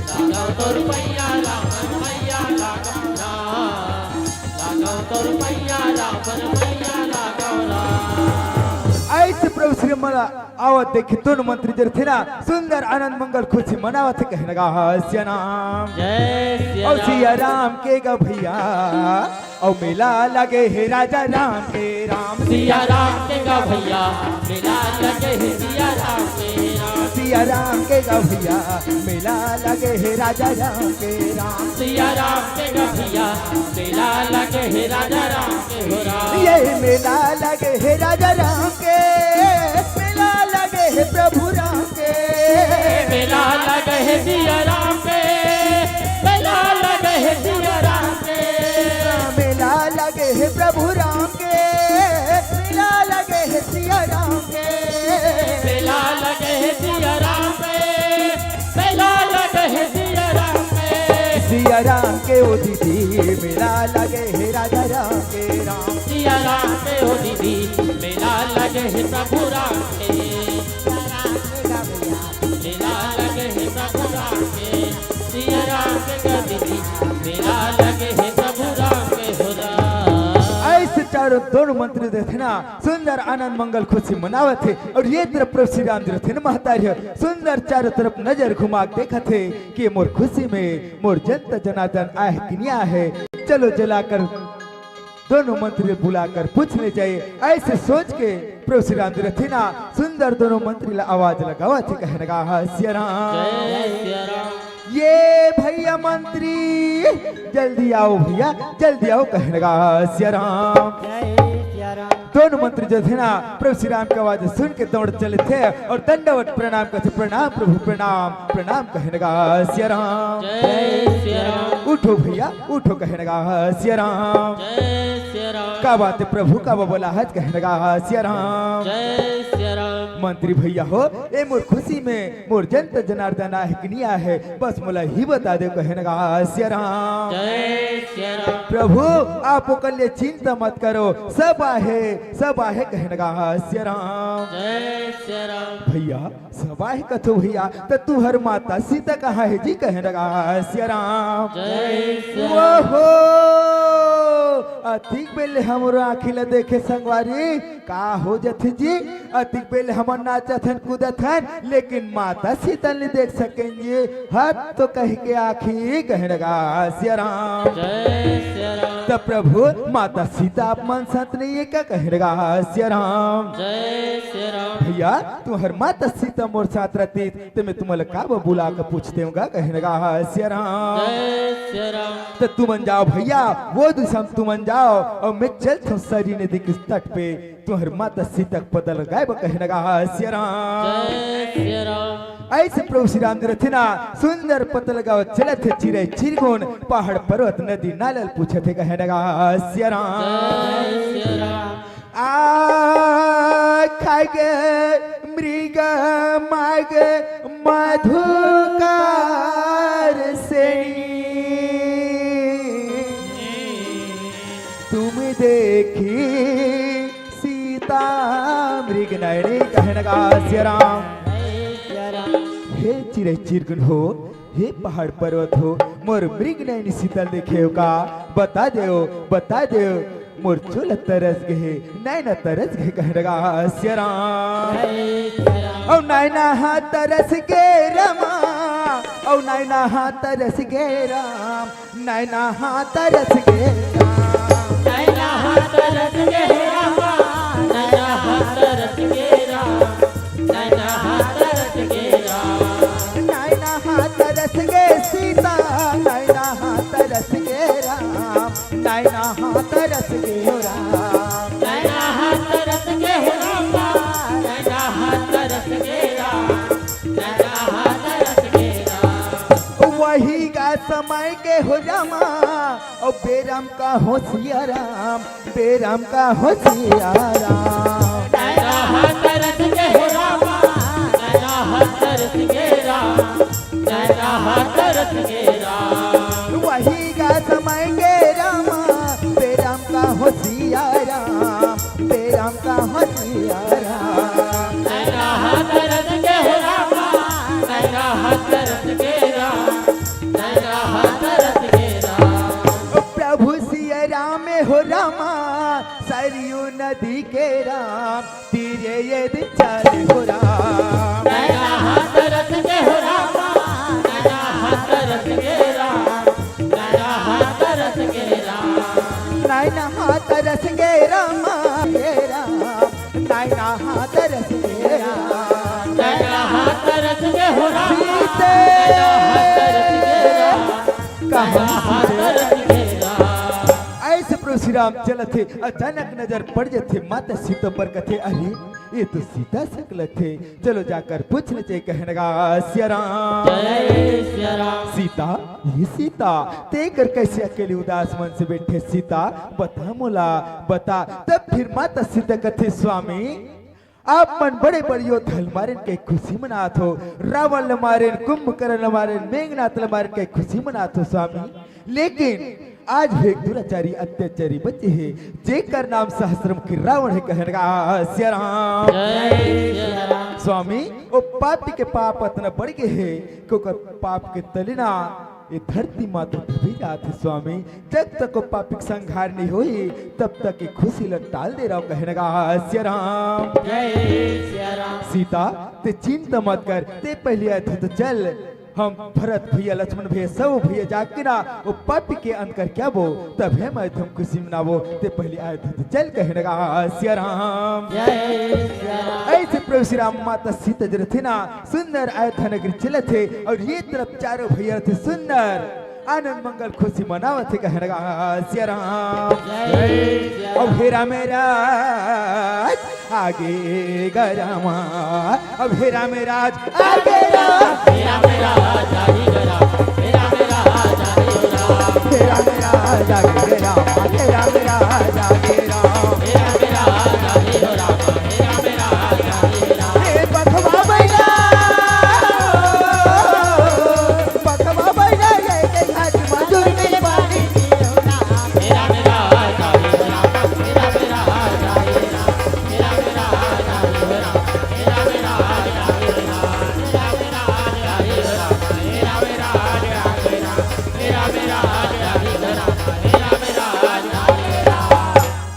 लागव तोर पैया राम रे मैया, लागव राम। लागव तोर पैया राम रे मैया, लागव राम। अइसे प्रभु श्री मला आवत देखी तुन मंत्री जरथे ना, सुंदर आनंद मंगल खुशी मनावत हे, कहे लगा सिया राम। जय सिया राम। सिया राम के गा भैया, अउ मेला लगे हे राजा राम के राम। सिया राम के गा भैया, मेला लगे हे सिया राम के राम। सिया राम के गा भैया, मेला लगे हे राजा राम के राम। सिया राम के गा भैया, मेला लगे हे राजा राम के हो राम। ये मेला लगे हे राजा राम के, मेला लगे हे प्रभु राम के। मेला लगे हे सिया राम के, मेला लगे हे सिया राम के। मेला राम के ओ दीदी, मेला लगे हे राजा राम के राम। सिया राम के ओ दीदी, मेला लगे हे प्रभु राम के। मेला लगे हे प्रभु राम के। सिया राम के ओ दीदी, मेला लगे हे प्रभु राम के हो राम। ऐसे चारों दोनों मंत्री जो थे ना, सुंदर आनंद मंगल खुशी मनावत हे। और ये तरफ प्रभु श्री राम जी रथे ना महतारी ह, सुंदर चारों तरफ नजर घुमा के देखत हे कि मोर खुशी में मोर जनता जनार्दन आहे कि नहीं आहे। चलो जलाकर दोनों मंत्री बुलाकर पूछ ले जाए। ऐसे सोच के प्रभु श्री राम जी रथे ना सुंदर दोनों मंत्री ला आवाज लगावत हे, कहने लगा, "हाँ, सिया राम।" जय सिया राम। ये भैया मंत्री, जल्दी आओ भैया, जल्दी आओ, कहने लगा, "हाँ, सिया राम।" जय सिया राम। दोनों मंत्री जो थे ना, प्रभु श्री राम के आवाज सुन के दौड़ चले थे और दंडवत प्रणाम करथे, "प्रणाम प्रभु, प्रणाम, प्रणाम," कहने लगा, "हाँ, सिया राम।" जय सिया राम। "उठो भैया, उठो," कहने लगा, "हाँ, सिया राम।" जय सिया राम। "का बात हे प्रभु, का बोला है?" कहने लगा, "हाँ, सिया राम।" जय सिया राम। "मंत्री भैया हो, ए मोर खुशी में मोर जनता जनार्दन आहे कि नहीं आहे, बस मोला ही बता दे," कहने लगा, "हाँ, सिया राम।" जय सिया राम। "प्रभु, आप ओकर लिए चिंता मत करो, सब आहे, सब आहे," कहने लगा, "हाँ, सिया राम।" जय सिया राम। "भैया, सब आहे कथो भैया, त तुहर माता सीता कहाँ हे जी?" कहने लगा, "हाँ, सिया राम।" जय सिया राम। ओहो, अतिक बेले हमरो आँखी ला देखे संगवारी, का हो जथे जी? अतिक बेले हमन नाचत हन, कूदत हन, लेकिन माता सीता नहीं देख सकेंगे। हद तो कह के आँखी, कहने लगा, "सिया राम।" जय सिया राम। "त प्रभु, माता सीता आप मन साथ नहीं है का?" कहने लगा, "सिया राम।" जय सिया राम। "भैया, तुहर माता सीता मोर साथ रहती, त मैं तुम्हारे का बुला के पूछते हूँ गा?" कहने लगा, "हाँ, सिया राम।" जय सिया राम। "त तुमन जाओ भैया, वो दिशा में तुमन जाओ, और मैं चलत हूँ सरी नदी के तट पे तुहर माता सीता के पता लगाए बर," कहने लगा, "हाँ, सिया राम।" जय सिया राम। ऐसे प्रभु श्री राम जी रथे ना, सुंदर पता लगावत चलत हे, चिरई चिरगुन, पहाड़ पर्वत नदी नाला ल पूछत हे, कहने लगा, "हाँ, सिया राम।" जय सिया राम। "आ खग मृग मग मधुकर सेनी, तुम देखी सीता मृग नयनी," कहने लगा, "सिया राम।" जय सिया राम। "हे चिरई चिरगुन हो, हे पहाड़ पर्वत हो, मोर मृग नयनी सीता ल देखे हो का? बता देव, बता देव, मोर चोला तरस गे हे, नैना तरस गे हे," कहने लगा, "हाँ, सिया राम।" जय सिया राम। "औ नैना हा तरस गे रामा, औ नैना हा तरस गे राम, नैना हा तरस गे राम।" नैना हा तरस गे रामा, नैना हा तरस गे राम, नैना हा तरस गे राम। नैना हा तरस गे सीता, नैना हा तरस गे राम, नैना हा तरस गे हो राम। नैना हा तरस गे हो रामा, नैना हा तरस गे राम, नैना हा तरस गे राम। वही गा समय के हो रामा, औ बेरम का हो सिया राम, बेरम का हो सिया राम। नैना हा तरस गे हो रामा, नैना हा तरस गे राम, नैना हा तरस गे राम। वही गा समय के रामा, बेरम का हो सिया राम, बेरम का हो सिया राम। नैना हा तरस गे हो रामा, नैना हा तरस गे राम, नैना हा तरस गे राम। प्रभु सिया राम हो रामा, सरयू नदी के राम, तीरे ये दिन चले हो राम। नैना हा तरस गे हो रामा, नैना हा तरस गे राम, नैना हा तरस गे राम। नैना हा तरस गे रामा, गे राम, नैना हा तरस गे राम। नैना हा तरस गे हो रामा, सीते नैना हा तरस गे राम, कहाँ नैना हा सीते? तरस गे राम। ऐसे प्रभु श्री राम चलत हे, अचानक नजर पड़ जथे माता सीता पर, कथे, "अरे, ये तो सीता सकलत हे, चलो जाकर पूछ ले," कहने लगा, "सिया राम।" जय सिया राम। "सीता, ये सीता, तें कर कैसे अकेली उदास मन से बैठे सीता, बता मोला, बता।" तब फिर माता सीता कथे, "स्वामी, आप मन बड़े बड़े योद्धा ल मारेन के खुशी मनात हो, रावण ल मारेन, कुंभकर्ण ल मारेन, मेघनाथ ल मारेन के खुशी मनात हो स्वामी, लेकिन आज भी एक दुराचारी अत्याचारी बचे हे, जेकर नाम सहस्रमुखी रावण हे। कहन गा सिया राम। जय सिया राम। स्वामी, ओ पापी के पाप अतना बढ़ गे हे कि ओकर पाप के तले ना ये धरती माता दबी जात हे स्वामी। जब तक ओ पापी के संहार नहीं होही, तब तक ये खुशी ल टाल दे रहो। कहन गा सिया राम। जय सिया राम। सीता, ते चिंता मत कर, ते पहले आए थे तो चल, हम भरत भैया, लक्ष्मण भैया, सब भैया जाके ना ओ पापी के अंत करके आबो, तभे मैं तुम खुशी मनाबो। ते पहले आए थे तो चल। कहन गा सिया राम। जय सिया राम। ऐसे प्रभु श्री राम माता सीता जी रथे ना, सुंदर अयोध्या नगरी चलत हे और ये तरफ चारों भैया रथे सुंदर आनंद मंगल खुशी मनावत हे। कहन गा सिया राम। जय सिया राम। अब हे राम राज आगे गा रामा, अब हे राम राज आगे गा। हे राम राज आगे गा रामा, हे राम राज आगे गा रामा, हे राम राज आगे गा रामा, हे राम राज आगे गा रामा, हे राम राज आगे गा रामा, हे राम राज आगे गा रामा। हे बघवा बैला, बघवा बैला, ये के हाथ मजूर में पानी।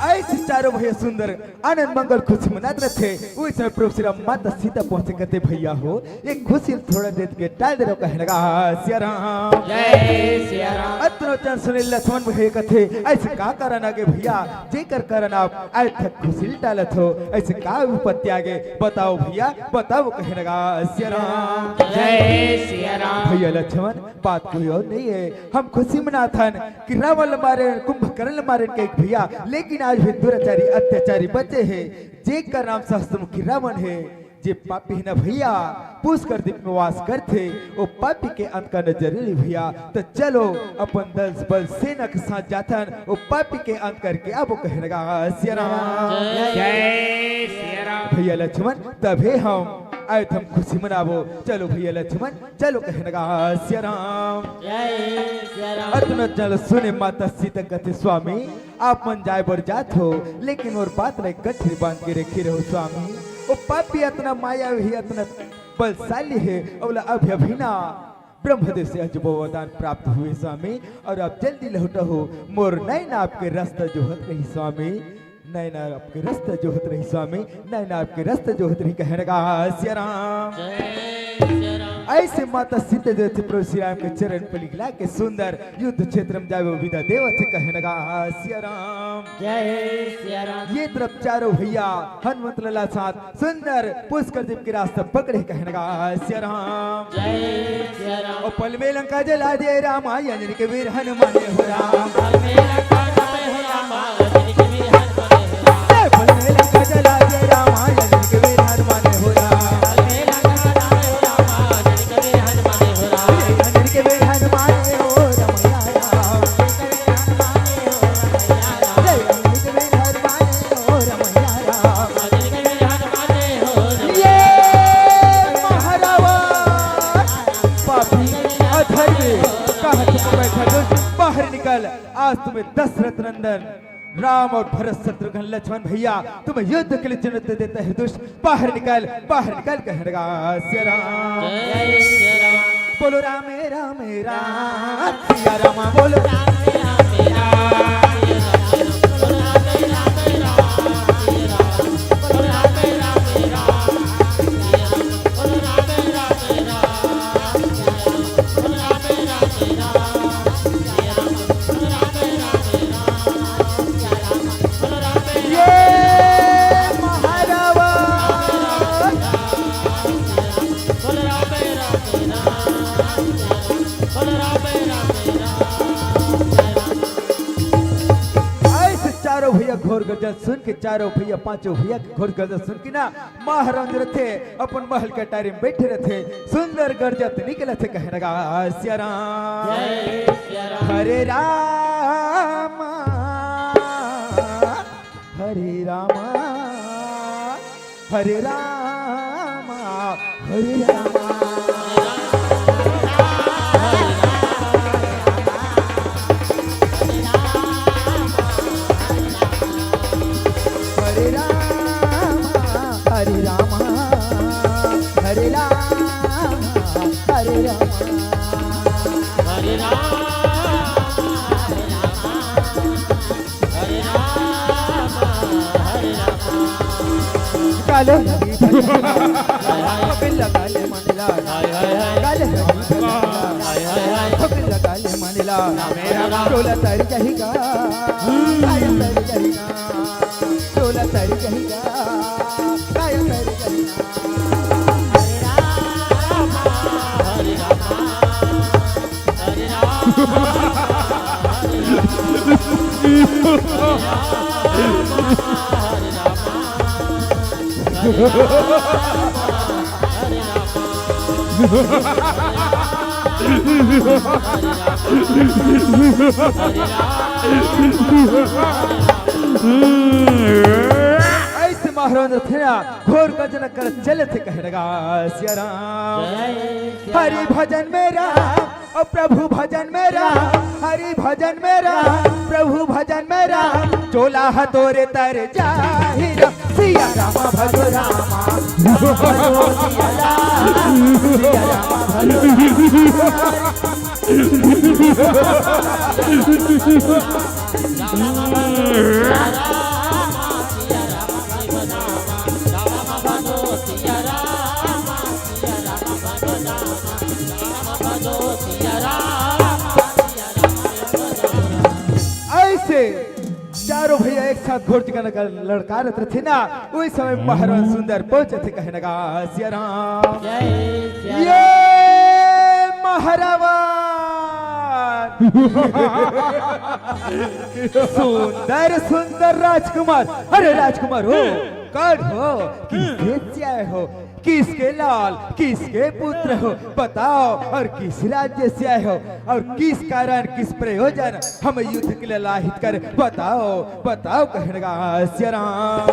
ऐसे चारों भैया सुंदर आनंद मंगल खुशी मनात रथे। उस समय प्रभु श्री राम माता सीता पहुंचे, कहते, भैया हो, ये खुशी थोड़ा देर के टाल दे रहो। कहन गा सिया राम। जय सिया राम। अतनो चंद सुने लक्ष्मण भैया कथे, ऐसे का कारण आगे भैया, जेकर कारण आप आज तक खुशी टालत हो, ऐसे का विपत्ति आगे, बताओ भैया, बताओ। कहन गा सिया राम। जय सिया राम। भैया लक्ष्मण, बात कोई और नहीं है, हम खुशी मनाथन कि रावण ल मारे, कुंभकर्ण ल मारे के एक भैया, लेकिन आज भी दुराचारी अत्याचारी बचे हे, जेकर नाम सहस्त्रमुखी रावण हे, जे पापी हे ना भैया, पुष्कर दीप में वास करथे, ओ पापी के अंत करना जरूरी भैया। तो चलो अपन दल बल सेना के साथ जाथन, ओ पापी के अंत करके आबो। कहन गा सिया राम। जय सिया राम। भैया लक्ष्मण, तभे हम आए थे, हम खुशी मनाबो। चलो भैया लक्ष्मण, चलो। कहन गा सिया राम। जय सिया राम। अतना चलो सुने माता सीता कथे, स्वामी, आप मन जाए बर जात हो, लेकिन मोर बात ला गठरी बांध के रखे रहो स्वामी। ओ पापी अतना मायावी, अतना बलशाली हे, ओला अभी अभी ना ब्रह्मदेव से अजूबा वरदान प्राप्त हुए स्वामी, और आप जल्दी लहुटा हो। मोर नैन आपके रास्ता जोहत रही स्वामी, नैन आपके रास्ता जोहत रही स्वामी, नैन आपके रास्ता जोहत रही। कहन गा सिया राम। जय सिया राम। ऐसे माता सीता जी प्रभु श्री राम के चरण पर लिखला के सुंदर युद्ध क्षेत्र में जावे विदा देवत हे। कहन गा सिया राम। जय सिया राम। ये तरफ चारों भैया हनुमंत लाला साथ सुंदर पुष्कर दीप के रास्ता पकड़े। कहन गा सिया राम। जय सिया राम। ओ पल में लंका जला दे रामा, अंजनी के वीर हनुमान हो राम। पल में लंका जला दे रामा, अंजनी के वीर हनुमान हो राम। ए, पल में लंका जला दे रामा, अंजनी के वीर हनुमान हो राम। पल में लंका जला दे रामा, अंजनी के वीर हनुमान हो राम। अंजनी के वीर हनुमान हो राम, या राम। जय अंजनी के वीर हनुमान हो राम, या राम। ये महारावण पापी, अधर्मी, कहाँ छुपा बैठा दुष्ट, बाहर निकल। आज तुम्हें दशरथ नंदन राम और भरत शत्रुघ्न लक्ष्मण भैया तुम्हें युद्ध के लिए चुनौती देता है दुष्ट, बाहर निकल, बाहर निकल। कहन गा सिया राम। जय सिया राम। बोलो राम राम राम सिया राम बोलो। राम राम राम सिया राम। ये महारावण। ऐसे चारों भैया घोर गर्जन सुन के, चारों भैया, पांचों भैया के घोर गर्जन सुन के ना, महाराज रथे अपन महल के अटारी में बैठे रथे, सुंदर गरजत निकलत हे, कहन लगा, "सिया राम, जय सिया राम। हरे राम, हरे राम, हरे राम, हरे राम।" हरे राम, हरे राम, हरे राम, हरे राम। हरे राम, हरे राम, हरे राम। काले हरी भजन, बिल्ला काले मानेला। हाय हाय हाय, काले हरी भजन, हाय हाय हाय। बिल्ला काले मानेला। टोला तर जाही गा, काया तर जाही गा। टोला तर जाही गा, काया तर जाही गा। हरे राम, हरे राम, हरे राम, हरे राम, हरे राम, हरे राम, हरे राम। ऐसे महाराज थे ना, घोर गर्जन कर चले थे, कहने लगा सिया राम। हरि भजन में राम, और प्रभु भजन में राम। हरि भजन में राम, प्रभु भजन में राम। चोला ह तोरे तर जाही राम, सिया राम भजो राम। राम भजो सिया राम, सिया राम भजो राम। ऐसे चारों भैया एक साथ घोर गर्जन कर ललकारत रथे ना, उही समय महारावण सुंदर पहुंचे थे, कहने लगा सिया राम। ये महारावण सुंदर सुंदर राजकुमार, अरे राजकुमार हो, कौन हो, किस देश से आए हो, किसके लाल, किसके पुत्र हो, बताओ, और किस राज्य से आए हो, और किस कारण, किस प्रयोजन हम युद्ध के लिए लाहित कर, बताओ, बताओ, कहने लगा सिया राम।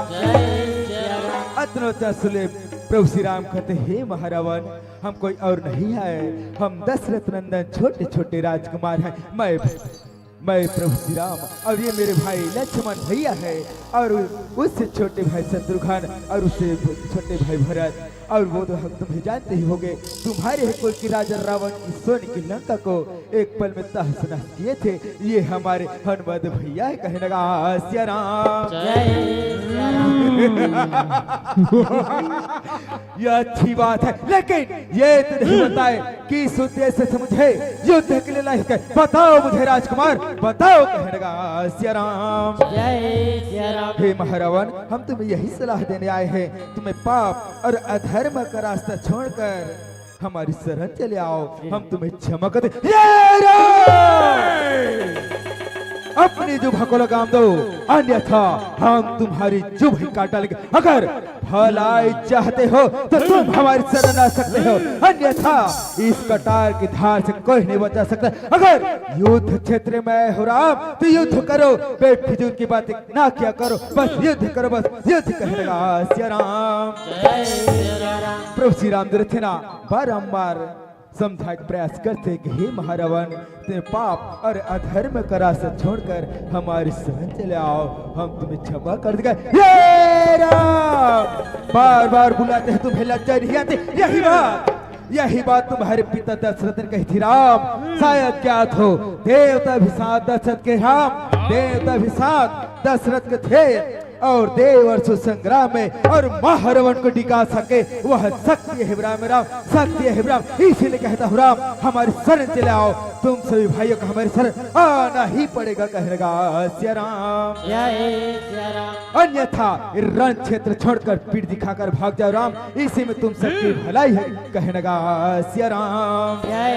अतनो च सुले प्रभु श्री राम कहते, हे महारावण, हम कोई और नहीं है, हम दशरथ नंदन छोटे छोटे राजकुमार हैं। मैं मैं प्रभु श्री राम और ये मेरे भाई लक्ष्मण भैया है, और उससे छोटे भाई शत्रुघ्न, और उससे छोटे भाई भरत, और वो तो हम तुम्हें जानते ही होंगे, तुम्हारे ही कुल की राजा रावण की सोने की लंका को एक पल में तहस नहस किए थे। ये हमारे हनुमत भैया है, कहने लगा सिया राम। जय सिया राम। यह अच्छी बात है, लेकिन ये तो नहीं बताए कि इस उद्देश्य से मुझे युद्ध के लिए लाए हैं। बताओ मुझे राजकुमार, बताओ, कहने लगा सिया राम। जय सिया राम। हे महारावण, हम तुम्हें यही सलाह देने आए हैं, तुम्हें पाप और अधर्म का रास्ता छोड़कर हमारी शरण चले आओ, हम तुम्हें क्षमा कर दे। ये राम! अपनी जुभा को लगाम दो, अन्यथा हम तुम्हारी जुभ ही काट डालेंगे। अगर भलाई चाहते हो तो तुम हमारी शरण आ सकते हो, अन्यथा इस कटार की धार से कोई नहीं बचा सकता। अगर युद्ध क्षेत्र में हो राम, तो युद्ध करो, बेफिजूल की बातें ना किया करो, बस युद्ध करो, बस युद्ध, कहने लगा सिया राम। जय सिया राम। प्रभु श्री रामचंद्र थे ना, बारंबार समझाए के प्रयास करते कि हे महारावण, तुम्हें पाप और अधर्म का रास्ता छोड़कर हमारी शरण चले आओ, हम तुम्हें क्षमा कर देंगे। ये राम, बार बार बुलाते हैं, तुम्हें लज्जा नहीं आती? यही बात, यही बात तुम्हारे पिता दशरथ ने कही थी राम। शायद क्या हो, देवता भी साथ दशरथ के, राम, देवता भी साथ दशरथ के थे। और देव और सुर संग्राम में और महारावण को डिगा सके, वह शक्ति है राम, राम शक्ति है राम। इसीलिए कहता हूँ राम, हमारी शरण चले आओ, तुम सभी भाइयों को हमारी शरण आना ही पड़ेगा, कहने लगा सिया राम। जय सिया राम। अन्यथा रण क्षेत्र छोड़कर पीठ दिखाकर भाग जाओ राम, इसी में तुम सबकी भलाई है, कहने लगा सिया राम। जय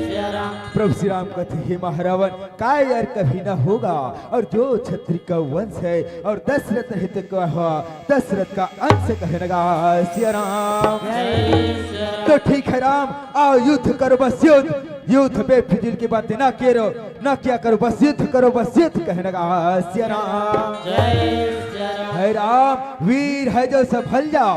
सिया राम। प्रभु श्री राम कहते, हे महारावण, काय यार कभी ना होगा, और जो क्षत्रिय का वंश है और दशरथ हित का हुआ, दशरथ का अंश, कहने लगा सिया राम। जय सिया राम। तो ठीक है राम, आओ युद्ध करो बस युद्ध, युद्ध बेफिजूल की बातें ना करो, ना किया करो, बस युद्ध करो बस युद्ध, कहने लगा सिया राम। जय सिया राम। है राम, वीर है जो संभल जा,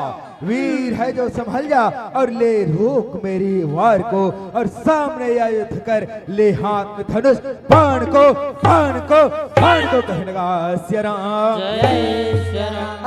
वीर है जो संभल जा, और ले रोक मेरी वार को, और सामने या युद्ध कर, ले हाथ में धनुष, बाण को, बाण को, बाण को, कहने लगा सिया राम। जय सिया राम।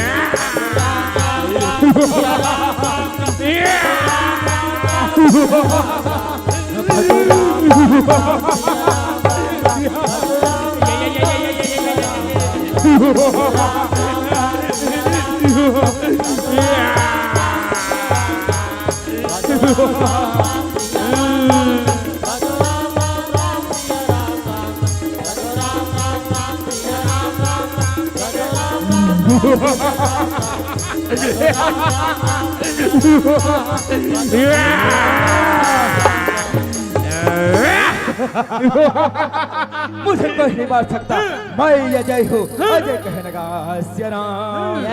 मुझे कोई नहीं मार सकता, मैं अजय हूँ। अजय कहने का सिया राम।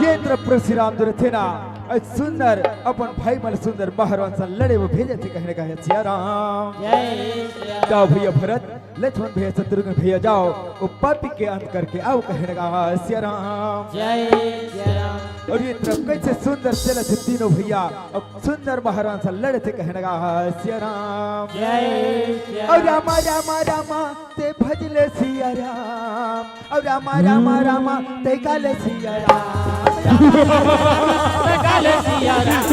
ये तरफ प्रभु श्री राम जो रथे ना, अउ सुंदर अपन भाई मन सुंदर महारावण से लड़े वो भेजे थे कहने का है सिया राम। जाओ भैया भरत, लक्ष्मण भैया, शत्रुघ्न भैया, जाओ, वो पापी के अंत करके आओ, कहने का सिया राम। जय सिया राम। अउ ये तरफ कैसे सुंदर चलत हे तीनों भैया, अउ सुंदर महारावण से लड़े थे, कहने का सिया राम। जय सिया राम। अउ रामा रामा रामा ते भजले सिया राम, अउ रामा रामा रामा ते गाले सिया राम। ते गाले सिया राम।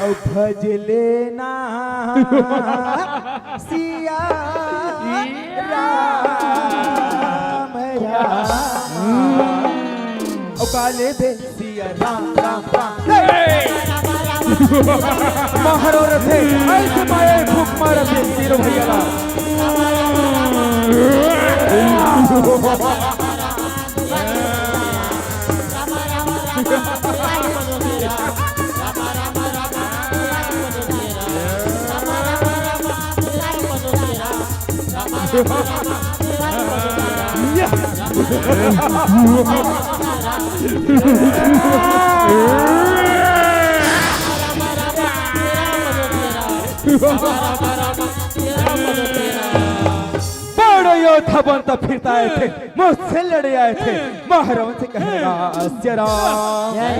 अउ भजले ना सिया राम राम। अउ गाले दे सिया राम राम राम। महारावण रथे, ऐसे माया फूक मारत हे तीनों भैया ला। बड़े योद्धा बनता फिरता आए थे, मुझसे लड़े आए थे, महारावण से कहने का सिया राम। जय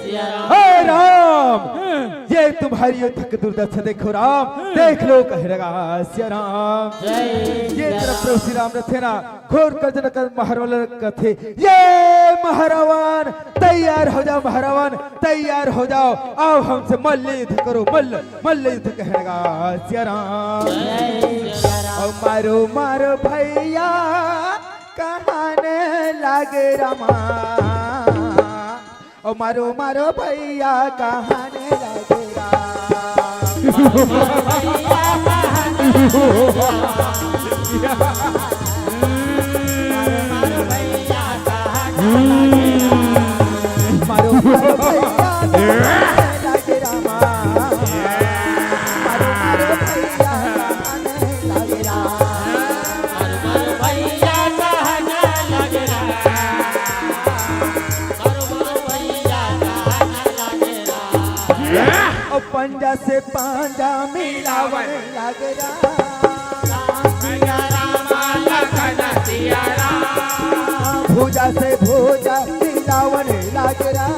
सिया राम। हे राम, ये तुम्हारी युद्ध की दुर्दशा देखो राम, देख लो, कहने का सिया राम। जय ये सिया तरफ राम। प्रभु श्री राम रथे ना, घोर गर्जन कर महारावण कथे, ये महारावण तैयार हो जाओ, महारावण तैयार हो जाओ, आओ हमसे मल्ल युद्ध करो, मल्ल, मल्ल युद्ध कहने का सिया राम। जय सिया राम। अउ मारो मारो भैया कहने लागे रामा, अउ मारो मारो भैया कहने लागे राम। मारो मारो भैया कहने लागे रामा। मारो मारो भैया कहने लागे राम। अउ पंजा से पंजा मिलावन लागे राम। भुजा से भुजा मिलावन लागे राम।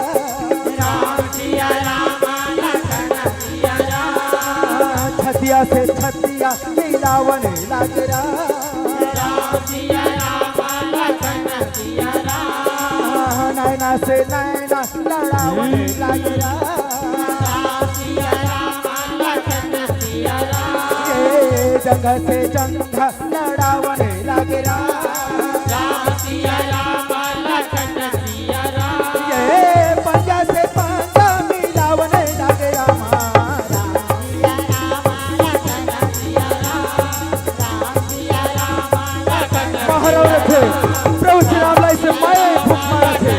छतिया से छतिया मिलावन लागे राम। नैना से नैना लड़ावन लागे राम। जंघ से जंघ लड़ावने लागे राम। राम सिया राम, लखन सिया राम। ये पंजा से पंजा मिलावने लागे राम। राम सिया राम, लखन सिया राम। राम सिया राम, लखन सिया राम। महाराज थे, प्रभु श्री राम लाई से माए फूंक मारा थे।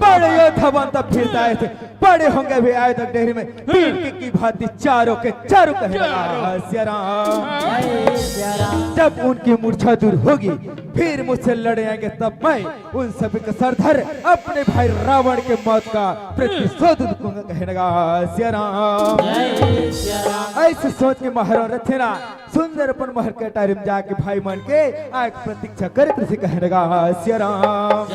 बड़े योद्धा बनता फिरता आए थे, बड़े होंगे भी आए तक डेहरी में तीर की, की भांति चारों के चारों कहने लगा, "सिया राम।" जब उनकी मूर्छा दूर होगी, फिर मुझसे लड़े आएंगे, तब मैं उन सभी का सरदार अपने भाई रावण के मौत का प्रतिशोध दूंगा, कहने लगा, "सिया राम।" ऐसे सोच के महाराज रथे ना सुंदर अपन महल के टारिम जाके भाई मन के आग प्रतीक्षा करत रहिसे, कहने लगा, "सिया राम।"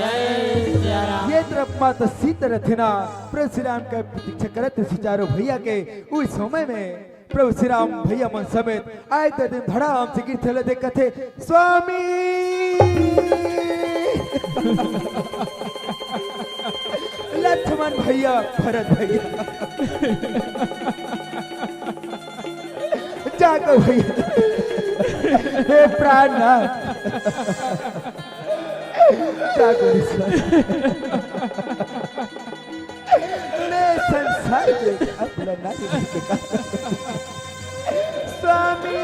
ये तरफ माता सीता रथे ना प्रभु श्री राम के प्रतीक्षा करत रहिसे चारों भैया के। उस समय में प्रभु श्री राम भैया मन समेत आए तो दिन धड़ाम से गिरथे ला देख कथे, "स्वामी।" लक्ष्मण भैया, भरत भैया, जागो भैया, हे प्राणनाथ, जागो रे स्वामी। मैं संसार में अपना नारी भर के काम। स्वामी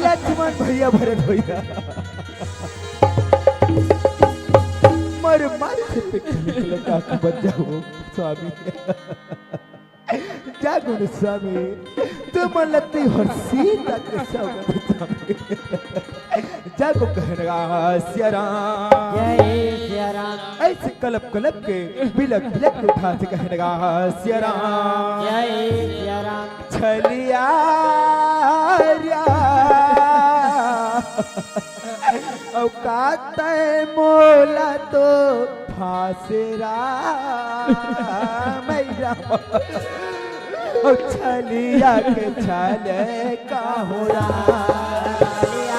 लक्ष्मण भैया, भरत भैया, मर मार से पिट निकले, काकू बच जाओ स्वामी। जागो न स्वामी, तुम लती हर सीता के सौगंध स्वामी। जागो कहने लगा, "सिया राम।" जय सिया राम। ऐसे कलप कलप के, बिलक बिलक के उठा से कहने लगा, "सिया राम।" जय सिया राम। छलिया रा। अउ का तै मोला तो फांसेरा मैरा। अउ छलिया के छले काहुरा। छलिया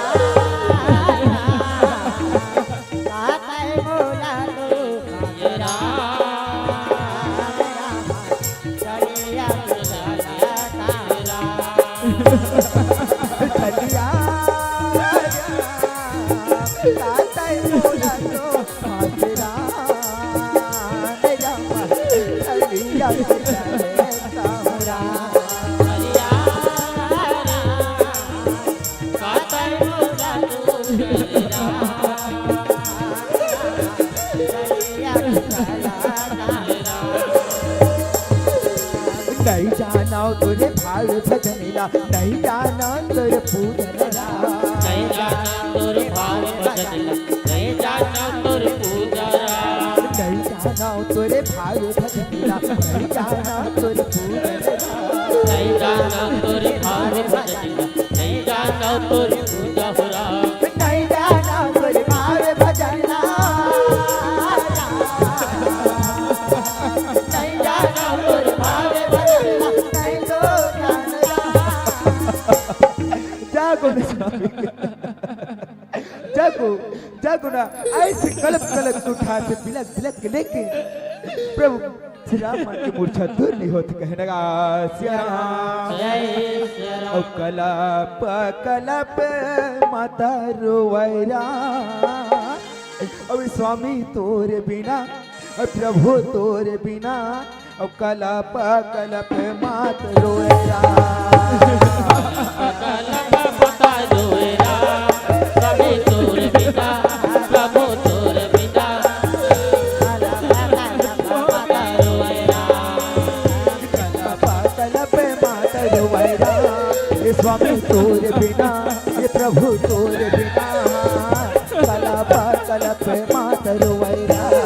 नहीं जाना तोरे भाव भजन ला, नहीं जाना तोरे पूजन ला। नहीं जाना तोरे भाव भजन ला, नहीं जाना तोरे पूजन ला। नहीं जाना तोरे भाव भजन ला, नहीं जाना तोरे पूजन ला। नहीं जाना तोरे भाव भजन ला, नहीं जाना तोरे पूजा हो राम। नहीं जाना तोरे भाव भजन ला। नहीं जाना तोरे भाव भजन ला, नहीं तो जान ला। जागो न स्वामी। जागो, जागो ना। ऐसे कलप कलप के उठा से बिलक बिलक के लेके प्रभु श्री राम मन के मूर्छा दूर नहीं होत, कहने लगा, "सिया राम।" जय सिया राम। अउ कलप कलप माता रोवै राम। अउ स्वामी तोरे बिना, अउ प्रभु तोरे बिना, अउ कलप कलप मात रोए राम। कलप मात रोए राम, स्वामी तोर बिना, प्रभु तोर बिना। कलप कलप मात रोए राम। कलप कलप मात रोए राम। ये स्वामी तोर बिना, ये प्रभु तोर बिना। कलप कलप मात रोए राम।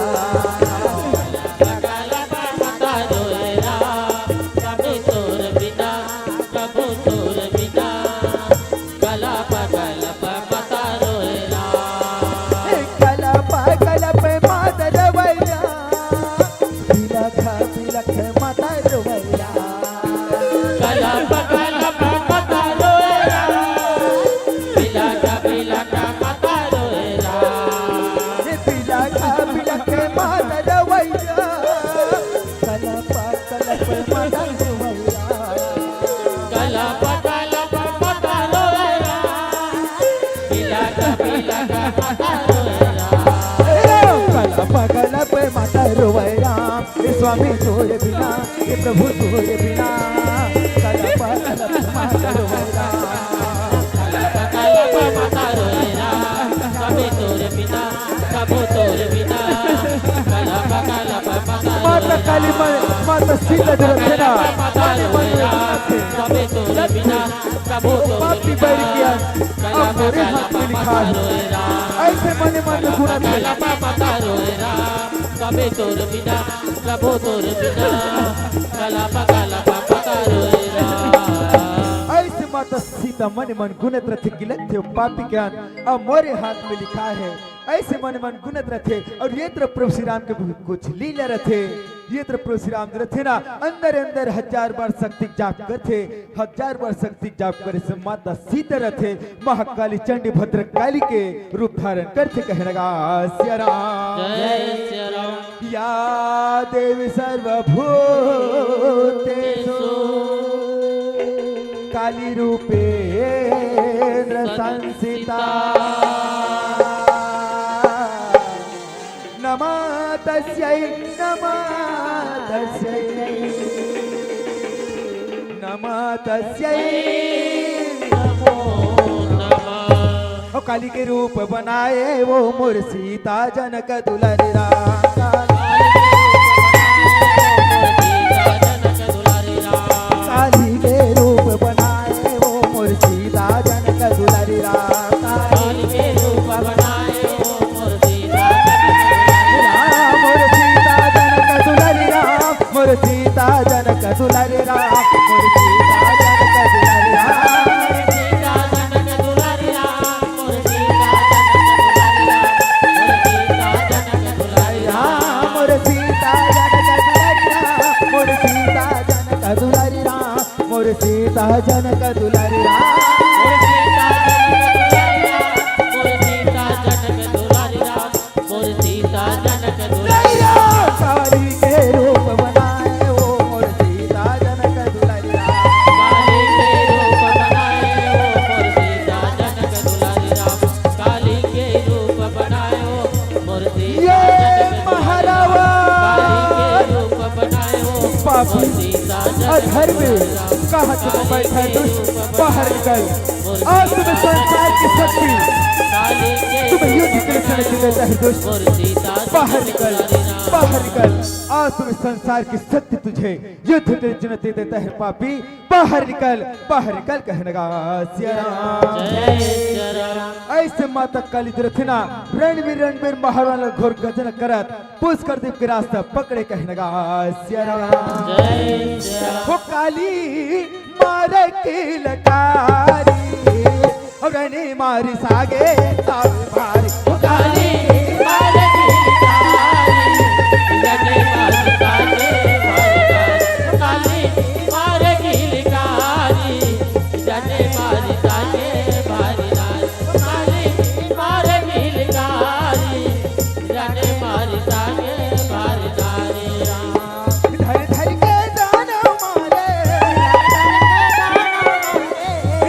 कलप मात रोए राम, स्वामी तोर बिना, प्रभु तोर बिना। कलप कलप मात रोए राम। कलप कलप मात रोए राम। बिलख बिलख मात रोए राम। कलप कलप मत रोए राम, बिलख बिलख मत रोए राम। कलप कलप मत रोए राम, हे स्वामी तोरे बिना, हे प्रभु तोरे बिना। कलप कलप मत रोए राम। कलप कलप मत रोए राम, स्वामी तोरे बिना, प्रभु तोरे बिना। कलप कलप मत रोए राम। माता काली, मा-, माता सीता जो रथे ना, मने मन में गुना थे। स्वामी तोरे बिना, प्रभु तोरे बिना। पापी बैर किया, अब मोरे हाथ में लिखा है। ऐसे मने मन में गुना थे। कलप मत रोए राम, स्वामी तोरे बिना, प्रभु तोरे बिना। कलप कलप मत रोए राम। ऐसे माता सीता मने मन गुनत रथे, गिलत थे पापी ज्ञान, अब मोरे हाथ में लिखा है। ऐसे मने मन गुनत रथे। अउ ये तरफ प्रभु श्री राम के कुछ लीला रथे। ये तरफ प्रभु श्री राम रथे ना, अंदर अंदर हजार बार शक्ति जाप करथे। हजार बार शक्ति जाप करे से माता सीता रथे, महाकाली चंडी भद्रकाली के रूप धारण करथे। कहने लगा सिया राम। जय सिया राम। या देवी सर्वभूतेषु काली रूपेण संस्थिता। नमः तस्यै, नमः तस्यै, नमः तस्यै। नमो नमः। ओ काली के रूप बनाए वो मोर सीता जनक दुलारी राम। काली के रूप बनाए वो मोर सीता जनक दुलारी राम। काली के रूप बनाए वो मोर सीता जनक दुलारी राम। मोर सीता जनक दुलारी राम, मोर सीता जनक दुलारी राम, मोर सीता जनक दुलारी राम। मोर सीता जनक दुलारी राम, मोर सीता जनक दुलारी राम, मोर सीता जनक दुलारी राम, मोर सीता जनक दुलारी राम। मोर सीता जनक दुलारी राम, मोर सीता जनक दुलारी राम। काली के रूप बनाए वो मोर सीता जनक दुलारी राम। काली के रूप बनाए वो मोर सीता जनक दुलारी राम। काली के रूप बनाए वो मोर सीता ये जनक दुलारी राम। महारावा। काली के रूप बनाए वो पापी, मोर सीता जनक अधर्मी, दुलारी राम। कहाँ छुपा बैठा है दुष्ट, बाहर निकल। आज तुम्हें संसार की शक्ति तुम्हें युद्ध के लिए चले चले चाहे दुष्ट, बाहर निकल, बाहर निकल। आज तुम्हें संसार की शक्ति तुझे युद्ध के लिए चुनौती देता है पापी, बाहर निकल, बाहर निकल। कहने लगा सिया राम। जय सिया राम। ऐसे माता काली जो रथे ना, रणवीर रणवीर महाराणा घोर गर्जन करत पुष्कर दीप के रास्ता पकड़े। कहने लगा सिया राम। जय सिया राम। हो काली मारे किलकारी, रणे मारी सागे ताल भारी। हो काली मारे किलकारी, रणे मारी सागे भारी भारी। हो काली मारे किलकारी, रणे मारी सागे भारी भारी। काली मारे किलकारी, रणे मारी सागे भारी भारी। धर धर के दाना मारे,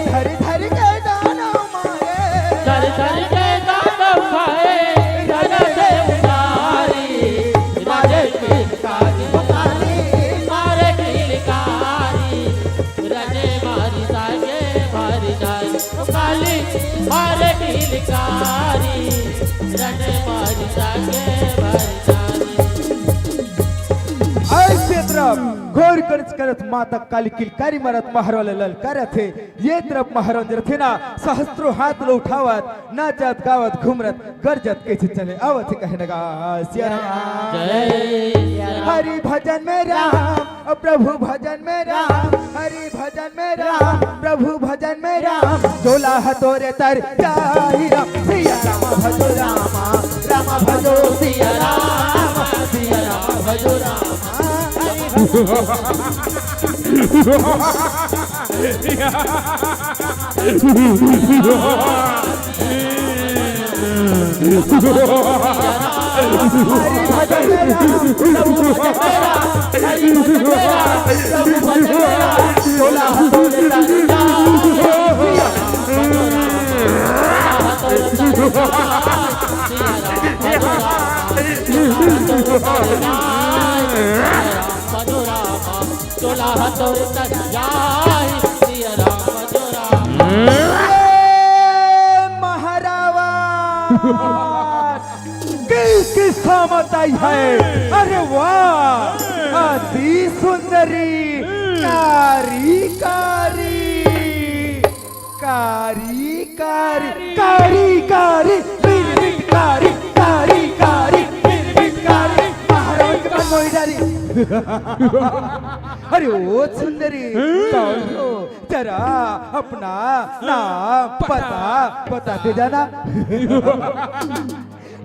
धर धर के दाना मारे, धर धर के दाना खाए, धर से उतारी, मारे किलकारी। काली मारे किलकारी, रणे मारी सागे भारी भारी। काली मारे किलकारी, रणे मारी सागे भारी भारी। ऐसे तरफ घोर गर्जन करत माता काली किलकारी मारत महाराणा ललकारत हे। ये तरफ महाराणा जो रथे ना, सहस्त्रों हाथ ल उठावत, नाचत गावत घूमरत गरजत कइसे चले आवत हे। कहने लगा सिया राम। जय सिया राम। हरि भजन में राम, प्रभु भजन में राम, हरि भजन में राम, प्रभु भजन में राम। झोला हथोरे तर जाहि राम, सिया राम भजो रामा, राम भजो सिया राम, सिया राम भजो रामा। ए महारावा, की किस्मत आई है। अरे वाह, अति सुंदरी, कारी कारी, कारी कारी, कारी कारी, बिरबिट कारी, कारी कारी, बिरबिट कारी। महाराज के मन मोही डारी। अरे ओ सुंदरी, कौन हो? जरा अपना नाम, पता बता दे जाना।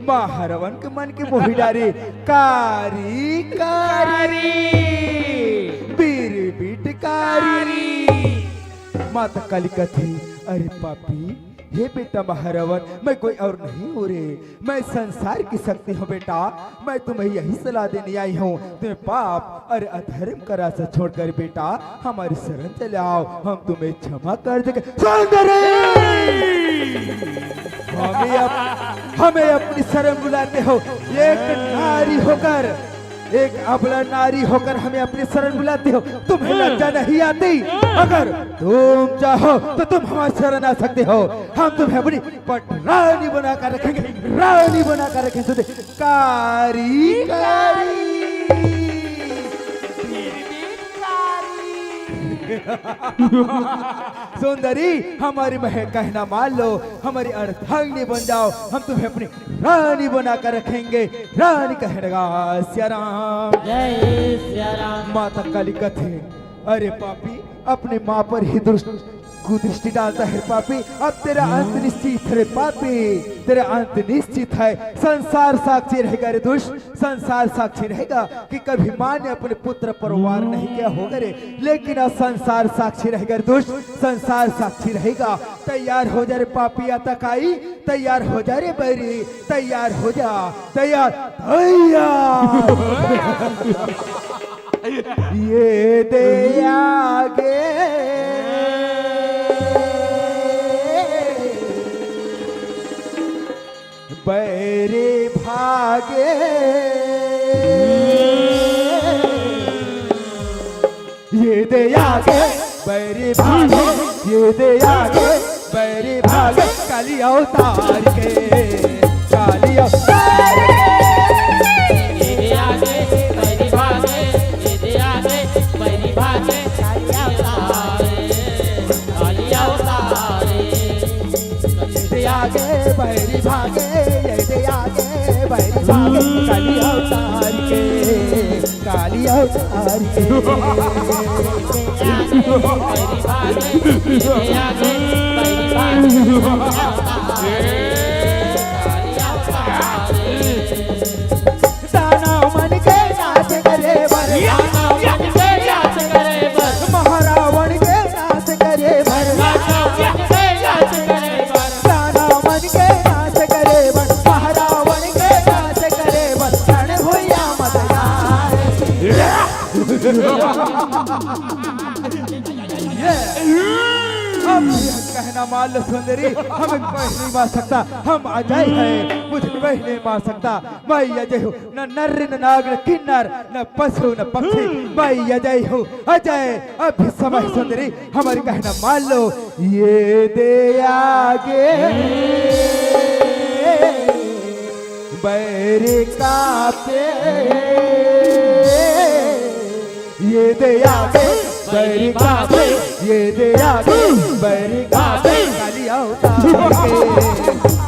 महारावन के मन के मोही डारी, कारी कारी, बिरबिट कारी। माता काली कथे, अरे पापी, हे बेटा महारावन, मैं कोई और नहीं हूँ रे, मैं संसार की शक्ति हूँ बेटा। मैं तुम्हें यही सलाह देने आई हूँ, तुम्हें पाप और अधर्म का रास्ता छोड़कर बेटा हमारी शरण चले आओ, हम तुम्हें क्षमा कर देंगे। सुंदरी, हमें अप, हमें अपनी शरण बुलाते हो, एक नारी होकर, एक अबला नारी होकर हमें अपनी शरण बुलाते हो, तुम्हें लज्जा नहीं आती? अगर तुम चाहो तो तुम हमारी शरण आ सकते हो, हम तुम्हें अपनी पटरानी बनाकर रखेंगे, रानी बनाकर रखेंगे। सुंदरी, कारी कारी, सुंदरी, हमारी मह-, कहना मान लो, हमारी अर्धांगिनी बन जाओ, हम तुम्हें अपनी रानी बनाकर रखेंगे। रानी कहने लगा, सिया राम। जय सिया राम। माता काली कथे, अरे पापी, अपने माँ पर ही दुष्ट कुदृष्टि डालता है पापी। अब तेरा अंत निश्चित है रे पापी, तेरा अंत निश्चित है। संसार साक्षी रहेगा रे दुष्ट, संसार साक्षी रहेगा कि कभी माँ ने अपने पुत्र पर वार नहीं किया होगा रे, लेकिन आज संसार साक्षी रहेगा रे दुष्ट, संसार साक्षी रहेगा। तैयार हो जा रे पापी, आतक आई, तैयार हो जा रे बैरी, तैयार हो जा, तैयार, तैयार। ये दे आगे बैरी भागे, ये दे आगे बैरी भागे, ये दे आगे बैरी भागे, काली अवतार के, काली अवतार के। ये दे आगे बैरी भागे, ये दे आगे बैरी भागे, काली अवतार के, काली अवतार के। ये दे आगे बैरी भागे, ये दे आगे बैरी भागे, काली अवतार के, काली अवतार के। दानव मन के नाश करे बर, दानव मन के नाश करे बर, महारावण के नाश करे बर, दानव मन के नाश करे बर, दानव मन के नाश करे बर, महारावण के नाश करे बर, रण होया मत जाए। ये, अब कहना मान लो सुंदरी, हमें कोई नहीं मार सकता, हम अजय हैं, मुझे कोई नहीं मार सकता। मैं अजय हूँ, न नर न नाग न किन्नर, न पशु न पक्षी, मैं अजय हूँ अजय। अब इस समय सुंदरी हमारी कहना मान लो, ये दे आगे बैरी कापे, ये दे आगे बैरी कापे, ये दे आगे बैरी कापे, काली अवतार के,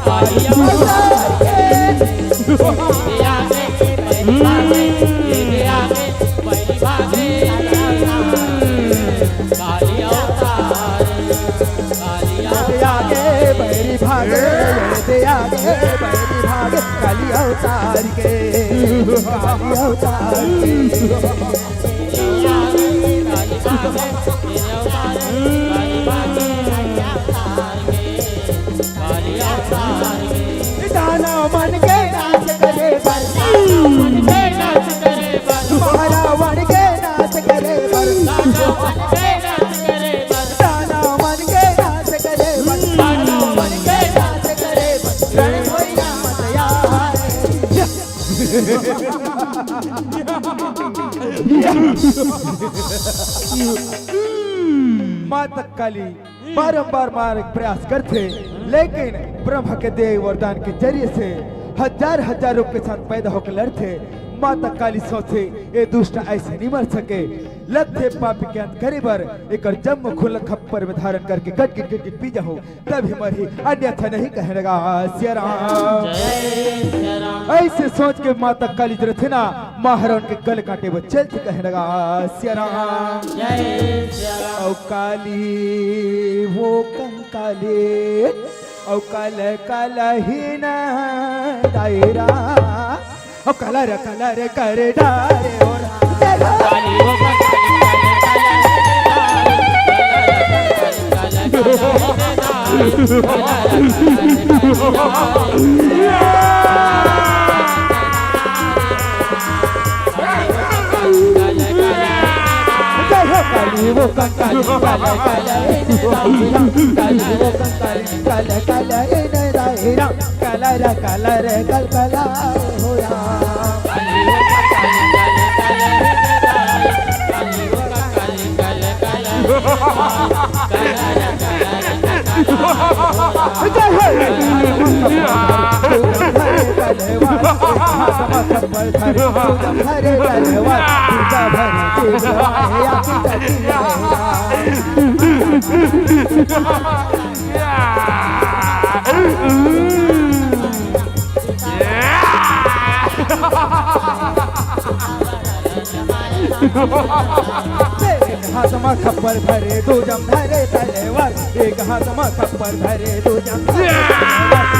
काली अवतार के। ये दे आगे बैरी भागे, ये दे आगे बैरी भागे, काली अवतार के, काली अवतार के। दानव माता काली बारंबार मारे के प्रयास करथे, लेकिन ब्रह्मा के दे वरदान के जरिए से हजार हजार रूप के साथ पैदा होकर लड़थे। माता काली सोचथे, "ये दुष्ट ऐसे नहीं मर सके, लगथे पापी के अंत करे बर एकर जम्मो खून ल खप्पर में धारण करके गट गट गट गट पी जाहूं, तभी मरही, अन्यथा नहीं," कहे लगा सिया राम। जय सिया राम। ऐसे सोच के माता काली जो रथे ना, महाराज के गल काटे बर चलथे, कहे लगा सिया राम। जय सिया राम। औ काली वो कंकाली, औ काल काल ही ना दायरा, औ कलर कलर कर डारे और काली वो कंकाली, काली वो कंकाली, काली वो कंकाली, काली काली रे राम, काला रे काला रे कल काला हो राम। एक हाथ मा खप्पर धरे, दू जम धरे तलवार। एक हाथ मा खप्पर धरे, दू जम धरे तलवार।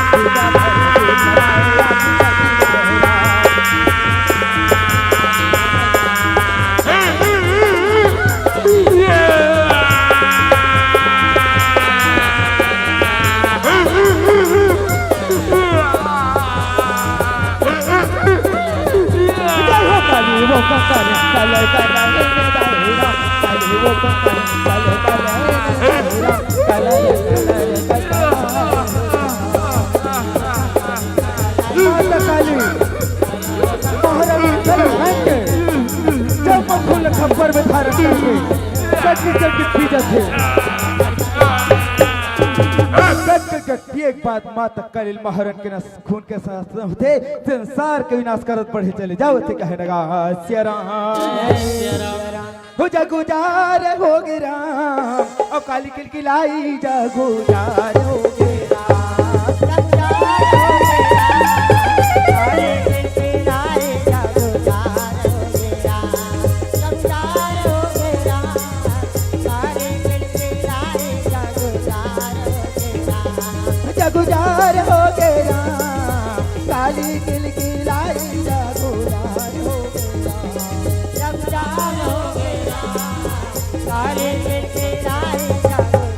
माता काली, महाराज चल भांग के, जब फूल खप्पर में धारण करके, चट चट पी जाथे। चट चट पिए के बाद माता काली महाराज के नस खून के साथ होथे, संसार के विनाश करत बढ़े चले जावथे, कहे लगा सिया राम। हो जा गुजार हो गे राम, अब काली किलकिलाई जा गुजार हो गे राम। जगुजार हो गे राम, काली किलकिलाई जगुजार हो गे राम। जगुजार हो गे राम, काली किलकिलाई जगुजार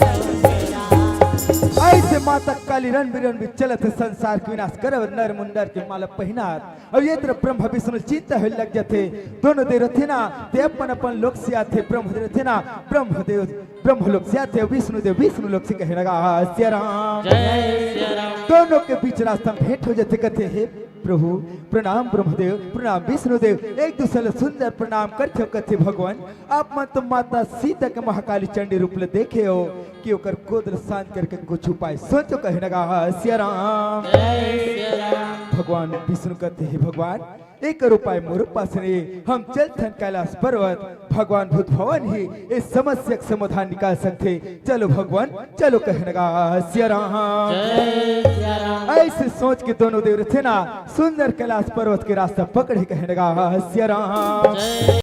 हो गे राम। ऐसे माता काली रन बिरन भी चलत हे, संसार के विनाश करब नर मुंडर के माला पहिनात। अउ ये तरफ ब्रह्मा विष्णु चिंता होए लग जाथे। दोनों देव रथे ना, ते अपन अपन लोक से आथे। ब्रह्मदेव रथे ना, ब्रह्मदेव ब्रह्म लोक से आथे, विष्णु देव विष्णु लोक से कहे लगा सिया राम। जय सिया राम। दोनों के बीच रास्ता में भेंट हो जाथे, कथे, "हे प्रभु, प्रणाम ब्रह्मदेव, प्रणाम विष्णुदेव।" एक दूसरे ला सुंदर प्रणाम करथे, कथे, "भगवान, आप मन तो माता सीता के महाकाली चंडी रूप ले देखे हो कि ओकर क्रोध ल शांत करके कुछ उपाय सोचो," कहे लगा सिया राम। जय सिया राम। भगवान विष्णु कथे, "हे भगवान, एकर उपाय मोर पास नइ हे, हम चलथन कैलाश पर्वत, भगवान भूत भवन ही इस समस्या के समाधान निकाल सकथे। चलो भगवान, चलो," कहे लगा सिया राम। जय सिया राम। ऐसे सोच के दोनों देव रथे ना, सुंदर कैलाश पर्वत के रास्ता पकड़े, कहे लगा सिया राम। जय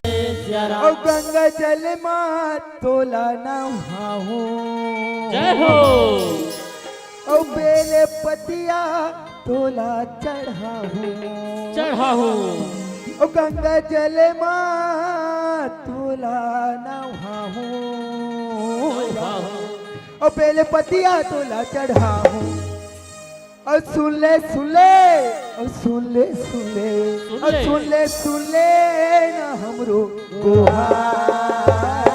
सिया राम। ओ गंगा जल मा तोला नहाहूं। जय हो। ओ बेल पतिया तोला चढ़ाहूं। चढ़ाहूं। ओ गंगा जल मा तोला नहाहूं। नहाहूं। ओ बेल पतिया तोला चढ़ाहूं। अउ सुन ले, सुन ले, अउ सुन ले, सुन ले, सुन अउ ले। सुन ले, सुन ले ना हमरो गोहार।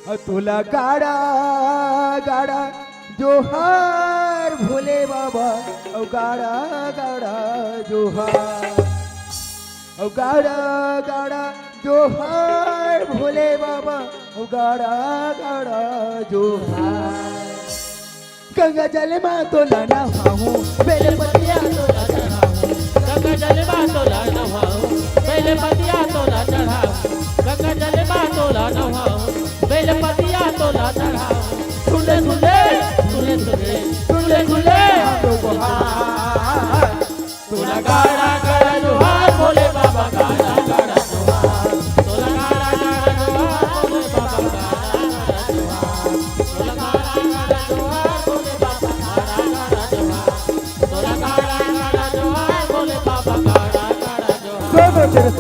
अउ तोला गाड़ा, गाड़ा जोहार भोले बाबा, अउ गाड़ा, गाड़ा जोहार, अउ गाड़ा, गाड़ा जोहार। भोले बाबा, गाड़ा गाड़ा जोहार। गंगा जल मा तोला नहाहूँ, बेल पतिया तोला चढ़ाहूँ। गंगा जल मा तोला नहाहूँ, बेल पतिया तोला चढ़ाहूँ। गंगा जल मा तोला नहाहूँ, बेल पतिया तोला चढ़ाहूँ। सुन ले, सुन ले, सुन ले, सुन ले, सुन ले, सुन ले, हम लोग हार। तोला गाड़ा गाड़ा जोहार, भोले बाबा गाड़ा गाड़ा जोहार। तोला गाड़ा गाड़ा जोहार, भोले बाबा गाड़ा गाड़ा जोहार। तोला गाड़ा गाड़ा जोहार, भोले बाबा गाड़ा गाड़ा जोहार। तोला गाड़ा गाड़ा जोहार, भोले बाबा गाड़ा गाड़ा जोहार। दोनों तरफ,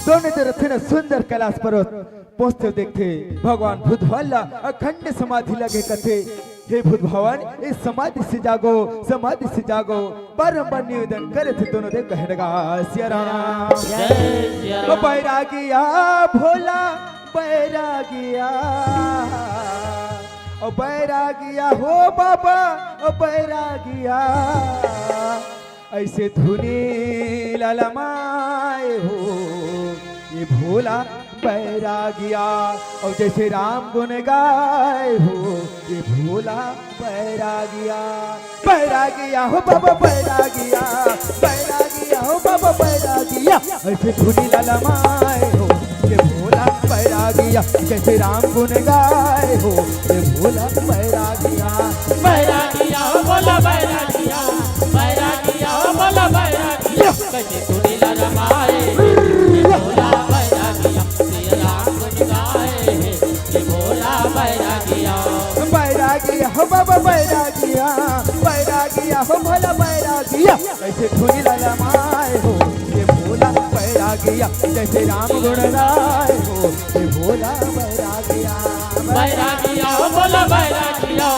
दोनों तरफ हे ना सुंदर कैलाश पर्वत पहुंचते देखथे भगवान बुद्ध भगवान ला अखंड समाधि लगे कथे, हे बुद्ध भगवान, इस समाधि से जागो, समाधि से जागो। बारंबार निवेदन करे थे दोनों देव, कहने लगा, सिया राम। जय सिया ओ राम। बैरागिया भोला, बैरागिया, ओ बैरागिया हो बाबा, ओ बैरागिया। ऐसे धुनी ललमाए हो ये भोला बैरागिया, और जैसे राम गुण गाए हो ये भोला बैरागिया। बैरागिया हो बाबा बैरागिया, बैरागिया हो बाबा बैरागिया। ऐसे धुनी ललमाए हो ये भोला बैरागिया, जैसे राम गुण गाए हो ये भोला बैरागिया। बैरागिया हो भोला बैरागिया, बैरागिया हो भोला बैरागिया। कैसे धुनी ललमाए ये भोला बैरागिया, सिया राम गुण गाए ये भोला बैरागिया। बैरागिया हो बाबा बैरागिया, बैरागिया हो भोला बैरागिया। कैसे धुनी ललमाए हो ये भोला बैरागिया, जैसे राम गुण गाए हो ये भोला बैरागिया। बैरागिया हो भोला बैरागिया,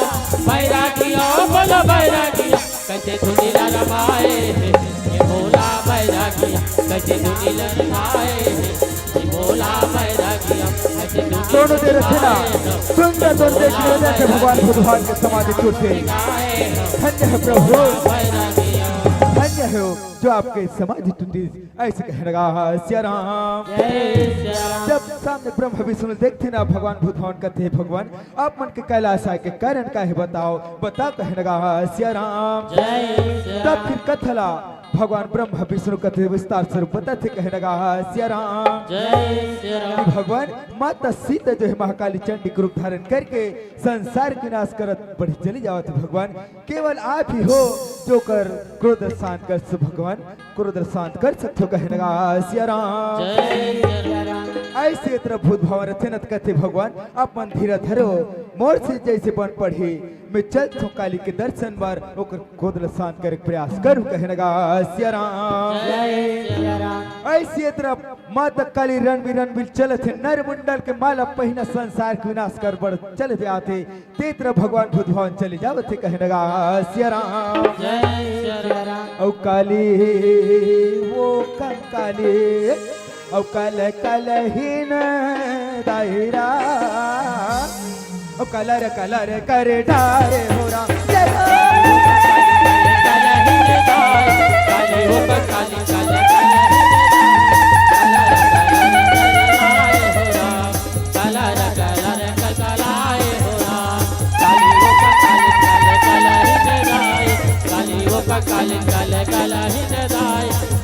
बैरागिया हो भोला बैरागिया। कैसे धुनी ललमाए हे ये भोला बैरागिया, कैसे धुनी ललमाए हे ये भोला बैरागिया। कैसे धुनी दोनों दे रखे ना, ललमाए हे सुंदर दोनों देख भोला ले जाते भगवान बैरागिया। बुद्ध भगवान के समाधि टूटे। धन्य है प्रभु, धन्य हो जो आपके समाधि टूटी। ऐसे कहने लगा सिया राम। जय सिया राम। जब सामने ब्रह्मा विष्णु देखते ना भगवान बुद्ध भगवान कहते हैं, भगवान आप मन के कैलाश आए के कारण का है बताओ, बता कहने लगा सिया राम। जय सिया तब राम। फिर कथला भगवान ब्रह्मा विष्णु कथे विस्तार स्वरूप बताथे कहने लगा सिया राम। जय सिया राम। कि भगवान माता सीता जो है महाकाली चंडी के रूप धारण करके संसार के विनाश करत बढ़ी चली जावत हे भगवान। केवल आप ही हो जो कर क्रोध शांत कर सकथो भगवान, क्रोध शांत कर सकथो कहने लगा सिया राम। जय सिया राम। ऐसे तरह भूत भाव रथे न त कथे भगवान आप मन धीरा धरो, मोर से जैसे बन पढ़ी मैं चलथों काली के दर्शन बर, ओकर क्रोध ल शांत करे के प्रयास करूं, कहने लगा सिया राम। जय सिया राम। ऐसी तरफ माता काली रणबीर रणबीर चलत हे, नर मुंडल के माला पहिना संसार के विनाश कर बर चले आथे, ते तरफ भगवान बुद्ध भगवान चले जावत हे, कहने लगा सिया राम। जय सिया राम। औ काली वो कंकाली, औ कल कल ही न दायरा। ओ कलर कलर कर डारे हो राम। जय हो।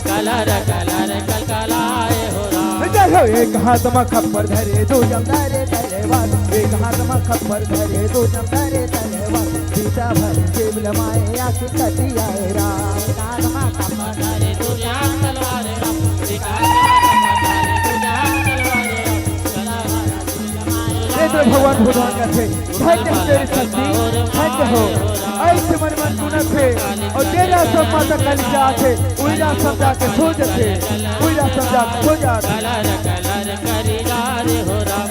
कलर कलर कलकलाए हो राम। जय हो। एक हाथ मा खप्पर धरे, दूजम धरे तलवार। एक हाथ मा खप्पर धरे, दूजम धरे तलवार। सीता भर जेब लमाए आके कटिया हे राम। एक हाथ मा खप्पर धरे, दूजम तलवार राम। एक हाथ मा खप्पर धरे, दूजम तलवार राम। हे तो भगवान भगवान का थे। धन्य हो तेरी शक्ति, धन्य हो। ऐसे मन मन सुनत हे, और तेरा सब माता काली जात हे, उइला सब जाके सो जथे, उइला सब जाके सो जात हे। कलर कलर करी डारे हो राम,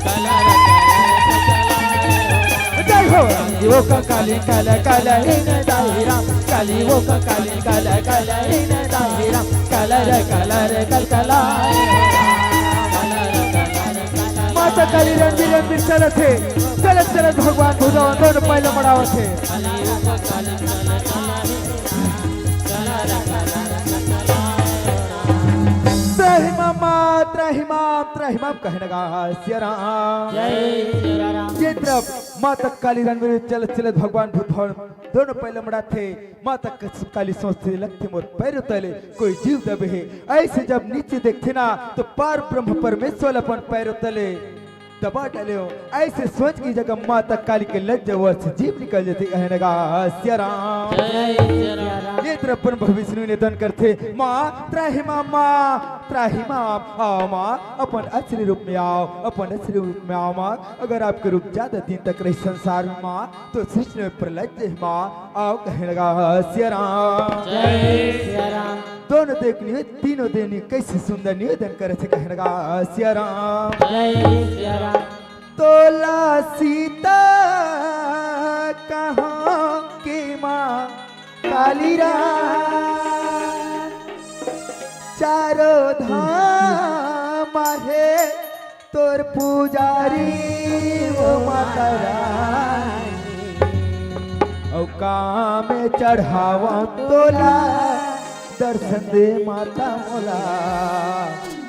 कलर कलर करी डारे हो राम। जय हो। वो का काली कल कल ही न दाई राम, काली वो का काली कल कल ही न दाई राम, कलर कलर कलकलाए हो राम, कलर कलर माता काली रणबीर रणबीर चलत हे, चलत चलत भगवान भुजवा दोनों पैला मड़ावत हे। त्राहि माम, त्राहि माम, त्राहि माम कहे लगा सिया राम। जय सिया राम। ये तरफ माता काली रणवीर चलत चलत भगवान भूत हरण दोनों पैर लमड़ाथे। माता काली सोचथे, लगथे मोर पैरों तले कोई जीव दबे हे। ऐसे जब नीचे देखथे ना, तो पार ब्रह्म परमेश्वर अपन पैरों तले दबा डाले हो। ऐसे सोच के जगह माता काली के लज्जा वश जीव निकल जाथे। कहे लगा सिया राम। जय सिया राम। ये तरफ ब्रह्म विष्णु निवेदन करथे, माँ त्राहि माम, माँ त्राहि माम, आओ माँ, अपन असली रूप में आओ, अपन असली रूप में आओ माँ। अगर आपके रूप ज्यादा दिन तक रही संसार में माँ, तो सृष्टि में प्रलय हे माँ, आओ। कहे लगा सिया राम। जय सिया राम। दोनों देव निवेद-, तीनों देव नि-, कैसे सुंदर निवेदन करे थे। कहे लगा सिया राम। जय सिया राम। तोला सीता कहाँ के माँ काली राम, चारों धाम हे तोर पुजारी वो माता रानी। अउ काम चढ़ावा तोला, दर्शन दे माता मोला।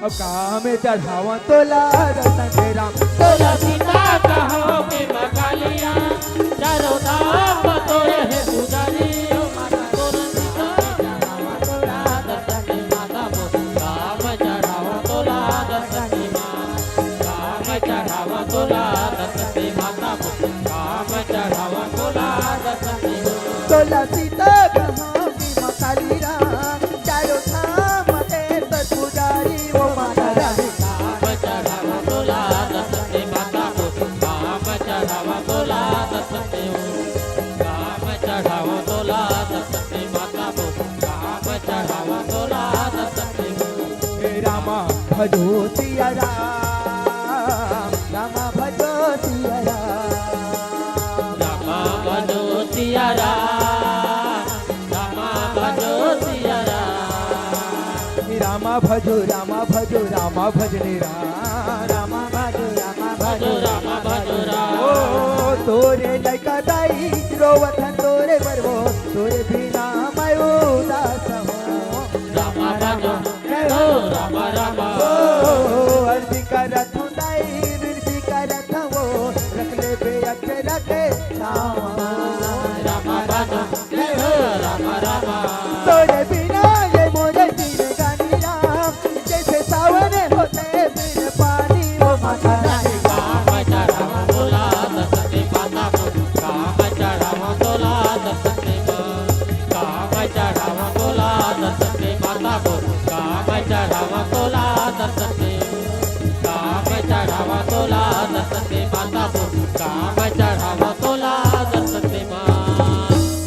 अउ काम चढ़ावा तोला, दर्शन दे राम। तोला सीता कहो के मकालिया, चारों धाम तोरे हे पुजारी, ओ माता तोला सीता कहो तोला दर्शन दे माता मोला। काम चढ़ावा तोला दर्शन दे माँ। काम चढ़ावा तोला दर्शन दे माता मोला। काम चढ़ावा तोला दर्शन दे माँ। तोला सीता कहो के मकालिया, चारों धाम हे तोर पुजारी वो माता रानी। काम चढ़ावा तोला दर्शन दे माता मोला। काम चढ़ावा तोला दर्शन दे माँ। काम चढ़ावा तोला दर्शन दे माता मोला। काम चढ़ावा तोला दर्शन दे माँ। हे रामा भजो सिया राम, रामा भजो सिया राम। रामा भजो सिया राम, रामा भजो सिया राम। रामा भजो, रामा भजो, रामा भजने राम। रामा भजो, रामा भजो, रामा भजो राम। ओ तोरे लइका दाई रोवत हन तोरे बर वो, तोरे बिना मैं उदास हों। रामा भजो, हे हो रामा रामा। ओ अर्जी करत हूँ दाई, विनती करत हूँ वो, रख ले बे अचरा के छाँव। रामा भजो, हे हो रामा रामा। तोरे बिना ये मोरे जिंदगानी राम, जैसे सावन होथे बिन पानी वो माता रानी। काम चढ़ावा तोला दर्शन दे माता मोला। काम चढ़ावा तोला दर्शन दे माँ। काम चढ़ावा तोला दर्शन दे माता मोला। काम चढ़ावा तोला दर्शन दे माँ। काम चढ़ावा तोला दर्शन दे माता मोला। काम चढ़ावा तोला दर्शन दे माँ।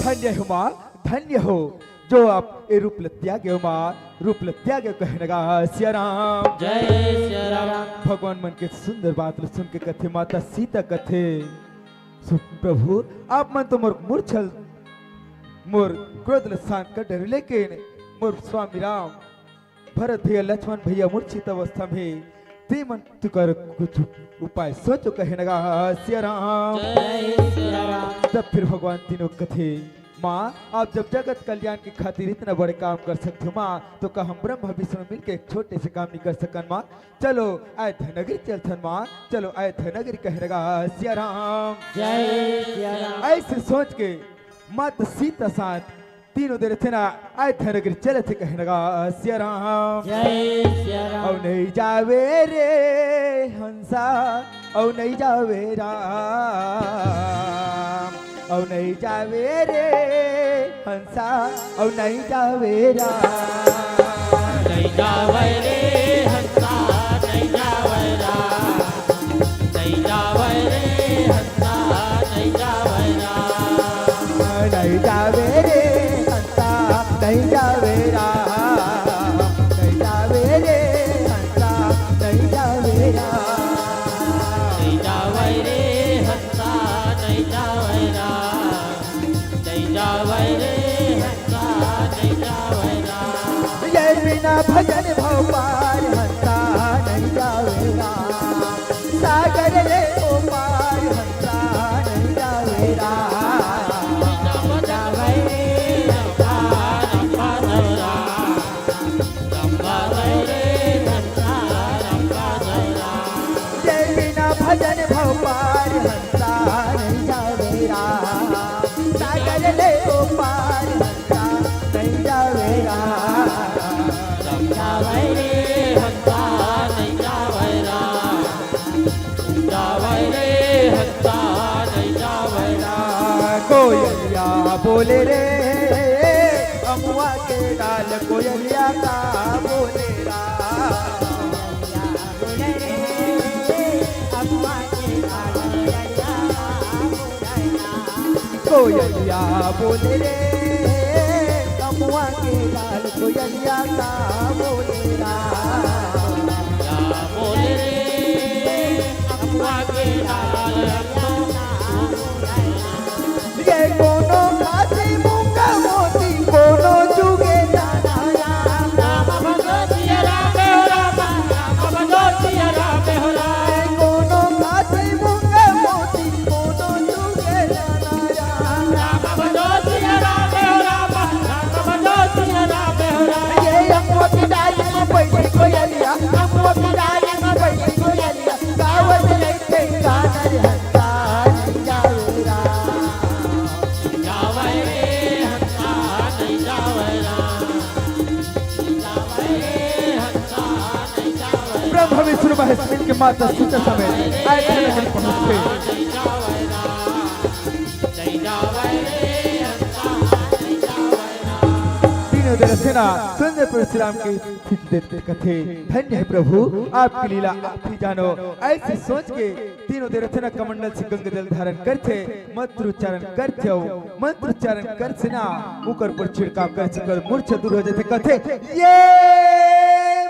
धन्य हो माँ, धन्य हो, जो आप ए रूप ल त्यागे हो माँ, रूप ल त्यागे हो। कहे लगा सिया राम। जय सिया राम। भगवान मन के सुंदर बात ल सुन के कथे माता सीता कथे, सु-, प्रभु, आप मन तो मोर मूर्छा ल, मोर क्रोध ल शांत कर डरे, लेकिन मोर स्वामी राम, भरत भैया, लक्ष्मण भैया मूर्छित अवस्था में, ते मन तुकर कुछ उपाय सोचो। कहे लगा सिया राम। जय सिया राम। तब फिर भगवान तीनों कथे, माँ, आप जब जगत कल्याण के खातिर इतना बड़े काम कर सकते हो माँ, तो का हम ब्रह्मा विष्णु मिलके एक छोटे से काम नहीं कर सकन माँ? चलो अयोध्या नगरी चलथन माँ, चलो अयोध्या नगरी। कहे लगा सिया राम। जय सिया राम। ऐसे सोच के माता सीता साथ तीनों देर थे ना, अयोध्या नगरी चले थे। कहे लगा सिया राम। जय सिया राम। अउ नहीं जावे रे हंसा, अउ नहीं जावे राम, अउ नहीं जावे रे हंसा, अउ नहीं जावे राम। नहीं जावे रे हंसा, नहीं जावे राम। नहीं जावे रे हंसा, नहीं जावे राम। नहीं जावे रे हंसा, नहीं जावे राम। नहीं जावे रे हंसा, नहीं जावे राम। नहीं जावे रे हंसा, नहीं जावे राम। नहीं जावे रे हंसा, नहीं जावे राम। ये बिना भजन भव पार हंसा, नहीं जावे राम। सागर ले ओ पार हंसा, नहीं जावे राम। नहीं जावे रे हंसा, नहीं जावे राम। नहीं जावे रे भजन भव पार हंसा नहीं जावे राम, सागर ले ओ पार हंसा नहीं जावे राम। नहीं जावे रे हंसा, नहीं जावे राम। नहीं जावे रे हंसा, नहीं जावे राम। कोयलिया बोले रे अमुआ के डाल, कोयलिया का बोले राम। कोयलिया बोले रे अमुआ के डाल, कोयलिया का बोले राम। बोले रे अमुआ के डाल, ये कोनो खाती मूंगा मोती, कोनो जुगे दाना राम। राम भजो सिया राम हो राम, राम भजो सिया राम हो राम। कोनो खाती मूंगा मोती, कोनो जुगे दाना राम। राम भजो सिया राम हो राम, राम भजो सिया राम हो राम। ये अमुआ की डाली में बैठी कोयलिया, अमुआ की डाली में बैठी कोयलिया, गावत रहिथे गाना रे हंसा नहीं जावे राम। जावे रे हंसा नहीं जावे राम। जावे रे हंसा नहीं जावे राम। ब्रह्मा विष्णु महेश इनके माता सीता समेत आए थे नगर पहुंचते। नहीं जावे राम। नहीं जावे रे हंसा नहीं जावे राम। तीनों देर सेना सुंदर परशुराम के स्थिति देख के कथे, धन्य है प्रभु, आपकी लीला आप ही जानो। ऐसे सोच के तीनों देर रचना कमंडल से गंगा जल धारण करथे, मंत्र उच्चारण करथे, मंत्र उच्चारण करथे ना, ओकर पर छिड़काव करथे, ओकर मूर्छा दूर हो जाथे, कथे, "ये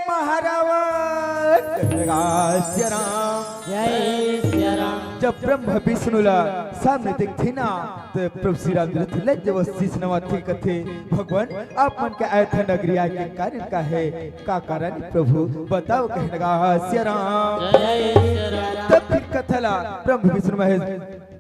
महारावण, जय सिया राम।" जय सिया राम। जब ब्रह्मा विष्णु ला सामने देखथे ना, त प्रभु श्री रामचंद्र लज्जावश शीश नवाथे, कथे, "भगवान, आप मन के अयोध्या नगरी आए के कारण का है? का कारण प्रभु? बताओ," कहे लगा, "सिया राम।" जय सिया राम। तब फिर कथा ला ब्रह्मा विष्णु महेश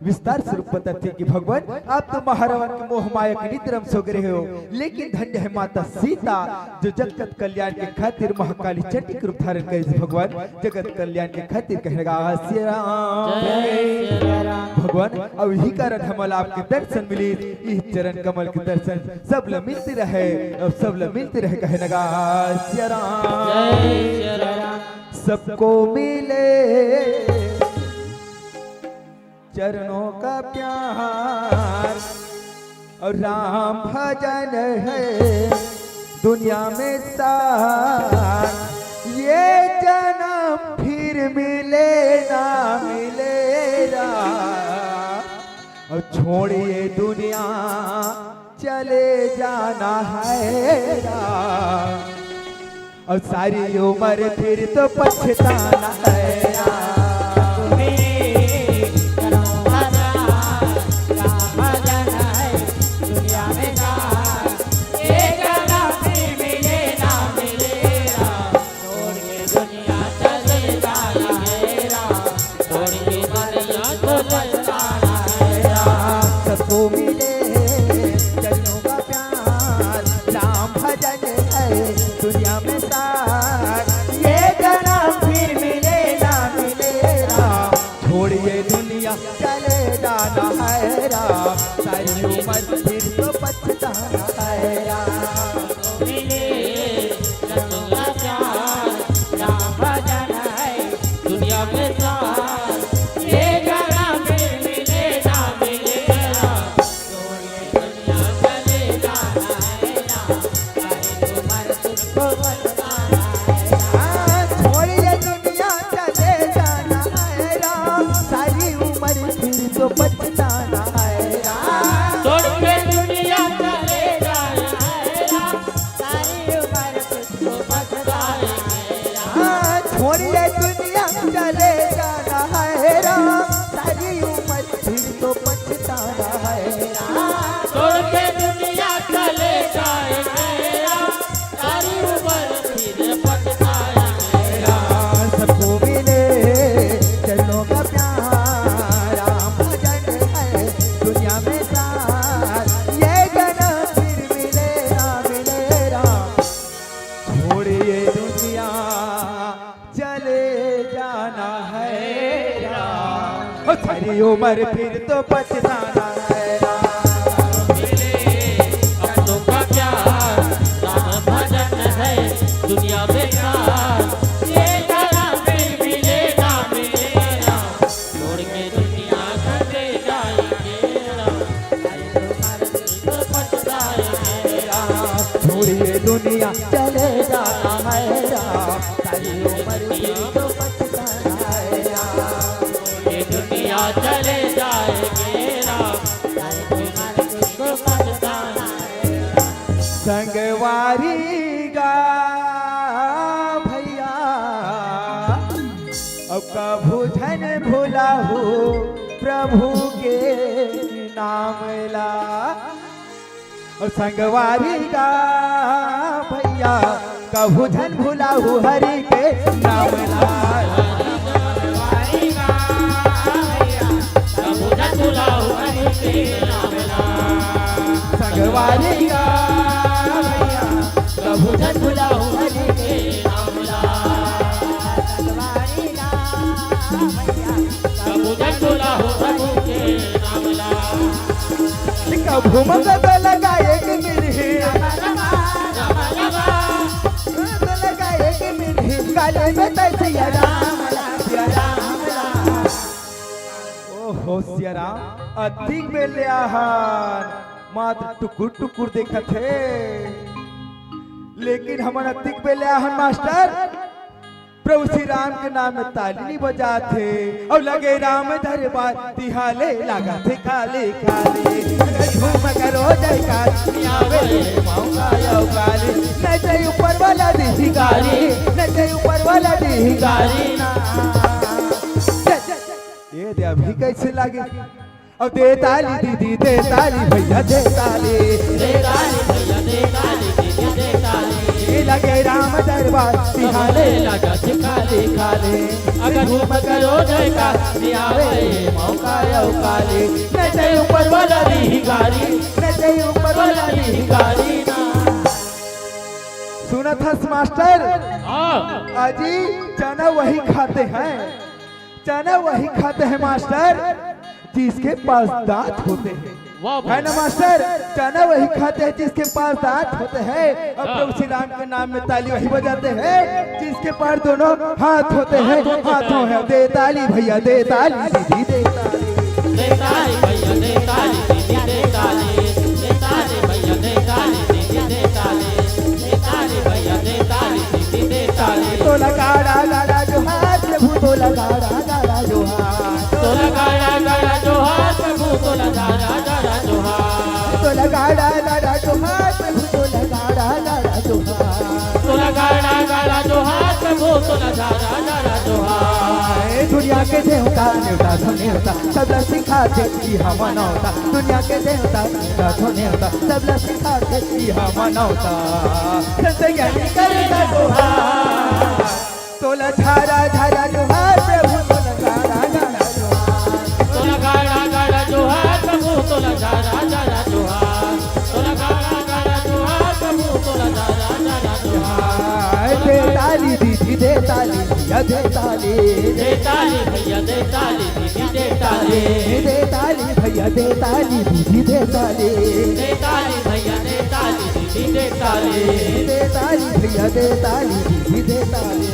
विस्तार स्वरूप बताथे कि भगवान, आप तो महारावण के मोह माया के निद्रा में सो गए हो, लेकिन धन्य है माता सीता, जो जगत कल्याण के खातिर महाकाली चंडी के रूप धारण करे। भगवान, जगत कल्याण के खातिर कहे लगा, "सिया राम।" जय सिया राम। भगवान, अब यही कारण हमला आपके दर्शन मिले, इस चरण कमल के दर्शन सब ल मिलते रहे, अब सब ल मिलते रहे, कहे लगा, "सिया राम।" जय सिया राम। सबको मिले चरणों का प्यार और राम भजन है दुनिया में सार। ये जन्म फिर मिले ना मिले राम, और छोड़िए दुनिया चले जाना है राम। और सारी उम्र फिर तो पछताना है यार। सबको मिले चरणों का प्यार, राम भजन है दुनिया में सार। ये जन्म फिर मिले ना मिले राम, छोड़िए दुनिया चले जाना है राम, सारी उम्र फिर तो पछताना है राम। मिले चरणों का प्यार, राम भजन है दुनिया में सार। ये जन्म फिर मिले ना मिले राम, छोड़िए दुनिया चले जाना है राम, सारी उम्र तुझको बस हाँ, छोड़िए दुनिया चले जाना है राम, सारी उम्र फिर तो पछताना है राम। छोड़ के दुनिया चले जाना है राम, सारी उम्र तुझको पछताना है राम। हाँ, छोड़िए दुनिया चले जाना है राम, सारी उम्र फिर तो पछताना है राम। छोड़ के दुनिया चले जाना है राम, सारी उम्र फिर पछताना है राम। सबको मिले चरणों का प्यार, राम भजन ओ सारी उम्र फिर तो पछताना है राम। मिले का तो का प्यार, राम भजन है दुनिया बेकार। ये जन्म में मिले ना मिले राम, छोड़ के दुनिया चले जाएंगे राम। छोड़िए दुनिया चले जाना है राम, सारी उम्र की तो पछताना है राम। ये दुनिया चले जाएंगे राम, सारी उम्र की तो पछताना है राम। संगवारी गा भैया, अब कभू झन भुलाहू प्रभु के नाम ला। अउ संगवारी गा भैया, कभू झन भुलाहू हरि के नाम ला। कभू झन भुलाहू हरि के नाम ला। संगवारी गा भैया, कभू झन भुलाहू हरि के नाम ला। संगवारी गा भैया, कभू झन भुलाहू हरि के नाम ला। कभू मन तो लगाए के मिलही, तो लगाए के मिलही, काले में तैसिया राम ला, सिया राम ला। ओहो सिया राम, अतिक बेर ले आहन, मात्र टुकुर टुकुर देखत हे। लेकिन हमन अतिक बेर ले आहन मास्टर, प्रभु श्री राम के नाम में ताली नइ बजात हे। अउ लगे राम दरबार तिहाले लागत हे काले काले। अगर झूम करो जयकार, आवे मौका अउ काले। नइ ते ऊपर वाला देही गारी, नइ ते ऊपर वाला देही गारी ना। ये दे अभी कैसे लागे? अब दे ताली दीदी, दे ताली भैया, दे ताली। दे ताली भैया, दे ताली दीदी, दे ताली। ये लगे राम दरबार तिहाले। लगा सिखाले खाले। अगर घूम करो जयकार, आवे मौका अउ काले। नइ ते ऊपर वाला देही गारी, नइ ते ऊपर वाला देही गारी ना। सुनत हस मास्टर? हाँ। अजी, चना वही खाते हैं, चना वही खाते हैं मास्टर, जिसके पास दांत होते हैं। वाह भाई। है ना मास्टर? चना वही खाते हैं जिसके पास दांत होते हैं। अब हाँ। प्रभु श्री राम के नाम में ताली वही बजाते हैं जिसके पास दोनों हाथ होते हैं। हाथ होते हैं। हाथों है, दे ताली भैया, दे ताली दीदी, दे ताली। दे ताली भैया, दे ताली दीदी, दे ताली। दे ताली भैया, दे ताली दीदी, दे ताली। दे ताली भैया, दे ताली दीदी, दे ताली। तोला गाड़ा गाड़ा जोहार प्रभु, तोला गाड़ा गाड़ा जोहार। तोला गाड़ा गाड़ा जोहार प्रभु, तोला गाड़ा गाड़ा जोहार। तोला गाड़ा गाड़ा जोहार प्रभु, तोला गाड़ा गाड़ा जोहार। तोला गाड़ा गाड़ा जोहार प्रभु, तोला गाड़ा गाड़ा जोहार। ए दुनिया के देवता, नेवता तो नेवता, सबला सिखाथे इहाँ मनौता। दुनिया के देवता, नेवता तो नेवता, सबला सिखाथे इहाँ मनौता। संत ज्ञानी करता जोहार। तोला झारा झारा जोहार प्रभु, तोला गाड़ा गाड़ा जोहार। तोला गाड़ा गाड़ा जोहार प्रभु, तोला झारा झारा जोहार। तोला गाड़ा गाड़ा जोहार प्रभु, तोला झारा झारा जोहार। दे ताली दीदी, दे ताली भैया, दे ताली। दे ताली भैया, दे ताली दीदी, दे ताली। दे ताली भैया, दे ताली दीदी, दे ताली। दे ताली भैया, दे ताली दीदी, दे ताली। दे ताली भैया, दे ताली दीदी, दे ताली।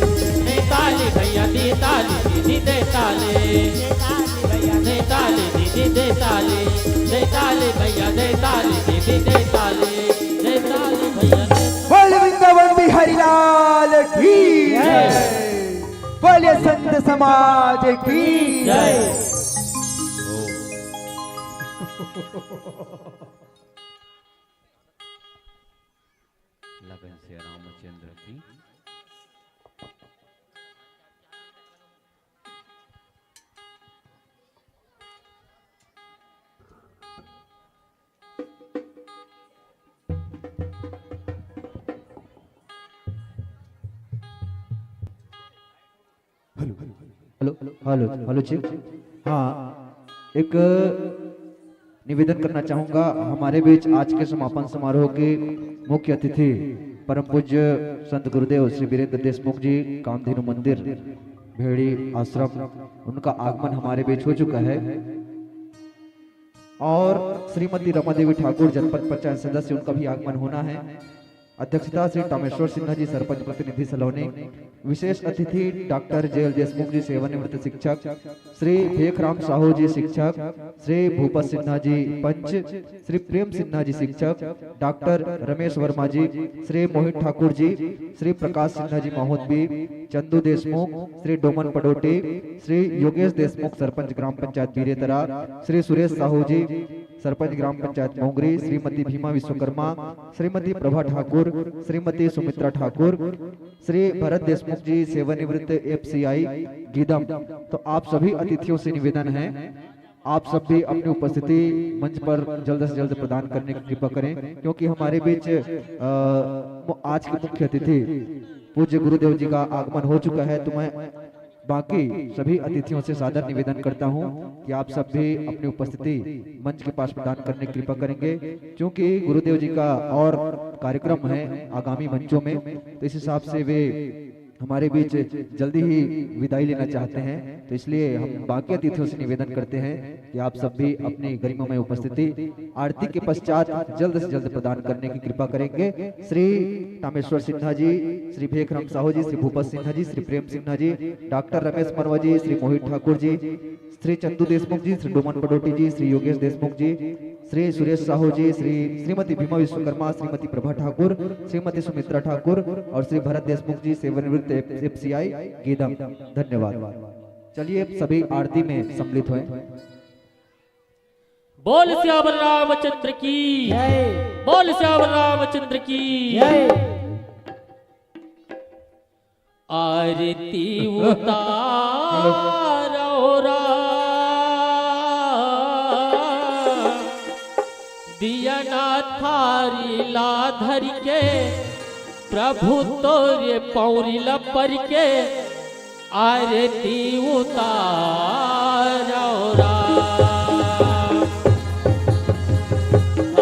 दे ताली भैया, दे ताली दीदी, दे ताली। दे ताली भैया, दे ताली दीदी, दे ताली। दे ताली भैया, दे ताली दीदी, दे ताली। दे ताली भैया, दे बोल वृंदावन बिहारी लाल की जय। बोलिए संत समाज की जय। लगन से रामचंद्र की। Hello, hello, hello, hello, check. हाँ, एक निवेदन करना चाहूँगा। हमारे बीच आज के समापन समारोह के मुख्य अतिथि परम पूज्य संत गुरुदेव श्री वीरेंद्र देशमुख जी, कामधेनु मंदिर, भेड़ी आश्रम, उनका आगमन हमारे बीच हो चुका है। और श्रीमती रमा देवी ठाकुर, जनपद पंचायत सदस्य, उनका भी आगमन होना है। अध्यक्षता श्री टामेश्वर सिन्हा जी, सरपंच प्रतिनिधि सलोनी। विशेष अतिथि डॉक्टर जे एल देशमुख जी, सेवानिवृत्त शिक्षक, श्री भेखराम साहू जी, शिक्षक, श्री भूपत सिन्हा जी, पंच, श्री प्रेम सिन्हा जी, शिक्षक, डॉक्टर रमेश वर्मा जी, श्री मोहित ठाकुर जी, श्री प्रकाश सिन्हा जी, महोदबी, चंदू देशमुख, श्री डोमन पडोटी, श्री योगेश देशमुख, सरपंच ग्राम पंचायत बीरेतरा, श्री सुरेश साहू जी, सरपंच ग्राम पंचायत मोंगरी, श्रीमती भीमा विश्वकर्मा, श्रीमती प्रभा ठाकुर, श्रीमती सुमित्रा ठाकुर, श्री भरत देशमुख जी, सेवानिवृत्त एफसीआई गीदम। तो आप सभी अतिथियों से निवेदन है, आप सब भी अपनी उपस्थिति मंच पर जल्द से जल्द प्रदान करने की कृपा करें, क्योंकि हमारे बीच, अ, मु-, आज के मुख्य अतिथि पूज्य गुरुदेव जी का आगमन हो चुका है। तो मैं बाकी सभी अतिथियों से सादर निवेदन करता हूं कि आप सब भी अपनी उपस्थिति मंच के पास प्रदान करने की कृपा करेंगे, क्योंकि गुरुदेव जी का और कार्यक्रम है आगामी मंचों में, तो इस हिसाब से वे हमारे बीच जल्दी ही विदाई लेना चाहते हैं। तो इसलिए हम बाकी अतिथियों से निवेदन करते हैं कि आप सब भी अपनी गरिमामय उपस्थिति आरती के पश्चात जल्द से जल्द प्रदान करने की कृपा करेंगे। श्री टामेश्वर सिन्हा जी, श्री भेखराम साहू जी, श्री भूपत सिन्हा जी, श्री प्रेम सिन्हा जी, डॉक्टर रमेश मरवा जी, श्री मोहित ठाकुर जी, श्री चंदू देशमुख जी, श्री डोमन पडोटी जी, श्री योगेश देशमुख जी, श्री सुरेश साहू जी, श्री, श्रीमती भीमा विश्वकर्मा, श्रीमती प्रभा ठाकुर, श्रीमती सुमित्रा ठाकुर और श्री भरत देशमुख जी, सेवानिवृत्त एफसीआई गीदम। धन्यवाद। चलिए, सभी आरती में सम्मिलित हुए। बोल सियावर रामचंद्र की। बोल सियावर रामचंद्र की। आरती उतारो रा, दिया ना थारी ला धर के, प्रभु तोरे पौरी ला पर के, आरती उतारो रा।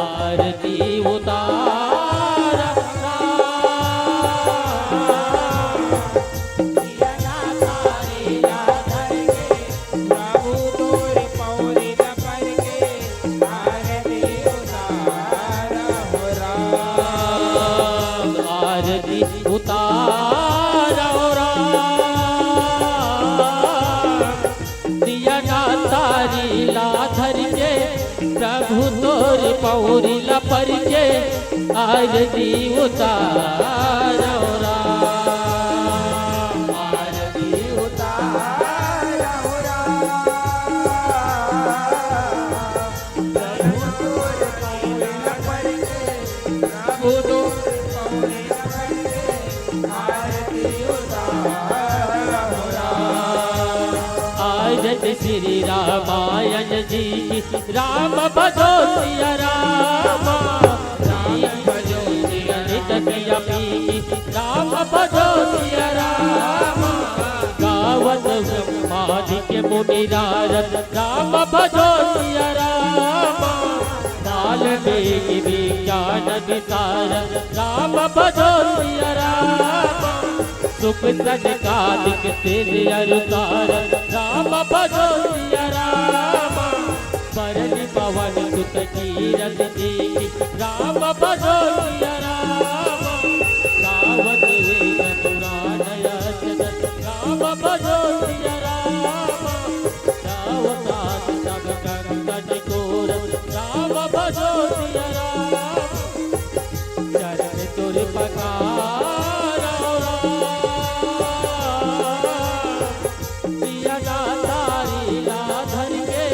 आरती उतारो रा। आरती उतारो रा। दिया ना तारी ला धर के, प्रभु तोर पौरी ला पर के, आरती उतारो रा। आरती उतारो रा। आरती श्री रामायण जी की, राम भजो सिया राम, राम भजो सिया नित किया पी की, राम भजो सिया राम। गावत ब्रह्मादि के मुनि नारद, राम भजो सिया राम। वाल्मीकि विज्ञान विशारद, राम भजो सिया राम। सुख सनकादिक सिर अरुसारद, राम भजो सिया राम। परनि पवन सुत कीरति देखि, राम भजो सिया राम। गावत वेद पुराण अष्टदश, राम भजो सिया राम। रावतादि सब कंकन कोर, राम भजो सिया राम। चरण तुर पखारो राम। सिया ना तारी ला धर के,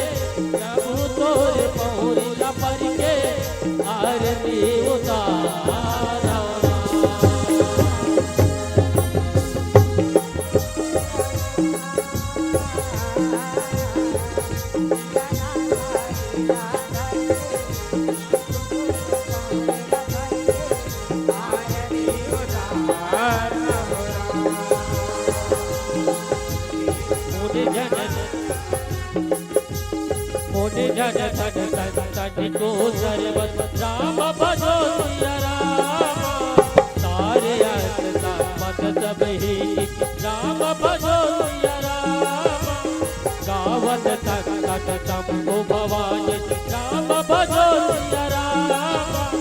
प्रभु तोर पौरी ला पर के, आरती उतारो राम। मुनि जन, मुनि जन तन तन तन को सर्वत, राम भजो सिया राम। सारे अर्थ संपत सब ही, राम भजो सिया आवत संकट शंभु भवानी, राम भजो सिया राम।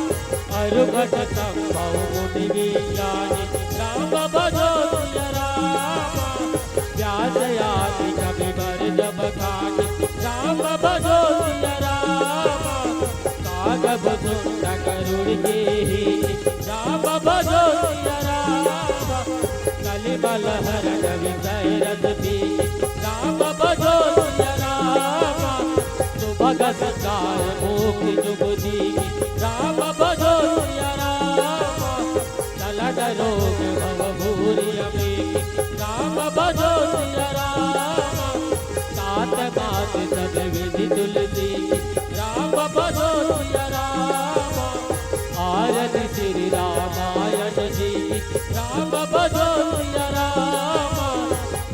अरुगत संभव मुनि विज्ञानी, राम भजो सिया राम। व्यास आदि कवि बर जब खानी, राम भजो सिया राम। काग भुजंग गरुड़ के ही, राम भजो सिया राम। कलिमल हरण विषय रस भी, राम भजो सिया राम। सुभग संसार मोख जुग जी, राम भजो सिया राम। सलग रोग भव भूरि अमीर, राम भजो सिया राम। सात मास सब विधि तुलसी, राम भजो सिया राम। आरती श्री रामायण जी, राम भजो सिया राम।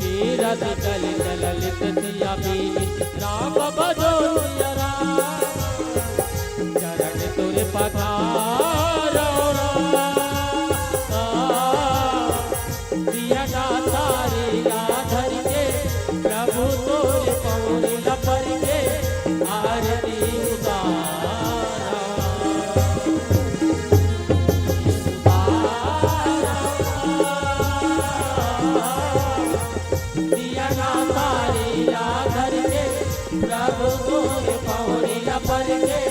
कीरति कलित ललित सिया बीच, राम भजो सिया राम। चरण तुर पधारो राम। सिया ना सारी ला धर के, प्रभु तोरे पौरी ला पर के, आरती उतारा। सिया ना सारी ला धर के, प्रभु तोरे पौरी ला पर के,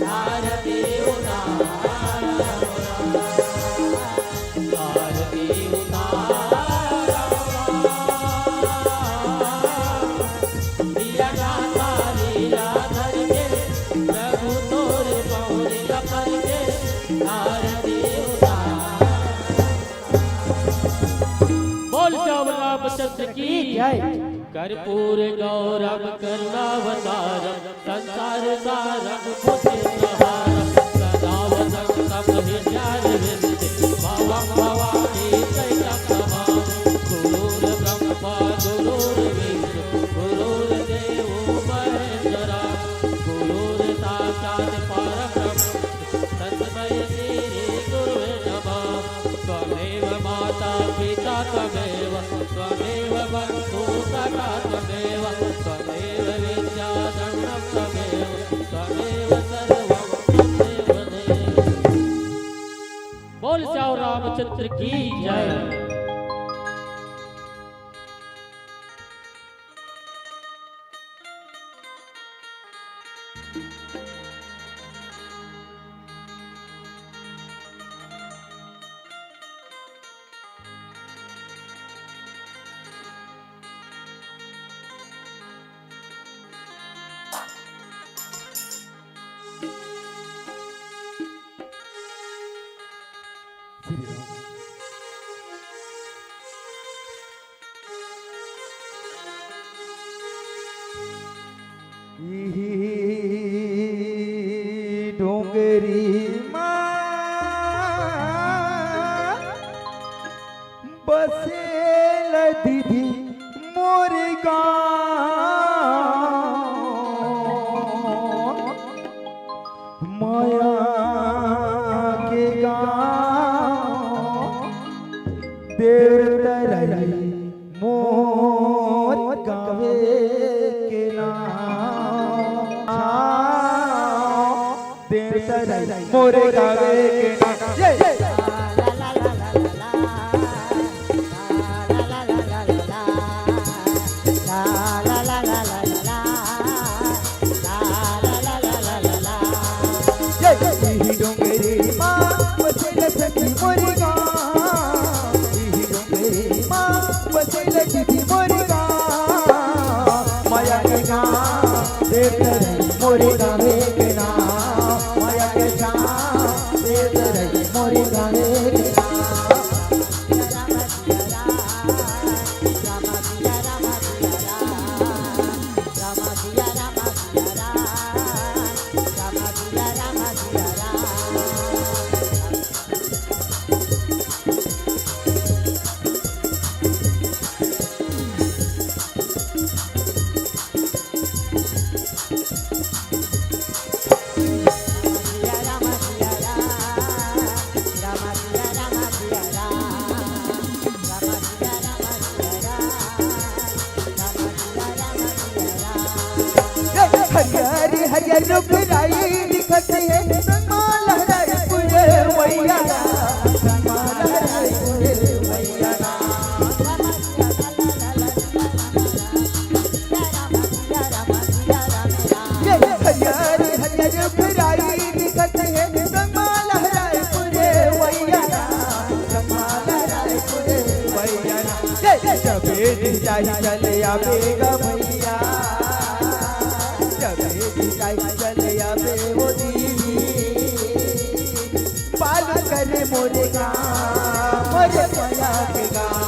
आरती उतारा। आरती उतारा। दिया गाता लीला धर के, प्रभु तोरे पौरी ला पर के, आरती उतारा। बोल श्याम रामचंद्र की जय। कर्पूर गौरम करुणावतारम, संसार सारम भुजगेन्द्रहारम, सदा वसंतम हृदयारविंदे, भवम भवानी सहितं नमामि। गुरुर्ब्रह्मा गुरुर्विष्णु गुरुर्देवो महेश्वरा, गुरुर्साक्षात् परब्रह्म तस्मै श्री गुरुवे नमः। त्वमेव माता पिता त्वमेव, त्वमेव बन्धु सखा त्वमेव, त्वमेव विद्या धनं त्वमेव, त्वमेव सर्वं त्वमेव देव। बोल श्याम रामचंद्र की जय। इही डोंगरी मा बसेल दीदी मोर गाँव। मया के गाँव देवतरई मोर गावे के नाम। देवतरई मोर गावे के नाम। ये। ये। इही डोंगरी मा बसेल सखी मोर गाँव। इही डोंगरी मा बसेल दीदी मोर गाँव। मया के गाँव देवतरई मोर गावे के नाम। मया के गाँव देवतरई मोर गावे के नाम। रुख राई दिखत हे, संगमा लहराए पुरवैया, संगमा लहराए पुरवैया। ये हरियर हरियर रुख राई दिखत हे, संगमा लहराए पुरवैया, संगमा लहराए पुरवैया। ये जबे जी चाही चले आबे गा भैया, जबे जी चाही चले आबे ओ दीदी, पाल करे मोरे गाँव, मोरे मया के गाँव।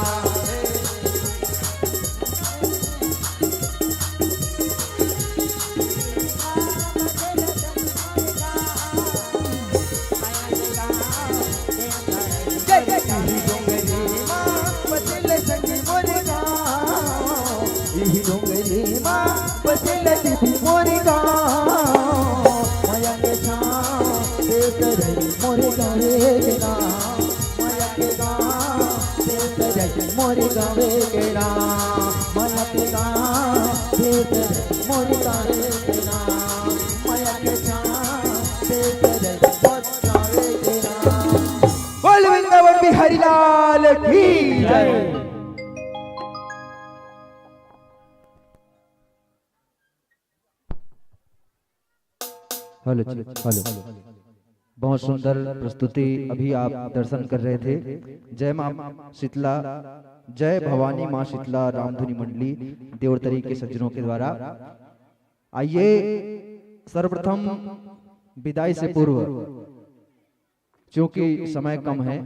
इही डोंगरी मा बसेल दीदी मोर गाँव, मया के छाँव देत रही मोर गाँवे के नाम, मया के गाँव देत रही मोर गाँवे के नाम, मया के गाँव देत रही मोर गाँवे के नाम, मया के छाँव देत रही मोर गाँवे के नाम। बोल वृंदावन बिहारी लाल की जय। Hello, hello. बहुत सुंदर प्रस्तुति अभी आप दर्शन कर रहे थे। जय माँ शीतला, जय भवानी माँ शीतला रामधुनी मंडली देवरतरी के सज्जनों के द्वारा। आइए, सर्वप्रथम विदाई से पूर्व, चूंकि समय कम है,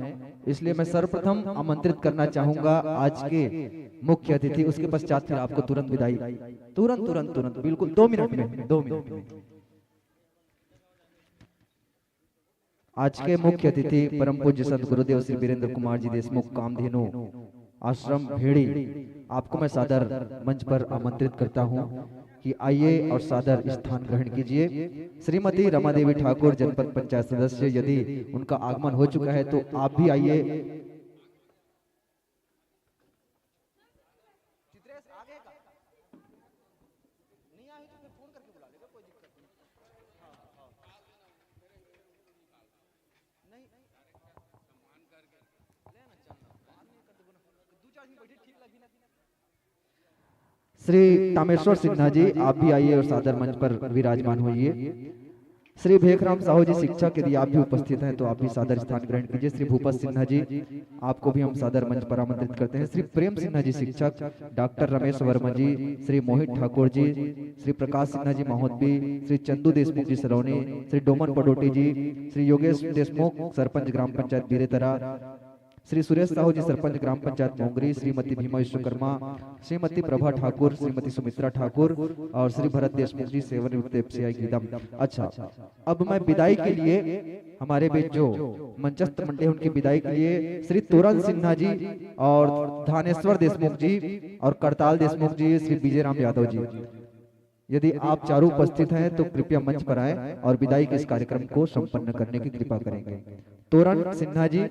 इसलिए मैं सर्वप्रथम आमंत्रित करना चाहूंगा आज के मुख्य अतिथि। उसके पश्चात फिर आपको तुरंत विदाई, तुरंत, तुरंत, तुरंत, बिल्कुल दो मिनट में, दो मिनट में। आज के मुख्य अतिथि परम पूज्य संत गुरुदेव श्री वीरेंद्र कुमार जी देशमुख, कामधेनु आश्रम भेड़ी, आपको मैं सादर मंच पर आमंत्रित करता हूं कि आइए और सादर स्थान ग्रहण कीजिए। श्रीमती रमा देवी ठाकुर, जनपद पंचायत सदस्य, यदि उनका आगमन हो चुका है तो आप भी आइए। श्री तामेश्वर सिन्हा जी, आप भी आइए और सादर मंच पर विराजमान होइए। श्री भेखराम साहू जी शिक्षक, यदि आप भी उपस्थित हैं तो आप भी सादर स्थान ग्रहण कीजिए। श्री भूपत सिन्हा जी, आपको भी हम सादर मंच पर आमंत्रित करते हैं। श्री प्रेम सिन्हा जी शिक्षक, डॉक्टर रमेश वर्मा जी, श्री मोहित ठाकुर जी, श्री प्रकाश सिन्हा जी महोदबी, श्री चंदू देशमुख जी सलोनी, श्री डोमन पडोटी जी, श्री योगेश देशमुख, सरपंच ग्राम पंचायत बीरेतरा, श्री सुरेश साहू जी, सरपंच ग्राम पंचायत मोंगरी, श्रीमती भीमा विश्वकर्मा, श्रीमती प्रभा ठाकुर, श्रीमती सुमित्रा ठाकुर और श्री भरत देशमुख जी, सेवानिवृत्त एफसीआई गीदम। अच्छा, अब मैं विदाई के लिए हमारे बीच जो मंचस्थ मंडली है, उनकी विदाई के लिए श्री तोरन सिन्हा जी और धानेश्वर देशमुख जी और करताल देशमुख जी, श्री विजय राम यादव जी, यदि आप चारों उपस्थित हैं तो कृपया मंच पर आएं और विदाई के इस कार्यक्रम को संपन्न करने की कृपा करेंगे। तोरण सिन्हा जी,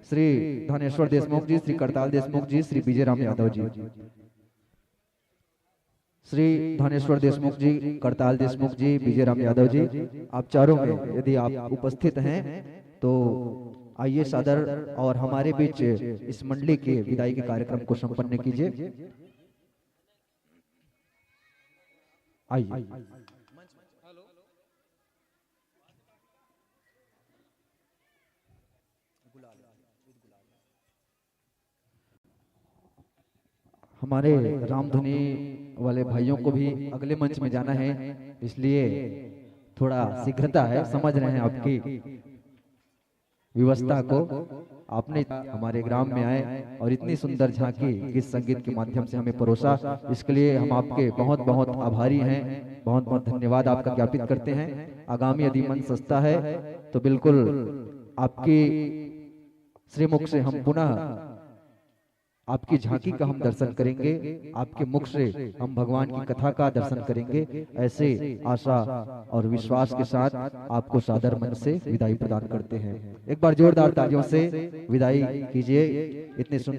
श्री धनेश्वर देशमुख जी, श्री करताल देशमुख जी, श्री विजय राम यादव जी। श्री धनेश्वर देशमुख जी, करताल देशमुख जी, विजय राम यादव जी, आप चारों में यदि आप उपस्थित हैं तो आइए सादर और हमारे बीच इस मंडली के विदाई के कार्यक्रम को संपन्न कीजिए। आइए। हमारे रामधुनी वाले भाइयों को भी अगले मंच में जाना है, इसलिए थोड़ा शीघ्रता है, समझ रहे हैं आपकी व्यवस्था को। आपने हमारे ग्राम में आए और इतनी सुंदर झांकी गीत संगीत के माध्यम से हमें परोसा, इसके लिए हम आपके बहुत बहुत आभारी हैं, बहुत बहुत धन्यवाद आपका ज्ञापित करते हैं। आगामी यदि मंच सजता है तो बिल्कुल आपकी श्रीमुख से हम पुनः आपकी झांकी का हम दर्शन करेंगे, आपके मुख से हम भगवान की कथा का दर्शन करेंगे। ऐसे आशा और विश्वास के साथ आपको सादर मन से विदाई प्रदान करते हैं। एक बार जोरदार तालियों से विदाई कीजिए इतने सुन-,